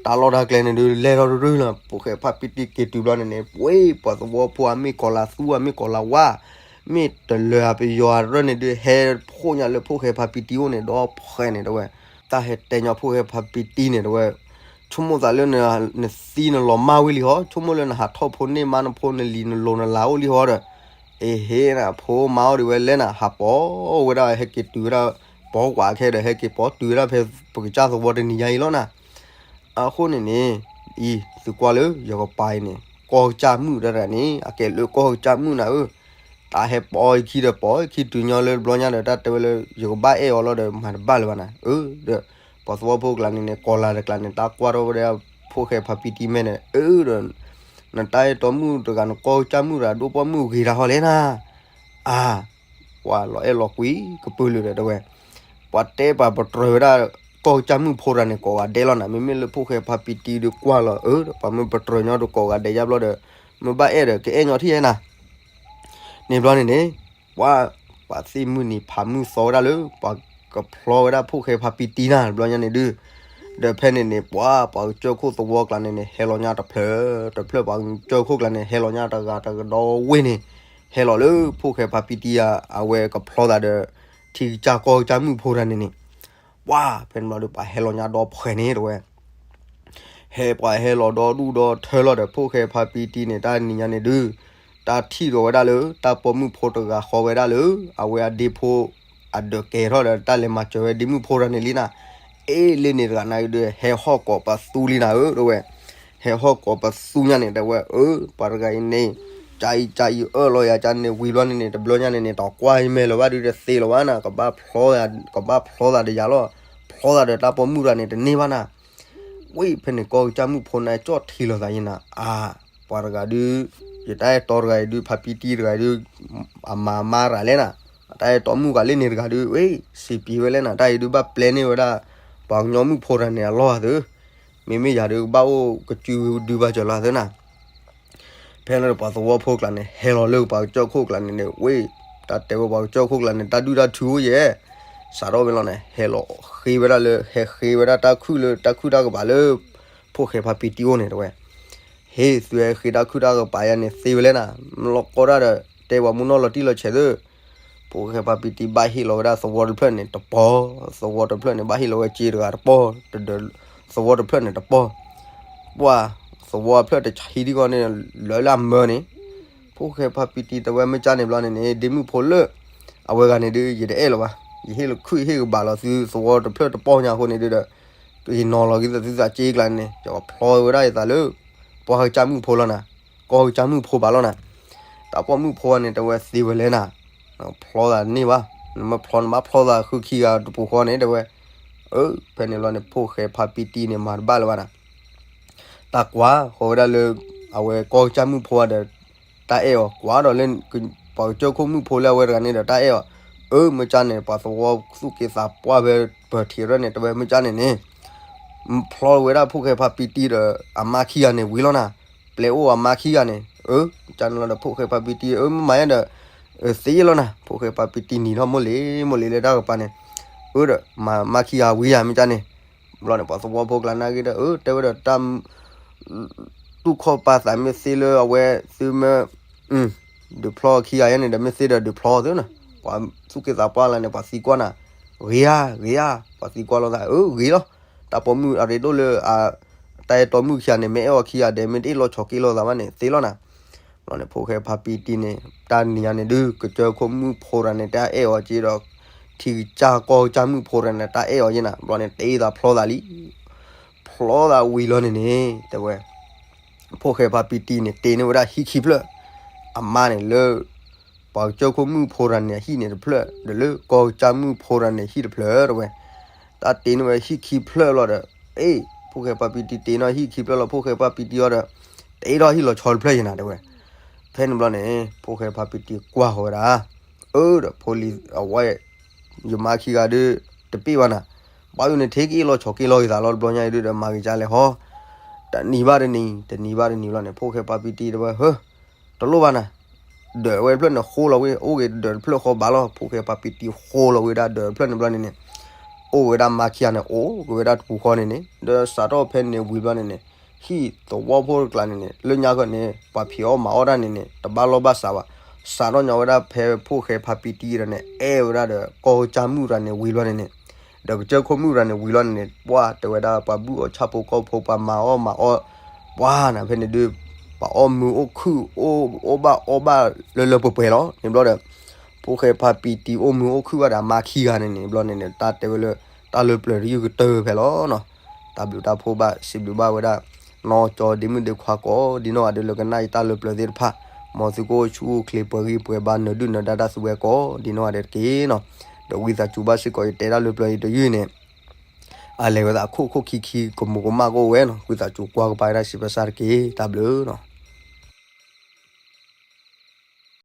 တၢ်လီၢ်တၢ်ကျဲန့ၣ်ဒုး လဲၢ်ထီၣ်တရၢၢ်လီၤ ဖိၣ်ဃဲဖါပံတံက့ၤတုၤဘျီန့ၣ်န့ၣ် ပှ့ၤပှၤသဝီဖိအမ့ၢ်ကီၤလၤသူ အမ့ၢ်ကီၤလၤဝါ မ့ၢ်တလၢအပယီၤအရၢၢ်န့ၣ်ဒုး ဟဲဖှိၣ်ညါလၢဖိၣ်ဃဲဖါပံတံအိၣ်န့ၣ် ဒီးဖှဲးန့ၣ်တဲဝဲ တၢ်ဟဲတဲညီဖိၣ်ဃဲဖါပံတံန့ၣ်တဲဝဲ ဆိကမိၣ်သးလၢ နသံနလီၤမၢ်ဝံၤလံဟီ ဆိကမိၣ်လၢနဟးထီၣ်ဖိန့ၢ်မါနဖိနလံၤနလိၤနလၤအိၣ်လံဟီဒီး အ့ဟ့နၤ ဖိမါအိၣ်ဒံးဝဲလဲၣ်နၤ ဟးပိာ်ဝဲဒၣ်ဟဲက့ၤတုၤဝဲဒၣ် ပိာ်ကွၢ်ခဲဒီး ဟဲက့ၤပိာ်တုၤဝဲဒၣ်ဖဲပကစၢ်သဝီတနံၤညါအံၤလီၤနၤ အဃိန့ၣ်န့ၣ် အံၤ သုကွၢ်လၢ ယကပၤအံၤန့ၣ် ကီၢ်ကစၢ်မုၣ်တဂၤန့ၣ် အကဲလၢကီၢ်ကစၢ်မုၣ်နၤဧၢ, တၢ်ဟဲပိာ်အခံဒီးပိာ်အခံ တုၤညီလၢတဘျီညါဒီး တၢ်တဲဝဲလၢ ယကဘၣ်အဲၣ်အီၤလီၤဒီး မၤတဘၣ်လၢၤဘၣ်နၤ အၢ ဒီး ပှၤသဝီဖိကျါန့ၣ်န့ၣ် ကီၤလၤတကျါန့ၣ် တၢ်ကွၢ်ထီၣ်ဝဲဒၣ် ဖိၣ်ဃဲဖါပံတံမဲာ်န့ၣ် အၢ ဒီး နတၢ်အဲၣ်တီမုၣ်တဂၤ နကီၢ်ကစၢ်မုၣ်တဂၤ ဒိၣ်ပှၢ်မုၣ်ဂ့ၤတၢ်ဟီလဲၣ်နၤ အါ ပှၤလီၤအဲၣ်လီၤကွံကပၢၢ်လၢာ်ဒီးတဲဝဲ ပှၤတဲပှၤပတြၢၤဝဲဒၣ် ကီၢ်ကစၢ်မုၣ်ဖိတဂၤန့ၣ် ကိးဂၤဒဲးလီၤနၤ မ့မ့ၢ်လၢဖိၣ်ဃဲဖါပံတံဒီးကွၢ်လီၤ အၢ ဒီးပှၤမ့ၢ်ပတြၢၤညီဒီးကိးဂၤဒဲးယါဘျီဒီး မ့ၢ်ဘၣ်အဲၣ်ဒီး ကအဲၣ်ညီထံၣ်ဟဲနၤ န့ၣ်ဘျီန့ၣ်န့ၣ် ပှၤ ပှၤသ့ၣ်မုၢ်နံၤဖးမုၢ်သီဝဲဒၣ်လၢ ပှၤကဖျီဝဲဒၣ်ဖိၣ်ဃဲဖါပံတံနၤ တဘျီညါန့ၣ်ဒုး ဒီးဖဲန့ၣ်န့ၣ် ပှၤ ပှၤကစၢၢ်ခိၣ်သဝီကျါန့ၣ်န့ၣ် ဟဲလီၤညါတဖျၢၣ် တဖျၢၣ် ပှၤကစၢၢ်ခိၣ်ကျါန့ၣ် ဟဲလီၤညါတဂၤတကဒီဝ့ၢ်န့ၣ် ဟဲလီၤလၢဖိၣ်ဃဲဖါပံတံဧါ အဝဲကဖျီသးဒီး ထံကစၢ်ကီၢ်ကစၢ်မုၣ်ဖိတဂၤန့ၣ်န့ၣ် ပှၤ ဖဲန့ၣ်ဘျီဒီး ပှၤဟဲလီၤညါဒီဖှဲးန့ၣ်တဲဝဲ ဟဲပှၤဟဲလီၤဒီဒူၣ်ဒီထၢလီၤဒီး ဖိၣ်ဃဲဖါပံတံန့ၣ် တၢ်နံၤညါန့ၣ်ဒုး တၢ်ထံၣ်ဒီးဝဲဒၣ်လၢ တၢ်ပိာ်မုၣ်ဖိတဂၤဃီဝဲဒၣ်လၢ အဝဲအဒ့ဖိ အဒၢးကဲထီၣ်ဒီး တၢ်လဲၤမၤစၢၤဝဲဒ့မုၣ်ဖိတဂၤန့ၣ်လံနၤ အ့ လၢန့ၣ်တဂၤနၤဒုး ဟဲဟီၣ်ကိးပသူလံနၤဧၢ တဲဝဲ ဟဲဟီၣ်ကိးပသူညါန့ၣ် တဲဝဲ အၢ ပှၤတဂၤအံၤန့ၣ် ကအံၤကအံၤအၢၣ်လီၤယၤကန့ၣ် ဝံၤဘျီန့ၣ်န့ၣ် တဘျီညါန့ၣ်န့ၣ် တကွၢ်ယမဲာ်လၢၤဘၣ်ဒုး တသ့လၢၤဘၣ်နၤ ကဘၣ်ဖျီသး ကဘၣ်ဖျီသးဒီးယၤလီၤ ဖျီသးဒီးတၢ်ပိာ်မုၣ်တဂၤန့ၣ် တန့ၢ်ဘၣ်နၤ ဝံၤဖဲန့ၣ် ကီၢ်ကစၢ်မုၣ်ဖိန့ၣ် ကၠီၣ်ထံလီၤသးယဲနၤ အါ ပှၤတဂၤဒုး ယတၢ်အဲၣ်တီတဂၤအံၤဒုး ဖါပံတံတဂၤအံၤဒုး အမၤမါရၤလဲၣ်နၤ အတၢ်အဲၣ်တီမုၣ်ဂၤလၢန့ၣ်တဂၤဒုး ဝဲ စံးပံၤဝဲလဲၣ်နၤ တၢ်အံၤဒုး ဘၣ်ပျဲန့ၢ်ဝဲဒၣ် ပှၤကညီမုၣ်ဖိတဂၤန့ၣ် အလီၢ်သၢ မ့မ့ၢ်ယၤဒုး ကဘၣ်အိၣ်ကစုဒုးဘၣ်စၢၤလီၤသၢနၤ ဖဲလၢပှၤသဝီဖိကျါန့ၣ် ဟဲလီၤလၢပှၤကစၢၢ်ခိၣ်ကျါန့ၣ်န့ၣ် ဝဲ တၢ်တဲဝဲပှၤကစၢၢ်ခိၣ်ကျါန့ၣ် တၢ်ဒုၣ်တၢ်ထုအိၣ်ယဲၢ် စးထီၣ်ဝဲလီၤန့ၣ် ဟဲလီၤဃ့ဝဲဒၣ်လၢ ဟဲဃ့ဝဲဒၣ်တၢ်ခုၣ်လၢ တၢ်ခုၣ်တၢ်ကပၤလၢ ဖိၣ်ဃဲဖါပံတံအိၣ်န့ၣ်တဲဝဲ ဟ့ၣ်သုဟဲဃ့တၢ်ခုၣ်တၢ်ကပၤယါန့ၣ် သ့ဝဲလဲၣ်နၤ မ့ၢ်လီၤကီတၢ်ဒီး တဲပှၤမုၢ်နီၢ်လီၤတံၢ်လီၤဆဲးသၢ ဖိၣ်ဃဲဖါပံတံဘၣ်ဟ့ၣ်လီၤဝဲဒၣ်သဝီတဖျၢၣ်န့ၣ်တပီၢ် သဝီတဖျၢၣ်န့ၣ် ဘၣ်ဟ့ၣ်လီၤဝဲစ့တဂၤတပီၢ် တဒၢး သဝီတဖျၢၣ်န့ၣ်တပီၢ် ပှၤ သဝီအဖျၢၣ်တဆံးဒံးဃီန့ၣ် လၢလၢအမၢန့ၣ်, ဖိၣ်ဃဲဖါပံတံတဲဝဲ မ့ၢ်ကၢ်န့ၣ်ဘျီန့ၣ်န့ၣ် ဒ့မုၣ်ဖိလၢ အဝဲဂၤန့ၣ်ဒုး ယတအဲၣ်လၢၤဘၣ်, ယဟ့ၣ်လီၤခုၣ်ဟ့ၣ်ကဘၣ်လီၤသုသဝီတဖျၢၣ်တပီၢ်ညါအဃိန့ၣ်ဒုးဒီး ယနီၤလီၤက့ၤသုသးစ့ကျါန့ၣ် ယကဖျီဝဲဒၣ်ယသးလၢ ပှၤကစၢ်မုၣ်ဖိလီၤနၤ, ကီၢ်ကစၢ်မုၣ်ဖိဘၣ်လီၤနၤ, တၢ်ပိာ်မုၣ်ဖိန့ၣ် တဲဝဲသ့ဝဲလဲၣ်နၤ, ဖျီသးန့ၢ်ဘၣ်, နမ့ၢ်ဖျီနဘၣ်ဖျီသးဃုခံဂၤတပူၤဃီန့ၣ် တဲဝဲ, အၢ ဖဲန့ၣ်ဘျီန့ၣ် ဖိၣ်ဃဲဖါပံတံန့ၣ် မၤတဘၣ်လၢၤဘၣ်နၤ တၢ်ကွၢ်ဃီၤဝဲဒၣ်လၢ အဝဲကီၢ်ကစၢ်မုၣ်ဖိဒီး တၢ်အဲၣ်အီၤ, ကွၢ်ဒီးလၢ ပှၤကစၢၢ်ခိၣ်မုၣ်ဖိလၢအဝဲတဂၤန့ၣ်ဒီး တၢ်အဲၣ်အီၤ, အၢ မ့ၢ်ကၢ်န့ၣ် ပှၤသဝီသူၣ်က့သးပှၢ်ဖဲပၢၢ်ထံးရဲၣ်န့ၣ် တဲဝဲ မ့ၢ်ကၢ်န့ၣ်န့ၣ် ဖျီဝဲဒၣ်ဖိၣ်ဃဲဖါပံတံဒီး အမါခံဂၤန့ၣ်ဝံၤလီၤနၤ, ပျဲအိၣ်အမါခံဂၤန့ၣ်, အၢ ကၢ်န့ၣ်လီၤဒီး ဖိၣ်ဃဲဖါပံတံ အၢ မ့ၢ်မၤယါဒီး သ့လီၤနၤ, ဖိၣ်ဃဲဖါပံတံနံၤထီၣ်မိၢ်လံၤမိၢ်လံၤလၢတၢ်ကပၤန့ၣ်, အၢဒီး မၤမါခံဂၤဝံၤယၤ မ့ၢ်ကၢ်န့ၣ်, ဘျီန့ၣ် ပှၤသဝီဖိကျါနာ်က့ဒီး အၢ တဲဝဲဒီးတၢ် တူၢ်ခီၣ်ပာ်သးမ့ၢ်သ့လၢအဝဲသုမ့ၢ် ဒုးဖျီခံဂၤယဲန့ၣ်ဒီး မ့ၢ်သ့ဒီးဒုးဖျီသုနၤ, ပှၤသူၣ်က့သးပှၢ်လၢန့ၣ် ပှၤသံကွၢ်နၤ, ဂ့ၤဧါ ဂ့ၤဧါ, ပှၤသံကွၢ်လိာ်သး အၢ ဂ့ၤလီၤ, တၢ်ပိာ်မုၣ်အရ့ဒိၣ်လၢ တၢ်အဲၣ်တီမုၣ်ခံဂၤန့ၣ် မ့ၢ်အဲၣ်အီၤခံဂၤဒဲး မ့ၢ်တအ့ၣ်လိာ်ဆိးက့လိာ်သးဘၣ်န့ၣ် သ့လီၤနၤ, ဘျီန့ၣ် ဖိၣ်ဃဲဖါပံတံန့ၣ် တၢ်နံၤညါန့ၣ်ဒုး ကစၢၢ်ခိၣ်မုၣ်ဖိတဂၤန့ၣ် တၢ်အဲၣ်အီၤက့ဒီး ထံကစၢ်ကီၢ်ကစၢ်မုၣ်ဖိတဂၤန့ၣ် တၢ်အဲၣ်အီၤက့နၤ, ဘျီန့ၣ် တ့သးဖျီသးလံ ဖျီသးဝံၤလီၤန့ၣ်န့ၣ် တဲဝဲ ဖိၣ်ဃဲဖါပံတံန့ၣ် တ့န့ၢ်ဝဲဒၣ်ဟံၣ်ခံဖျၢၣ်, အမါန့ၣ်လၢ ပှၤကစၢၢ်ခိၣ်မုၣ်ဖိတဂၤန့ၣ် အဟံၣ်န့ၣ်တဖျၢၣ် ဒီးလၢကီၢ်ကစၢ်မုၣ်ဖိတဂၤန့ၣ် ဟံၣ်တဖျၢၣ် တဲဝဲ, တၢ်တ့န့ၢ်ဝဲဟံၣ်ခံဖျၢၣ်လီၤဒီး အ့ ဖိၣ်ဃဲဖါပံတံတ့န့ၢ်ဟံၣ်ခံဖျၢၣ်လီၤ ဖိၣ်ဃဲဖါပံတံအီၤဒီး တ့ထီၣ်ဟံၣ်လီၤဆီတဖျၢၣ်ယဲနၤ တဲဝဲ, ဖဲန့ၣ်ဘျီန့ၣ် ဖိၣ်ဃဲဖါပံတံကွၢ်ဃီၤဝဲဒၣ်, အၢဒီးဖိလံၤအဝဲ ယမါခံဂၤဒုး တပ့ၢ်ဘၣ်နၤ, ဘၣ်ယိၣ်န့ၣ် ထဲကအ့ၣ်လိာ်ဆိးက့လိာ်က့ၤသးလီၤ တဘျီညါအံၤဒုးဒီး မၤဂ့ၤကၢ်လဲၣ်ဟီ, တနံၤဘၣ်တနံၤ တနံၤဘၣ်တနံၤလီၤန့ၣ် ဖိၣ်ဃဲဖါပံတံတဲဝဲ ဟၢ တလိၣ်ဘၣ်နၤ, ဒၢးဝဲတဖျၢၣ်န့ၣ်ဃိလီၤဝဲ အိၣ်ဂ့ၤဒၢးတဖျၢၣ်ဃီဘၣ်လီၤ ဖိၣ်ဃဲဖါပံတံဃိလီၤဝဲဒၣ်ဒၢးတဖျၢၣ်န့ၣ်ဘျီန့ၣ်န့ၣ်, အိၣ်ဝဲဒၣ်မါခံဂၤန့ၣ် အိၣ်က့ၤဝဲဒၣ်တပူၤဃီန့ၣ်န့ၣ် ဒီးစးထီၣ်ဖဲန့ၣ်ဝံၤဘျီန့ၣ်န့ၣ်, ဟံၣ်သဝီဖိတကျါန့ၣ်န့ၣ် လၢညါခီန့ၣ် ပှၤဖံးအီၣ်မၤအီၣ်တၢ်န့ၣ်န့ၣ် တဘၣ်လီၢ်ဘၣ်စးဘၣ်, စးထီၣ်ညီဝဲဒၣ်ဖဲဖိၣ်ဃဲဖါပံတံဒီးန့ၣ် အဲၣ်ဝဲဒၣ်ဒီးကီၢ်ကစၢ်မုၣ်တဂၤန့ၣ်ဝံၤဘျီန့ၣ်န့ၣ်, ဒီးကစၢၢ်ခိၣ်မုၣ်တဂၤန့ၣ်ဝံၤဘျီန့ၣ်န့ၣ် ပှၢ်တဲဝဲဒၣ်ပှၤဘုၣ်အီၣ်ဆၣ်ဖိကီၢ်ဖိ ပှၤမၤအီၣ်မၤအီၣ် ပှၢ်နၤဖဲန့ၣ်ဒုး ပှၤအီၣ်မုာ်အိၣ်ခုၣ် အိၣ်ဘၣ်အီဘၣ်လၢလၢပှဲၤပှဲၤလီၤန့ၣ်ဘျီဒီး, ဖိၣ်ဃဲဖါပံတံအိၣ်မုာ်အိၣ်ခုၣ်ဘၣ်ဒီးအမါခံဂၤန့ၣ်န့ၣ် ဘျီန့ၣ်န့ၣ် တၢ်တဲဝဲလၢ တၢ်လၢပျၢၤတယုၢ်ကတၢၢ်ဖဲလီၤနီၤ, တၢ်ဘျုးတၢ်ဖှိၣ်ဘၣ် စံးဘျုးဘၣ်ဝဲဒၣ် နီၢ်ကၠီဒ့မုၣ်ဒ့ခွါကိးဒ်နီၢ်ဂၤဒဲးလၢကနၣ်ယတၢ်လၢပျၢၤသ့ၣ်တဖၣ်, မ်သုကအိၣ်ဆူၣ်အိၣ်ချ့ပှဲၤဂံၢ်ပှဲၤဘါနၢၤဒုၣ်နၢၤဒါတၢ်သူဝဲကိးဒ်နီၢ်ဂၤဒဲးတက့ၢ်နီၤ, ဒီးဝံသးစူၤဘၣ်စ့ၢ်ကီးယတဲတၢ်လၢပျၢၤအံၤတယုၢ်န့ၣ် အလဲၤဝဲသးအခိၣ်ခိၣ်ခံခံကမူးကမၣ်ကအိၣ်ဝဲနီၤ, ဝံသးစူၤကွၢ်ကပၤဝဲဒၣ်စံးပၢဆၢတက့ၢ်, တၢ်ဘျုးနီၤ.